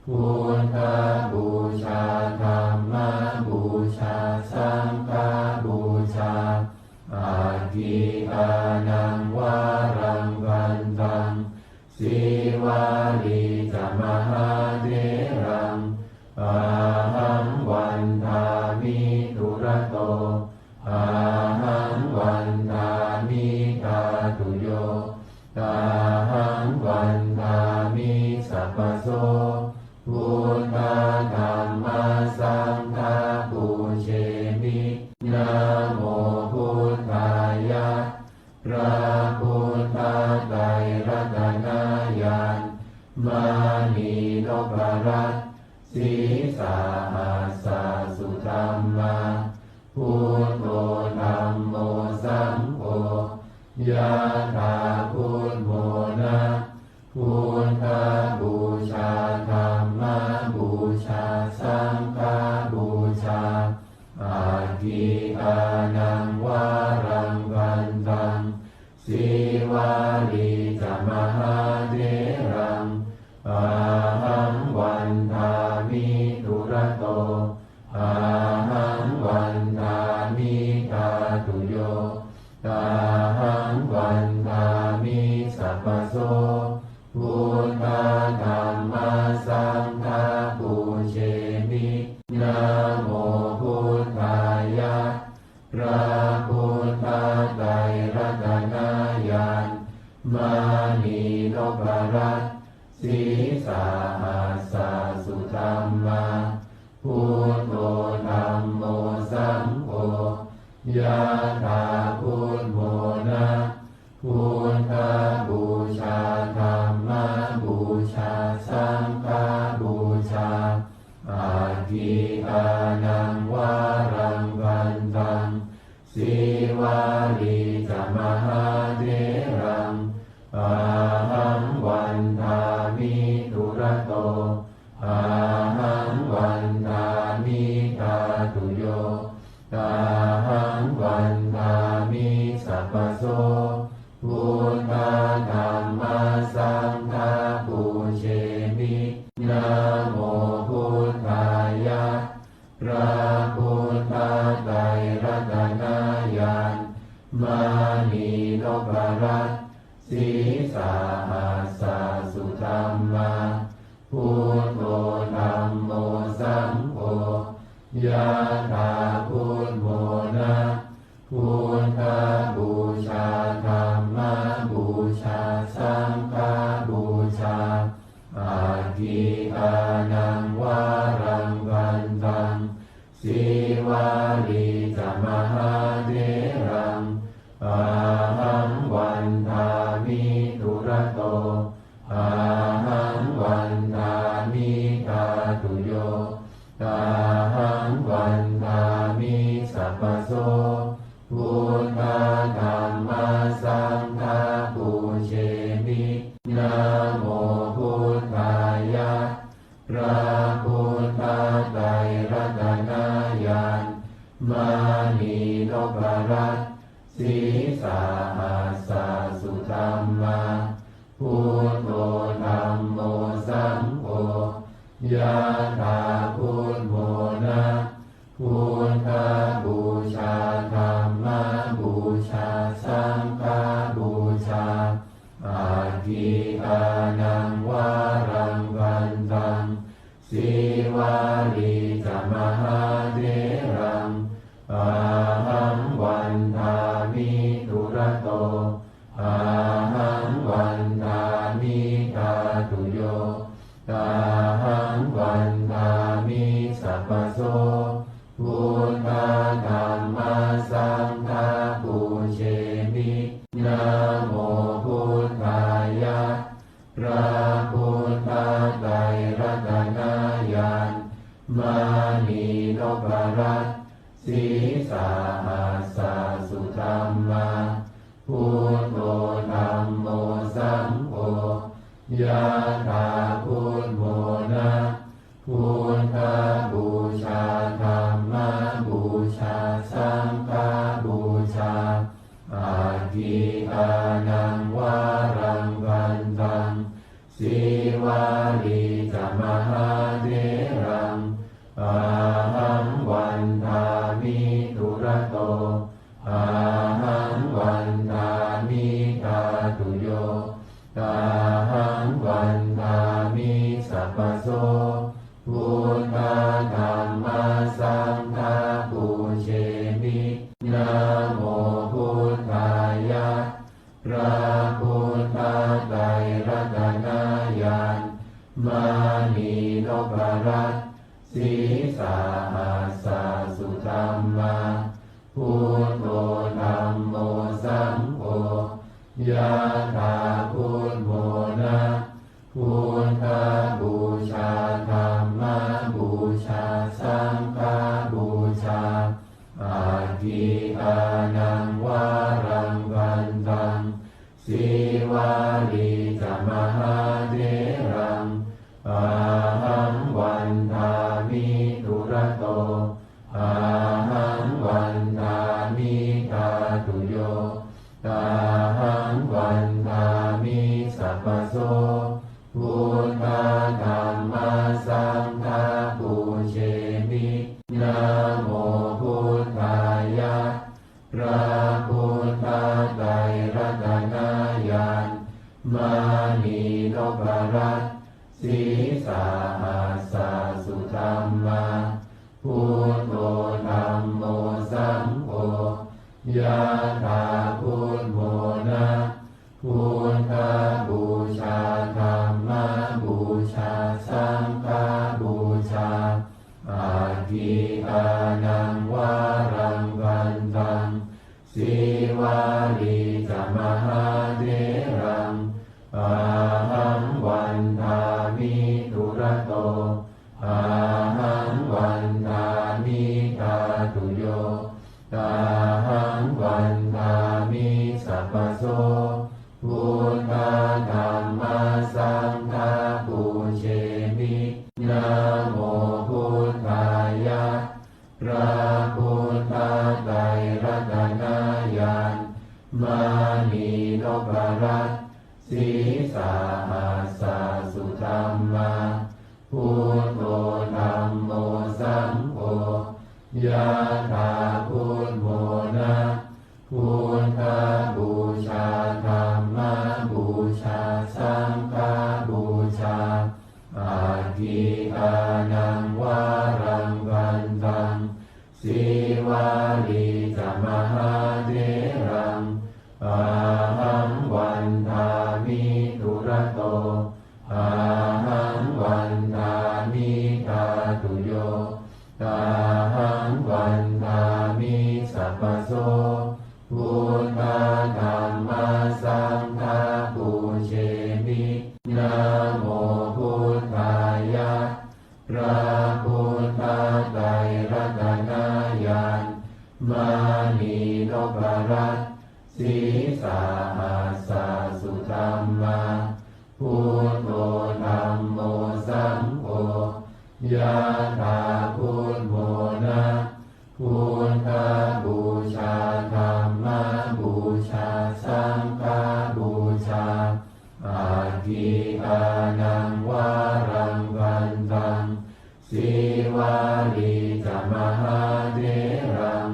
Buddhapūjā dhammapūjā saṅghapūjā. Aggīdānaṃ varaṃ vandaṃ Sīvalī ca mahātheraṃ. Ahaṃ vandāmi dūrato. Ahaṃ vandāmi dhātuyo. Ahaṃ vandāmi sabbaso. Buddha dhamma saṅgha pūjemi. Namo buddhāya. พระพุทธไตรรัตนญาณ mānīnoparassī sahassā sudhammā. Buddho dhammo saṅgho yathā buddhamona. Buddha Sīsahassa sudhammā, buddho dhammo saṅgho, yathā buddho na, buddhapūjā dhammapūjā saṅghapūjā, atthikānaṃ varaṃ vandaṃ, Sīvalī ca mahātheraṃ, ahaṃ vandāmi dūrato, ahaṃ vandāmi dhātuyo, ahaṃ vandāmi sabbaso, buddha dhamma saṅgha pūjemi, namo buddhāya. พระพุทธไตรรัตนญาณ มณีนพรัตน์ Sīsahassa sudhammā, buddho dhammo saṅgho, yathā buddho na, buddhapūjā dhammapūjā saṅghapūjā, atthikānaṃ varaṃ vandaṃ, Sīvalī ca mahātheraṃ, ahaṃ vandāmi dūrato, ahaṃ vandāmi dhātuyo, ahaṃ vandāmi sabbaso, buddha dhamma saṅgha pūjemi, namo buddhāya. พระพุทธไตรรัตนญาณ มณีนพรัตน์ Sīsahassa sudhammā, buddho dhammo saṅgho, yathā buddho na, buddhapūjā dhammapūjā saṅghapūjā, atthikānaṃ varaṃ vandaṃ, Sīvalī ca mahātheraṃ, ahaṃ vandāmi dūrato, ahaṃ vandāmi dhātuyo, ahaṃ vandāmi sabbaso, buddha dhamma saṅgha pūjemi, namo buddhāya. พระพุทธไตรรัตนญาณ มณีนพรัตน์ Sīsahassa sudhammā, buddho dhammo saṅgho, yathā buddho na, buddhapūjā dhammapūjā saṅghapūjā, atthikānaṃ varaṃ vandaṃ, Sīvalī ca mahātheraṃ, ahaṃ vandāmi dūrato, ahaṃ vandāmi dhātuyo, ahaṃ vandāmi sabbaso, buddha dhamma saṅgha pūjemi, namo buddhāya. พระพุทธไตรรัตนญาณ มณีนพรัตน์ Sīsahassa sudhammā, buddho dhammo saṅgho, yathā buddho na, buddhapūjā dhammapūjā saṅghapūjā, atthikānaṃ varaṃ vandaṃ, Sīvalī ca mahātheraṃ, ahaṃ vandāmi dūrato, ahaṃ vandāmi dhātuyo, ahaṃ vandāmi sabbaso, buddha dhamma saṅgha pūjemi, namo buddhāya. พระพุทธไตรรัตนญาณ มณีนพรัตน์ Sīsahassa sudhammā, buddho dhammo saṅgho, yathā buddho na, buddhapūjā dhamma mi durato, ahaṃ vandāmi dhātuyo, ahaṃ vandāmi sabbaso, buddha dhamma saṅgha pūjemi, namo buddhāya. พระพุทธไตรรัตนญาณ มณีนพรัตน์ ศรีสหัสสะสุธัมมา Buddho dhammo saṅgho, ยะถา พุทโธ นะ Buddhabūjā, dhammabūjā, saṅghabūjā, aggikānaṃ varaṃ vandaṃ, Sīvalī ca mahātheraṃ, ahaṃ vandāmi durato, ahaṃ vandāmi dhātuyo, ahaṃ vandāmi sabbaso, buddha dhamma saṅgha pūjemi, namo buddhāya. พระพุทธไตรรัตนญาณ มณีนพรัตน์ ศรีสหัสสะสุธัมมา Buddho dhammo saṅgho, yā thā Buddho na, Buddhabūjā, dhammabūjā, saṅghabūjā, aggikānaṃ varaṃ vandaṃ, Sīvalī ca mahātheraṃ,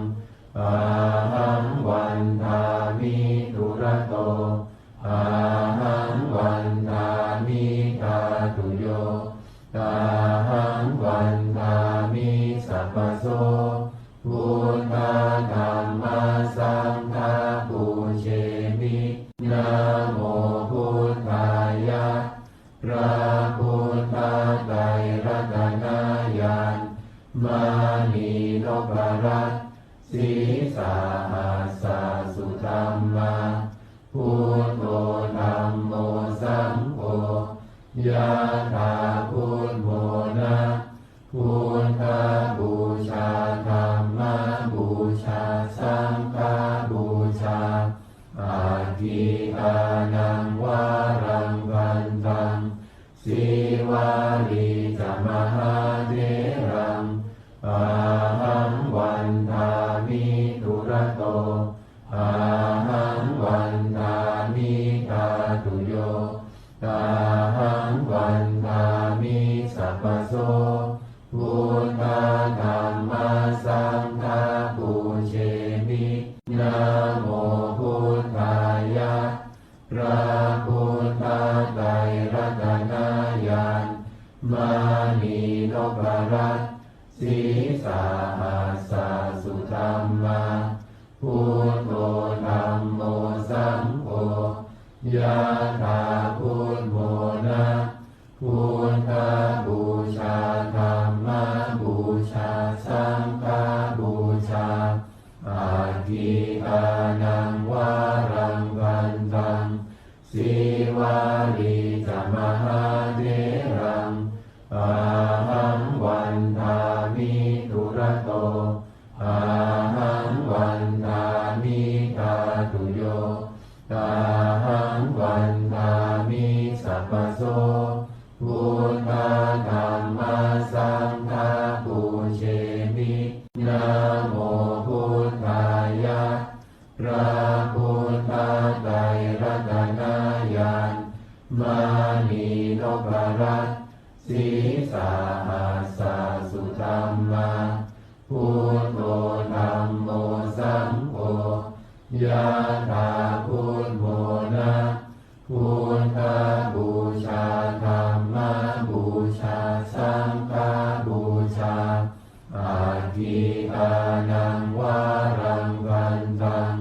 ahaṃ vandāmi durato, ahaṃ vandāmi dhātuyo, ahaṃ vandāmi sabbaso, buddha dhamma saṅgha pūjemi, namo buddhāya. พระพุทธไตรรัตนญาณ มณีนพรัตน์ ศรีสหัสสะสุธัมมา Buddho dhammo saṅgho, yā thā Buddho na, Buddhabūjā, dhammabūjā, saṅghabūjā, aggikānaṃ varaṃ vandaṃ, Sīvalī ca mahātheraṃ, ahaṃ vandāmi durato, ahaṃ vandāmi dhātuyo, ahaṃ vandāmi sabbaso, buddha dhamma saṅgha pūjemi, namo buddhāya. พระพุทธไตรรัตนญาณ มณีนพรัตน์ ศรีสหัสสะสุธัมมา Buddho dhammo saṅgho, yā thā Buddho na, Buddhabūjā, dhammabūjā, saṅghabūjā, aggikānaṃ varaṃ vandaṃ, Sīvalī ca mahātheraṃ, ahaṃ vandāmi durato, ahaṃ vandāmi dhātuyo, ahaṃ vandāmi sabbaso, buddha dhamma saṅgha pūjemi, namo buddhāya. พระพุทธไตรรัตนญาณ มณีนพรัตน์ ศรีสหัสสะสุธัมมา Buddho dhammo saṅgho, yā thā Buddho na, Buddhabūjā, dhammabūjā, saṅghabūjā, aggikānaṃ varaṃ vandaṃ,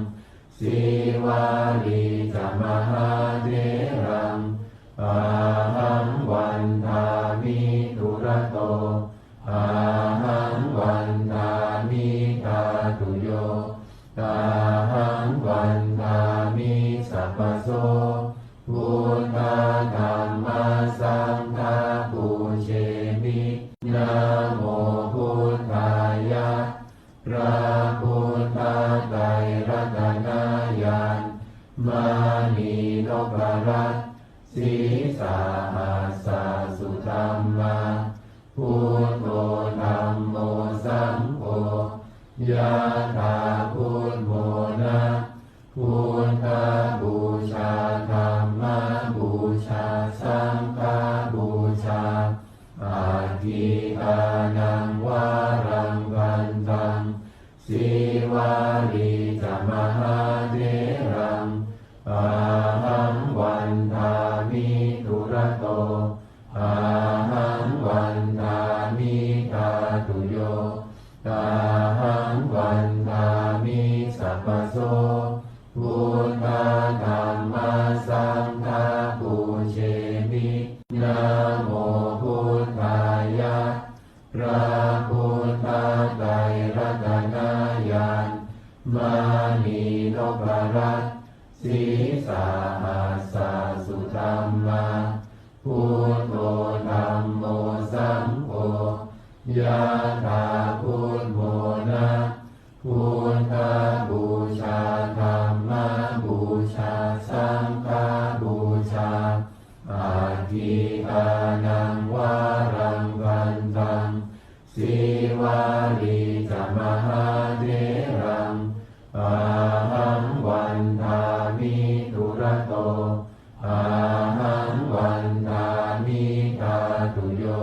Sīvalī ca mahātheraṃ, ahaṃ vandāmi durato, ahaṃ vandāmi dhātuyo, ahaṃ vandāmi Namo buddhāya. พระพุทธไตรรัตนญาณ มณีนพรัตน์ sīsahassa sudhammā, buddho dhammo saṅgho, yathābudmona, buddhapūjā, dhammapūjā, saṅghapūjā, aggīkānaṃ varaṃ gandhaṃ, sīvalī ca mahātheraṃ, ahaṃ vandāmi dūrato, ahaṃ vandāmi dhātuyo, ahaṃ vandāmi sabbaso, buddha dhamma saṅgha pūjemi. Namo buddhāya. พระพุทธไตรรัตนญาณ มณีนพรัตน์ sīsahassa sudhammā, buddho dhammo saṅgho, yathābudmona, buddhapūjā, dhammapūjā, saṅghapūjā, aggīkānaṃ varaṃ gandhaṃ, sīvalī ca mahātheraṃ, ahaṃ vandāmi dūrato, ahaṃ vandāmi dhātuyo,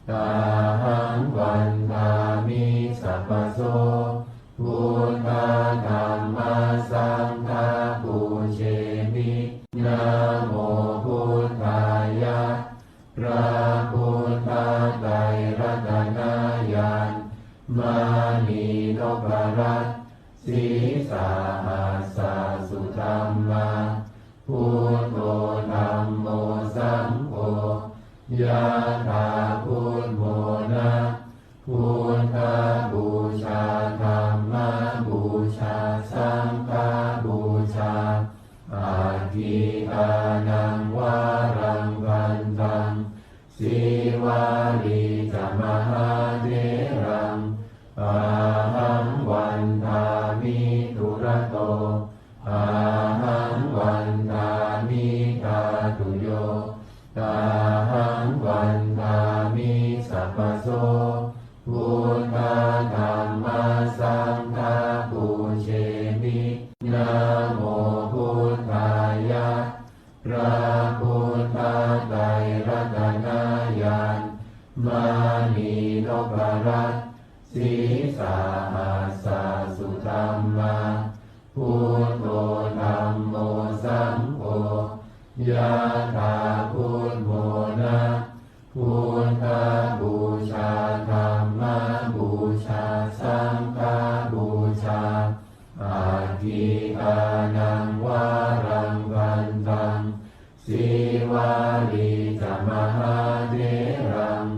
ahaṃ vandāmi sabbaso, buddha dhamma saṅgha pūjemi. Namo buddhāya. พระพุทธไตรรัตนญาณ มณีนพรัตน์ sīsahassa sudhammā, buddho dhammo saṅgho, yathābudmona, buddhapūjā, dhammapūjā, saṅghapūjā, aggīkānaṃ varaṃ gandhaṃ, sīvalī ca mahātheraṃ, ahaṃ vandāmi dūrato, ahaṃ vandāmi dhātuyo, ahaṃ vandāmi sabbaso, buddha dhamma saṅgha pūjemi. Namo buddhāya. พระพุทธไตรรัตนญาณ มณีนพรัตน์ sīsahassa sudhammā, buddho dhammo saṅgho, yathābudmona, buddhapūjā, dhammapūjā, saṅghapūjā, aggīkānaṃ varaṃ gandhaṃ, sīvalī ca mahātheraṃ,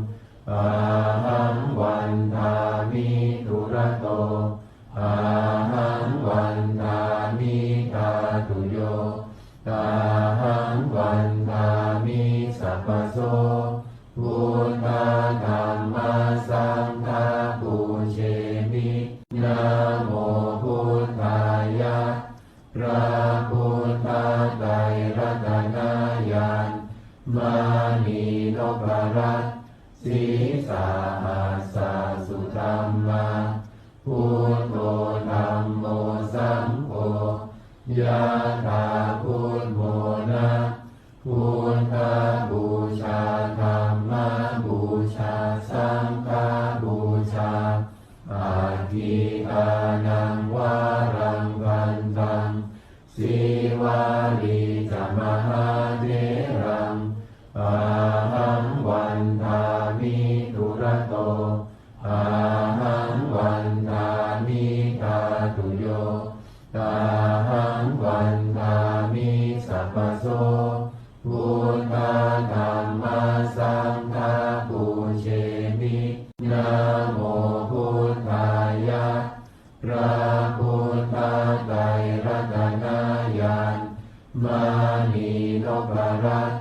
ahaṃ vandāmi dūrato, ahaṃ vandāmi dhātuyo, ahaṃ vandāmi sabbaso, buddha dhamma saṅgha pūjemi. Namo buddhāya. พระพุทธไตรรัตนญาณ มณีนพรัตน์ sīsahassa sudhammā, buddho dhammo saṅgho, yathābudmona, buddhapūjā, dhammapūjā, saṅghapūjā, aggīkānaṃ varaṃ gandhaṃ, sīvalī ca mahātheraṃ, ahaṃ vandāmi dūrato, ahaṃ vandāmi dhātuyo, ahaṃ vandāmi sabbaso, buddha dhamma saṅgha pūjemi. Namo buddhāya. พระพุทธไตรรัตนญาณ มณีนพรัตน์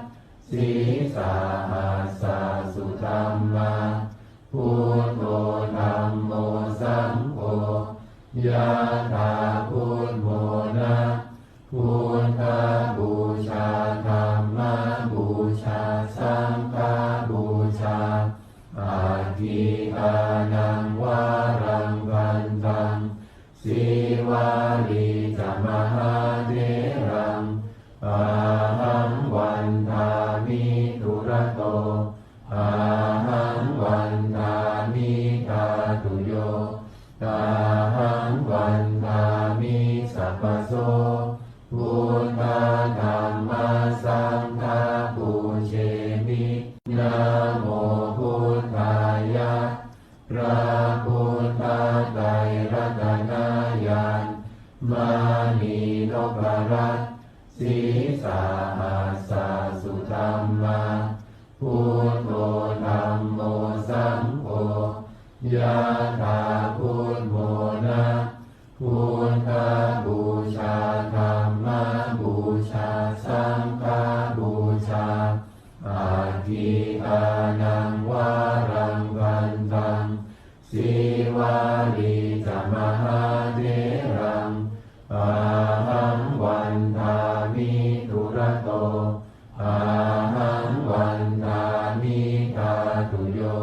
sīsahassa sudhammā, Buddho dhammo saṅgho. Yathā buddho na, buddhapūjā dhammapūjā saṅghapūjā. Aggīdānaṃ varaṃ gandhaṃ sīvalī ca mahātheraṃ. Ahaṃ vandāmi dūrato, ahaṃ vandāmi dhātuyo, ahaṃ vandāmi sabbaso. Buddha dhamma saṅgha pūjemi. Namo buddhāya. พระพุทธไตรรัตนญาณ มณีนพรัตน์ sīsahassa sudhammā. Buddho dhammo saṅgho. Yathā buddho na, buddhapūjā dhammapūjā saṅghapūjā. Aggīdānaṃ varaṃ gandhaṃ sīvalī ca mahātheraṃ. Ahaṃ vandāmi dūrato, ahaṃ vandāmi dhātuyo,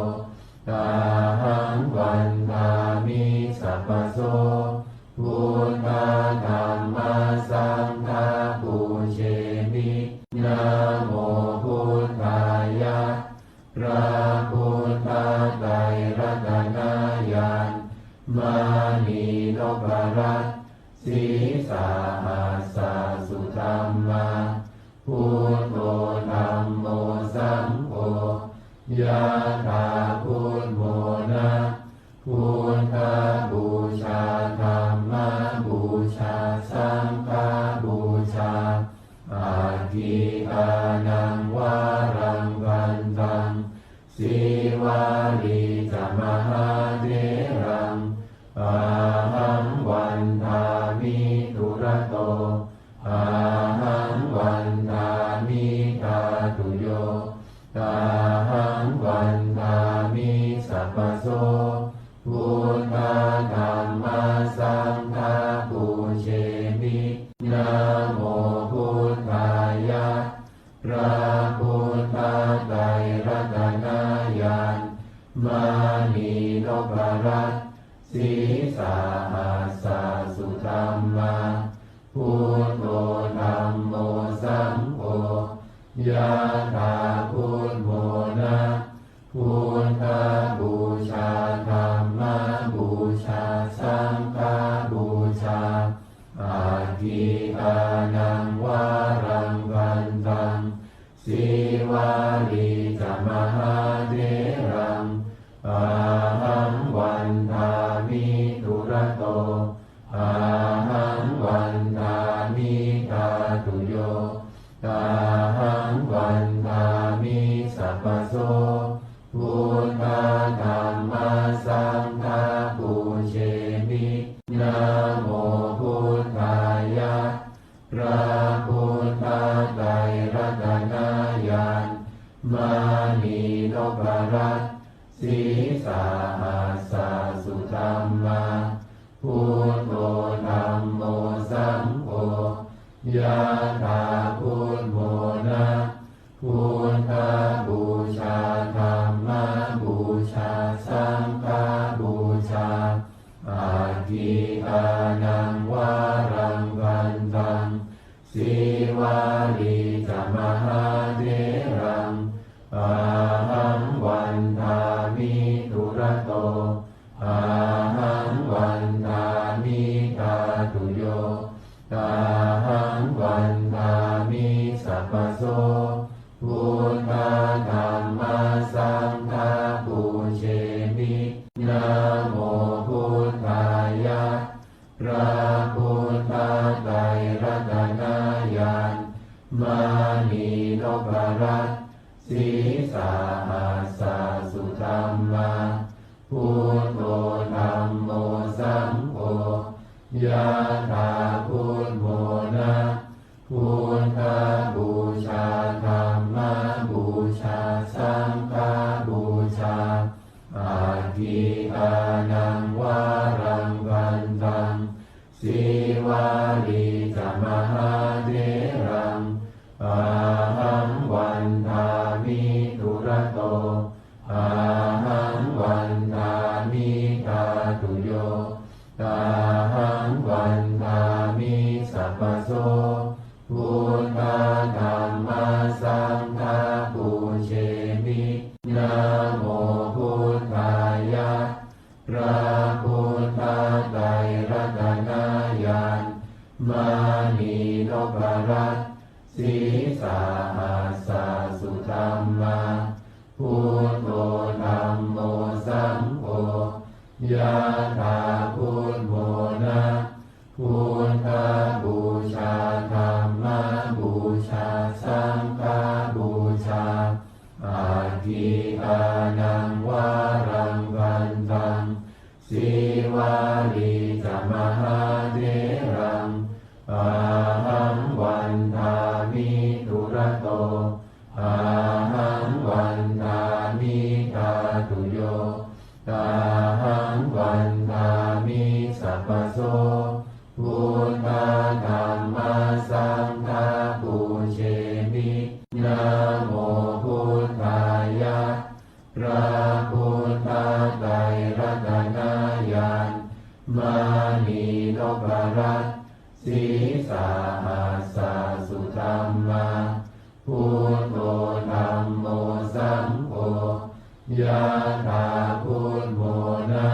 ahaṃ vandāmi sabbaso. Buddha dhamma saṅgha pūjemi. Namo buddhāya. พระพุทธไตรรัตนญาณ มณีนพรัตน์ sīsahassa sudhammā. Buddho dhammo saṅgho. Yathā buddho na, buddhapūjā dhammapūjā saṅghapūjā. Aggīdānaṃ varaṃ gandhaṃ sīvalī ca mahātheraṃ. Ahaṃ vandāmi dūrato, ahaṃ vandāmi dhātuyo, ahaṃ vandāmi sabbaso. Buddha dhamma saṅgha pūjemi. Namo buddhāya. พระพุทธไตรรัตนญาณ มณีนพรัตน์ sīsahassa sudhammā. Buddho dhammo saṅgho. Yathā buddho na, buddhapūjā dhammapūjā saṅghapūjā. Aggīdānaṃ varaṃ gandhaṃ sīvalī ca mahātheraṃ. Ahaṃ vandāmi dūrato, ahaṃ vandāmi dhātuyo, ahaṃ vandāmi sabbaso. Buddha dhamma saṅgha pūjemi. Namo buddhāya. พระพุทธไตรรัตนญาณ มณีนพรัตน์ sīsahassa sudhammā. Buddho dhammo saṅgho. Yathā buddho na, buddhapūjā dhammapūjā saṅghapūjā. Aggīdānaṃ varaṃ gandhaṃ sīvalī ca mahātheraṃ. Ahaṃ vandāmi dūrato, ahaṃ vandāmi dhātuyo, ahaṃ vandāmi sabbaso. Buddha dhamma saṅgha pūjemi. Namo buddhāya. พระพุทธไตรรัตนญาณ มณีนพรัตน์ sīsahassa sudhammā. Buddho dhammo saṅgho. Yathā buddho na, buddhapūjā dhammapūjā saṅgha Gītānaṃ varaṃ gandhaṃ, Sīvalī ca mahātheraṃ, ahaṃ vandāmi dūrato, ahaṃ vandāmi dhātuyo, ahaṃ vandāmi sabbaso. Buddha dhamma saṅgha pūjemi. Namo buddhāya. พระพุทธไตรรัตนญาณ มณีนพรัตน์ sīsahassa sudhammā, buddho dhammo saṅgho, yathā buddho na, buddhapūjā dhammapūjā saṅghapūjā. Atthi dānaṃ varaṃ gandhaṃ, Sīvalī ca mahātheraṃ, ahaṃ vandāmi dūrato, ahaṃ vandāmi dhātuyo, ahaṃ vandāmi sabbaso. Buddha dhamma saṅgha pūjemi. Namo buddhāya. พระพุทธไตรรัตนญาณ มณีนพรัตน์ sīsahassa sudhammā, buddho dhammo saṅgho, yathā buddho na,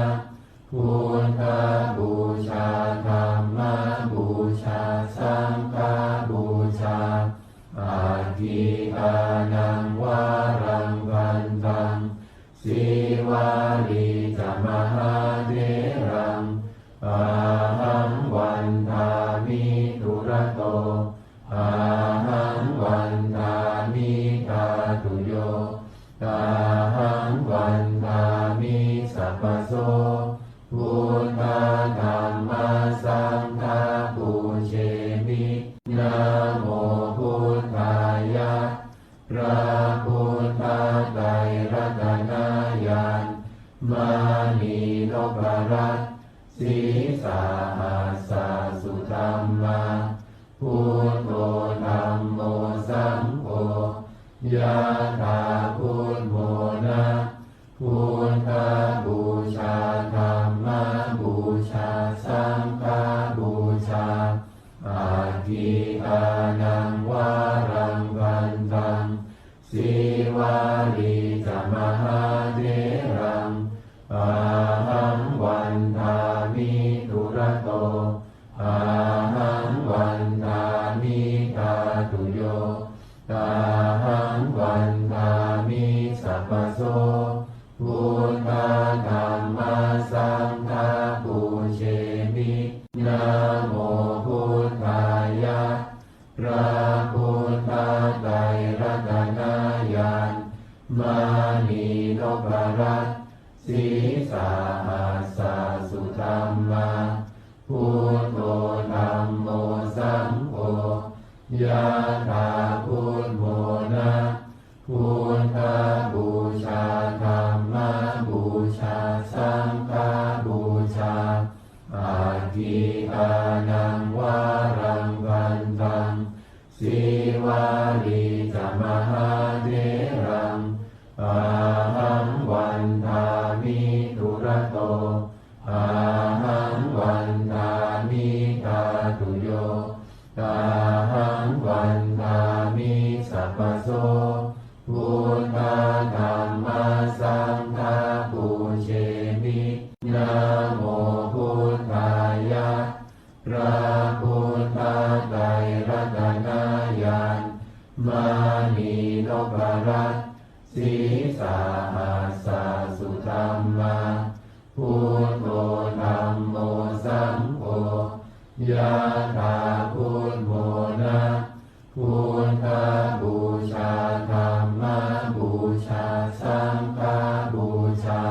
buddhapūjā dhammapūjā saṅghapūjā. Atthi dānaṃ varaṃ gandhaṃ, Sīvalī ca mahātheraṃ, ahaṃ vandāmi dūrato, ahaṃ vandāmi dhātuyo, ahaṃ vandāmi sabbaso. Buddha dhamma saṅgha pūjemi. Namo buddhāya. พระพุทธไตรรัตนญาณ มณีนพรัตน์ sīsahassa sudhammā, buddho dhammo saṅgho, yathā buddho na, buddhapūjā dhammapūjā saṅghapūjā. Atthi dānaṃ varaṃ gandhaṃ, Sīvalī ca mahātheraṃ, ahaṃ vandāmi dūrato, ahaṃ vandāmi dhātuyo, ahaṃ vandāmi sabbaso. Buddha dhamma saṅgha pūjemi. Namo buddhāya. พระพุทธไตรรัตนญาณ มณีนพรัตน์ sīsahassa sudhammā, buddho dhammo saṅgho, yathā buddho na, buddhapūjā dhammapūjā saṅghapūjā. Atthi dānaṃ varaṃ gandhaṃ, Sīvalī ca mahātheraṃ, ahaṃ vandāmi dūrato, ahaṃ vandāmi dhātuyo, ahaṃ vandāmi sabbaso. Buddha dhamma saṅgha pūjemi. Namo buddhāya. พระพุทธไตรรัตนญาณ มณีนพรัตน์ sīsahassa sudhammā, buddho dhammo saṅgho, yathā buddho na, buddhapūjā dhammapūjā saṅghapūjā.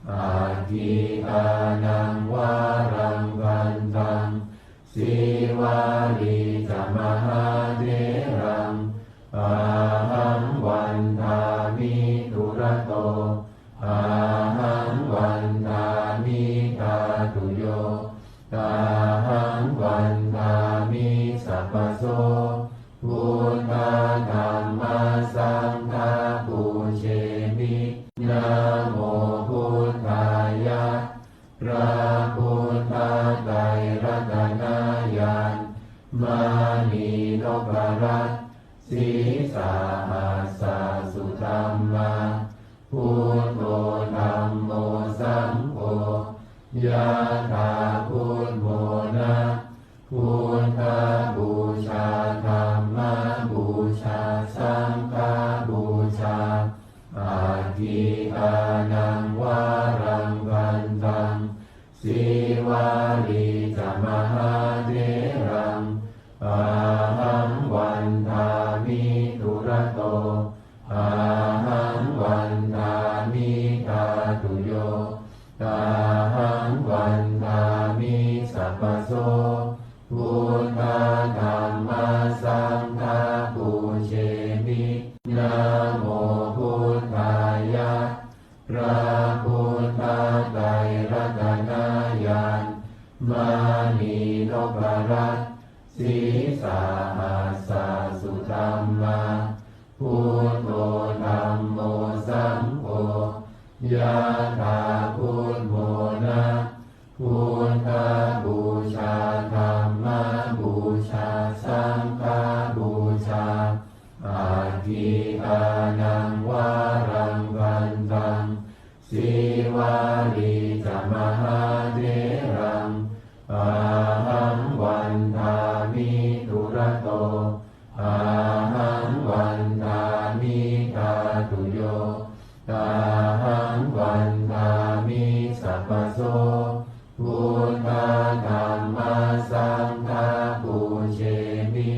Atthi dānaṃ varaṃ gandhaṃ, Sīvalī ca mahātheraṃ, ahaṃ vandāmi dūrato, ahaṃ Namo buddhāya. พระพุทธไตรรัตนญาณ มณีนพรัตน์ sīsahassa sudhammā, buddho dhammo saṅgho, yathā buddhamona, buddhapūjā dhammapūjā saṅghapūjā, aggīkānaṃ varaṃ gandhaṃ, sīvalī ca mahātheraṃ, ahaṃ vandāmi dūrato, ahaṃ vandāmi dhātuyo, ahaṃ vandāmi sabbaso, buddha dhamma saṅgha pūjemi. Namo buddhāya. พระพุทธไตรรัตนญาณ มณีนพรัตน์ sīsahassa sudhammā, buddho dhammo saṅgho, yathā buddhamona, buddhapūjā dhammapūjā saṅghapūjā, aggīkānaṃ varaṃ gandhaṃ, sīvalī ca mahātheraṃ, ahaṃ vandāmi dūrato, ahaṃ vandāmi dhātuyo, ahaṃ vandāmi sabbaso, buddha dhamma saṅgha pūjemi.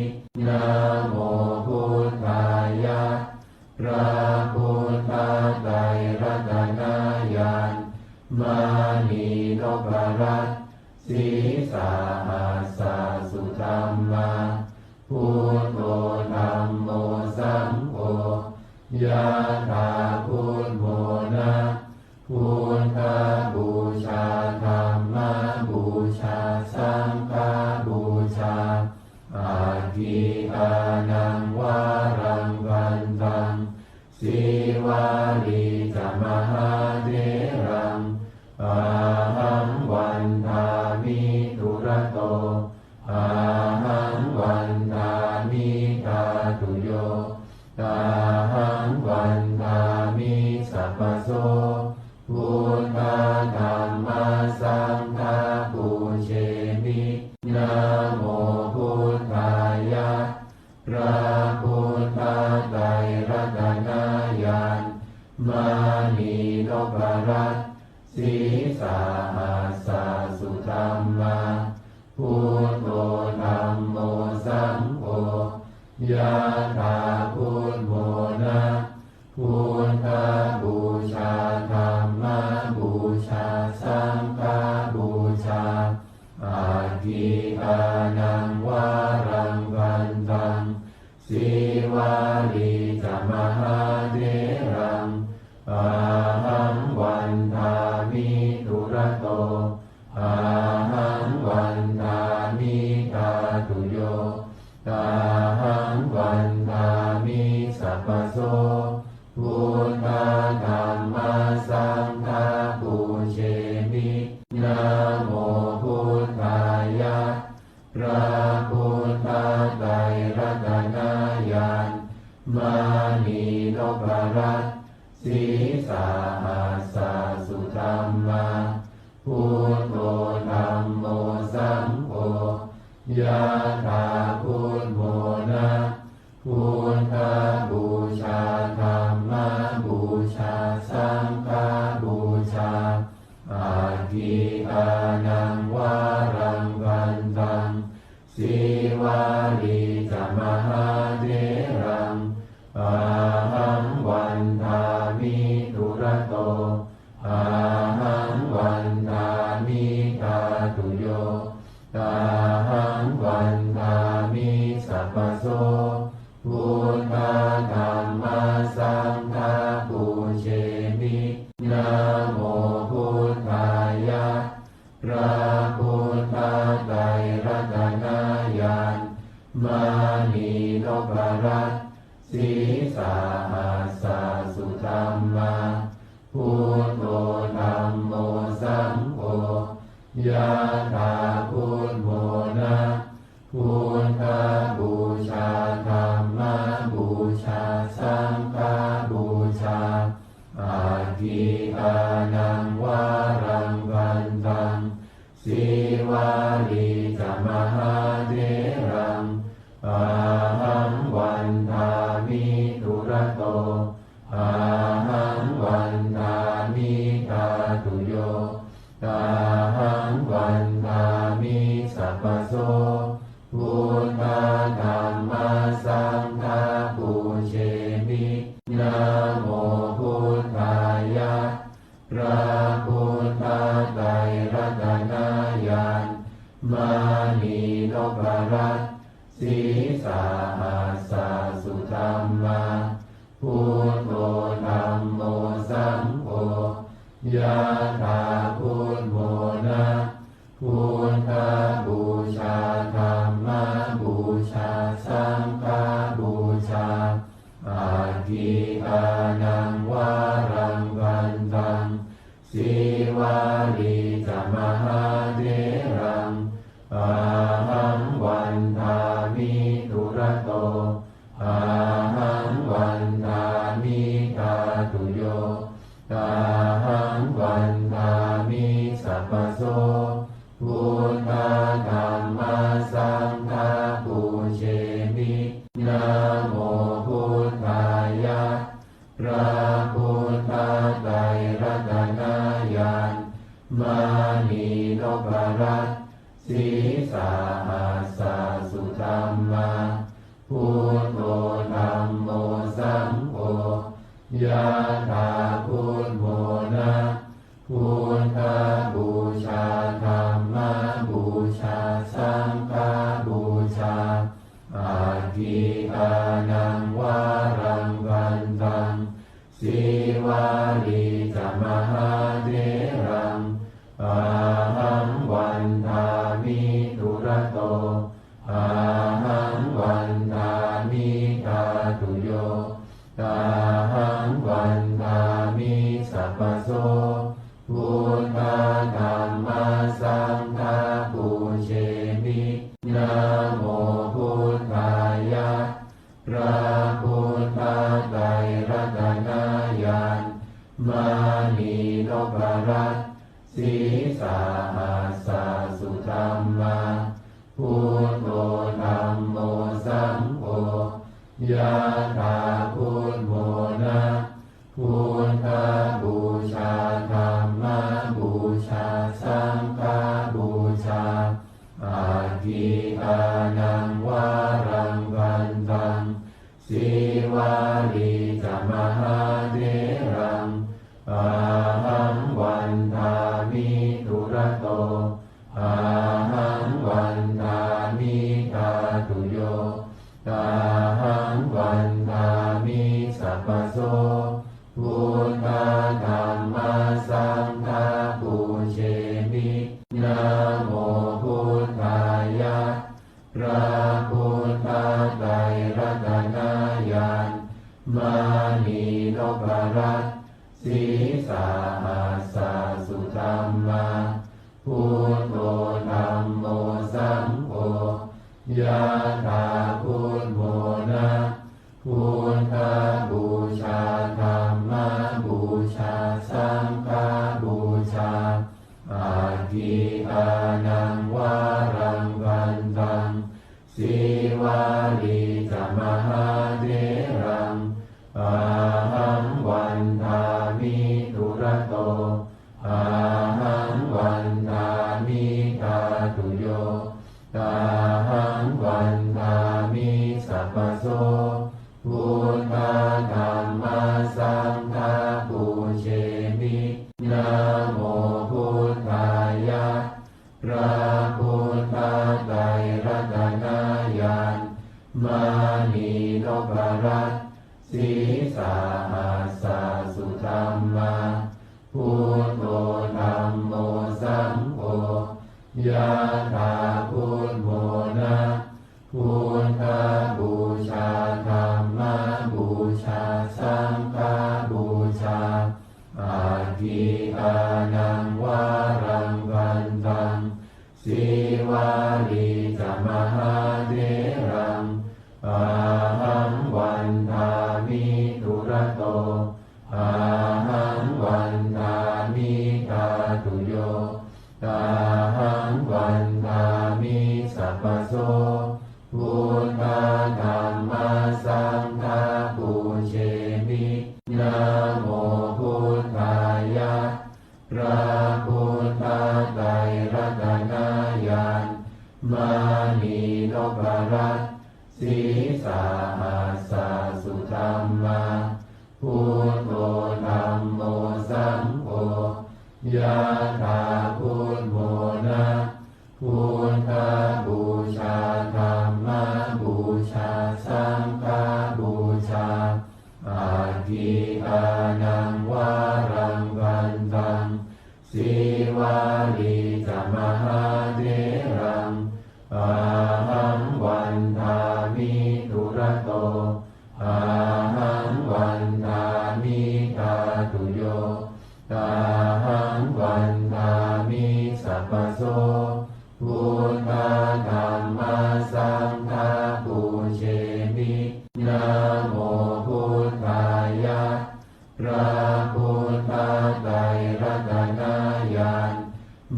Namo buddhāya. พระพุทธไตรรัตนญาณ มณีนพรัตน์ sīsahassa sudhammā, buddho dhammo saṅgho, yathā buddhamona, buddhapūjā dhammapūjā saṅghapūjā, aggīkānaṃ varaṃ gandhaṃ, sīvalī ca mahātheraṃ, ahaṃ vandāmi dūrato, ahaṃ vandāmi dhātuyo, ahaṃ vandāmi sabbaso, buddha dhamma saṅgha pūjemi. Namo buddhāya. พระพุทธไตรรัตนญาณ มณีนพรัตน์ sīsahassa sudhammā, buddho dhammo saṅgho, yathā buddhamona, buddhapūjā dhammapūjā saṅghapūjā, aggīkānaṃ varaṃ gandhaṃ, sīvalī ca mahātheraṃ, ahaṃ vandāmi dūrato, ahaṃ vandāmi dhātuyo, ahaṃ vandāmi sabbaso, buddha dhamma saṅgha pūjemi. Namo buddhāya. พระพุทธไตรรัตนญาณ มณีนพรัตน์ sīsahassa sudhammā, buddho dhammo saṅgho, yathā buddhamona, buddhapūjā dhammapūjā saṅghapūjā, aggīkānaṃ varaṃ gandhaṃ, sīvalī ca mahātheraṃ, ahaṃ vandāmi dūrato, ahaṃ vandāmi dhātuyo, ahaṃ vandāmi sabbaso, buddha dhamma saṅgha pūjemi. Namo buddhāya. พระพุทธไตรรัตนญาณ มณีนพรัตน์ sīsahassa sudhammā, Buddho dhammo saṅgho. Yathā buddho na, buddhapūjā dhammapūjā saṅghapūjā. Atthi dānaṃ varaṃ bhaddaṃ, sīvalī ca mahātheraṃ, ahaṃ vandāmi dūrato, ahaṃ vandāmi dhātuyo, ahaṃ vandāmi sabbaso. Buddha dhamma saṅgha pūjemi. Namo buddhāya. พระพุทธไตรรัตนญาณ มณีนพรัตน์ sīsahassa sudhammā. Buddho dhammo saṅgho. Yathā buddho na, buddhapūjā dhammapūjā saṅghapūjā. Atthi dānaṃ varaṃ bhaddaṃ, sīvalī ca mahātheraṃ, ahaṃ vandāmi dūrato, ahaṃ vandāmi dhātuyo, ahaṃ vandāmi sabbaso. Buddha dhamma saṅgha pūjemi. Namo buddhāya. พระพุทธไตรรัตนญาณ มณีนพรัตน์ sīsahassa sudhammā. Buddho dhammo saṅgho. Yathā buddho na, buddhapūjā dhammapūjā saṅghapūjā. Atthi dānaṃ varaṃ bhaddaṃ, sīvalī ca mahātheraṃ, ahaṃ vandāmi dūrato, ahaṃ vandāmi dhātuyo, ahaṃ vandāmi sabbaso. Buddha dhamma saṅgha pūjemi. Namo buddhāya. พระพุทธไตรรัตนญาณ มณีนพรัตน์ sīsahassa sudhammā. Buddho dhammo saṅgho. Yathā buddho na, buddhapūjā dhammapūjā saṅghapūjā. Atthi dānaṃ varaṃ bhaddaṃ, sīvalī ca mahātheraṃ, ahaṃ vandāmi dūrato, ahaṃ vandāmi dhātuyo, ahaṃ vandāmi sabbaso. Buddha dhamma saṅgha pūjemi. Namo buddhāya. พระพุทธไตรรัตนญาณ มณีนพรัตน์ sīsahassa sudhammā. Buddho dhammo saṅgho. Yathā buddho na, buddhapūjā dhammapūjā saṅghapūjā. Atthi dānaṃ varaṃ bhaddaṃ, sīvalī ca mahātheraṃ, ahaṃ vandāmi dūrato, ahaṃ vandāmi dhātuyo, ahaṃ vandāmi sabbaso. Buddha dhamma saṅgha pūjemi. Namo buddhāya. พระพุทธไตรรัตนญาณ มณีนพรัตน์ sīsahassa sudhammā. Buddho dhammo saṅgho. Yathā buddho na, buddhapūjā dhammapūjā saṅghapūjā. Gītānaṃ varaṃ gandhaṃ, Sīvalī ca mahātheraṃ, ahaṃ vandāmi dūrato, ahaṃ vandāmi dhātuyo, ahaṃ vandāmi sabbaso. Buddha dhamma saṅgha pūjemi. Namo buddhāya. พระพุทธไตรรัตนญาณ มณีนพรัตน์ sīsahassa sudhammā, buddho dhammo saṅgho, yathā buddhamona, buddhapūjā, dhammapūjā, saṅghapūjā. Agītānaṃ varaṃ gandhaṃ, Sīvalī ca mahātheraṃ, ahaṃ vandāmi dūrato, ahaṃ vandāmi dhātuyo, ahaṃ vandāmi sabbaso. Buddha dhamma saṅgha pūjemi. Namo buddhāya. พระพุทธไตรรัตนญาณ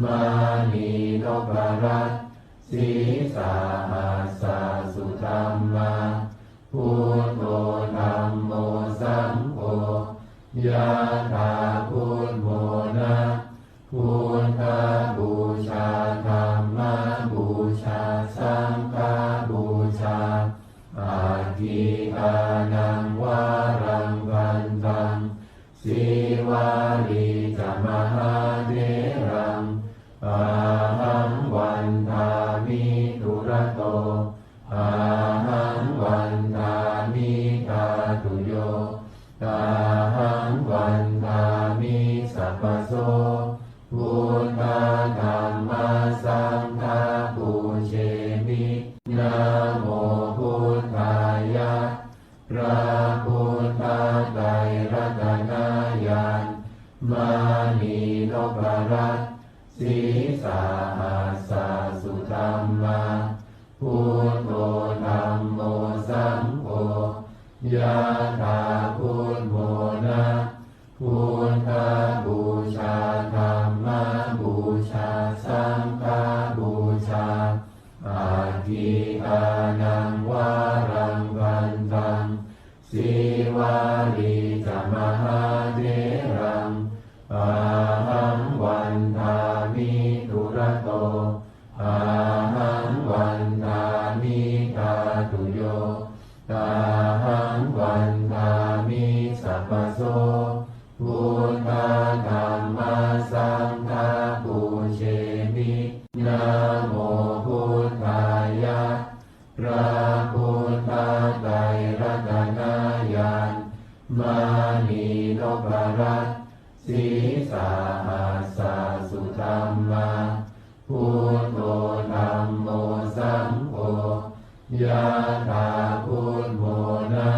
มณีนพรัตน์ sīsahassa sudhammā, buddho dhammo saṅgho, yathā buddhamona, buddhapūjā, dhammapūjā, saṅghapūjā. Agītānaṃ varaṃ gandhaṃ, Sīvalī ca mahātheraṃ, ahaṃ vandāmi dūrato, ahaṃ vandāmi dhātuyo, ahaṃ vandāmi sabbaso. Buddha dhamma saṅgha pūjemi. Namo buddhāya. พระพุทธไตรรัตนญาณ มณีนพรัตน์ sīsahassa sudhammā, buddho dhammo saṅgho, yathā buddhamona, buddhapūjā, dhammapūjā, saṅghapūjā. Agītānaṃ varaṃ gandhaṃ, Sīvalī ca mahātheraṃ, ahaṃ vandāmi dūrato, ahaṃ vandāmi dhātuyo, ahaṃ vandāmi sabbaso. Buddha dhamma saṅgha pūjemi. Namo buddhāya. พระพุทธไตรรัตนญาณ มณีนพรัตน์ sīsahassa sudhammā, buddho dhammo saṅgho, yathā buddhamona,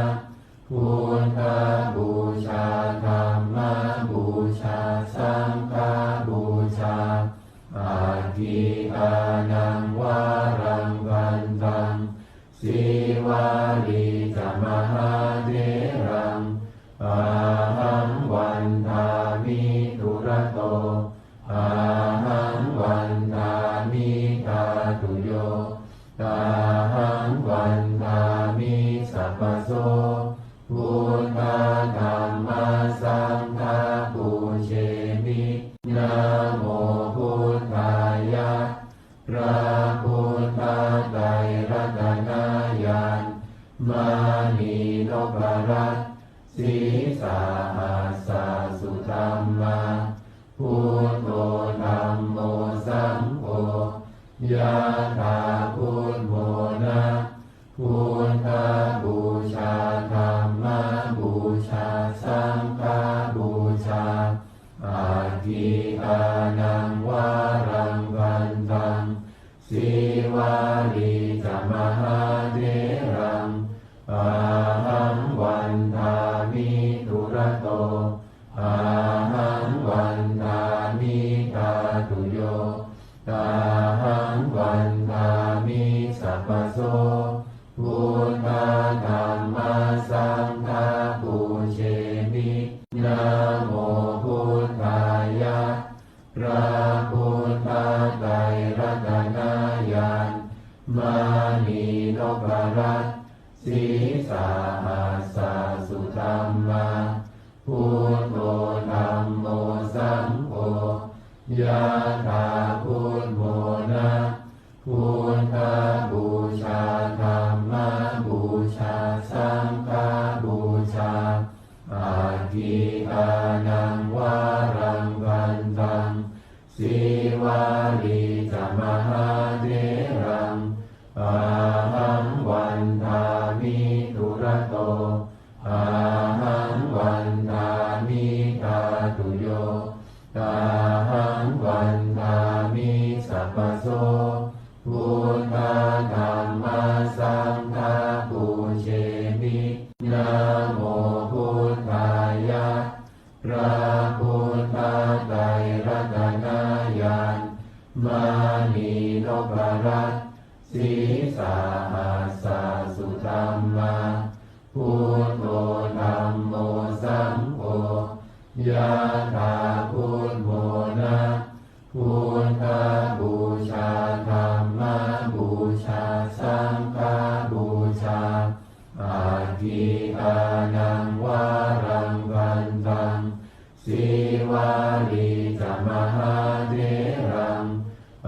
buddhapūjā, dhammapūjā, saṅghapūjā. Agītānaṃ varaṃ gandhaṃ, Sīvalī ca mahātheraṃ, ahaṃ vandāmi dūrato, ahaṃ vandāmi dhātuyo, ahaṃ vandāmi sabbaso. Buddha dhamma saṅgha pūjemi. Namo buddhāya. พระพุทธไตรรัตนญาณ มณีนพรัตน์ sīsahassa sudhammā, buddho dhammo saṅgho, yathā buddhamona, buddhapūjā, dhammapūjā, saṅghapūjā. Agītānaṃ varaṃ gandhaṃ, Sīvalī ca mahātheraṃ, ahaṃ vandāmi dūrato, ahaṃ sahassa sudhammā, buddho dhammo saṅgho, yathā buddho na, buddhapūjā dhammapūjā saṅghapūjā, atthikānaṃ varaṃ khantaṃ, sīvalī ca mahātheraṃ, ahaṃ vandāmi dūrato, ahaṃ vandāmi dhātuyo, ahaṃ vandāmi sabbaso, buddha dhamma saṅgha pūjemi, namo buddhāya. พระพุทธไตรรัตนญาณ มณีนพรัตน์ sīsahassa sudhammā, buddho dhammo saṅgho, yathā buddho na, buddhapūjā dhammapūjā saṅghapūjā, atthikānaṃ varaṃ khantaṃ, sīvalī ca mahātheraṃ,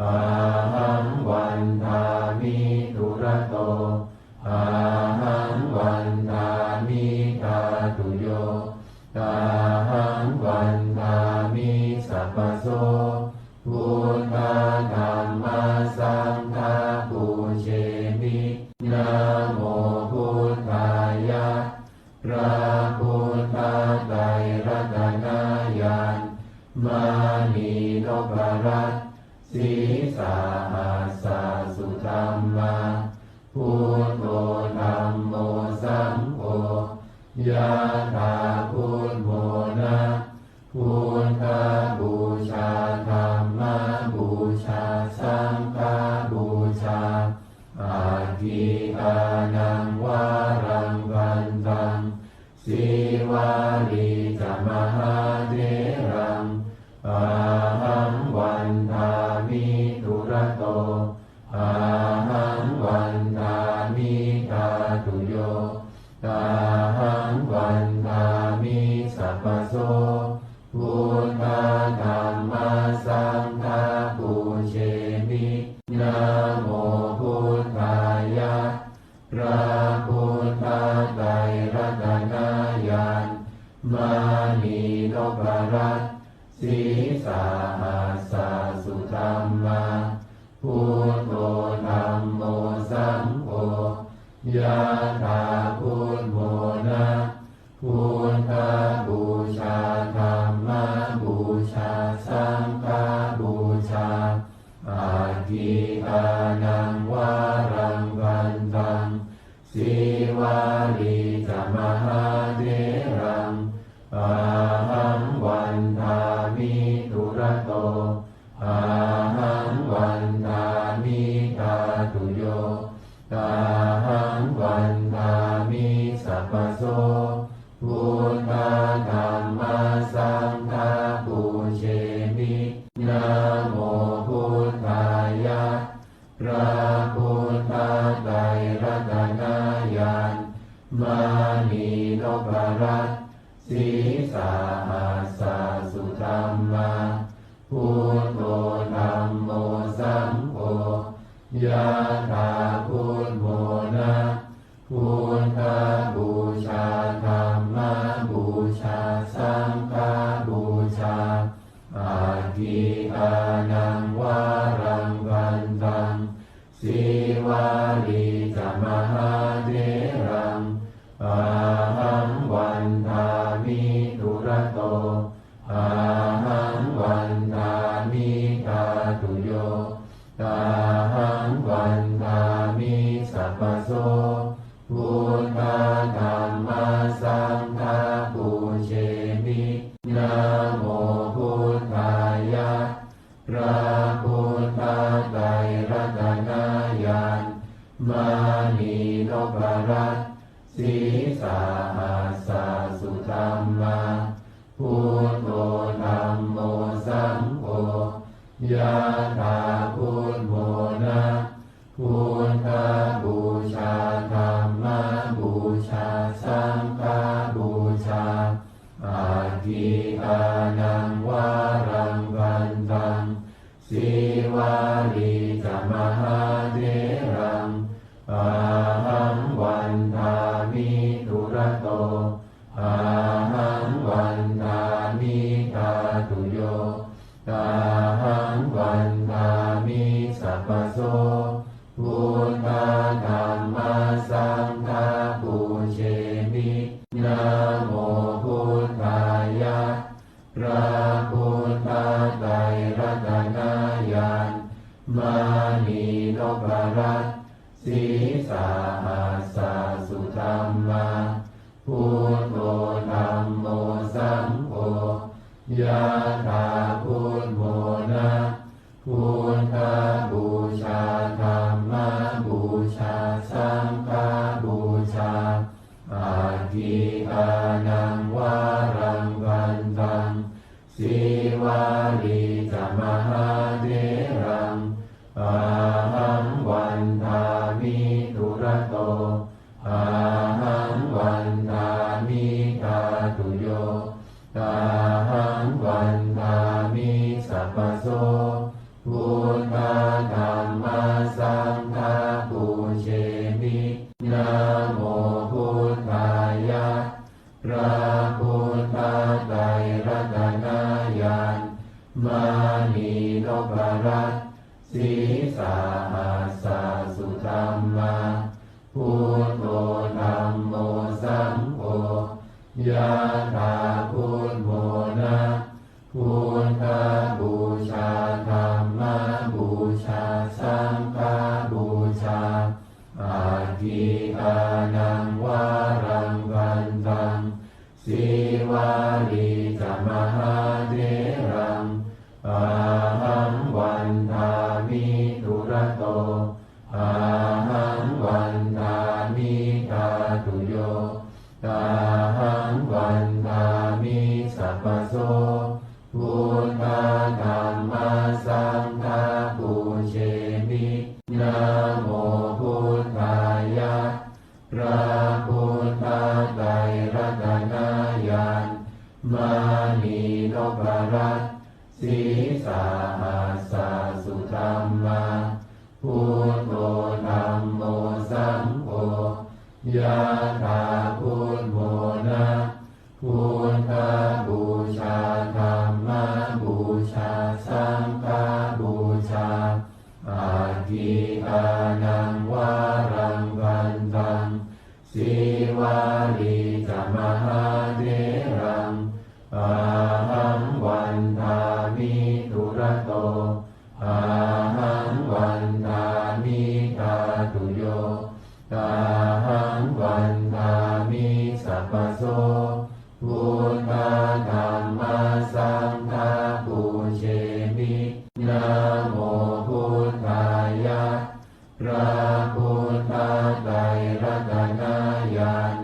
ahaṃ vandāmi dūrato, ahaṃ vandāmi dhātuyo, ahaṃ vandāmi sabbaso, buddha dhamma saṅgha pūjemi, namo buddhāya. พระพุทธไตรรัตนญาณ มณีนพรัตน์ sīsahassa sudhammā, buddho dhammo saṅgho, yathā buddho na, buddhapūjā dhammapūjā saṅghapūjā, atthikānaṃ varaṃ khantaṃ, sīvalī ca mahātheraṃ, ahaṃ vandāmi dūrato, ahaṃ vandāmi dhātuyo, ahaṃ vandāmi sabbaso, buddha dhamma saṅgha pūjemi, namo buddhāya. พระพุทธไตรรัตนญาณ มณีนพรัตน์ sīsahassa sudhammā, buddho dhammo saṅgho, yathā buddho na, buddhapūjā dhammapūjā saṅghapūjā, atthikānaṃ varaṃ khantaṃ, sīvalī ca mahātheraṃ, ahaṃ vandāmi dūrato, ahaṃ vandāmi dhātuyo, ahaṃ vandāmi sabbaso, buddha dhamma saṅgha pūjemi, namo buddhāya. พระพุทธไตรรัตนญาณ มณีนพรัตน์ sīsahassa sudhammā, buddho dhammo saṅgho, yathā buddho na, buddhapūjā dhammapūjā saṅghapūjā, atthikānaṃ varaṃ khantaṃ, sīvalī ca mahātheraṃ, ahaṃ vandāmi dūrato, ahaṃ vandāmi dhātuyo, ahaṃ vandāmi sabbaso, buddha dhamma saṅgha pūjemi, namo buddhāya. พระพุทธไตรรัตนญาณ มณีนพรัตน์ sīsahassa sudhammā, buddho dhammo saṅgho, yathā buddho na, buddhapūjā dhammapūjā dhātuyo. Ahaṃ vandāmi sabbaso buddhā dhammā saṅghā pūjemi. Namo buddhāya. พระพุทธไตรรัตนญาณ มณีนพรัตน์ sīsahassa sudhammā, buddho dhammo saṅgho, yathā buddhamona. Buddhapūjā dhammapūjā saṅghapūjā, aggikānaṃ varaṃ vandaṃ, sīvalī ca mahātheraṃ. Ahaṃ vandāmi dūrato, ahaṃ vandāmi dhātuyo, ahaṃ vandāmi sabbaso buddhā dhammā saṅghā pūjemi. Namo buddhāya. พระพุทธไตรรัตนญาณ มณีนพรัตน์ sīsahassa sudhammā, buddho dhammo saṅgho, yathā buddhamona. Buddhapūjā dhammapūjā saṅghapūjā, aggikānaṃ varaṃ vandaṃ, sīvalī ca mahātheraṃ. Ahaṃ vandāmi dūrato, ahaṃ vandāmi dhātuyo, ahaṃ vandāmi sabbaso buddhā dhammā saṅghā pūjemi. Namo buddhāya. พระพุทธไตรรัตนญาณ มณีนพรัตน์ sīsahassa sudhammā, buddho dhammo saṅgho, yathā buddhamona. Buddhapūjā dhammapūjā saṅghapūjā, aggikānaṃ varaṃ vandaṃ, sīvalī ca mahātheraṃ. Ahaṃ vandāmi dūrato, ahaṃ vandāmi dhātuyo, ahaṃ vandāmi sabbaso buddhā dhammā saṅghā pūjemi. Namo buddhāya. พระพุทธไตรรัตนญาณ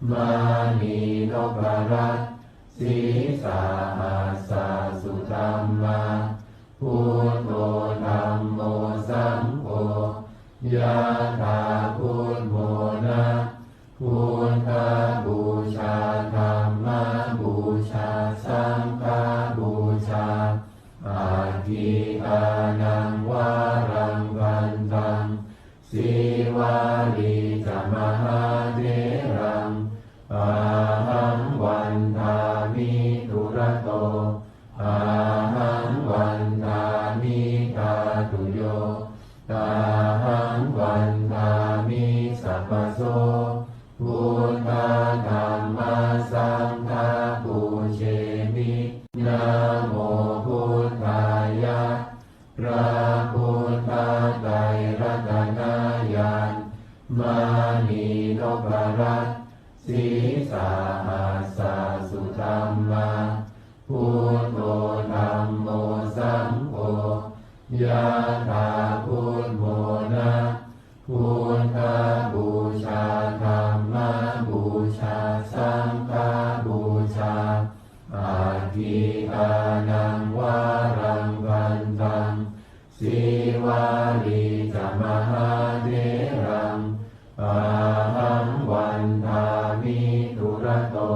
มณีนพรัตน์ sīsahassa sudhammā, buddho dhammo saṅgho, yathā buddhamona. Buddhapūjā dhammapūjā saṅghapūjā, aggikānaṃ varaṃ vandaṃ, sīvalī ca mahātheraṃ. Ahaṃ vandāmi dūrato, ahaṃ vandāmi dhātuyo, ahaṃ vandāmi sabbaso buddhā dhammā saṅghā pūjemi. Namo buddhāya. พระพุทธไตรรัตนญาณ มณีนพรัตน์ sīsahassa sudhammā, buddho dhammo saṅgho, yathā buddhamona. Buddhapūjā dhammapūjā saṅghapūjā, aggikānaṃ varaṃ vandaṃ, sīvalī ca mahātheraṃ. Ahaṃ vandāmi dūrato,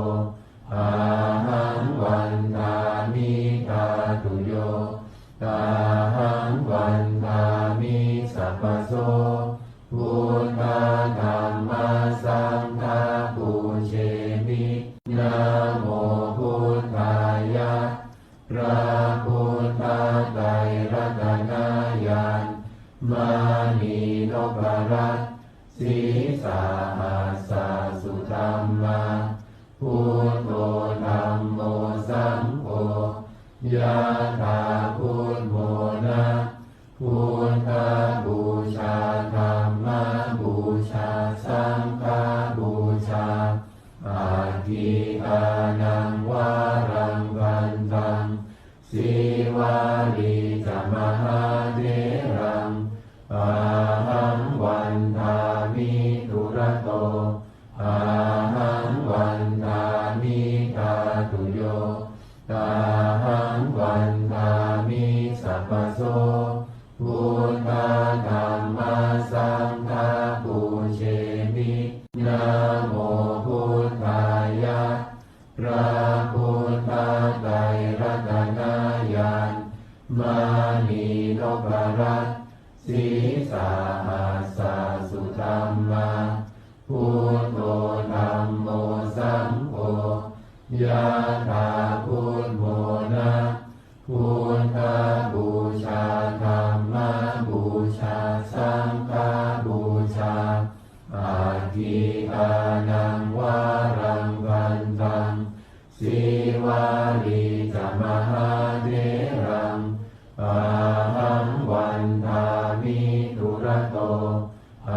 ahaṃ vandāmi dhātuyo, ahaṃ vandāmi sabbaso buddhā dhammā saṅghā pūjemi. Namo buddhāya. พร พระพุทธไตรรัตนญาณ มณีนพรัตน์ Sīsahassa-sudhammā, buddho dhammo saṅgho, yathā buddho na, buddhapūjā dhammapūjā saṅghapūjā, aggīdānaṃ varaṃ vandaṃ, Sīvalī ca mahātheraṃ, ahaṃ vandāmi dūrato, ahaṃ vandāmi dhātuyo, ahaṃ vandāmi sabbaso, buddha dhamma saṅgha pūjemi, namo buddhāya. พระพุทธไตรรัตนญาณ มณีนพรัตน์ Sīsahassa-sudhammā, buddho dhammo saṅgho, yathā buddho na, buddhapūjā dhammapūjā saṅghapūjā, aggīdānaṃ varaṃ vandaṃ, Sīvalī ca mahātheraṃ, ahaṃ vandāmi dūrato,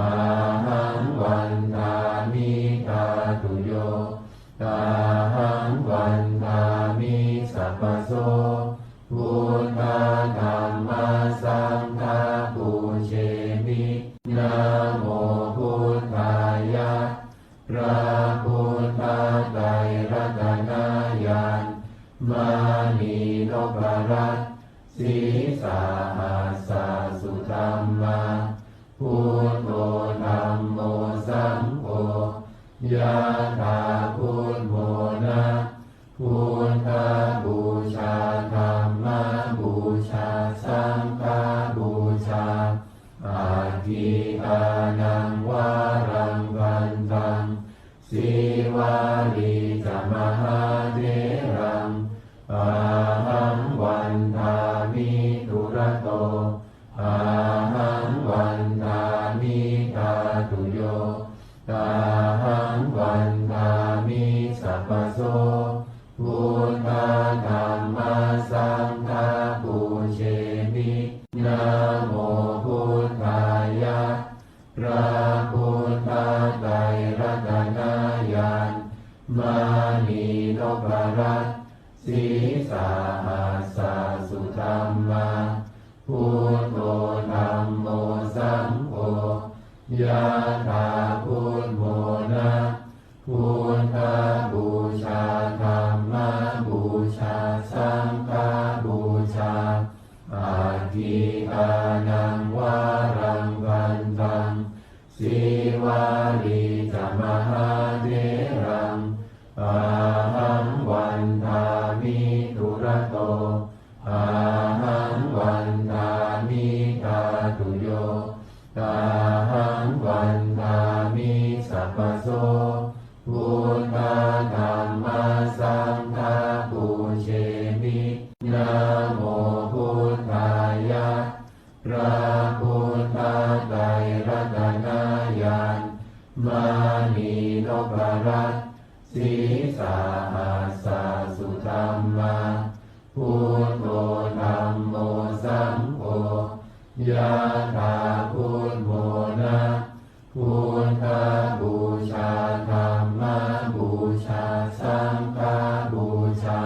ahaṃ vandāmi dhātuyo, ahaṃ vandāmi sabbaso, buddha dhamma saṅgha pūjemi, namo buddhāya. พระพุทธไตรรัตนญาณ มณีนพรัตน์ Sīsahassa-sudhammā, buddho dhammo saṅgho, yathā buddho na, buddhapūjā dhammapūjā saṅghapūjā, aggīdānaṃ varaṃ vandaṃ, Sīvalī ca mahātheraṃ, ahaṃ vandāmi dūrato, ahaṃ vandāmi dhātuyo, ahaṃ vandāmi sabbaso, buddha dhamma saṅgha pūjemi, namo buddhāya. พระพุทธไตรรัตนญาณ มณีนพรัตน์ Sīsahassa-sudhammā, buddho dhammo saṅgho, yathā buddho na, buddhapūjā dhammapūjā saṅghapūjā, aggīdānaṃ varaṃ vandaṃ, Sīvalī ca mahātheraṃ, ahaṃ vandāmi dūrato, ahaṃ vandāmi dhātuyo, ahaṃ vandāmi sabbaso, buddha dhamma saṅgha pūjemi, namo buddhāya. พระพุทธไตรรัตนญาณ มณีนพรัตน์ Sīsahassa-sudhammā, buddho dhammo saṅgho, yathā buddho na, buddhapūjā dhammapūjā saṅghapūjā,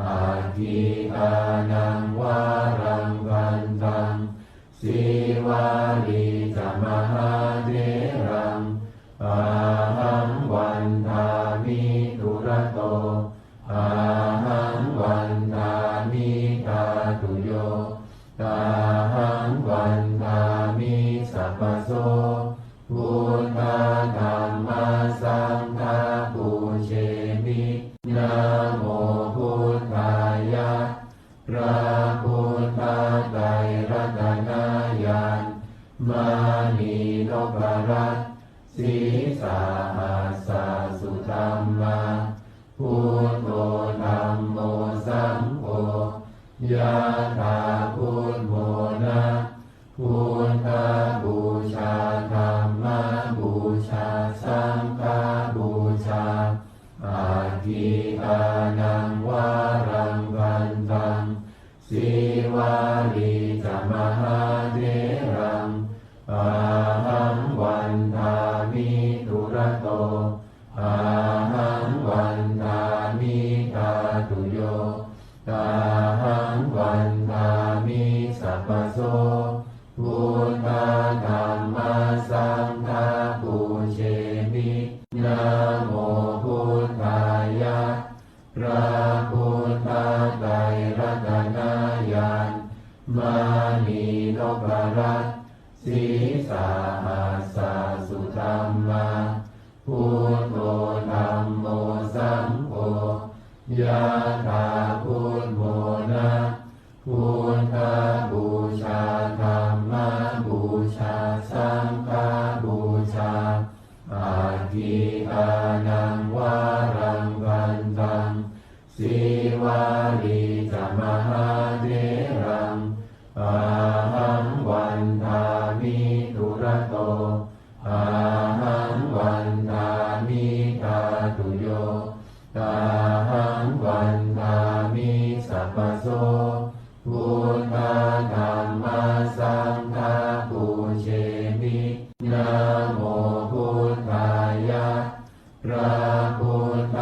aggīdānaṃ varaṃ vandaṃ, Sīvalī ca mahātheraṃ, ahaṃ vandāmi dūrato, ahaṃ vandāmi dhātuyo, ahaṃ vandāmi sabbaso, buddha dhamma saṅgha pūjemi, namo buddhāya. พระพุทธไตรรัตนญาณ มณีนพรัตน์ Sīsahassa-sudhammā, buddho dhammo saṅgho, Yathā buddhamona, buddhapūjā dhammapūjā saṅghapūjā, aggīdānaṃ varaṃ vandaṃ, Sīvalī ca mahātheraṃ, ahaṃ vandāmi dūrato, ahaṃ vandāmi dhātuyo, ahaṃ vandāmi sabbaso. Buddha dhamma saṅgha pūjemi. Namo buddhāya. พระพุทธไตรรัตนญาณ มณีนพรัตน์ ศรีสหัสสสุธัมมา Buddho dhammo saṅgho, yathā buddhamona, buddhapūjā dhammapūjā saṅghapūjā, aggīdānaṃ varaṃ vandaṃ, Sīvalī ca mahātheraṃ, ahaṃ vandāmi dūrato, ahaṃ vandāmi dhātuyo, ahaṃ vandāmi sabbaso. Buddha dhamma saṅgha pūjemi. Namo buddhāya. พระพุทธ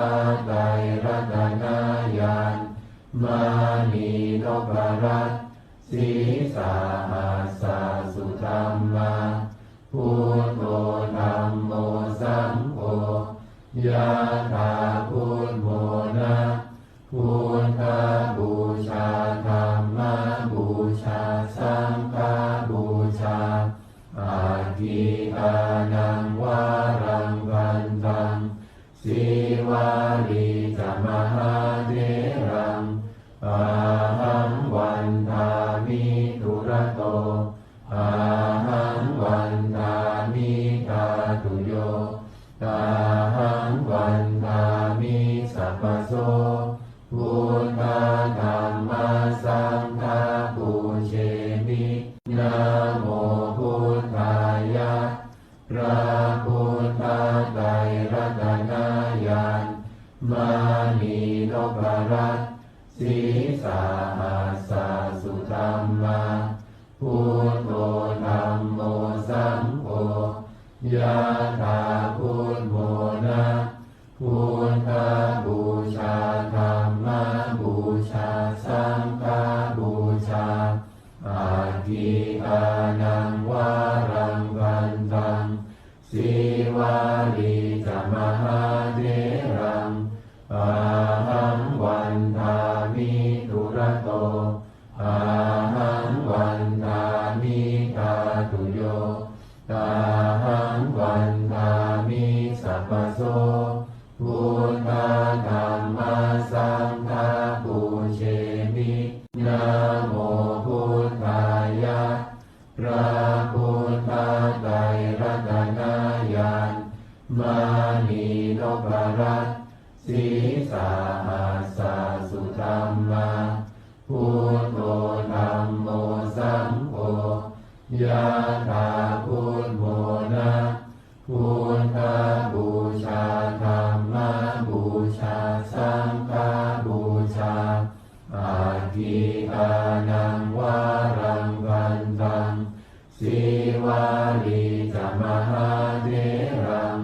ไตรรัตนญาณ มณีนพรัตน์ ศรีสหัสสสุธัมมา Buddho dhammo saṅgho, yathā buddhamona, buddhapūjā dhammapūjā saṅghapūjā, aggīdānaṃ varaṃ vandaṃ, Sīvalī ca mahātheraṃ, ahaṃ vandāmi dūrato, ahaṃ vandāmi dhātuyo, ahaṃ vandāmi sabbaso. Buddha dhamma saṅgha pūjemi. Namo buddhāya. พระพุทธไตรรัตนญาณ มณีนพรัตน์ ศรีสหัสสสุธัมมา Buddho dhammo saṅgho, yathā buddhamona, buddhapūjā dhammapūjā saṅghapūjā, aggīdānaṃ varaṃ vandaṃ, Sīvalī ca mahātheraṃ, ahaṃ vandāmi dūrato, ahaṃ vandāmi dhātuyo, ahaṃ vandāmi sabbaso. Buddha dhamma saṅgha pūjemi. Namo buddhāya. พระพุทธไตรรัตนญาณ มณีนพรัตน์ ศรีสหัสสสุธัมมา Buddho dhammo saṅgho, yathā buddhamona, buddhapūjā dhammapūjā saṅghapūjā, aggīdānaṃ varaṃ vandaṃ, Sīvalī ca mahātheraṃ,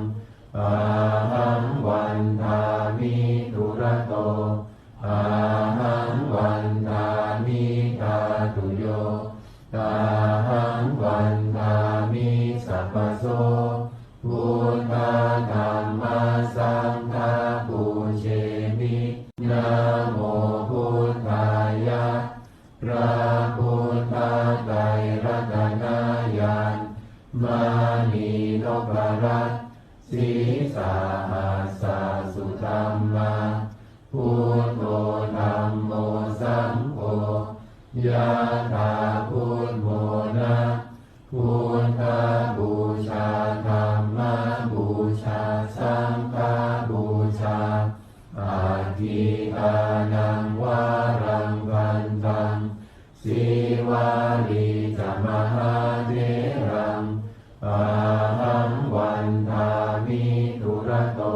ahaṃ vandāmi dūrato, ahaṃ vandāmi dhātuyo, ahaṃ vandāmi sabbaso. Buddha dhamma saṅgha pūjemi. Namo buddhāya. พระพุทธไตรรัตนญาณ มณีนพรัตน์ ศรีสหัสสสุธัมมา Buddho dhammo saṅgho, yathā buddhamona, buddhapūjā dhammapūjā saṅghapūjā, aggīdānaṃ varaṃ vandaṃ, Sīvalī ca mahātheraṃ, ahaṃ vandāmi dūrato.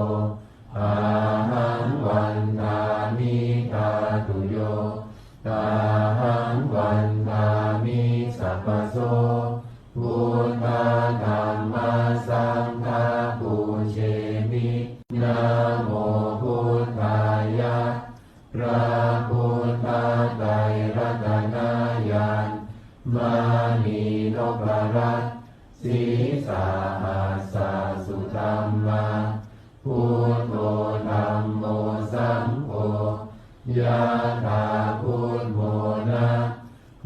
Ahaṃ vandāmi dhātuyo, ahaṃ vandāmi sabbaso. Buddha dhamma saṅgha pūjemi, namo buddhāya. พระพุทธไตรรัตนญาณ มณีนพรัตน์ sīsahassa sudhammā. Buddho dhammo saṅgho, yathā buddhamona.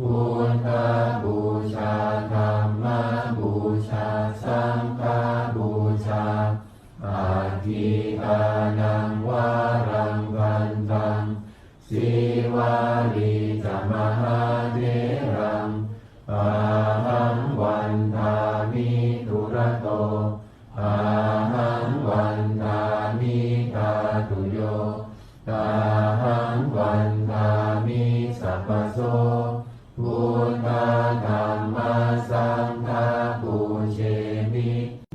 Buddhapūjā, dhammapūjā, saṅghapūjā, aggikānaṃ varaṃ vandaṃ. Sīvalī ca mahātheraṃ, ahaṃ vandāmi dūrato. Ahaṃ vandāmi dhātuyo, ahaṃ vandāmi sabbaso. Buddha dhamma saṅgha pūjemi,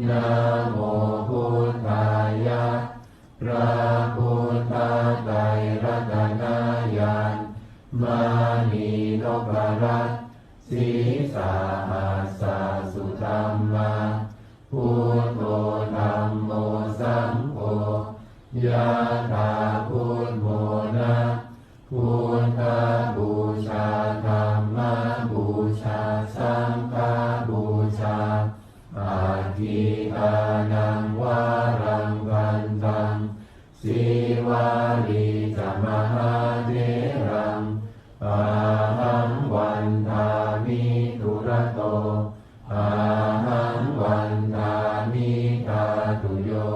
namo buddhāya. พระพุทธไตรรัตนญาณ มณีนพรัตน์ sīsahassa sudhammā. Buddho dhammo saṅgho, yathā buddhamona. Buddhapūjā, dhammapūjā, saṅghapūjā, aggikānaṃ varaṃ vandaṃ. Sīvalī ca mahātheraṃ, ahaṃ vandāmi dūrato. Ahaṃ vandāmi dhātuyo,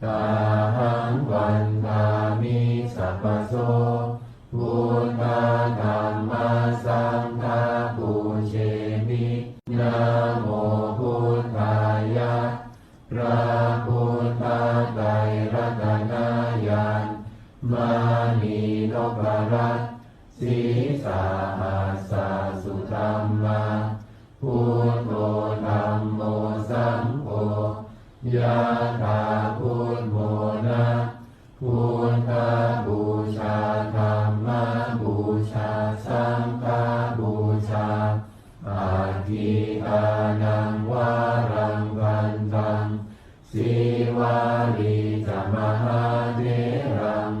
ahaṃ vandāmi sabbaso. Buddha dhamma saṅgha pūjemi, namo buddhāya. พระพุทธไตรรัตนญาณ มณีนพรัตน์ sīsahassa sudhammā. Buddho dhammo saṅgho, yathā buddhamona. Buddhapūjā, dhammapūjā, saṅghapūjā, aggikānaṃ varaṃ vandaṃ. Sīvalī ca mahātheraṃ,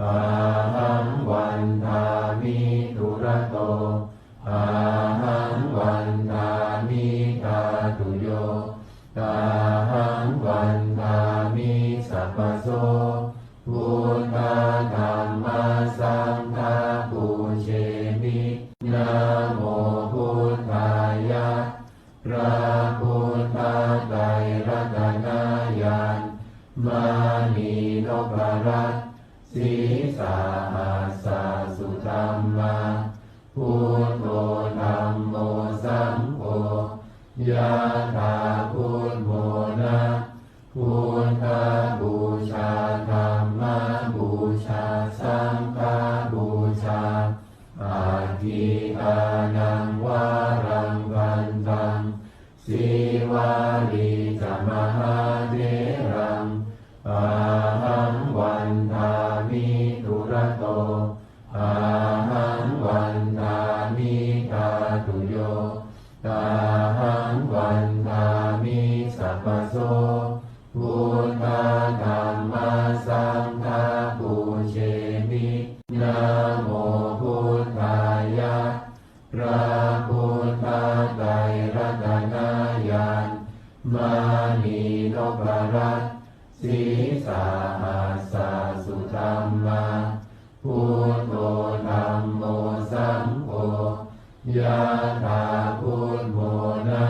ahaṃ vandāmi dūrato. Ahaṃ vandāmi dhātuyo, ahaṃ vandāmi sabbaso. Buddha dhamma saṅgha pūjemi, namo buddhāya. พระพุทธไตรรัตนญาณ มณีนพรัตน์ sīsahassa sudhammā. Buddho dhammo saṅgho, yathā buddhamona. Buddhapūjā, dhammapūjā, saṅghapūjā, aggikānaṃ varaṃ vandaṃ. Sīvalī ca mahātheraṃ, ahaṃ vandāmi dūrato. Ahaṃ vandāmi dhātuyo, ahaṃ vandāmi sabbaso. Buddha dhamma saṅgha pūjemi, namo buddhāya. พระพุทธไตรรัตนญาณ มณีนพรัตน์ sīsahassa sudhammā. Buddho dhammo saṅgho, yathā buddhamona.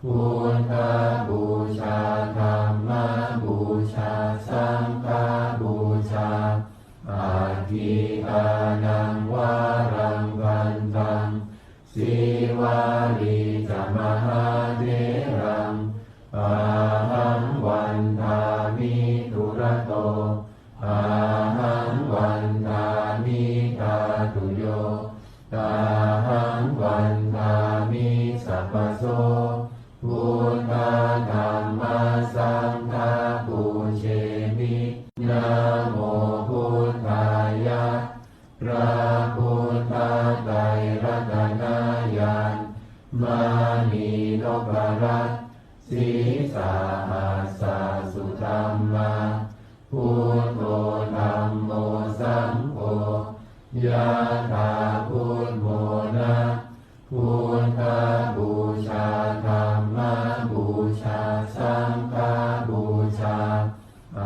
Buddhapūjā, dhammapūjā, saṅghapūjā, aggikānaṃ varaṃ vandaṃ. Sīvalī ca mahātheraṃ, ahaṃ vandāmi dūrato. Ahaṃ vandāmi dhātuyo, ahaṃ รัตนญาณ มณีนพรัตน์ sīsahassa sudhammā, buddho dhammo saṅgho, yathā buddhamona, buddhapūjā dhammapūjā saṅghapūjā,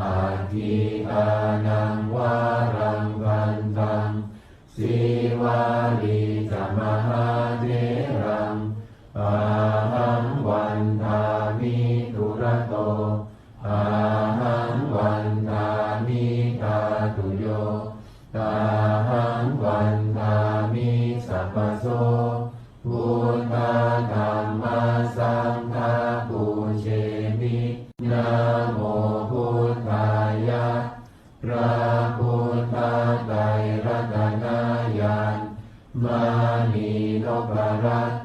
aggikānaṃ varaṃ vandaṃ, Sīvalī ca mahātheraṃ, ahaṃ vandāmi dūrato, ahaṃ vandāmi dhātuyo, ahaṃ vandāmi sabbaso, buddha dhamma saṅgha pūjemi, namo buddhāya. พระพุทธไตรรัตนญาณ มณีนพรัตน์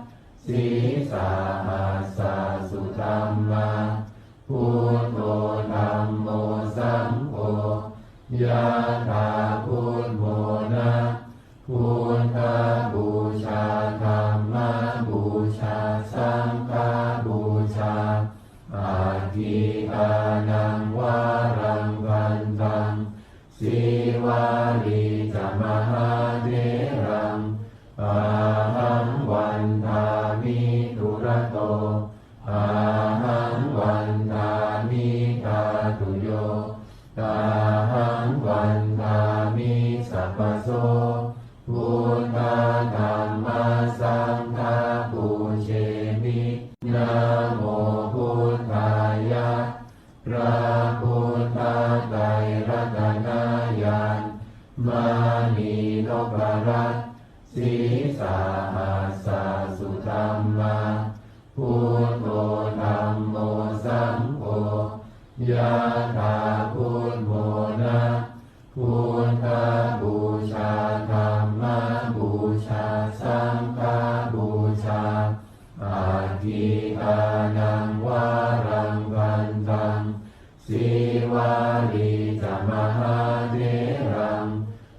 sīsahassa sudhammā, buddho dhammo saṅgho, yathā buddhamona, buddhapūjā dhammapūjā saṅghapūjā, aggikānaṃ varaṃ vandaṃ, Sīvalī ca mahātheraṃ, ahaṃ vandāmi dūrato, ahaṃ vandāmi dhātuyo, ahaṃ vandāmi sabbaso, buddha dhamma saṅgha pūjemi, namo buddhāya. พระพุทธไตรรัตนญาณ มณีนพรัตน์ sīsahassa sudhammā, buddho dhammo saṅgho, yathā buddhamona, buddhapūjā dhammapūjā saṅghapūjā, aggikānaṃ varaṃ vandaṃ, Sīvalī ca mahātheraṃ,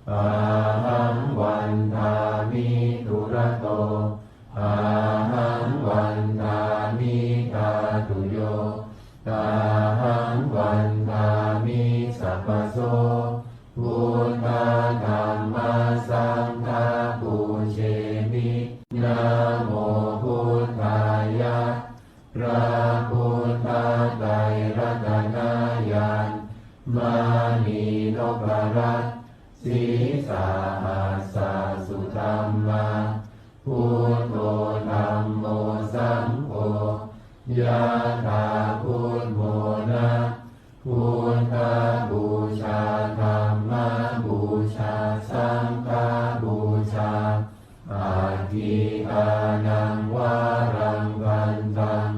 ahaṃ vandāmi dūrato, ahaṃ vandāmi dhātuyo, ahaṃ vandāmi sabbaso, buddha dhamma saṅgha pūjemi, namo buddhāya. พระพุทธไตรรัตนญาณ มณีนพรัตน์ sīsahassa sudhammā, buddho dhammo saṅgho, yathā buddhamona, buddhapūjā dhammapūjā saṅghapūjā, aggikānaṃ varaṃ vandaṃ,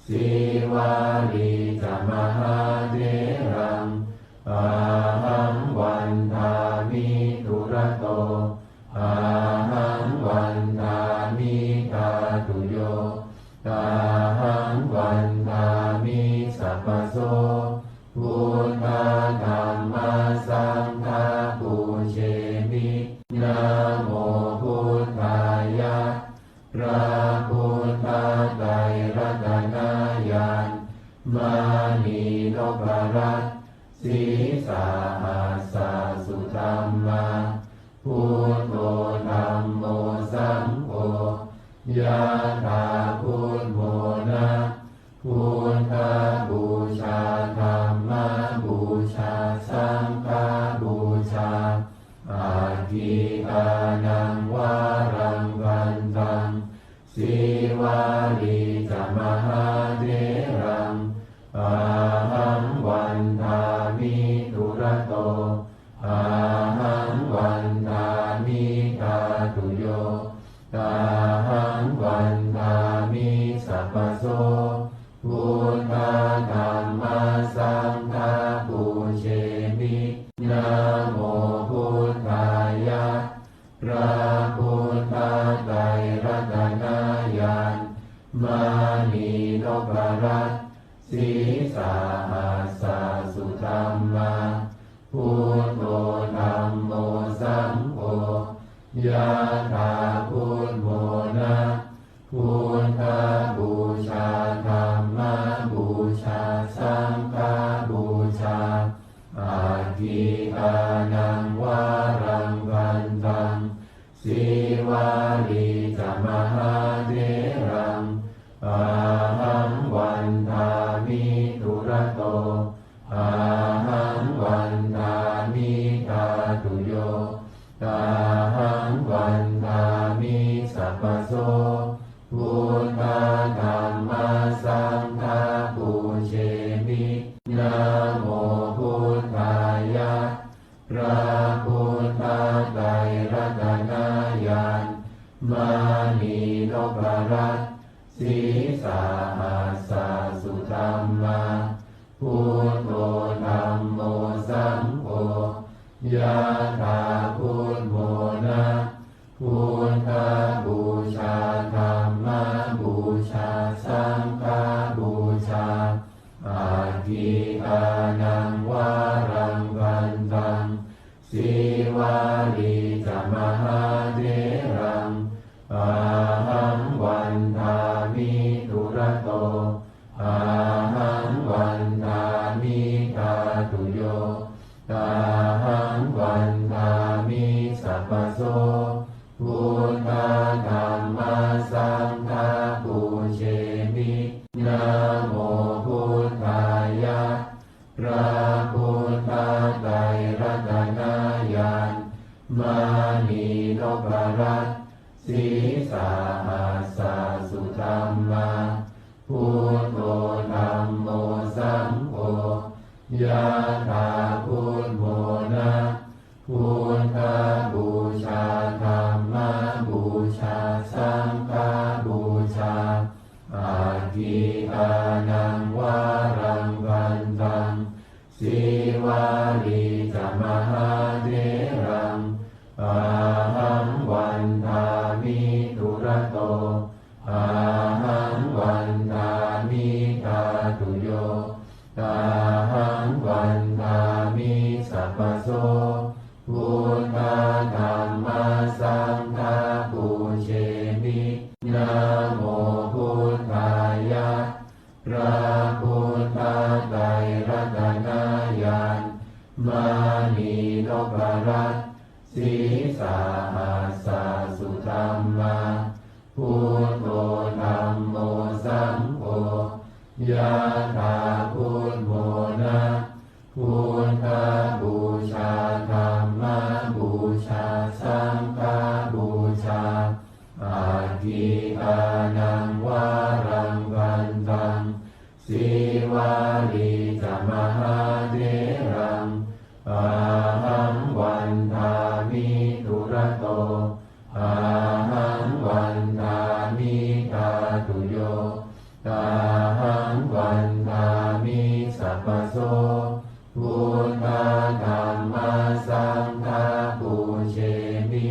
Sīvalī ca mahātheraṃ, ahaṃ vandāmi dūrato, ahaṃ vandāmi dhātuyo, ahaṃ vandāmi sabbaso, buddha dhamma saṅgha pūjemi, namo buddhāya. พระพุทธไตรรัตนญาณ มณีนพรัตน์ sīsahassa sudhammā, buddho dhammo saṅgho, yathā buddhamona, buddhapūjā dhammapūjā saṅghapūjā, aggikānaṃ varaṃ vandaṃ, Sīvalī ca mahātheraṃ, ahaṃ vandāmi dūrato, ahaṃ vandāmi dhātuyo, ahaṃ vandāmi sabbaso, buddha dhamma saṅgha pūjemi, namo buddhāya. พระพุทธไตรรัตนญาณ มณีนพรัตน์ sīsahassa sudhammā, buddho dhammo saṅgho, yathā buddha Sīvalī ca mahātheraṃ, ahaṃ vandāmi dūrato, ahaṃ vandāmi dhātuyo, ahaṃ vandāmi sabbaso. Buddha dhamma saṅgha pūjemi. Namo buddhāya. พระพุทธไตรรัตนญาณ มณีนพรัตน์ sīsahassa sudhammā, buddho dhammo saṅgho, yathā buddhamona. Buddhapūjā, dhammapūjā, saṅghapūjā, aggikānaṃ varaṃ vandaṃ. Sīvalī ca mahātheraṃ, ahaṃ vandāmi dūrato, ahaṃ vandāmi dhātuyo, ahaṃ vandāmi sabbaso. Buddha dhamma saṅgha pūjemi. Namo buddhāya. พระพุทธไตรรัตนญาณ มณีนพรัตน์ sīsahassa sudhammā, buddho dhammo saṅgho, yathā buddhamona. Buddhapūjā, dhammapūjā, saṅghapūjā, aggikānaṃ varaṃ vandaṃ. Sīvalī ca mahātheraṃ, ahaṃ vandāmi dūrato, ahaṃ vandāmi dhātuyo, ahaṃ vandāmi sabbaso. Buddha dhamma saṅgha pūjemi. Namo buddhāya. พระพุทธไตรรัตนญาณ มณีนพรัตน์ sīsahassa sudhammā, buddho dhammo saṅgho, yathā buddhamona. Buddhapūjā, dhammapūjā, saṅghapūjā, aggikānaṃ varaṃ vandaṃ. Sīvalī ca mahātheraṃ, ahaṃ vandāmi dūrato, ahaṃ vandāmi dhātuyo, ahaṃ vandāmi sabbaso. Buddha dhamma saṅgha pūjemi.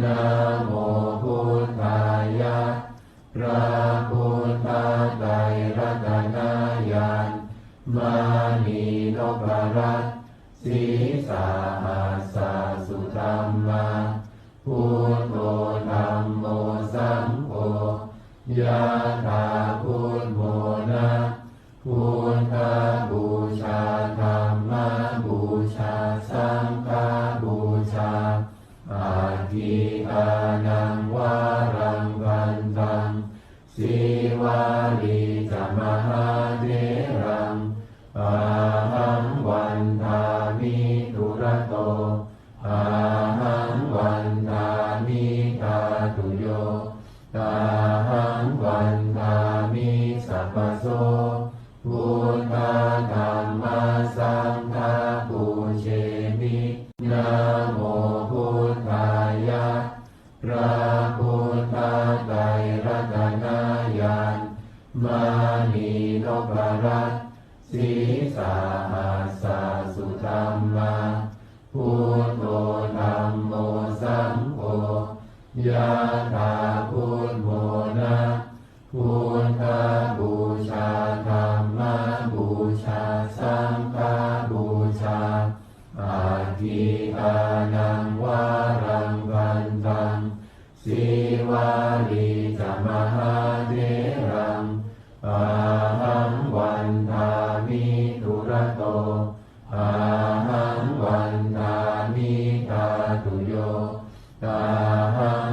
Namo buddhāya. พระพุทธไตรรัตนญาณ มณีนพรัตน์ sīsahassa sudhammā, buddho dhammo saṅgho, yathā buddhamona. Buddhapūjā, dhammapūjā, saṅghapūjā, aggikānaṃ varaṃ vandaṃ. Sīvalī ca mahātheraṃ, ahaṃ vandāmi dūrato, ahaṃ vandāmi dhātuyo, ahaṃ vandāmi sabbaso. Buddha dhamma saṅgha pūjemi. Namo buddhāya. พระพุทธไตรรัตนญาณ มณีนพรัตน์ sīsahassa sudhammā, buddho dhammo saṅgho, yathā buddhamona. Buddhapūjā, dhammapūjā, saṅghapūjā, aggikānaṃ varaṃ vandaṃ. Sīvalī ca mahātheraṃ, ahaṃ vandāmi dūrato, ahaṃ vandāmi dhātuyo, ahaṃ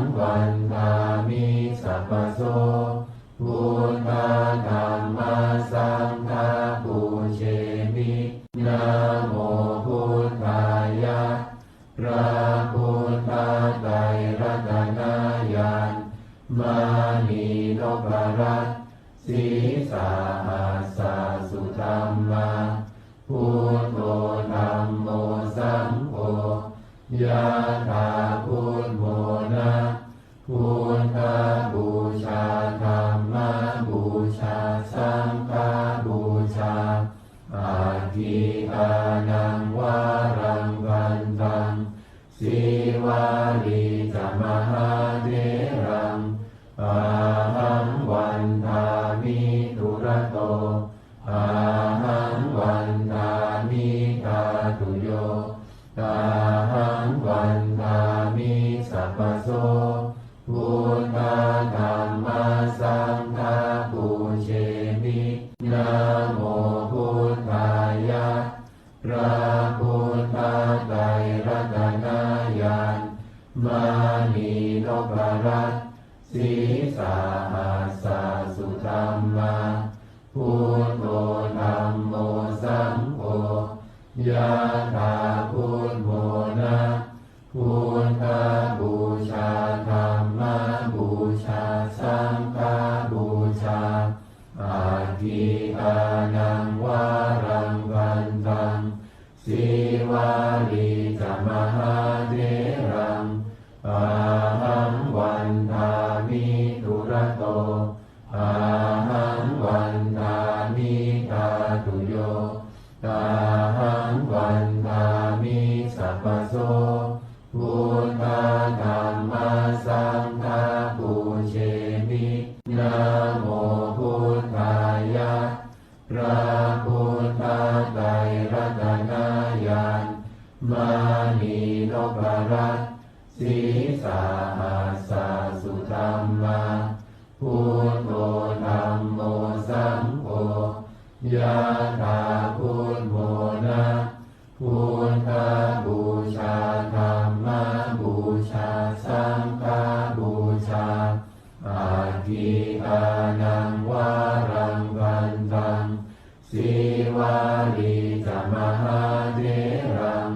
mānī noparassī sahassa sudhammā. Buddho dhammo saṅgho, yathā buddhamona. Buddhapūjā dhammapūjā saṅghapūjā, aggīdānaṃ varaṃ vandaṃ. Sīvalī ca mahātheraṃ, ahaṃ vandāmi dūrato. Ahaṃ vandāmi dhātuyo, ahaṃ vandāmi sabbaso. Buddha dhamma saṅgha pūjemi, namo buddhāya. พระพุทธไตรรัตนญาณ mānī noparassī sahassa sudhammā. Buddho dhammo saṅgho, yathā buddhamona. Buddhapūjā dhammapūjā saṅghapūjā, aggīdānaṃ varaṃ vandaṃ. Sīvalī ca mahātheraṃ, ahaṃ vandāmi dūrato. Ahaṃ vandāmi dhātuyo, ahaṃ vandāmi sabbaso. Buddha dhamma saṅgha pūjemi, namo buddhāya. พระพุทธไตรรัตนญาณ mānī noparassī sahassa sudhammā. Buddho dhammo saṅgho, yathā buddhamona. Buddhapūjā dhammapūjā saṅghapūjā, aggīdānaṃ varaṃ vandaṃ. Sīvalī ca mahātheraṃ,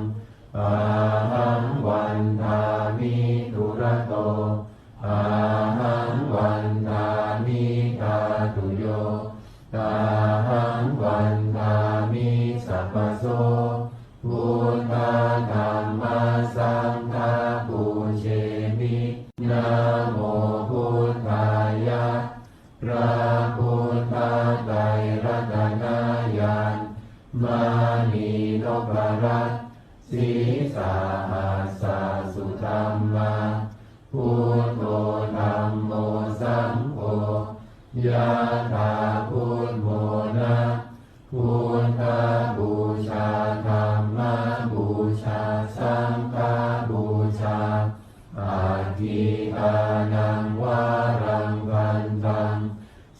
ahaṃ vandāmi dūrato. Ahaṃ vandāmi dhātuyo, ahaṃ vandāmi sabbaso. Buddha dhamma saṅgha pūjemi, namo buddhāya. พระพุทธไตรรัตนญาณ mānī noparassī sahassa sudhammā. Buddho dhammo saṅgho, yathā buddhamona. Buddhapūjā dhammapūjā saṅghapūjā, aggīdānaṃ varaṃ vandaṃ.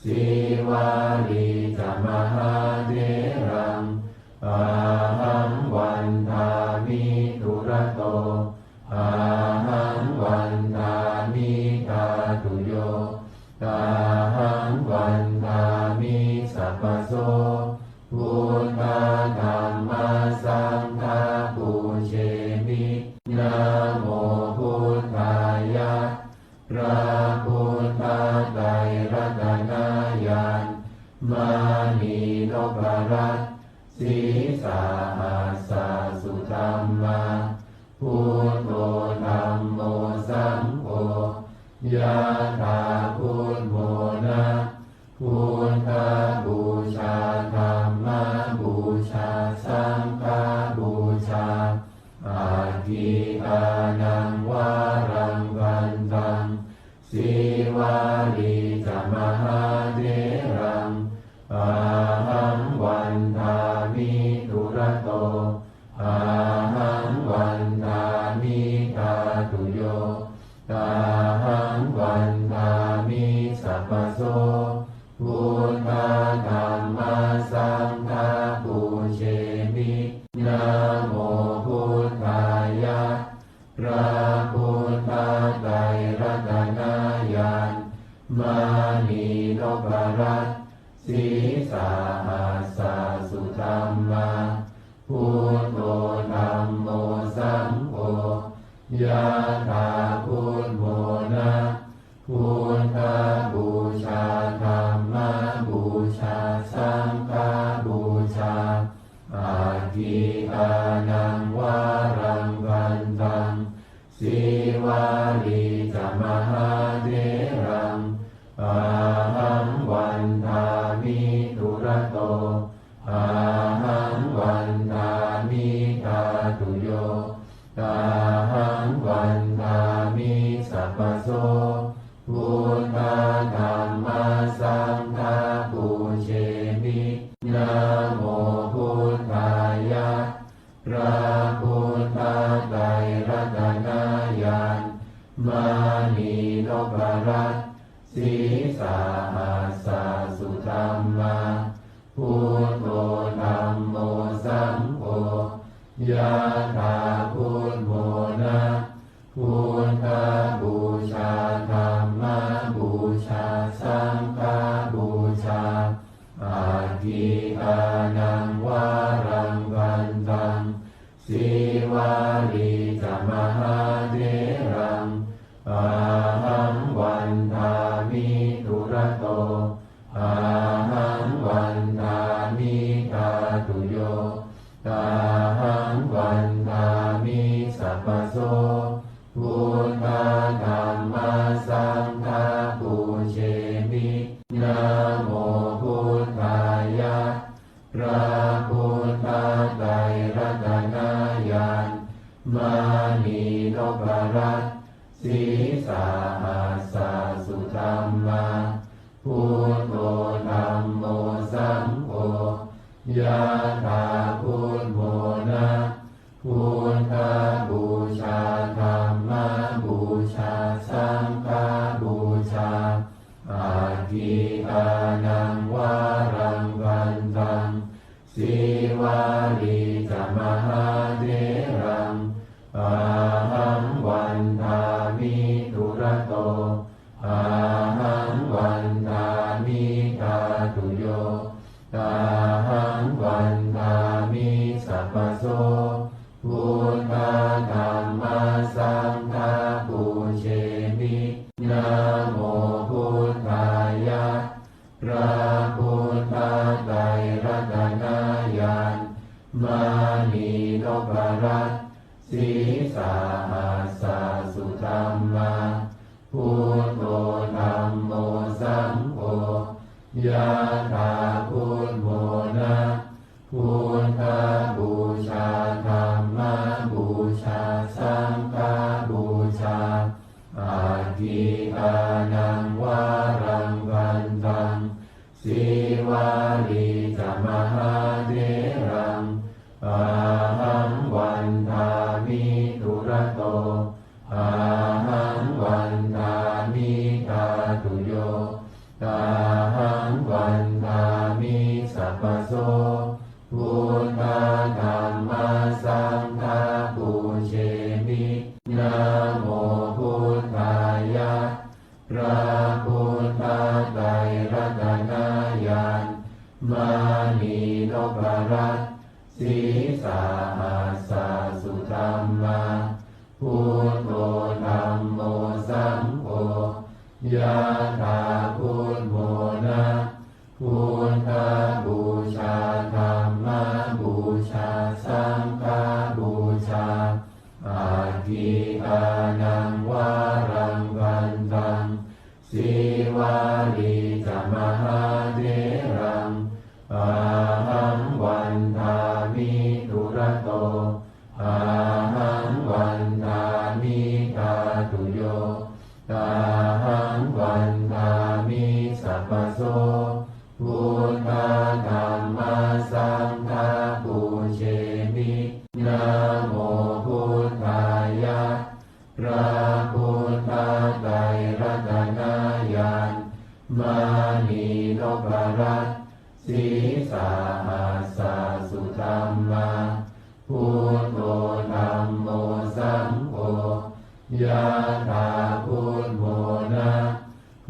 Sīvalī ca mahātheraṃ, ahaṃ vandāmi dūrato. Ahaṃ vandāmi dhātuyo, ahaṃ vandāmi sabbaso. Buddha dhamma saṅgha pūjemi, namo buddhāya. พระพุทธไตรรัตนญาณ mānī noparassī sahassa sudhammā. Buddho dhammo saṅgho, yathā buddhamona. Buddhapūjā dhammapūjā saṅghapūjā, aggīdānaṃ varaṃ vandaṃ. Sīvalī ca mahātheraṃ, ahaṃ vandāmi dūrato. Ahaṃ vandāmi dhātuyo, ahaṃ vandāmi sabbaso. Buddha dhamma saṅgha pūjemi, namo buddhāya. พระพุทธไตรรัตนญาณ mānī noparassī sahassa sudhammā. Buddho dhammo saṅgho, yathā buddhamona. Buddhapūjā, dhammapūjā, saṅghapūjā. Aggīdānaṃ varaṃ gandhaṃ, Sīvalī ca mahātheraṃ, ahaṃ vandāmi dūrato, ahaṃ vandāmi dhātuyo, ahaṃ vandāmi sabbaso. Buddha dhamma saṅgha pūjemi. Namo buddhāya. พระพุทธไตรรัตนญาณ มณีนพรัตน์ sīsahassa sudhammā, buddho dhammo saṅgho, yathā buddhamona. Buddhapūjā, dhammapūjā, saṅghapūjā. Aggīdānaṃ varaṃ gandhaṃ, Sīvalī ca mahātheraṃ, ahaṃ vandāmi dūrato, ahaṃ vandāmi dhātuyo, ahaṃ vandāmi sabbaso. Buddha dhamma saṅgha pūjemi. Namo buddhāya. พระพุทธไตรรัตนญาณ มณีนพรัตน์ sīsahassa sudhammā, buddho dhammo saṅgho, yathā buddhamona. Buddhapūjā, dhammapūjā, saṅghapūjā. Aggīdānaṃ varaṃ gandhaṃ, Sīvalī ca mahātheraṃ, ahaṃ vandāmi dūrato, ahaṃ vandāmi dhātuyo, ahaṃ vandāmi sabbaso. Buddha dhamma saṅgha pūjemi. Namo buddhāya. พระพุทธไตรรัตนญาณ มณีนพรัตน์ sīsahassa sudhammā, buddho dhammo saṅgho, yathā buddhamona. Buddhapūjā, dhammapūjā, saṅghapūjā. Aggīdānaṃ varaṃ gandhaṃ, Sīvalī ca mahātheraṃ, ahaṃ vandāmi dūrato, ahaṃ vandāmi dhātuyo, ahaṃ vandāmi sabbaso. Buddha dhamma saṅgha pūjemi. Namo buddhāya. พระพุทธไตรรัตนญาณ มณีนพรัตน์ sīsahassa sudhammā, buddho dhammo saṅgho, yathā buddhamona. Buddhapūjā, dhammapūjā, saṅghapūjā. Aggīdānaṃ varaṃ gandhaṃ, Sīvalī ca mahātheraṃ, ahaṃ vandāmi dūrato, ahaṃ vandāmi dhātuyo, ahaṃ vandāmi sabbaso. Buddha dhamma saṅgha pūjemi. Namo buddhāya. พระพุทธไตรรัตนญาณ มณีนพรัตน์ sīsahassa sudhammā, buddho dhammo saṅgho, yathā buddhamona.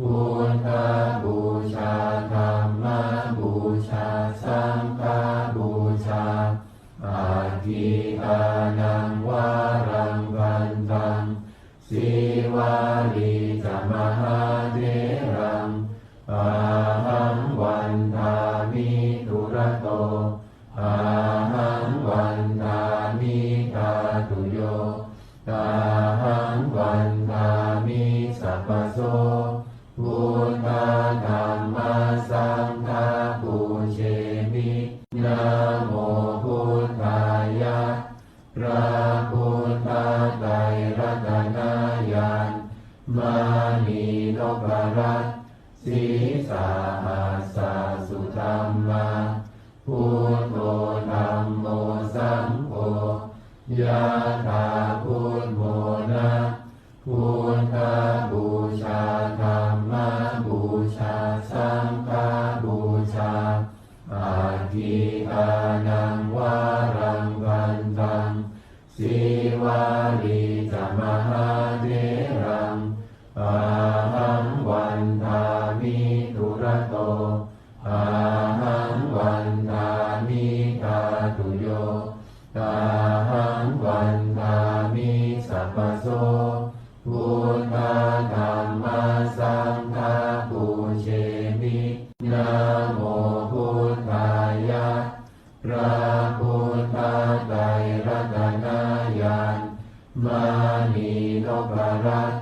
Buddhapūjā, dhammapūjā, saṅghapūjā. Aggīdānaṃ varaṃ gandhaṃ, Sīvalī ca mahā rat. Sīsahassa sudhammā. Buddho dhammo saṅgho. Yātrā buddhamona. Buddhapūjā dhammapūjā saṅghapūjā. Aggīkānaṃ varaṃ vandaṃ. Sīvalī ca mahātheraṃ. Ahaṃ vandāmi dūrato. Ahaṃ vandāmi dhātuyo. Ahaṃ vandāmi sabbaso. Buddha dhamma saṅgha pūjemi. Namo buddhāya. พระพุทธไตรรัตนญาณ มณีนพรัตน์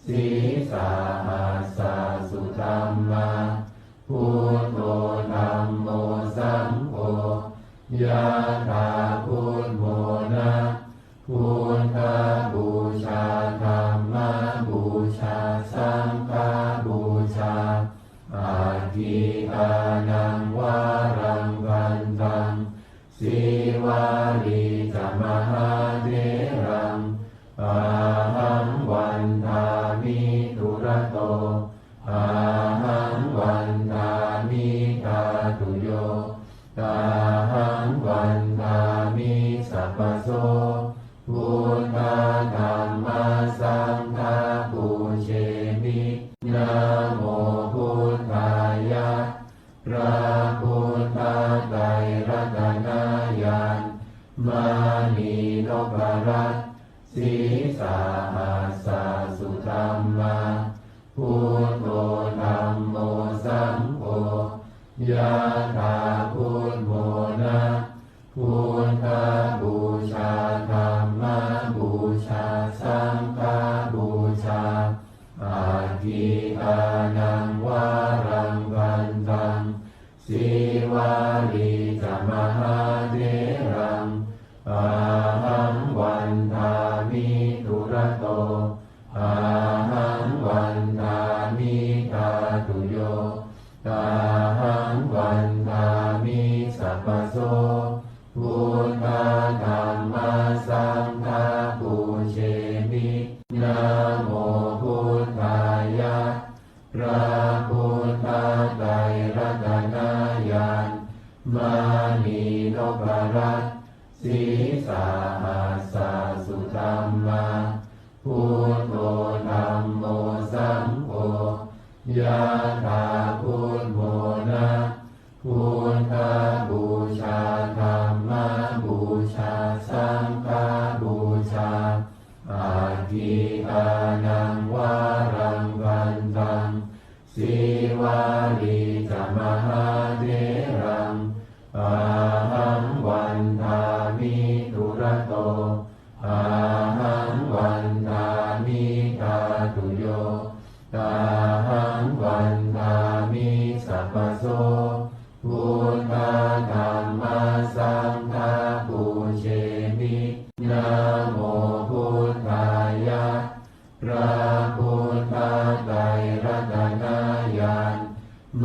sīsahassa sudhammā. Buddho dhammo saṅgho. Yātrā buddhamona. Buddhapūjā dhammapūjā saṅghapūjā. Aggīkānaṃ varaṃ vandaṃ. Sīvalī ca mahātheraṃ. Ahaṃ vandāmi dūrato. Ahaṃ vandāmi dhātuyo. Ahaṃ vandāmi sabbaso. Buddha dhamma saṅgha pūjemi. Namo buddhāya. พระพุทธไตรรัตนญาณ มณีนพรัตน์ sīsahassa sudhammā. Buddho dhammo saṅgho. Yātrā buddhamona. Buddhapūjā dhammapūjā saṅghapūjā. Aggīkānaṃ varaṃ vandaṃ. Sīvalī ca mahātheraṃ. Ahaṃ vandāmi dūrato. Ahaṃ vandāmi dhātuyo. Ahaṃ vandāmi sabbaso. Buddha dhamma saṅgha pūjemi. Namo buddhāya. พระพุทธไตรรัตนญาณ มณีนพรัตน์ sīsahassa sudhammā. Buddho dhammo saṅgho. Yātrā buddhamona. Buddhapūjā dhammapūjā saṅghapūjā. Aggīkānaṃ varaṃ vandaṃ. Sīvalī ca mahātheraṃ. Ahaṃ vandāmi dūrato. Ahaṃ vandāmi dhātuyo. Ahaṃ vandāmi sabbaso. Buddha dhamma saṅgha pūjemi. Namo buddhāya. พระพุทธไตรรัตนญาณ ม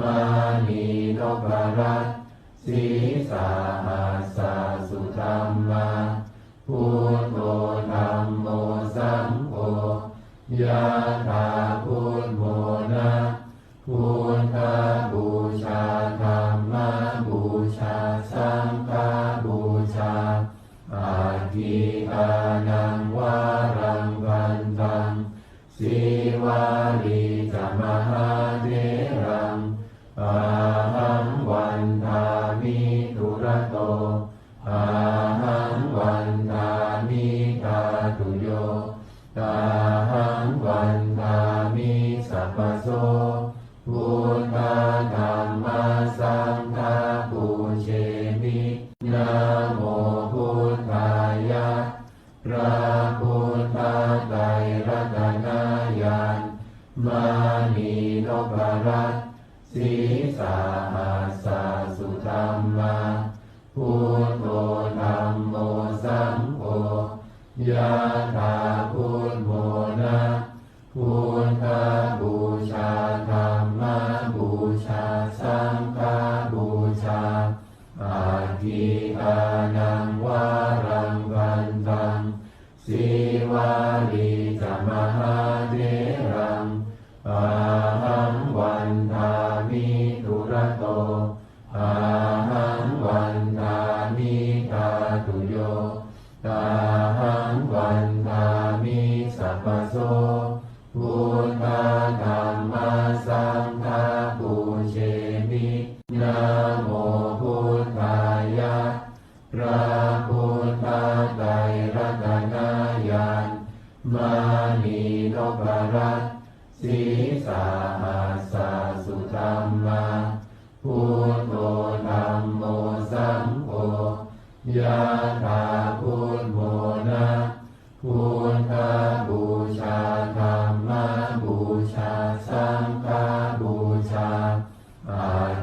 ณีนพรัตน์ sīsahassa sudhammā. Buddho dhammo saṅgho. Yātrā buddhamona. Buddhapūjā dhammapūjā saṅghapūjā. Aggīkānaṃ varaṃ vandaṃ. Sīvalī ca mahātheraṃ. Ahaṃ vandāmi dūrato. Ahaṃ vandāmi dhātuyo. Ahaṃ vandāmi sabbaso. Buddha dhamma saṅgha pūjemi. Namo buddhāya. พระพุทธไตรรัตนญาณ มณีนพรัตน์ sīsahassa sudhammā. Buddho dhammo saṅgho. Yātrā buddhamona. Buddhapūjā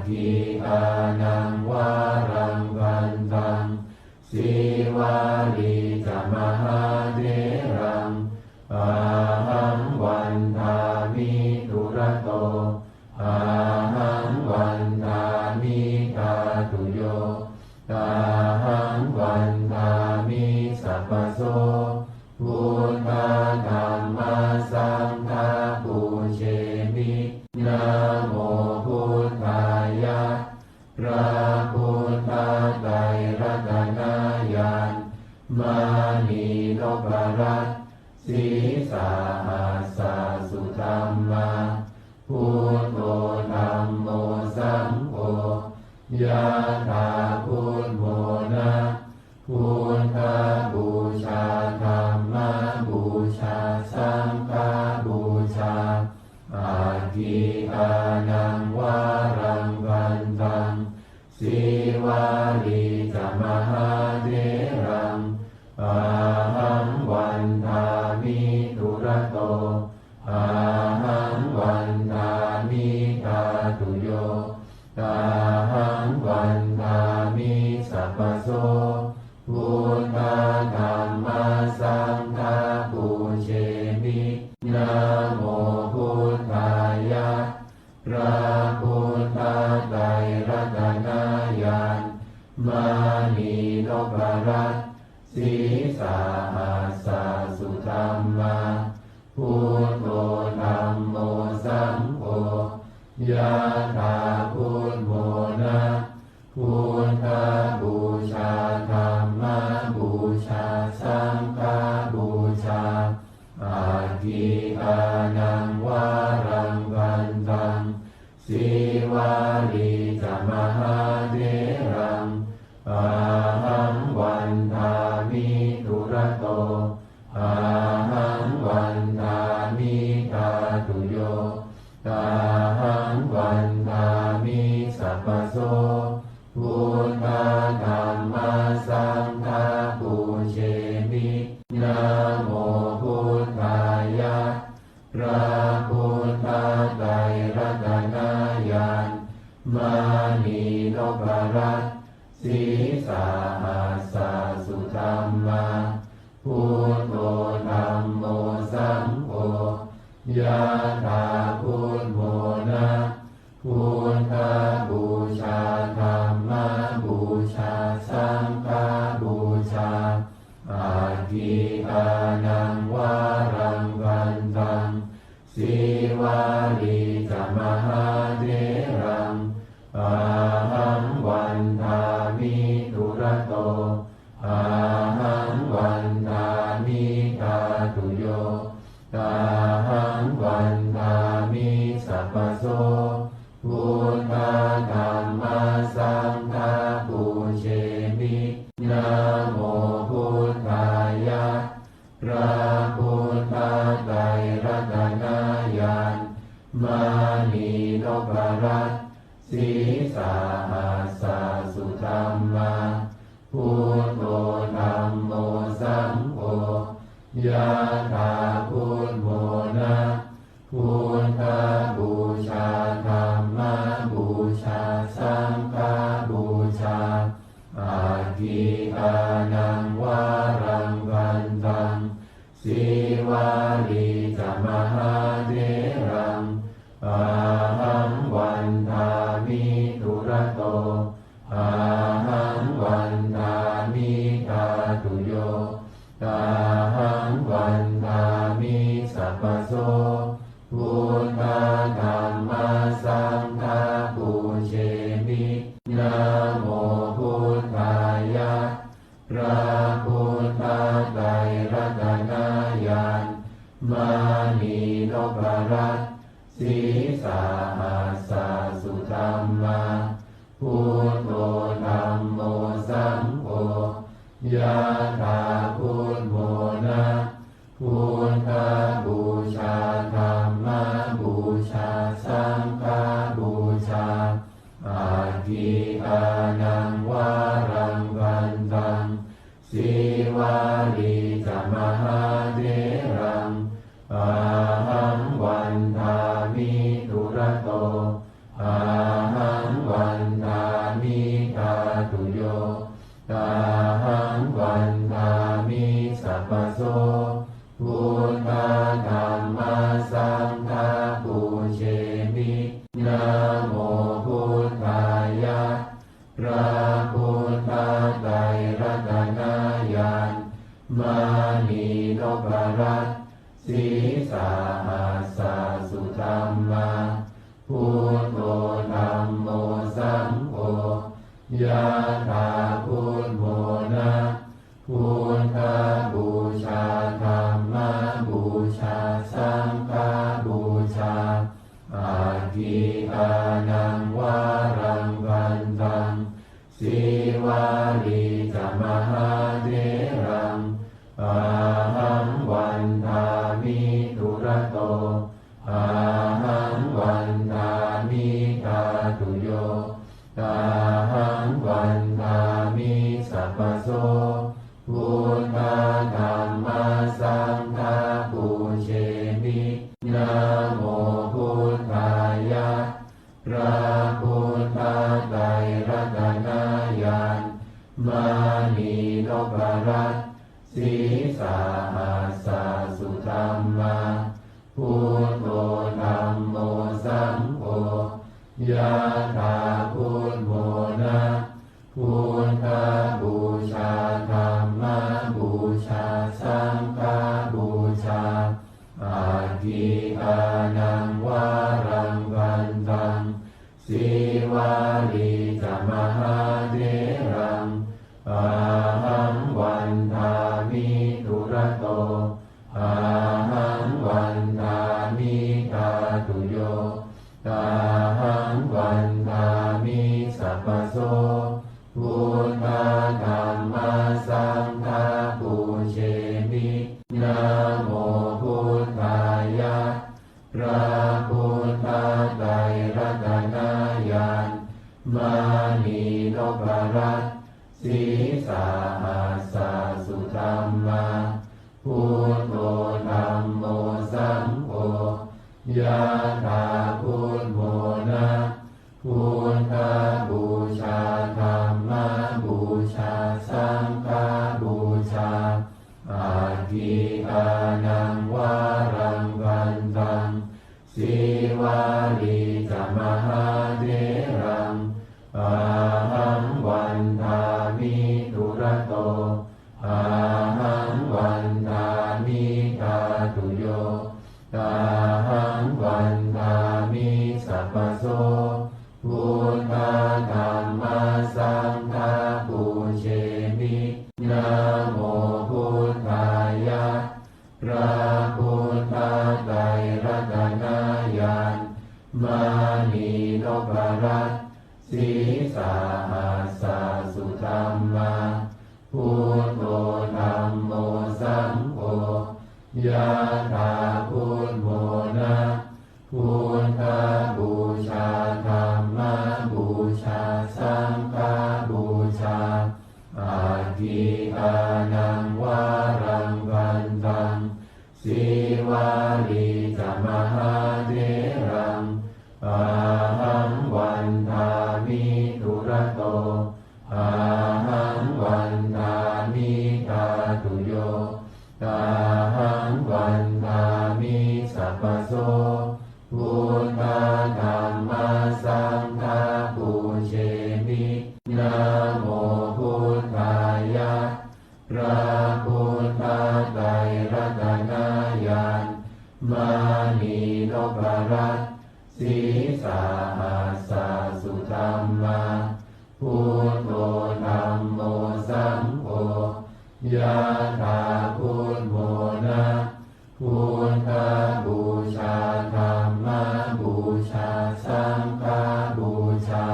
Gītānaṃ varaṃ gandhaṃ, Sīvalī ca mahātheraṃ, ahaṃ vandāmi dūrato, ahaṃ vandāmi dhātuyo, ahaṃ vandāmi sabbaso. Buddha dhamma saṅgha pūjemi. Namo buddhāya. พระพุทธไตรรัตนญาณ มณีนพรัตน์ Sīsahassa sudhammā, Buddho dhammo saṅgho, yathā buddhamona. Buddhapūjā dhammapūjā saṅghapūjā. Agītānaṃ varaṃ gandhaṃ, Sīvalī ca mahātheraṃ, ahaṃ vandāmi dūrato, ahaṃ vandāmi dhātuyo, ahaṃ vandāmi sabbaso. Buddha dhamma saṅgha pūjemi. Namo buddhāya. พระพุทธไตรรัตนญาณ มณีนพรัตน์ Sīsahassa sudhammā, Buddho dhammo saṅgho, yathā buddhamona. Buddhapūjā dhammapūjā saṅghapūjā. Agītānaṃ varaṃ gandhaṃ, Sīvalī ca mahātheraṃ, ahaṃ vandāmi dūrato, ahaṃ vandāmi dhātuyo, ahaṃ vandāmi sabbaso. Buddha dhamma saṅgha pūjemi. Namo buddhāya. พระพุทธไตรรัตนญาณ มณีนพรัตน์ Sīsahassa sudhammā, Buddho dhammo saṅgho, yathā buddhamona. Buddhapūjā dhammapūjā saṅghapūjā. Agītānaṃ varaṃ gandhaṃ, Sīvalī ca mahātheraṃ, ahaṃ vandāmi dūrato, ahaṃ vandāmi dhātuyo, ahaṃ vandāmi sabbaso. Buddha dhamma saṅgha pūjemi. Namo buddhāya. พระพุทธไตรรัตนญาณ มณีนพรัตน์ Sīsahassa sudhammā, Buddho dhammo saṅgho, yathā buddhamona. Buddhapūjā dhammapūjā saṅghapūjā. Agītānaṃ varaṃ gandhaṃ, Sīvalī ca mahātheraṃ, ahaṃ vandāmi dūrato, ahaṃ vandāmi dhātuyo, ahaṃ vandāmi sabbaso. Buddha dhamma saṅgha pūjemi. Namo buddhāya. พระพุทธไตรรัตนญาณ มณีนพรัตน์ Sīsahassa sudhammā, Buddho dhammo saṅgho, yathā buddhamona. Buddhapūjā dhammapūjā saṅghapūjā. Agītānaṃ varaṃ gandhaṃ, Sīvalī ca mahātheraṃ, ahaṃ vandāmi dūrato, ahaṃ Namo buddhāya, พระพุทธไตรรัตนญาณ มณีนพรัตน์ sīsahassa sudhammā, buddho dhammo saṅgho, yathā buddhamona, buddhapūjā dhammapūjā saṅghapūjā, aggīdānaṃ varaṃ gandhaṃ, sīvalī ca mahātheraṃ, ahaṃ vandāmi dūrato, ahaṃ vandāmi dhātuyo, ahaṃ vandāmi sabbaso, buddha dhamma saṅgha pūjemi. Namo buddhāya, พระพุทธไตรรัตนญาณ มณีนพรัตน์ sīsahassa sudhammā, buddho dhammo saṅgho, yathā buddhamona, buddhapūjā dhammapūjā saṅghapūjā, aggīdānaṃ varaṃ gandhaṃ, sīvalī ca mahātheraṃ, ahaṃ vandāmi dūrato, ahaṃ vandāmi dhātuyo, ahaṃ vandāmi sabbaso, buddha dhamma saṅgha pūjemi. Namo buddhāya, พระพุทธไตรรัตนญาณ มณีนพรัตน์ sīsahassa sudhammā, buddho dhammo saṅgho, yathā buddhamona, buddhapūjā dhammapūjā saṅghapūjā, aggīdānaṃ varaṃ gandhaṃ, sīvalī ca mahātheraṃ, ahaṃ vandāmi dūrato, ahaṃ vandāmi dhātuyo, ahaṃ vandāmi sabbaso, buddha dhamma saṅgha pūjemi. Namo buddhāya, พระพุทธไตรรัตนญาณ มณีนพรัตน์ sīsahassa sudhammā, buddho dhammo saṅgho, yathā buddhamona, buddhapūjā dhammapūjā saṅghapūjā, aggīdānaṃ varaṃ gandhaṃ, sīvalī ca mahātheraṃ, ahaṃ vandāmi dūrato, ahaṃ vandāmi dhātuyo, ahaṃ vandāmi sabbaso, buddha dhamma saṅgha pūjemi. Namo buddhāya, พระพุทธไตรรัตนญาณ มณีนพรัตน์ sīsahassa sudhammā, buddho dhammo saṅgho, yathā buddhamona, buddhapūjā dhammapūjā saṅghapūjā,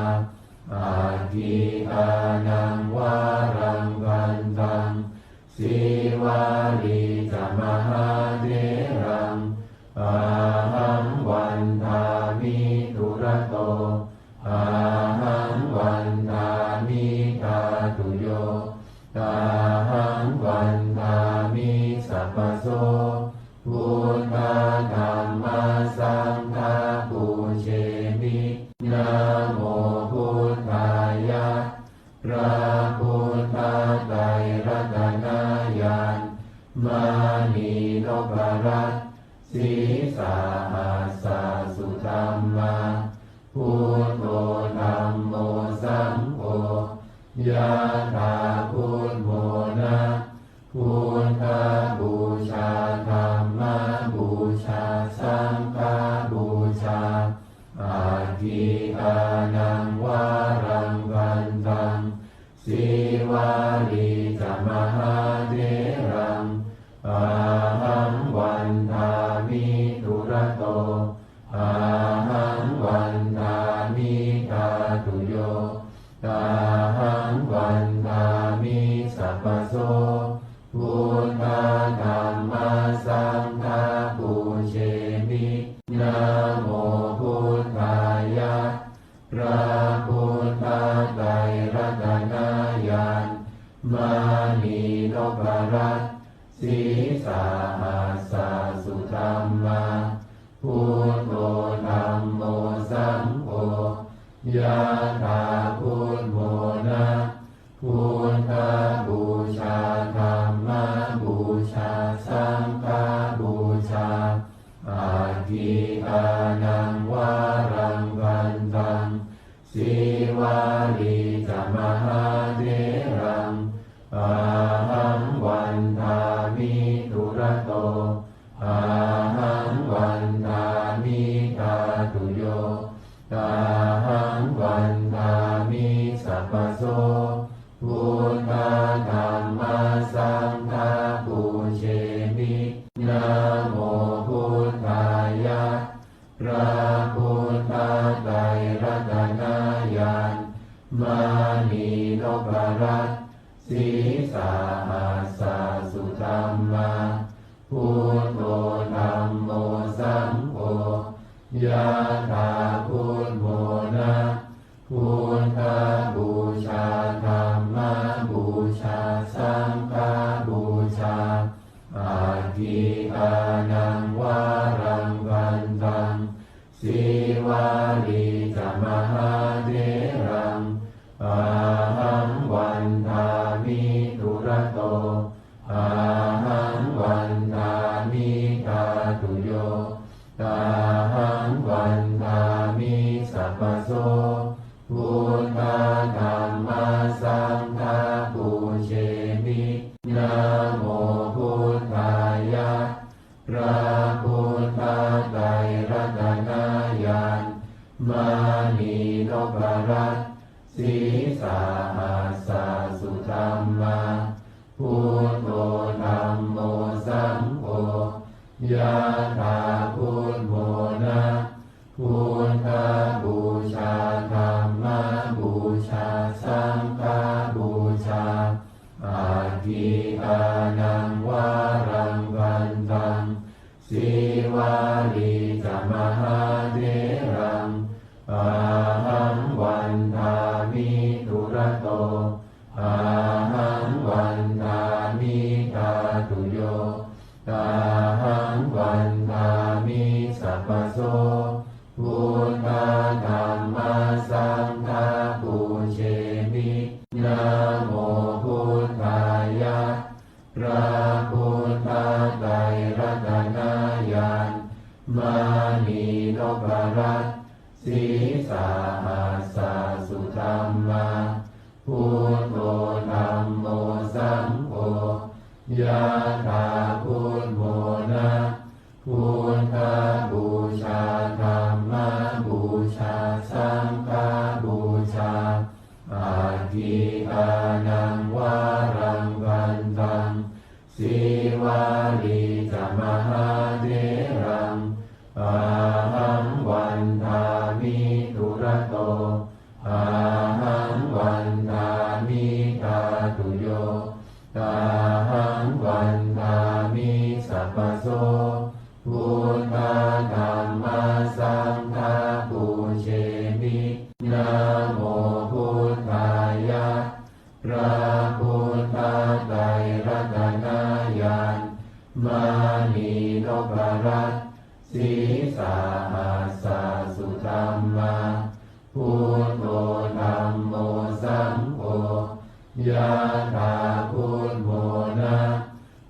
aggīdānaṃ varaṃ gandhaṃ, sīvalī ca mahātheraṃ, ahaṃ vandāmi dūrato, ahaṃ vandāmi dhātuyo, ahaṃ vandāmi sabbaso, buddha dhamma saṅgha pūjemi. Namo buddhāya, พระพุทธไตรรัตนญาณ มณีนพรัตน์ sīsahassa sudhammā, Dhamma. Buddho dhammo saṅgho. Yathā buddho na. Buddhapūjā dhammapūjā saṅghapūjā. Aggīdānaṃ varaṃ gandhaṃ. Sīvalī ca mahātheraṃ. Ahaṃ vandāmi dūrato. Ahaṃ vandāmi dhātuyo. Ahaṃ vandāmi sabbaso. Buddha dhamma saṅgha pūjemi. Namo buddhāya. พระพุทธไตรรัตนญาณ มณีนพรัตน์ sīsahassa sudhammā. Buddho dhammo saṅgho. Yathā buddho na. Buddhapūjā dhammapūjā saṅghapūjā. Aggīdānaṃ varaṃ gandhaṃ. Sīvalī ca mahātheraṃ. Ahaṃ vandāmi dūrato. Ahaṃ vandāmi dhātuyo. Ahaṃ vandāmi sabbaso. Buddha dhamma saṅgha pūjemi. Namo buddhāya. พระพุทธไตรรัตนญาณ มณีนพรัตน์ sīsahassa sudhammā. Buddho dhammo saṅgho. Yathā buddho na. Buddhapūjā dhammapūjā saṅghapūjā. Aggīdānaṃ varaṃ gandhaṃ. Sīvalī ca mahātheraṃ. Ahaṃ vandāmi dūrato. Ahaṃ vandāmi dhātuyo. Ahaṃ vandāmi sabbaso. Buddha dhamma saṅgha pūjemi. Namo buddhāya. พระพุทธไตรรัตนญาณ มณีนพรัตน์ sīsahassa sudhammā. Buddho dhammo saṅgho. Yathā buddho na. Buddhapūjā dhammapūjā saṅghapūjā. Aggīdānaṃ varaṃ gandhaṃ. Sīvalī ca mahātheraṃ. Ahaṃ vandāmi dūrato. Ahaṃ vandāmi dhātuyo. Ahaṃ vandāmi sabbaso. Buddha dhamma saṅgha pūjemi. Namo buddhāya. พระพุทธไตรรัตนญาณ มณีนพรัตน์ sīsahassa sudhammā. Buddho dhammo saṅgho. Yathā buddho na. Buddhapūjā dhammapūjā saṅghapūjā. Aggīdānaṃ varaṃ gandhaṃ. Sīvalī ca mahātheraṃ. Ahaṃ vandāmi dūrato. Ahaṃ vandāmi dhātuyo. Ahaṃ vandāmi sabbaso. Buddha dhamma saṅgha pūjemi. Namo buddhāya. พระพุทธไตรรัตนญาณ มณีนพรัตน์ sīsahassa sudhammā. Buddho dhammo saṅgho. Yathā buddho na.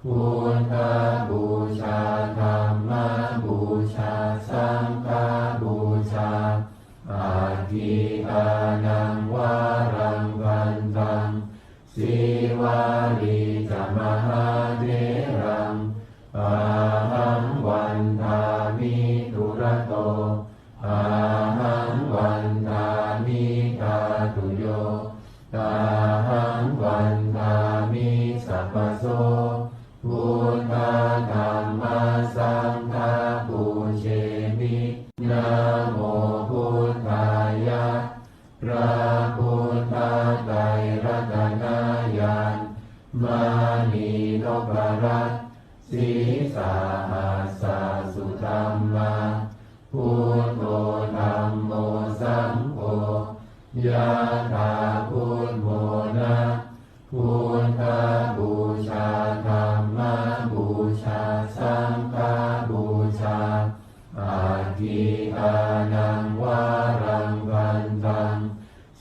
Buddhapūjā dhammapūjā saṅghapūjā. Aggi-kānaṃ varaṃ vandaṃ, Sīvalī ca mahātheraṃ, ahaṃ vandāmi dūrato, ahaṃ vandāmi dhātuyo, ahaṃ vandāmi sabbaso. Buddha dhamma saṅgha pūjemi. Namo buddhāya. พระพุทธไตรรัตนญาณ มณีนพรัตน์ sīsahassa sudhammā, buddho dhammo saṅgho, yathā buddho na, buddhapūjā dhammapūjā saṅghapūjā. Aggi-kānaṃ varaṃ vandaṃ,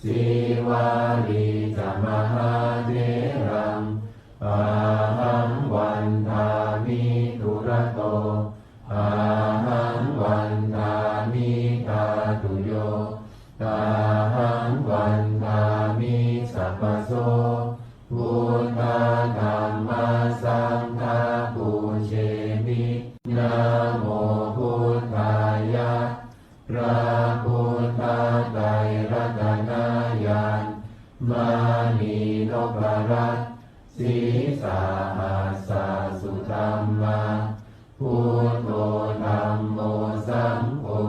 Sīvalī ca mahātheraṃ, ahaṃ vandāmi dūrato, ahaṃ vandāmi dhātuyo, ahaṃ vandāmi sabbaso. Buddha dhamma saṅgha pūjemi. Namo buddhāya. พระพุทธไตรรัตนญาณ มณีนพรัตน์ sīsahassa sudhammā, buddho dhammo saṅgho,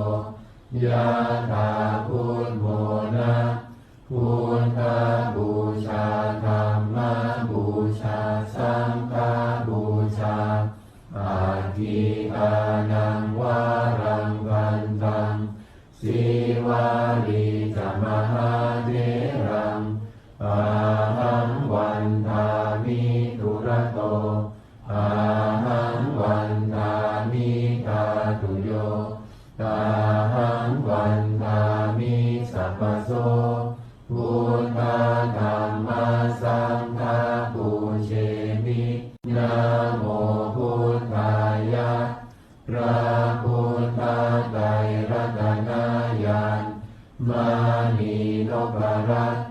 yathā buddho na, buddhapūjā dhammapūjā saṅghapūjā. Aggi-kānaṃ varaṃ vandaṃ, Sīvalī ca mahātheraṃ, ahaṃ vandāmi dūrato, ahaṃ vandāmi dhātuyo, ahaṃ vandāmi sabbaso. Buddha dhamma saṅgha pūjemi. Namo buddhāya. พระพุทธไตรรัตนญาณ มณีนพรัตน์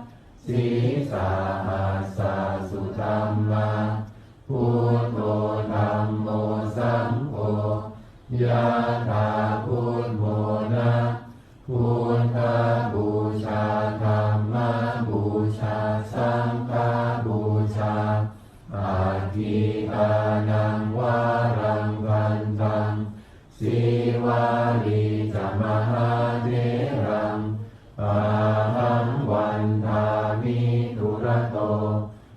sīsahassa sudhammā, buddho dhammo saṅgho, yathā buddho na, buddhapūjā dhammapūjā saṅghapūjā. Aggi-kānaṃ varaṃ vandaṃ, Sīvalī ca mahātheraṃ, ahaṃ vandāmi dūrato,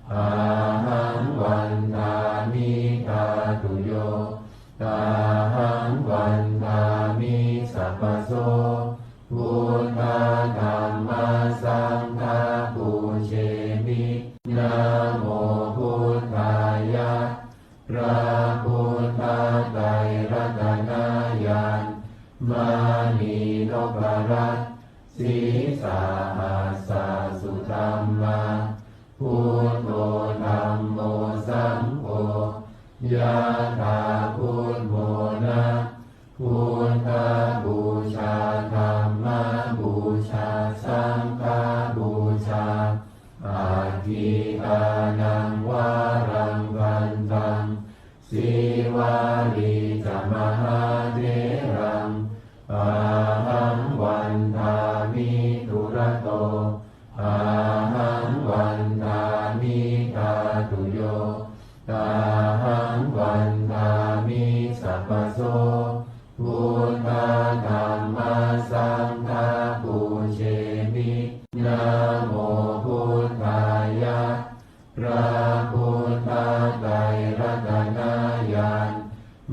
ahaṃ vandāmi dhātuyo, ahaṃ vandāmi sabbaso. Buddha dhamma saṅgha pūjemi. Namo buddhāya. พระพุทธไตรรัตนญาณ มณีนพรัตน์ sīsahassa sudhammā, buddho dhammo saṅgho, yathā buddho na, buddhapūjā dhammapūjā saṅghapūjā. Aggi-kānaṃ varaṃ vandaṃ, Sīvalī ca mahātheraṃ, ahaṃ vandāmi dūrato, ahaṃ vandāmi dhātuyo, ahaṃ vandāmi sabbaso. Buddha dhamma saṅgha pūjemi. Namo buddhāya. พระพุทธไตรรัตนญาณ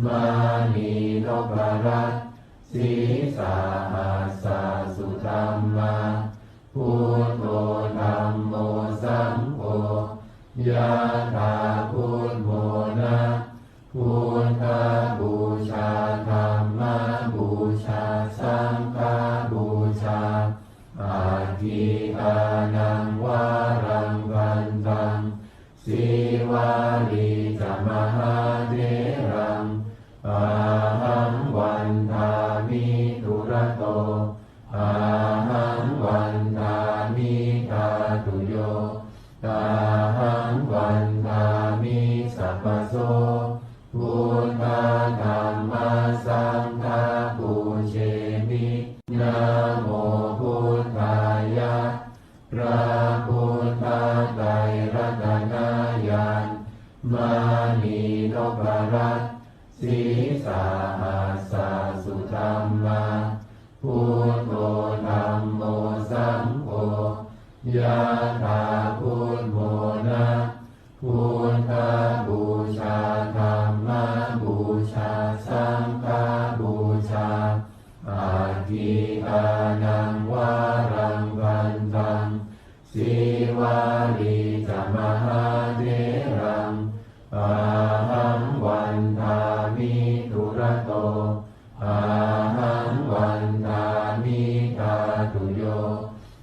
มณีนพรัตน์ sīsahassa sudhammā, buddho dhammo saṅgho, yathā buddho na, buddhapūjā dhammapūjā saṅghapūjā. Aggi-kānaṃ varaṃ vandaṃ, Sīvalī ca mahātheraṃ, ahaṃ vandāmi dūrato, Yathā buddho na, buddhapūjā dhammapūjā saṅghapūjā, aggīdānaṃ varaṃ vandaṃ, Sīvalī ca mahātheraṃ, ahaṃ vandāmi dūrato, ahaṃ vandāmi dhātuyo,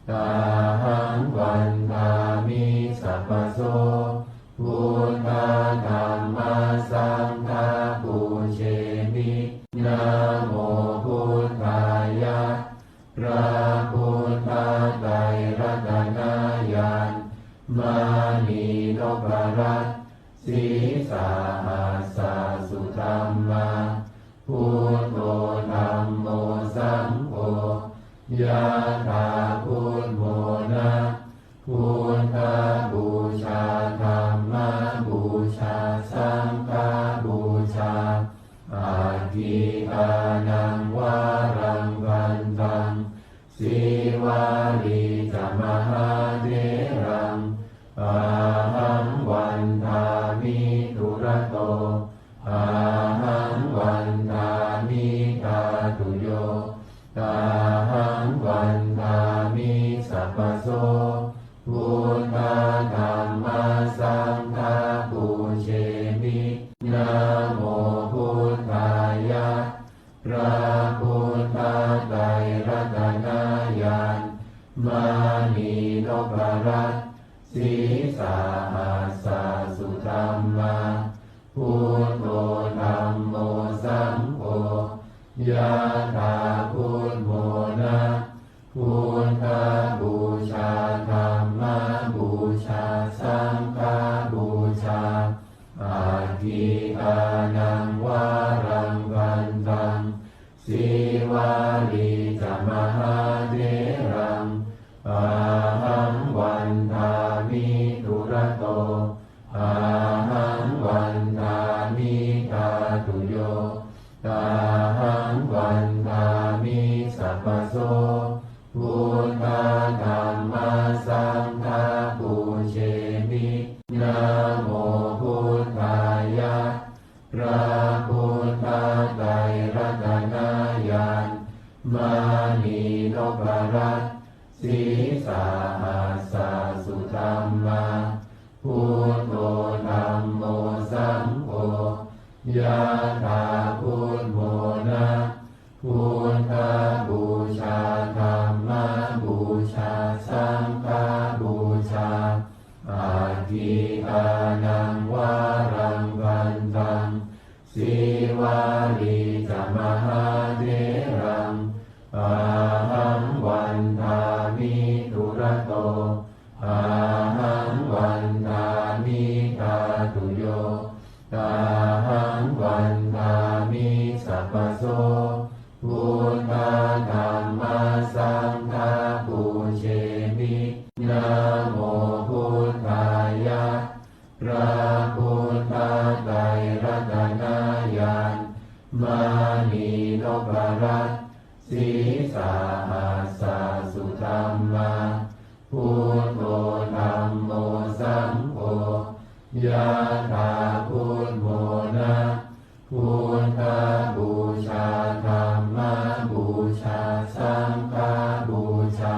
ahaṃ vandāmi sabbaso. Buddha dhamma saṅgha pūjemi. Namo buddhāya. พระพุทธไตรรัตนญาณ มณีนพรัตน์ ศีสหัสสะสุธัมมา Buddho dhammo saṅgho. Yathā buddho na, buddhapūjā dhammapūjā saṅghapūjā, aggīdānaṃ varaṃ vandaṃ, Sīvalī ca mahātheraṃ, ahaṃ vandāmi dūrato, ahaṃ vandāmi dhātuyo, ahaṃ vandāmi sabbaso. Buddha dhamma saṅgha pūjemi. Namo buddhāya. พระพุทธไตรรัตนญาณ มณีนพรัตน์ ศีสหัสสะสุธัมมา Buddho dhammo saṅgho. Yathā buddho na, buddhapūjā dhammapūjā saṅghapūjā, aggīdānaṃ varaṃ vandaṃ, Sīvalī ca mahātheraṃ, ahaṃ vandāmi dūrato, ahaṃ vandāmi dhātuyo, ahaṃ vandāmi sabbaso. Buddha dhamma saṅgha pūjemi. Namo buddhāya. พระพุทธไตรรัตนญาณ มณีนพรัตน์ ศีสหัสสะสุธัมมา Buddho dhammo saṅgho. Yathā buddho na, buddhapūjā dhammapūjā saṅghapūjā, aggīdānaṃ varaṃ vandaṃ, Sīvalī ca mahātheraṃ, ahaṃ vandāmi dūrato, ahaṃ vandāmi dhātuyo, ahaṃ vandāmi sabbaso. Buddha dhamma saṅgha pūjemi. Namo buddhāya. พระพุทธไตรรัตนญาณ มณีนพรัตน์ ศีสหัสสะสุธัมมา Buddho dhammo saṅgho. Yathā buddho na, buddhapūjā dhammapūjā saṅghapūjā,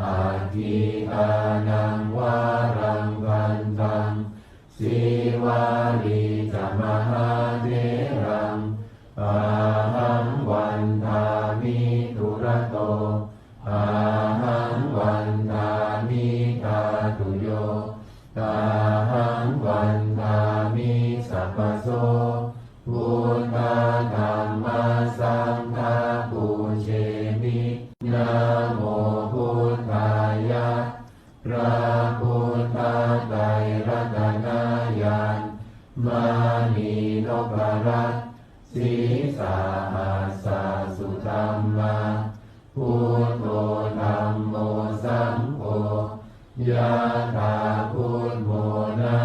aggīdānaṃ varaṃ vandaṃ, Sīvalī ca mahātheraṃ, ahaṃ vandāmi dūrato, ahaṃ vandāmi dhātuyo, ahaṃ vandāmi sabbaso. Buddha dhamma saṅgha pūjemi. Namo buddhāya. พระพุทธไตรรัตนญาณ มณีนพรัตน์ ศีสหัสสะสุธัมมา Buddho dhammo saṅgho. Yathā buddho na,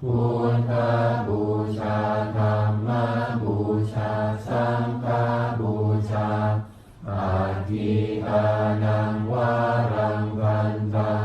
buddhapūjā dhammapūjā saṅghapūjā, aggīdānaṃ varaṃ vandaṃ,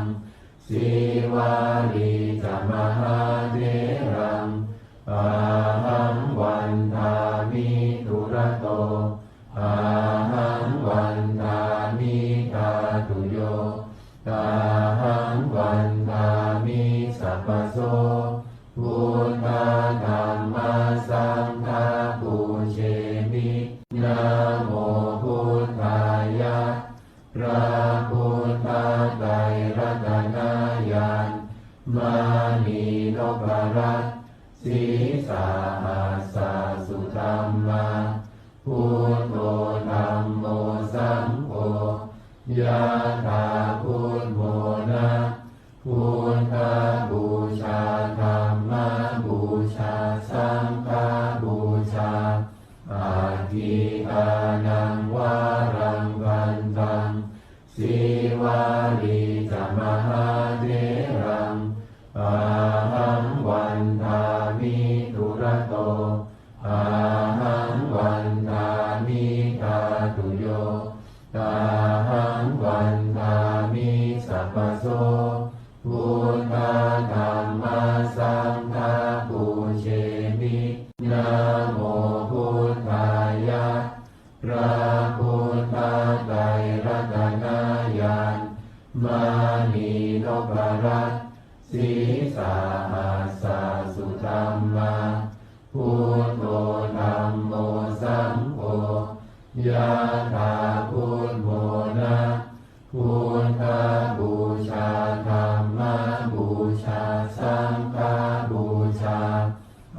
Yo ahaṃ vandāmi sabbaso, buddha dhamma saṅgha pūjemi. Namo buddhāya. พระพุทธไตรรัตนญาณ มณีนพรัตน์ sīsahassa sudhammā, buddho dhammo saṅgho, yathā buddhamona. Buddhapūjā dhammapūjā saṅghapūjā, aggikānaṃ varaṃ vandaṃ, sīvalī ca mahātheraṃ, ahaṃ vandāmi dūrato, ahaṃ vandāmi dhātuyo, ahaṃ vandāmi sabbaso, buddha dhamma saṅgha pūjemi. Namo buddhāya. พระพุทธไตรรัตนญาณ มณีนพรัตน์ sīsahassa sudhammā, buddho dhammo saṅgho, yathā buddhamona. Buddhapūjā dhammapūjā saṅghapūjā,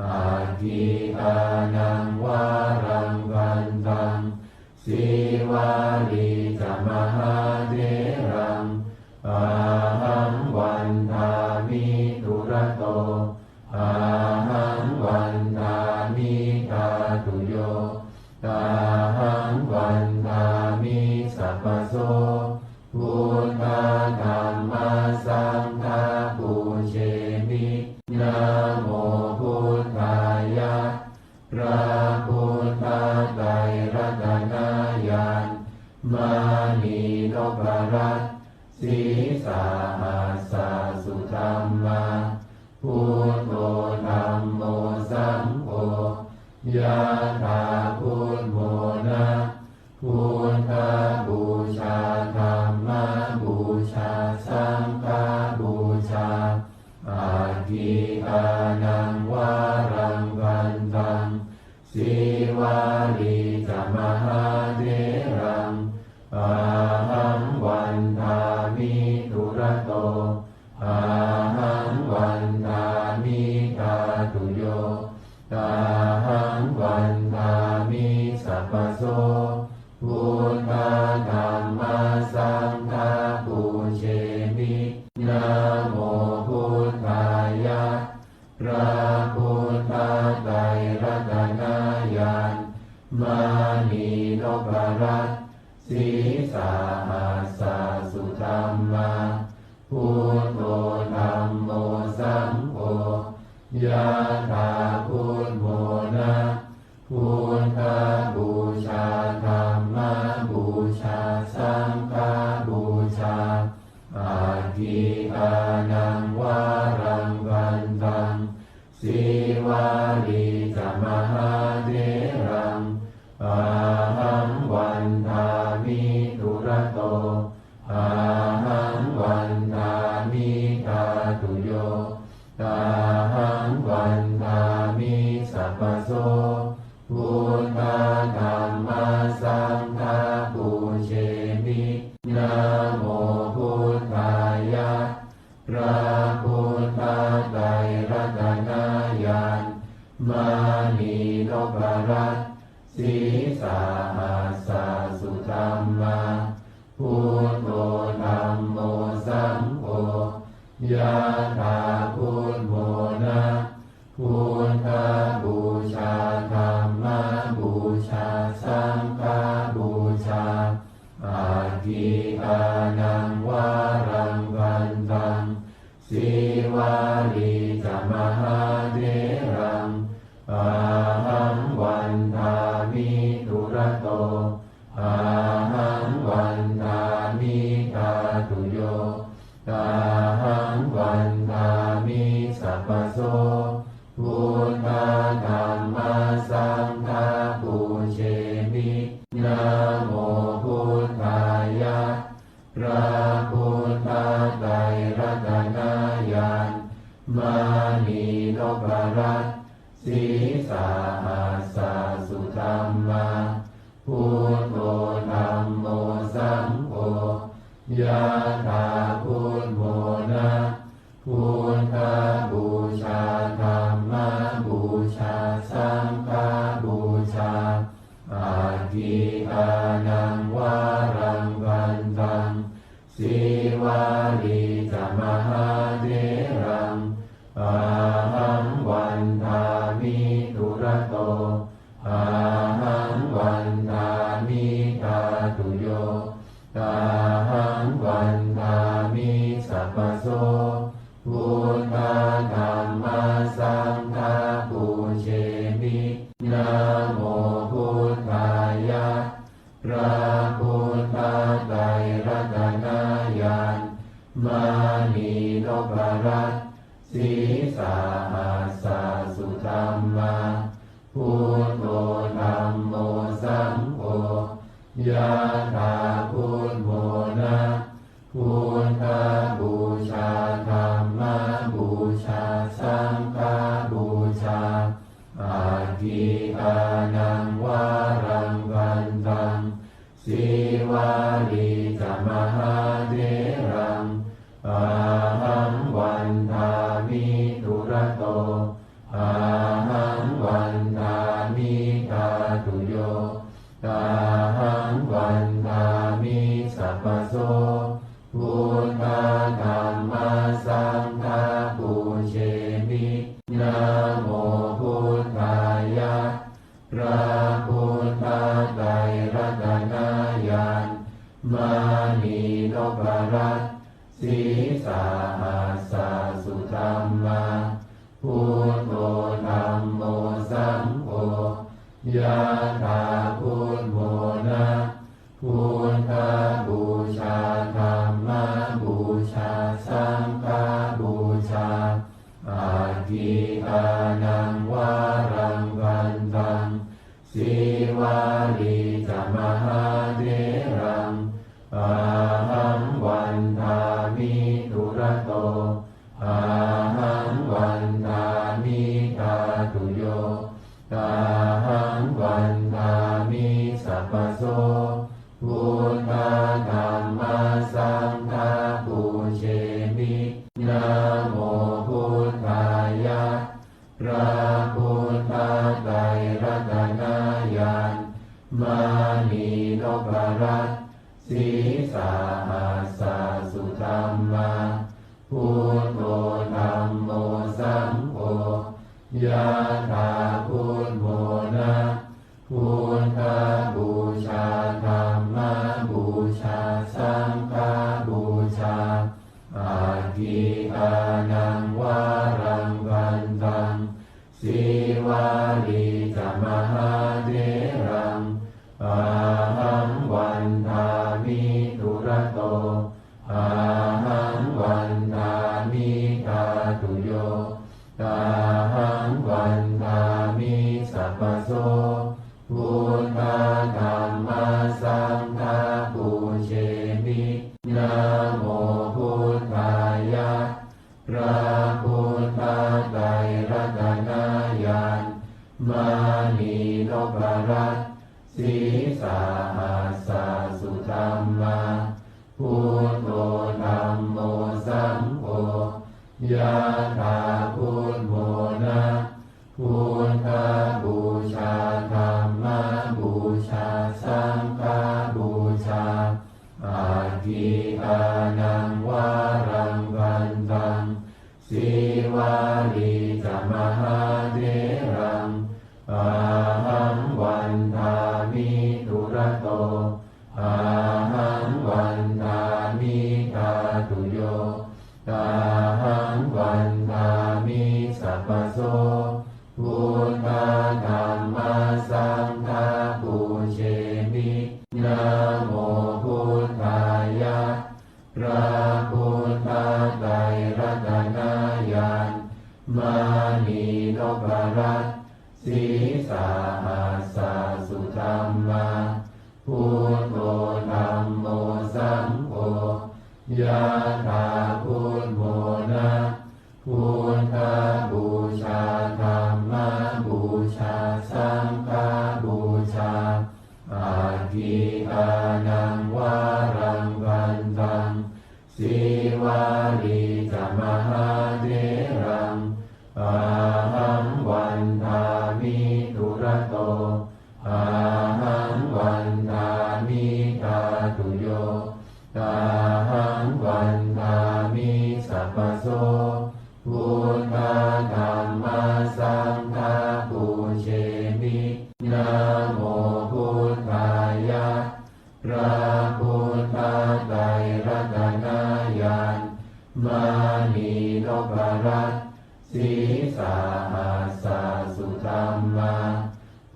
aggikānaṃ varaṃ vandaṃ, sīvalī ca mahātheraṃ, ahaṃ vandāmi dūrato, ahaṃ vandāmi dhātuyo, ahaṃ vandāmi sabbaso, buddha dhamma saṅgha pūjemi. Namo buddhāya. พระพุทธไตรรัตนญาณ มณีนพรัตน์ sīsahassa sudhammā, buddho dhammo saṅgho, yathā buddhamona. Buddhapūjā dhammapūjā saṅghapūjā, aggikānaṃ varaṃ vandaṃ, sīvalī ca mahātheraṃ, ahaṃ vandāmi dūrato, ahaṃ vandāmi dhātuyo, ahaṃ vandāmi sabbaso, buddha dhamma saṅgha pūjemi. Namo buddhāya. พระพุทธไตรรัตนญาณ มณีนพรัตน์ sīsahassa sudhammā, buddho dhammo saṅgho, yathā buddhamona. Buddhapūjā dhammapūjā saṅghapūjā, aggikānaṃ varaṃ vandaṃ, sīvalī ca mahātheraṃ, ahaṃ vandāmi dūrato, ahaṃ vandāmi dhātuyo, ahaṃ vandāmi sabbaso, buddha dhamma saṅgha pūjemi. Namo buddhāya. พระพุทธไตรรัตนญาณ มณีนพรัตน์ sīsahassa sudhammā, buddho dhammo saṅgho, yathā buddhamona. Buddhapūjā dhammapūjā saṅghapūjā, aggikānaṃ varaṃ vandaṃ, sīvalī ca mahātheraṃ, ahaṃ vandāmi dūrato, ahaṃ vandāmi dhātuyo, ahaṃ vandāmi sabbaso, buddha dhamma saṅgha pūjemi. Namo buddhāya. พระ พระพุทธไตรรัตนญาณ มณีนพรัตน์ Sīsahassa-sudhammā, buddho dhammo saṅgho, yathā buddho na, buddhapūjā dhammapūjā saṅghapūjā, aggīdānaṃ varaṃ gandhaṃ, Sīvalī ca mahātheraṃ, ahaṃ vandāmi dūrato, ahaṃ vandāmi dhātuyo, ahaṃ vandāmi sabbaso, buddha dhamma saṅgha pūjemi, namo buddhāya. พระพุทธไตรรัตนญาณ มณีนพรัตน์ Sīsahassa-sudhammā, buddho dhammo saṅgho, yathā buddho na, buddhapūjā dhammapūjā saṅghapūjā, aggīdānaṃ varaṃ gandhaṃ, Sīvalī ca mahātheraṃ, ahaṃ vandāmi dūrato, ahaṃ vandāmi dhātuyo, ahaṃ vandāmi sabbaso, buddha dhamma saṅgha pūjemi, namo buddhāya. พระพุทธไตรรัตนญาณ มณีนพรัตน์ Sīsahassa-sudhammā, buddho dhammo saṅgho, yathā buddho na, buddhapūjā dhammapūjā saṅghapūjā, aggīdānaṃ varaṃ gandhaṃ, Sīvalī ca mahātheraṃ, ahaṃ vandāmi dūrato, ahaṃ vandāmi dhātuyo, ahaṃ vandāmi sabbaso, buddha dhamma saṅgha pūjemi, namo buddhāya. พระพุทธไตรรัตนญาณ มณีนพรัตน์ Sīsahassa-sudhammā, buddho dhammo saṅgho, yathā buddho na, buddhapūjā dhammapūjā saṅghapūjā, aggīdānaṃ varaṃ gandhaṃ, Sīvalī ca mahātheraṃ, ahaṃ vandāmi dūrato, ahaṃ vandāmi dhātuyo, ahaṃ vandāmi sabbaso, buddha dhamma saṅgha pūjemi, namo buddhāya. พระพุทธไตรรัตนญาณ มณีนพรัตน์ Sīsahassa-sudhammā, buddho dhammo saṅgho, yathā buddho na, buddhapūjā dhammapūjā saṅghapūjā, aggīdānaṃ varaṃ gandhaṃ, Sīvalī ca mahātheraṃ, ahaṃ vandāmi dūrato, ahaṃ vandāmi dhātuyo, ahaṃ vandāmi sabbaso, buddha dhamma saṅgha pūjemi, namo buddhāya. พระพุทธไตรรัตนญาณ มณีนพรัตน์ Sīsahassa-sudhammā, buddho dhammo saṅgho, Yathā buddhamona, buddhapūjā, dhammapūjā, saṅghapūjā, aggīdānaṃ varaṃ vandaṃ, Sīvalī ca mahātheraṃ, ahaṃ vandāmi dūrato, ahaṃ vandāmi dhātuyo, ahaṃ vandāmi sabbaso. Buddha dhamma saṅgha pūjemi. Namo buddhāya. พระพุทธไตรรัตนญาณ มณีนพรัตน์ ศีสหัสสะสุธัมมา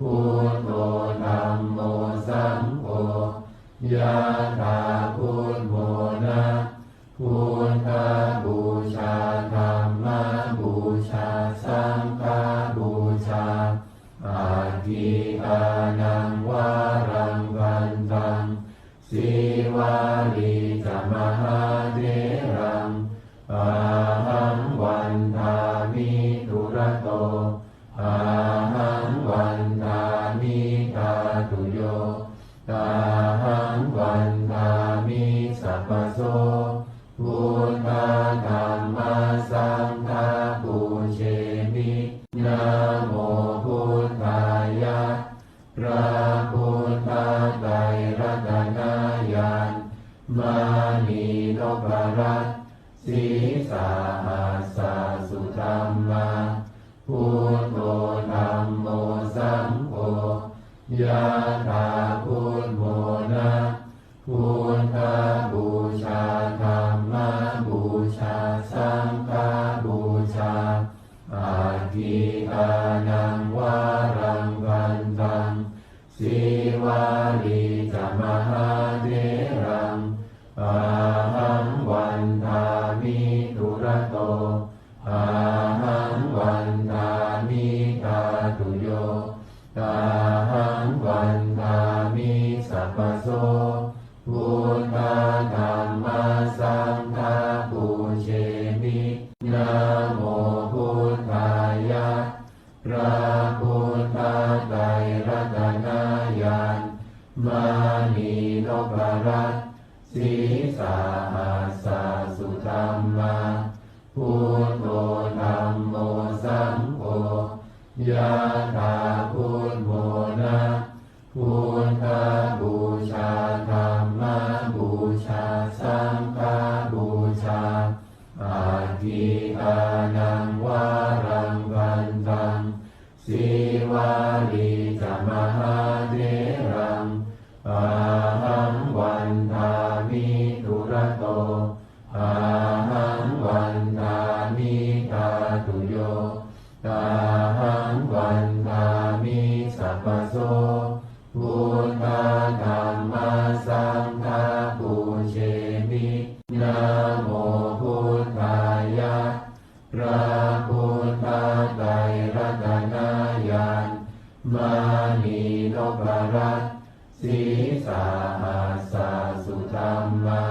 Buddho dhammo saṅgho, yathā buddhamona, buddhapūjā, dhammapūjā, saṅghapūjā, aggīdānaṃ varaṃ vandaṃ, Sīvalī ca mahātheraṃ, ahaṃ vandāmi dūrato, ahaṃ vandāmi dhātuyo, ahaṃ vandāmi sabbaso. Buddha dhamma saṅgha pūjemi. Namo buddhāya. พระพุทธไตรรัตนญาณ มณีนพรัตน์ ศีสหัสสะสุธัมมา Buddho dhammo saṅgho, yathā buddhamona, buddhapūjā, dhammapūjā, saṅghapūjā, aggīdānaṃ varaṃ vandaṃ, Sīvalī ca mahātheraṃ, ahaṃ vandāmi dūrato, ahaṃ vandāmi dhātuyo, ahaṃ vandāmi sabbaso. Buddha dhamma saṅgha pūjemi. Namo buddhāya. พระพุทธไตรรัตนญาณ มณีนพรัตน์ ศีสหัสสะสุธัมมา Buddho dhammo saṅgho, yathā buddhamona, buddhapūjā, dhammapūjā, saṅghapūjā, aggīdānaṃ varaṃ vandaṃ, Sīvalī ca mahātheraṃ, ahaṃ vandāmi dūrato, ahaṃ vandāmi dhātuyo, ahaṃ vandāmi sabbaso. Buddha dhamma saṅgha pūjemi. Namo buddhāya. พระพุทธไตรรัตนญาณ มณีนพรัตน์ ศีสหัสสะสุธัมมา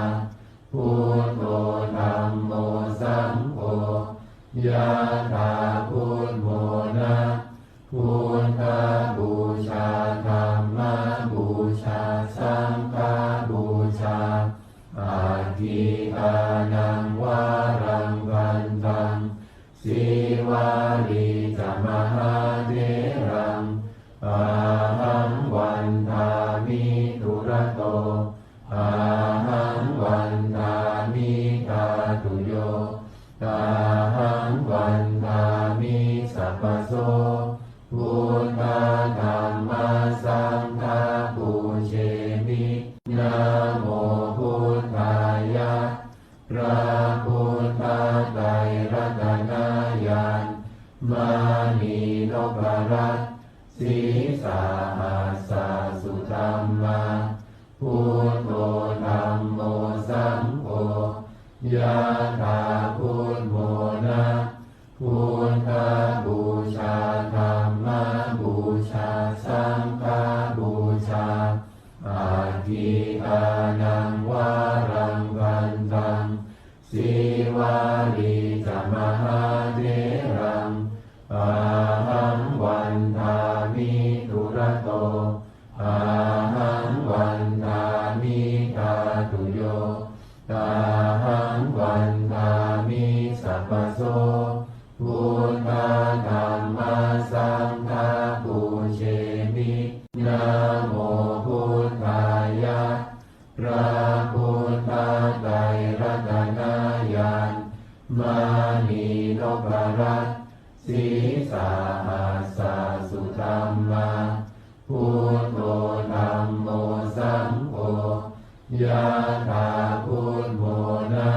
Buddho dhammo saṅgho, yathā buddhamona, buddhapūjā, dhammapūjā, saṅghapūjā, aggīdānaṃ varaṃ vandaṃ, Sīvalī ca mahātheraṃ, ahaṃ vandāmi dūrato, ahaṃ vandāmi dhātuyo, ahaṃ vandāmi sabbaso. Buddha dhamma saṅgha pūjemi. Namo buddhāya. พระพุทธไตรรัตนญาณ มณีนพรัตน์ ศีสหัสสะสุธัมมา Buddho dhammo saṅgho, yathā buddhamona, buddhapūjā, dhammapūjā, saṅghapūjā, aggīdānaṃ varaṃ vandaṃ, Sīvalī ca mahātheraṃ ahaṃ vandāmi dūrato. Ahaṃ vandāmi dhātuyo. Ahaṃ vandāmi sabbaso. Buddha dhamma saṅgha pūjemi. Namo buddhāya. พระพุทธไตรรัตนญาณ มณีนพรัตน์ sīsahassa sudhammā. Buddho dhammo saṅgho, yathā buddhamona.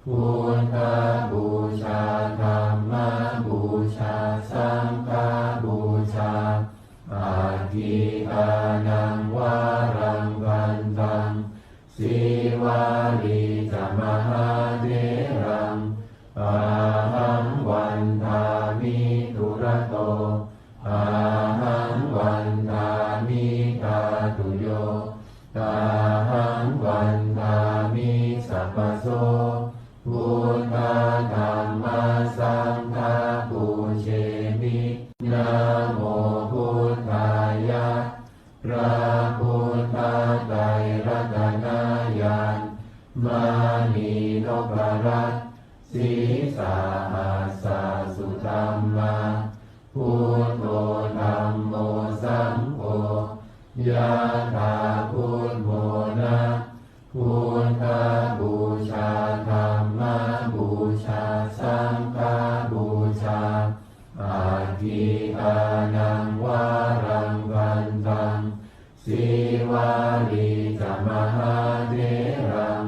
Buddhapūjā, dhammapūjā, saṅghapūjā, aggikānaṃ varaṃ vandaṃ. Sīvalī ca mahātheraṃ ahaṃ vandāmi dūrato. Ahaṃ vandāmi dhātuyo. Ahaṃ vandāmi sabbaso. Buddha dhamma saṅgha pūjemi. Namo buddhāya. พระพุทธไตรรัตนญาณ มณีนพรัตน์ sīsahassa sudhammā. Buddho dhammo saṅgho, yathā buddhamona. Buddhapūjā, dhammapūjā, saṅghapūjā, aggikānaṃ varaṃ vandaṃ. Sīvalī ca mahātheraṃ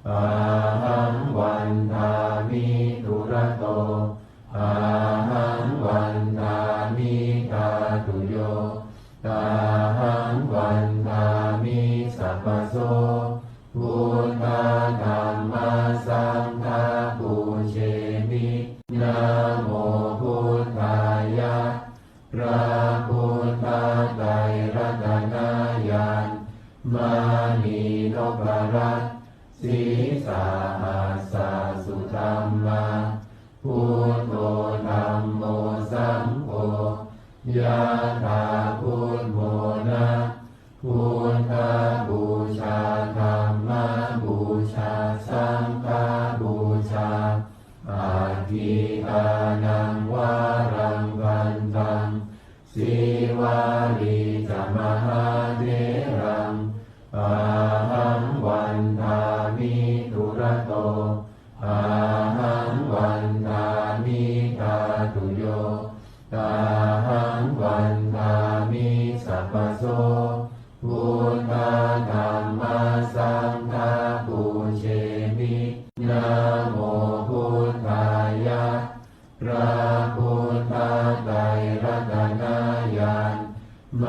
ahaṃ vandāmi dūrato. Ahaṃ vandāmi dhātuyo. Ahaṃ vandāmi sabbaso. Buddha dhamma saṅgha pūjemi. Namo buddhāya. พระพุทธไตรรัตนญาณ มณีนพรัตน์ sīsahassa sudhammā. Buddho dhammo saṅgho, yathā buddhamona. Buddhapūjā, dhammapūjā, saṅghapūjā, aggikānaṃ varaṃ vandaṃ. Sīvalī ca mahātheraṃ ahaṃ vandāmi dūrato. Ahaṃ vandāmi dhātuyo. Ahaṃ vandāmi sabbaso. Buddha dhamma saṅgha pūjemi. Namo buddhāya. พระพุทธไตรรัตนญาณ ม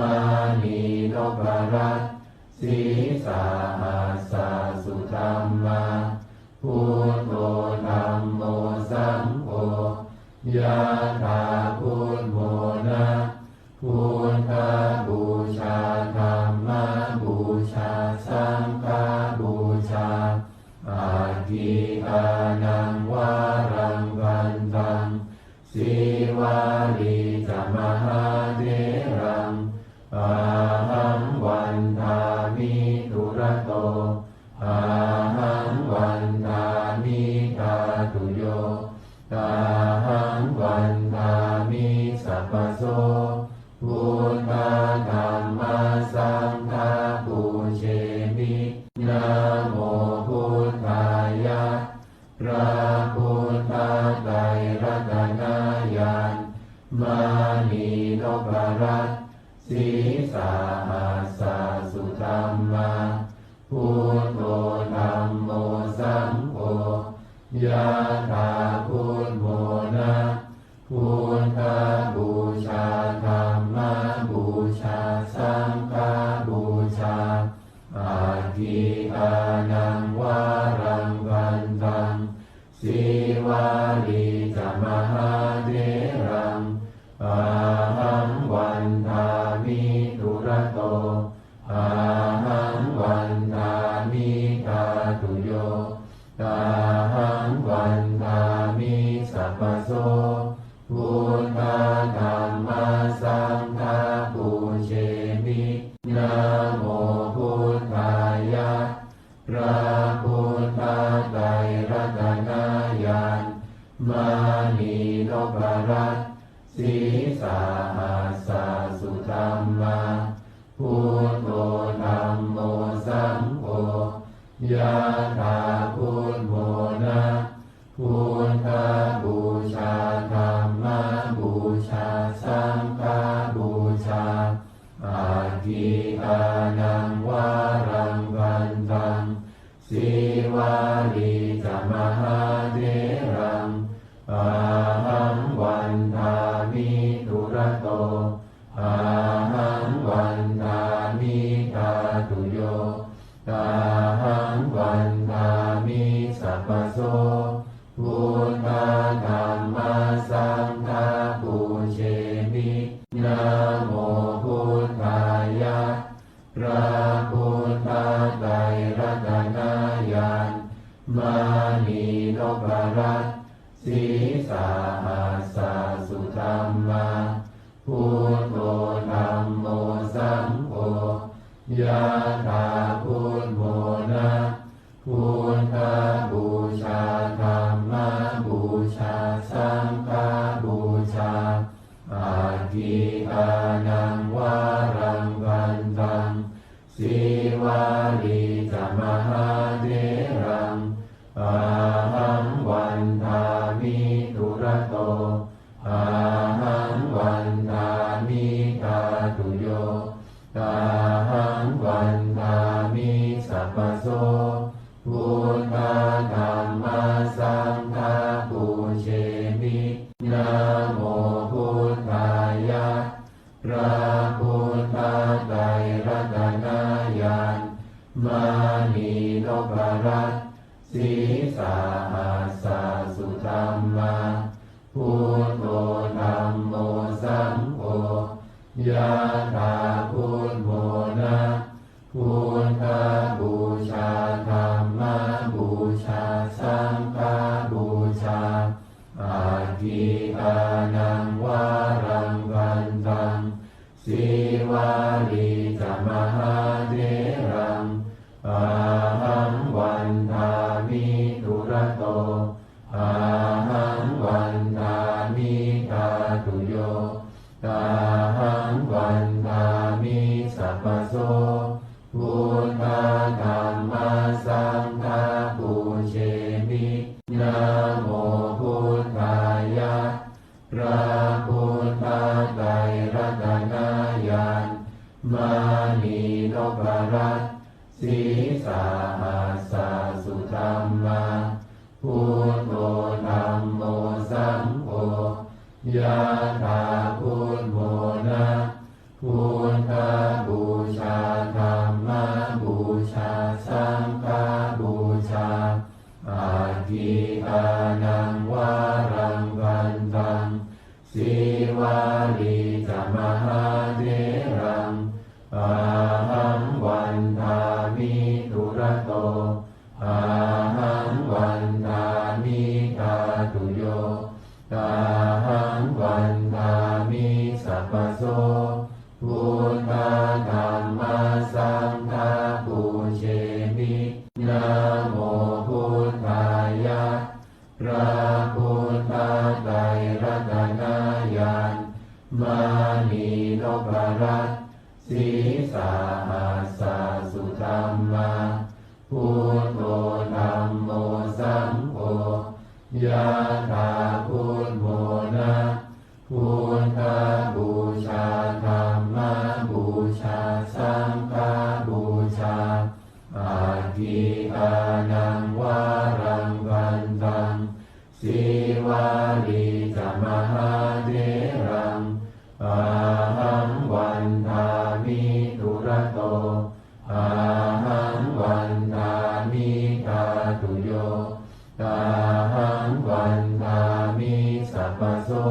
ณีนพรัตน์ sīsahassa sudhammā. Buddho dhammo saṅgho, yathā buddhamona. Buddhapūjā, dhammapūjā, saṅghapūjā, aggikānaṃ varaṃ vandaṃ. Sīvalī ca mahātheraṃ ahaṃ vandāmi dūrato. Ahaṃ vandāmi dhātuyo. Ahaṃ vandāmi sabbaso. Buddha dhamma saṅgha pūjemi. Namo buddhāya. พระพุทธไตรรัตนญาณ มณีนพรัตน์ sīsahassa sudhammā. Buddho dhammo saṅgho, yathā buddhamona. Buddhapūjā, dhammapūjā, saṅghapūjā, aggikānaṃ varaṃ vandaṃ. Sīvalī ca mahātheraṃ ahaṃ vandāmi dūrato. Ahaṃ vandāmi dhātuyo. Ahaṃ vandāmi sabbaso buddhā dhammā saṅghā pūjemi. Namo buddhāya. พระพุทธไตรรัตนญาณ มณีนพรัตน์ sīsahassa sudhammā, buddho dhammo saṅgho, yathā buddhamona. Buddhapūjā dhammapūjā saṅghapūjā, aggīdānaṃ varaṃ vandaṃ, Sīvalī ca mahātheraṃ, ahaṃ vandāmi dūrato, ahaṃ vandāmi dhātuyo, ahaṃ vandāmi sabbaso, buddhā dhammā saṅghā pūjemi. Namo buddhāya. พระพุทธไตรรัตนญาณ มณีนพรัตน์ sīsahassa sudhammā, buddho dhammo saṅgho, yathā buddhamona. Buddhapūjā dhammapūjā saṅghapūjā, aggīdānaṃ varaṃ vandaṃ, Sīvalī ca mahātheraṃ, ahaṃ vandāmi dūrato, ahaṃ vandāmi dhātuyo, ahaṃ vandāmi sabbaso, buddhā dhammā saṅghā pūjemi. Namo buddhāya. พระพุทธไตรรัตนญาณ มณีนพรัตน์ sīsahassa sudhammā, buddho dhammo saṅgho, yathā buddhamona. Buddhapūjā dhammapūjā saṅghapūjā, aggīdānaṃ varaṃ vandaṃ, Sīvalī ca mahātheraṃ, ahaṃ vandāmi dūrato, ahaṃ vandāmi dhātuyo, ahaṃ vandāmi sabbaso, buddhā dhammā saṅghā pūjemi. Namo buddhāya. พระพุทธไตรรัตนญาณ มณีนพรัตน์ sīsahassa sudhammā, buddho dhammo saṅgho, yathā buddhamona. Buddhapūjā dhammapūjā saṅghapūjā, aggīdānaṃ varaṃ vandaṃ, Sīvalī ca mahātheraṃ, ahaṃ vandāmi dūrato, ahaṃ vandāmi dhātuyo, ahaṃ vandāmi sabbaso, buddhā dhammā saṅghā pūjemi. Namo buddhāya. พระพุทธไตรรัตนญาณ มณีนพรัตน์ sīsahassa sudhammā, buddho dhammo saṅgho, yathā buddhamona. Buddhapūjā dhammapūjā saṅghapūjā, aggīdānaṃ varaṃ vandaṃ, Sīvalī ca mahātheraṃ, ahaṃ vandāmi dūrato, ahaṃ vandāmi dhātuyo, ahaṃ vandāmi sabbaso,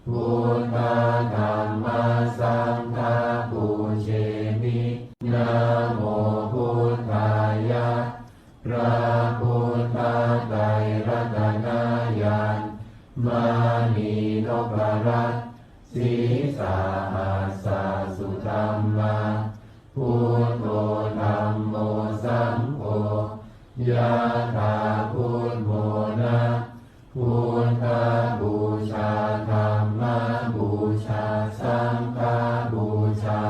buddhā dhammā saṅghā pūjemi. Namo buddhāya. พระพุทธ ไตรรัตนญาณ มณีนพรัตน์ sīsahassa sudhammā, buddho dhammo saṅgho, yathā buddhamona, buddhapūjā dhammapūjā saṅghapūjā,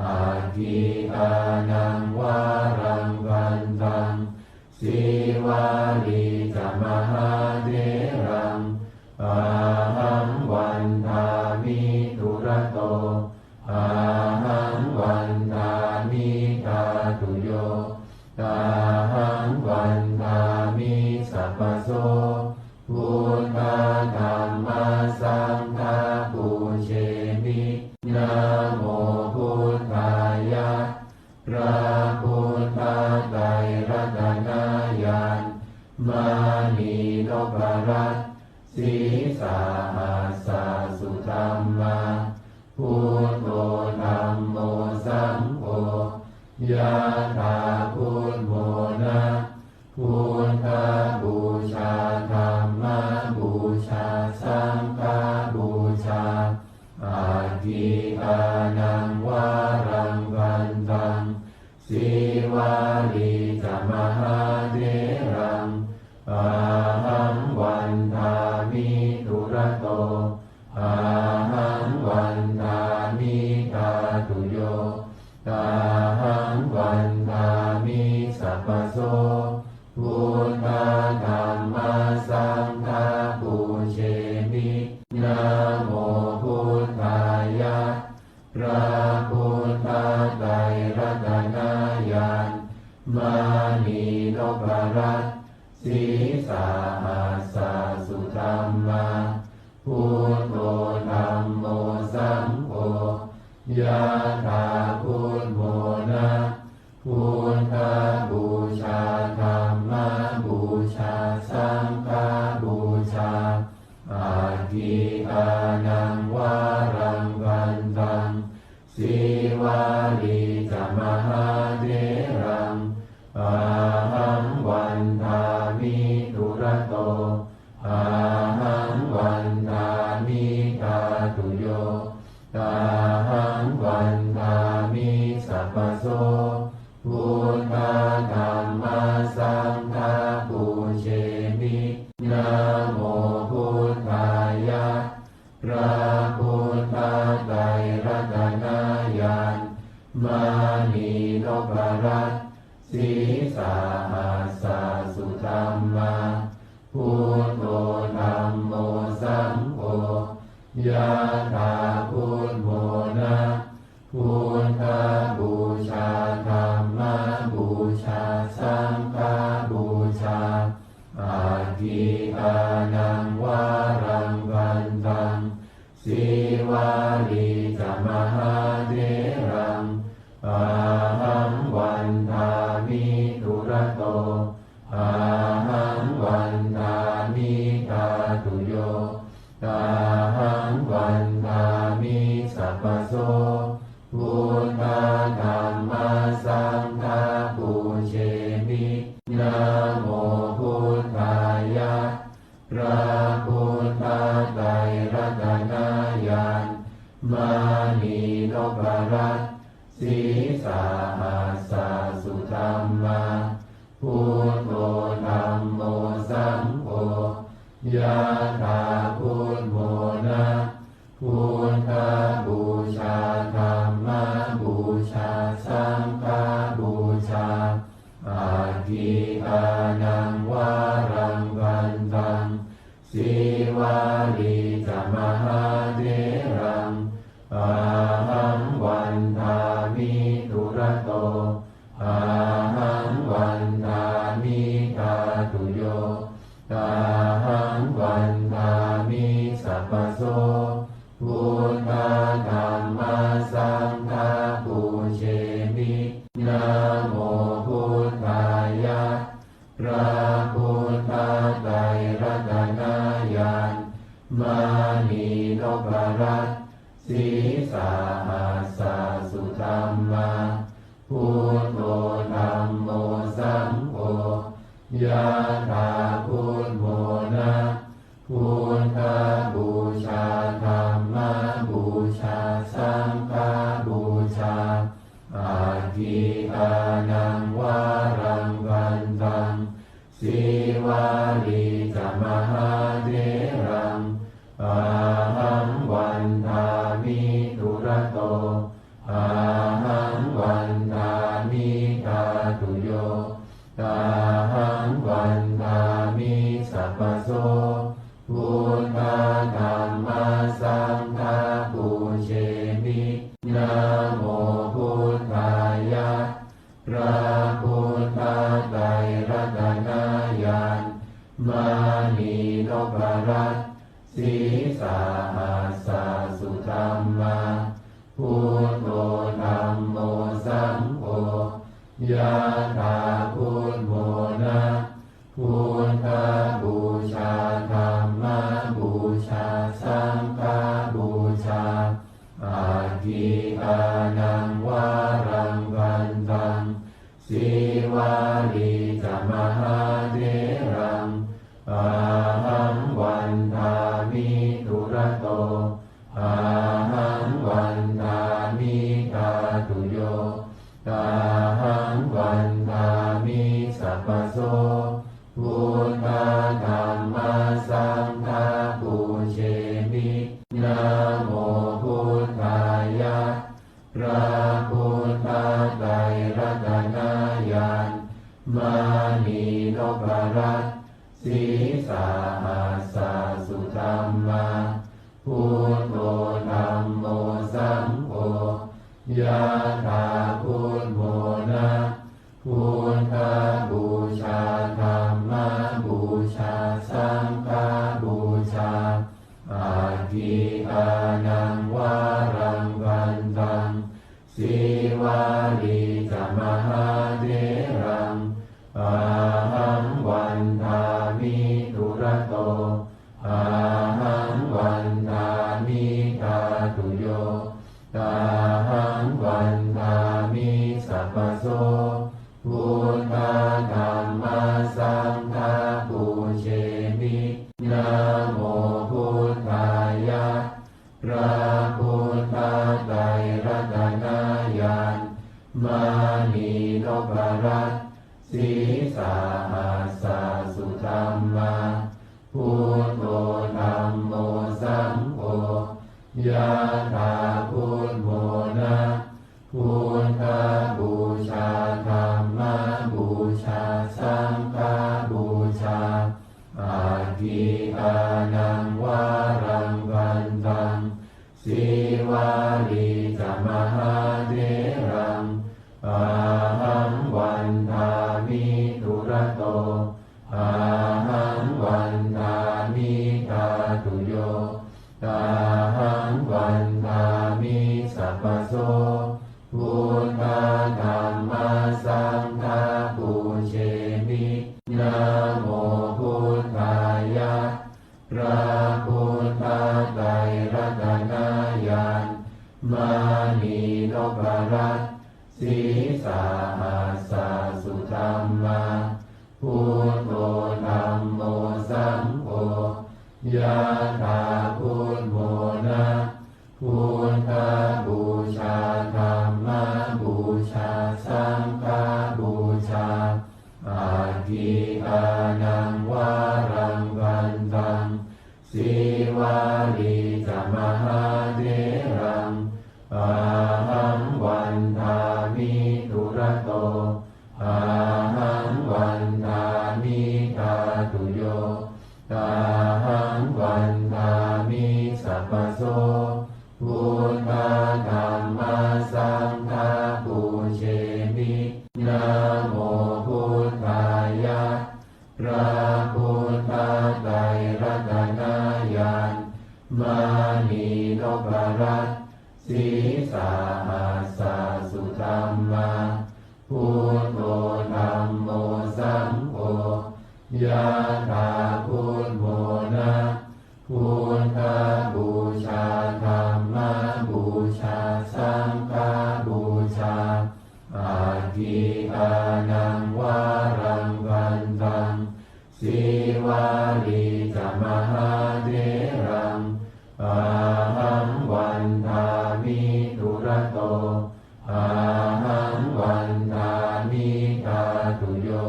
aggīdānaṃ varaṃ vandaṃ, sīvalī ca mahātheraṃ, ahaṃ vandāmi dūrato, ahaṃ vandāmi dhātuyo, ahaṃ vandāmi sabbaso, buddha dhamma saṅgha pūjemi, namo buddhāya. พระพุทธไตรรัตนญาณ มณีนพรัตน์ sīsahassa sudhammā, buddho dhammo saṅgho, yathā buddhamona, buddhapūjā dhammapūjā saṅghapūjā, aggīdānaṃ varaṃ vandaṃ, sīvalī ca mahātheraṃ, ahaṃ vandāmi dūrato, ahaṃ vandāmi dhātuyo, ahaṃ vandāmi sabbaso, buddha dhamma saṅgha pūjemi, namo buddhāya. พระพุทธไตรรัตนญาณ มณีนพรัตน์ sīsahassa sudhammā, buddho dhammo saṅgho, yathā buddhamona, buddhapūjā dhammapūjā saṅghapūjā, aggīdānaṃ varaṃ vandaṃ, sīvalī ca mahātheraṃ, ahaṃ vandāmi dūrato, ahaṃ vandāmi dhātuyo, ahaṃ vandāmi sabbaso, buddha dhamma saṅgha pūjemi, namo buddhāya. พระพุทธไตรรัตนญาณ มณีนพรัตน์ sīsahassa sudhammā, buddho dhammo saṅgho, yathā buddhamona, buddhapūjā dhammapūjā saṅghapūjā, aggīdānaṃ varaṃ vandaṃ, sīvalī ca mahātheraṃ, ahaṃ vandāmi dūrato, ahaṃ vandāmi dhātuyo, ahaṃ vandāmi sabbaso, buddha dhamma saṅgha pūjemi, namo buddhāya. พระพุทธไตรรัตนญาณ มณีนพรัตน์ sīsahassa sudhammā, buddho dhammo saṅgho, yathā buddhamona, buddhapūjā dhammapūjā saṅghapūjā, aggīdānaṃ varaṃ vandaṃ, sīvalī ca mahātheraṃ, ahaṃ vandāmi dūrato, ahaṃ vandāmi dhātuyo, ahaṃ vandāmi sabbaso, buddha dhamma saṅgha pūjemi, namo buddhāya. พระพุทธไตรรัตนญาณ มณีนพรัตน์ sīsahassa sudhammā, buddho dhammo saṅgho, yathā Sīvalī ca mahātheraṃ ahaṃ vandāmi dūrato. Ahaṃ vandāmi dhātuyo. Ahaṃ vandāmi sabbaso. Buddha dhamma saṅgha pūjemi. Namo buddhāya. พระพุทธไตรรัตนญาณ มณีนพรัตน์ sīsahassa sudhammā. Buddho dhammo saṅgho, yathā buddhamona. Buddhapūjā, dhammapūjā, saṅghapūjā, aggikānaṃ varaṃ vandaṃ. Sīvalī ca mahātheraṃ ahaṃ vandāmi dūrato. Ahaṃ vandāmi dhātuyo. Ahaṃ vandāmi sabbaso. Buddha dhamma saṅgha pūjemi. Namo buddhāya. พระพุทธไตรรัตนญาณ มณีนพรัตน์ sīsahassa sudhammā. Buddho dhammo saṅgho, yathā buddhamona. Buddhapūjā, dhammapūjā, saṅghapūjā, aggikānaṃ varaṃ vandaṃ. Sīvalī ca mahātheraṃ ahaṃ vandāmi dūrato. Ahaṃ vandāmi dhātuyo. Ahaṃ vandāmi sabbaso. Buddha dhamma saṅgha pūjemi. Namo buddhāya. พระพุทธไตรรัตนญาณ มณีนพรัตน์ sīsahassa sudhammā. Buddho dhammo saṅgho, yathā buddhamona. Buddhapūjā, dhammapūjā, saṅghapūjā, aggikānaṃ varaṃ vandaṃ. Sīvalī ca mahātheraṃ ahaṃ vandāmi dūrato. Ahaṃ vandāmi dhātuyo. Ahaṃ vandāmi sabbaso. Buddha dhamma saṅgha pūjemi. Namo buddhāya. พระพุทธไตรรัตนญาณ มณีนพรัตน์ sīsahassa sudhammā. Buddho dhammo saṅgho, yathā buddhamona. Buddhapūjā, dhammapūjā, saṅghapūjā, aggikānaṃ varaṃ vandaṃ. Sīvalī ca mahātheraṃ ahaṃ vandāmi dūrato. Ahaṃ vandāmi dhātuyo. Ahaṃ vandāmi sabbaso. Buddha dhamma saṅgha pūjemi. Namo buddhāya. พระพุทธไตรรัตนญาณ มณีนพรัตน์ sīsahassa sudhammā. Buddho dhammo saṅgho, yathā buddhamona. Buddhapūjā, dhammapūjā, saṅghapūjā, aggikānaṃ varaṃ vandaṃ. Sīvalī ca mahātheraṃ ahaṃ vandāmi dūrato. Ahaṃ vandāmi dhātuyo.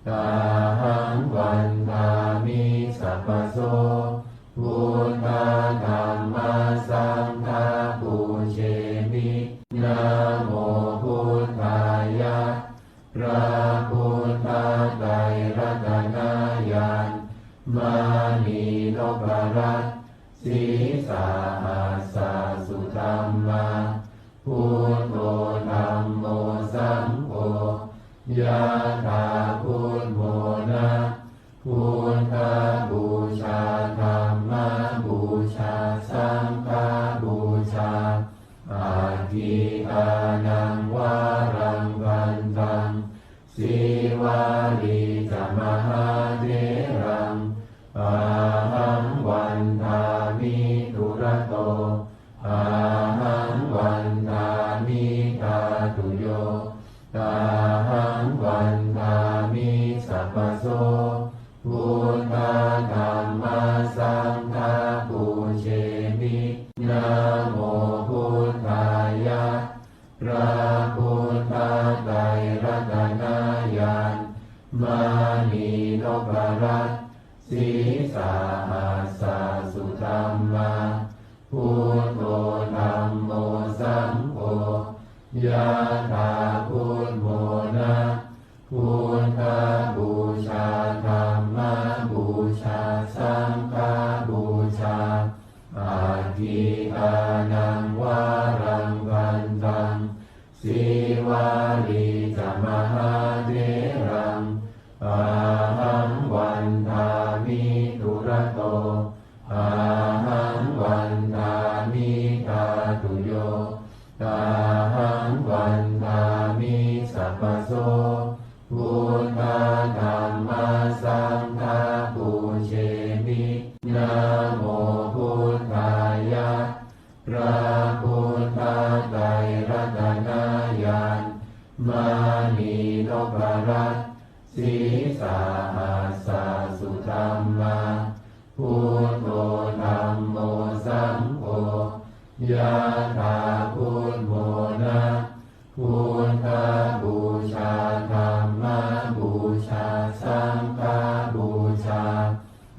Ahaṃ Mānī noparassī sahassa sudhammā. Buddho dhammo saṅgho, yathā buddhamona. Buddhapūjā dhammapūjā saṅghapūjā, atthi dānaṃ varaṃ bhaddaṃ. Sīvalī ca mahātheraṃ, ahaṃ vandāmi dūrato. Ahaṃ vandāmi dhātuyo, ahaṃ vandāmi sabbaso. Buddha dhamma saṅgha pūjemi, namo buddhāya. พระพุทธไตรรัตนญาณ mānī noparassī sahassa sudhammā. Buddho dhammo saṅgho, yathā buddhamona. Buddhapūjā dhammapūjā saṅghapūjā, atthi dānaṃ varaṃ bhaddaṃ. Sīvalī ca mahātheraṃ, ahaṃ vandāmi dūrato. Ahaṃ vandāmi dhātuyo, ahaṃ vandāmi sabbaso. Buddha dhamma saṅgha pūjemi, namo buddhāya. พระพุทธไตรรัตนญาณ mānī noparassī sahassa sudhammā. Buddho dhammo saṅgho, yathā buddhamona. Buddhapūjā dhammapūjā saṅghapūjā,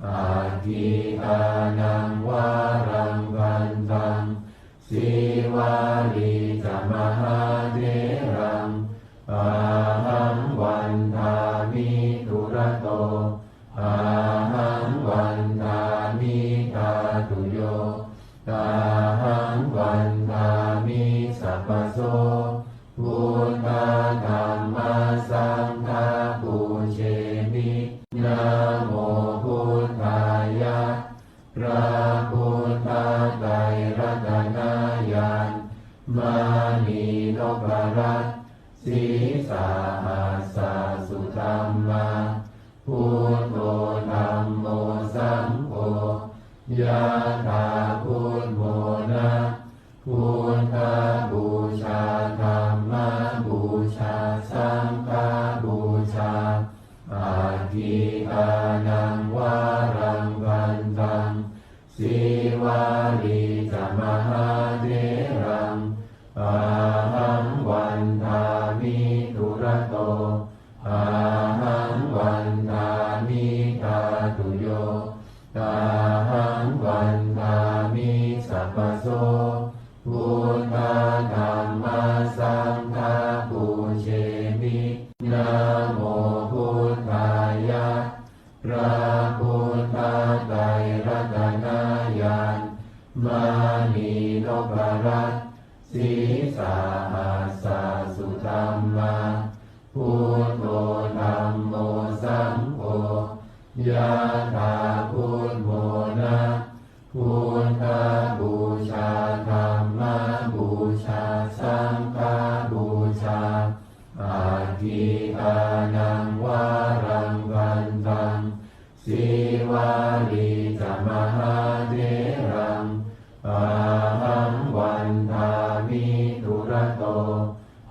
atthi dānaṃ varaṃ bhaddaṃ. Sīvalī ca mahātheraṃ, ahaṃ vandāmi dūrato. Ahaṃ vandāmi dhātuyo, ahaṃ vandāmi sabbaso. Buddha dhamma saṅgha pūjemi, namo buddhāya. พระพุทธไตรรัตนญาณ mānī noparassī sahassa sudhammā. Buddho dhammo saṅgho, yathā buddhamona. Buddhapūjā dhammapūjā saṅghapūjā, atthi dānaṃ varaṃ bhaddaṃ. Sīvalī ca mahātheraṃ, ahaṃ vandāmi dūrato. Ahaṃ vandāmi dhātuyo, ahaṃ vandāmi sabbaso. Buddha dhamma saṅgha pūjemi, namo buddhāya. พระพุทธไตรรัตนญาณ mānī noparassī sahassa sudhammā. Buddho dhammo saṅgho, yathā buddhamona. Buddhapūjā dhammapūjā saṅghapūjā, atthi dānaṃ varaṃ bhaddaṃ. Sīvalī ca mahātheraṃ, ahaṃ vandāmi dūrato.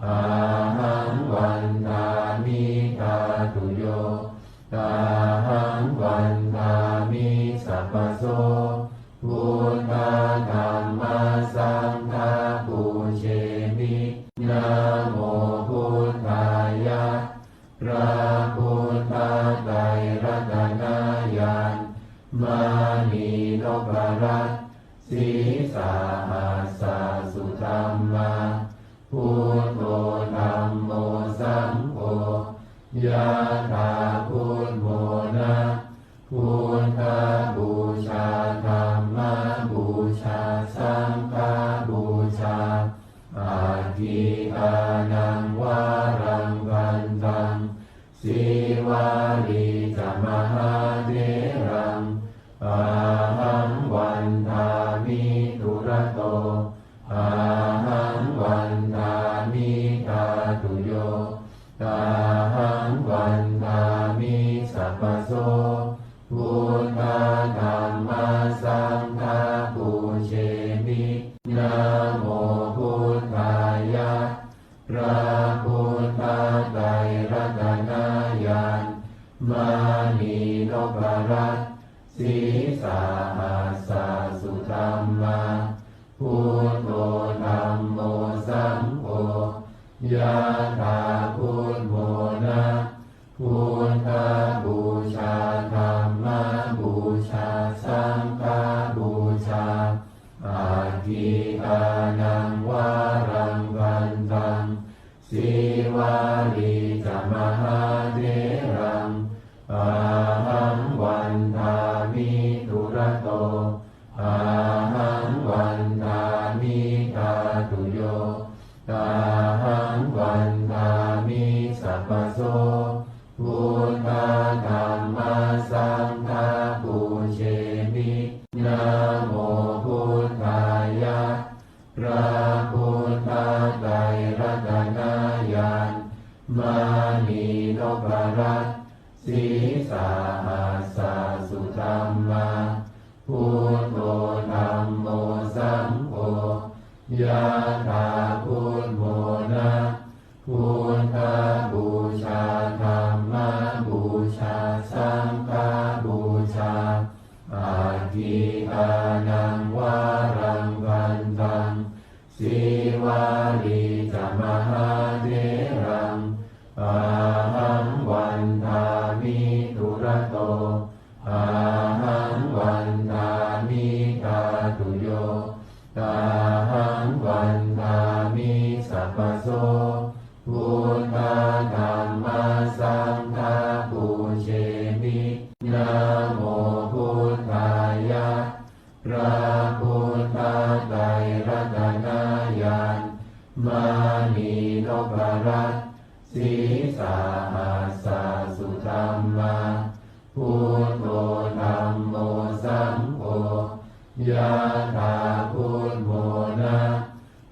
Ahaṃ vandāmi dhātuyo, ahaṃ vandāmi sabbaso. Buddha dhamma saṅgha pūjemi, namo buddhāya. พระพุทธไตรรัตนญาณ mānī noparassī sahassa sudhammā. Buddho dhammo saṅgho, yathā buddhamona. Buddha Buddha dhamma saṅgha pūjemi. Namo buddhāya. พระพุทธไตรรัตนญาณ มณีนพรัตน์ sīsahassa sudhammā. Buddho dhammo saṅgho, yathā buddhamona. Buddhapūjā dhammapūjā saṅghapūjā, aggikānaṃ varaṃ vandaṃ, sīvalī ca mahātheraṃ, ahaṃ vandāmi dūrato, ahaṃ vandāmi dhātuyo, ahaṃ vandāmi sabbaso. Buddha dhamma saṅgha pūjemi. Namo buddhāya. พระพุทธไตรรัตนญาณ มณีนพรัตน์ sīsahassa sudhammā. Buddho dhammo saṅgho, yathā buddhamona. Buddhapūjā dhammapūjā saṅghapūjā, aggikānaṃ varaṃ vandaṃ, sīvalī ca mahātheraṃ, ahaṃ vandāmi dūrato, ahaṃ vandāmi dhātuyo, ahaṃ vandāmi sabbaso. Buddha dhamma saṅgha pūjemi. Namo buddhāya. พระพุทธไตรรัตนญาณ มณีนพรัตน์ sīsahassa sudhammā. Buddho dhammo saṅgho, yathā buddhamona.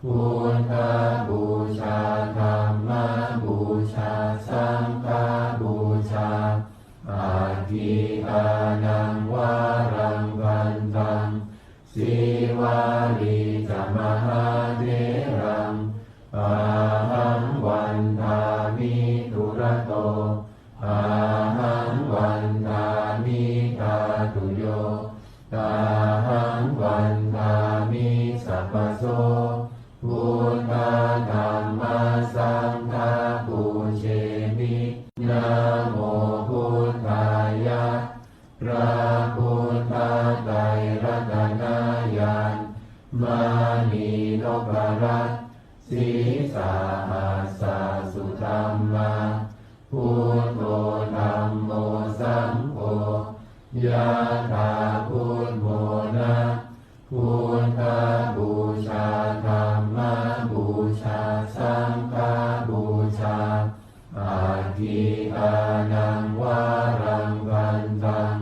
Buddhapūjā dhammapūjā saṅghapūjā, aggikānaṃ varaṃ vandaṃ, sīvalī ca mahātheraṃ, ahaṃ vandāmi dūrato, ahaṃ vandāmi dhātuyo, ahaṃ vandāmi sabbaso. Buddha dhamma saṅgha pūjemi. Namo buddhāya. พระพุทธไตรรัตนญาณ มณีนพรัตน์ sīsahassa sudhammā. Buddho dhammo saṅgho, yathā buddhamona. Buddhapūjā dhammapūjā saṅghapūjā, aggikānaṃ varaṃ vandaṃ,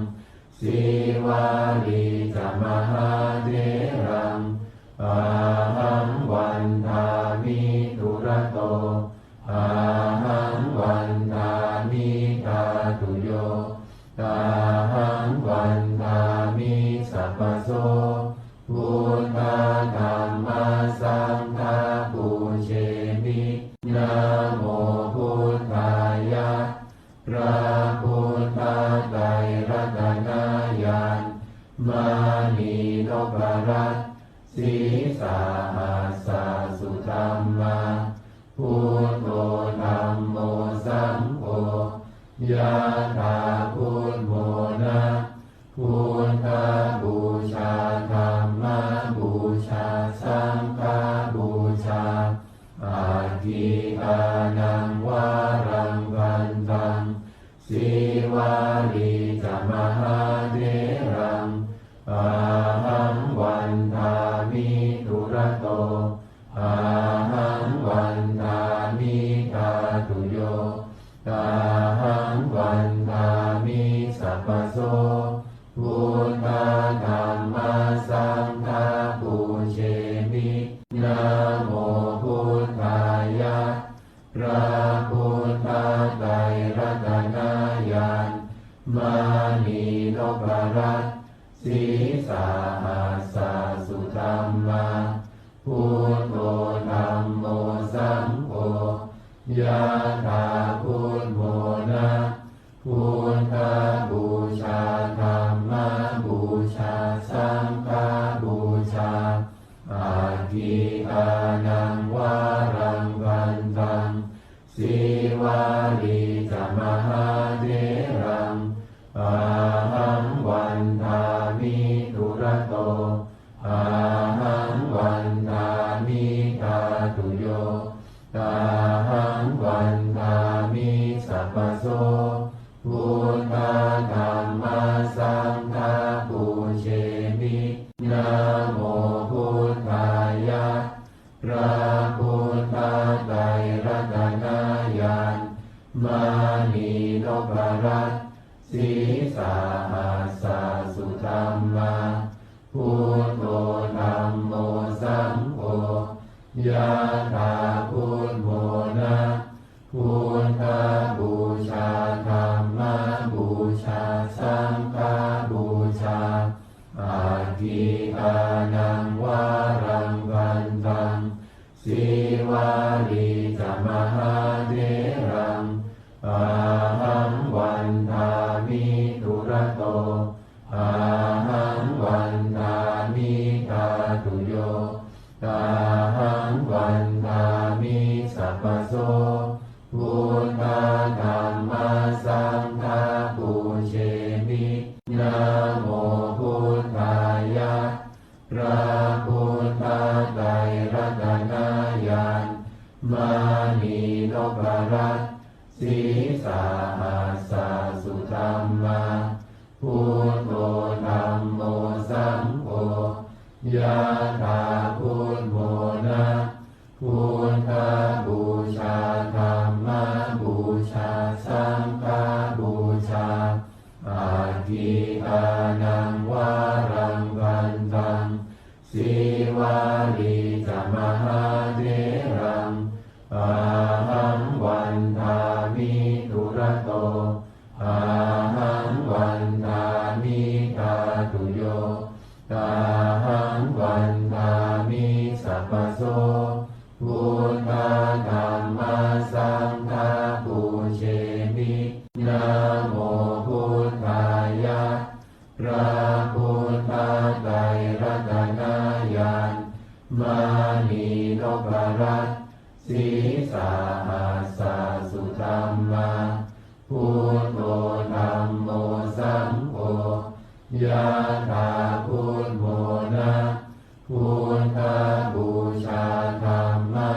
sīvalī ca mahātheraṃ, ahaṃ vandāmi dūrato, ahaṃ vandāmi dhātuyo, ahaṃ vandāmi sabbaso. Buddha dhamma saṅgha pūjemi. Namo buddhāya. พระพุทธไตรรัตนญาณ มณีนพรัตน์ sīsahassa sudhammā. Buddho dhammo saṅgho, yathā buddhamona. Buddhapūjā dhammapūjā saṅghapūjā, aggikānaṃ varaṃ vandaṃ, sīvalī ca mahātheraṃ, ahaṃ vandāmi dūrato, ahaṃ vandāmi dhātuyo, ahaṃ vandāmi sabbaso. Buddha dhamma saṅgha pūjemi. Namo buddhāya. พระพุทธไตรรัตนญาณ มณีน nopparat. Sīsahassa sudhammā, buddho dhammo saṅgho, yathā buddho na, buddhapūjā dhammapūjā saṅghapūjā, aggīdānaṃ varaṃ gandhaṃ, sīvalī ca mahātheraṃ, ahaṃ vandāmi dūrato, ahaṃ vandāmi dhātuyo, ahaṃ vandāmi sabbaso, buddha dhamma saṅgha pūjemi. Namo buddhāya. พระพุทธไตรรัตนญาณ มณีนพรัตน์ sīsahassa sudhammā, buddho dhammo saṅgho, yathā buddho na, buddhapūjā dhammapūjā saṅghapūjā, aggīdānaṃ varaṃ gandhaṃ, sīvalī ca mahātheraṃ, ahaṃ vandāmi dūrato, ahaṃ vandāmi dhātuyo, ahaṃ vandāmi sabbaso, buddha dhamma saṅgha pūjemi. Namo buddhāya. พระพุทธไตรรัตนญาณ มณีนพรัตน์ sīsahassa sudhammā, buddho dhammo saṅgho, yathā buddho na, buddhapūjā dhammapūjā saṅghapūjā, aggīdānaṃ varaṃ gandhaṃ, sīvalī ca mahātheraṃ, ahaṃ vandāmi dūrato, ahaṃ vandāmi dhātuyo, ahaṃ vandāmi sabbaso, buddha dhamma saṅgha pūjemi. Namo buddhāya. พระพุทธไตรรัตนญาณ มณีนพรัตน์ sīsahassa sudhammā, buddho dhammo saṅgho, yathā buddho na, buddhapūjā dhamma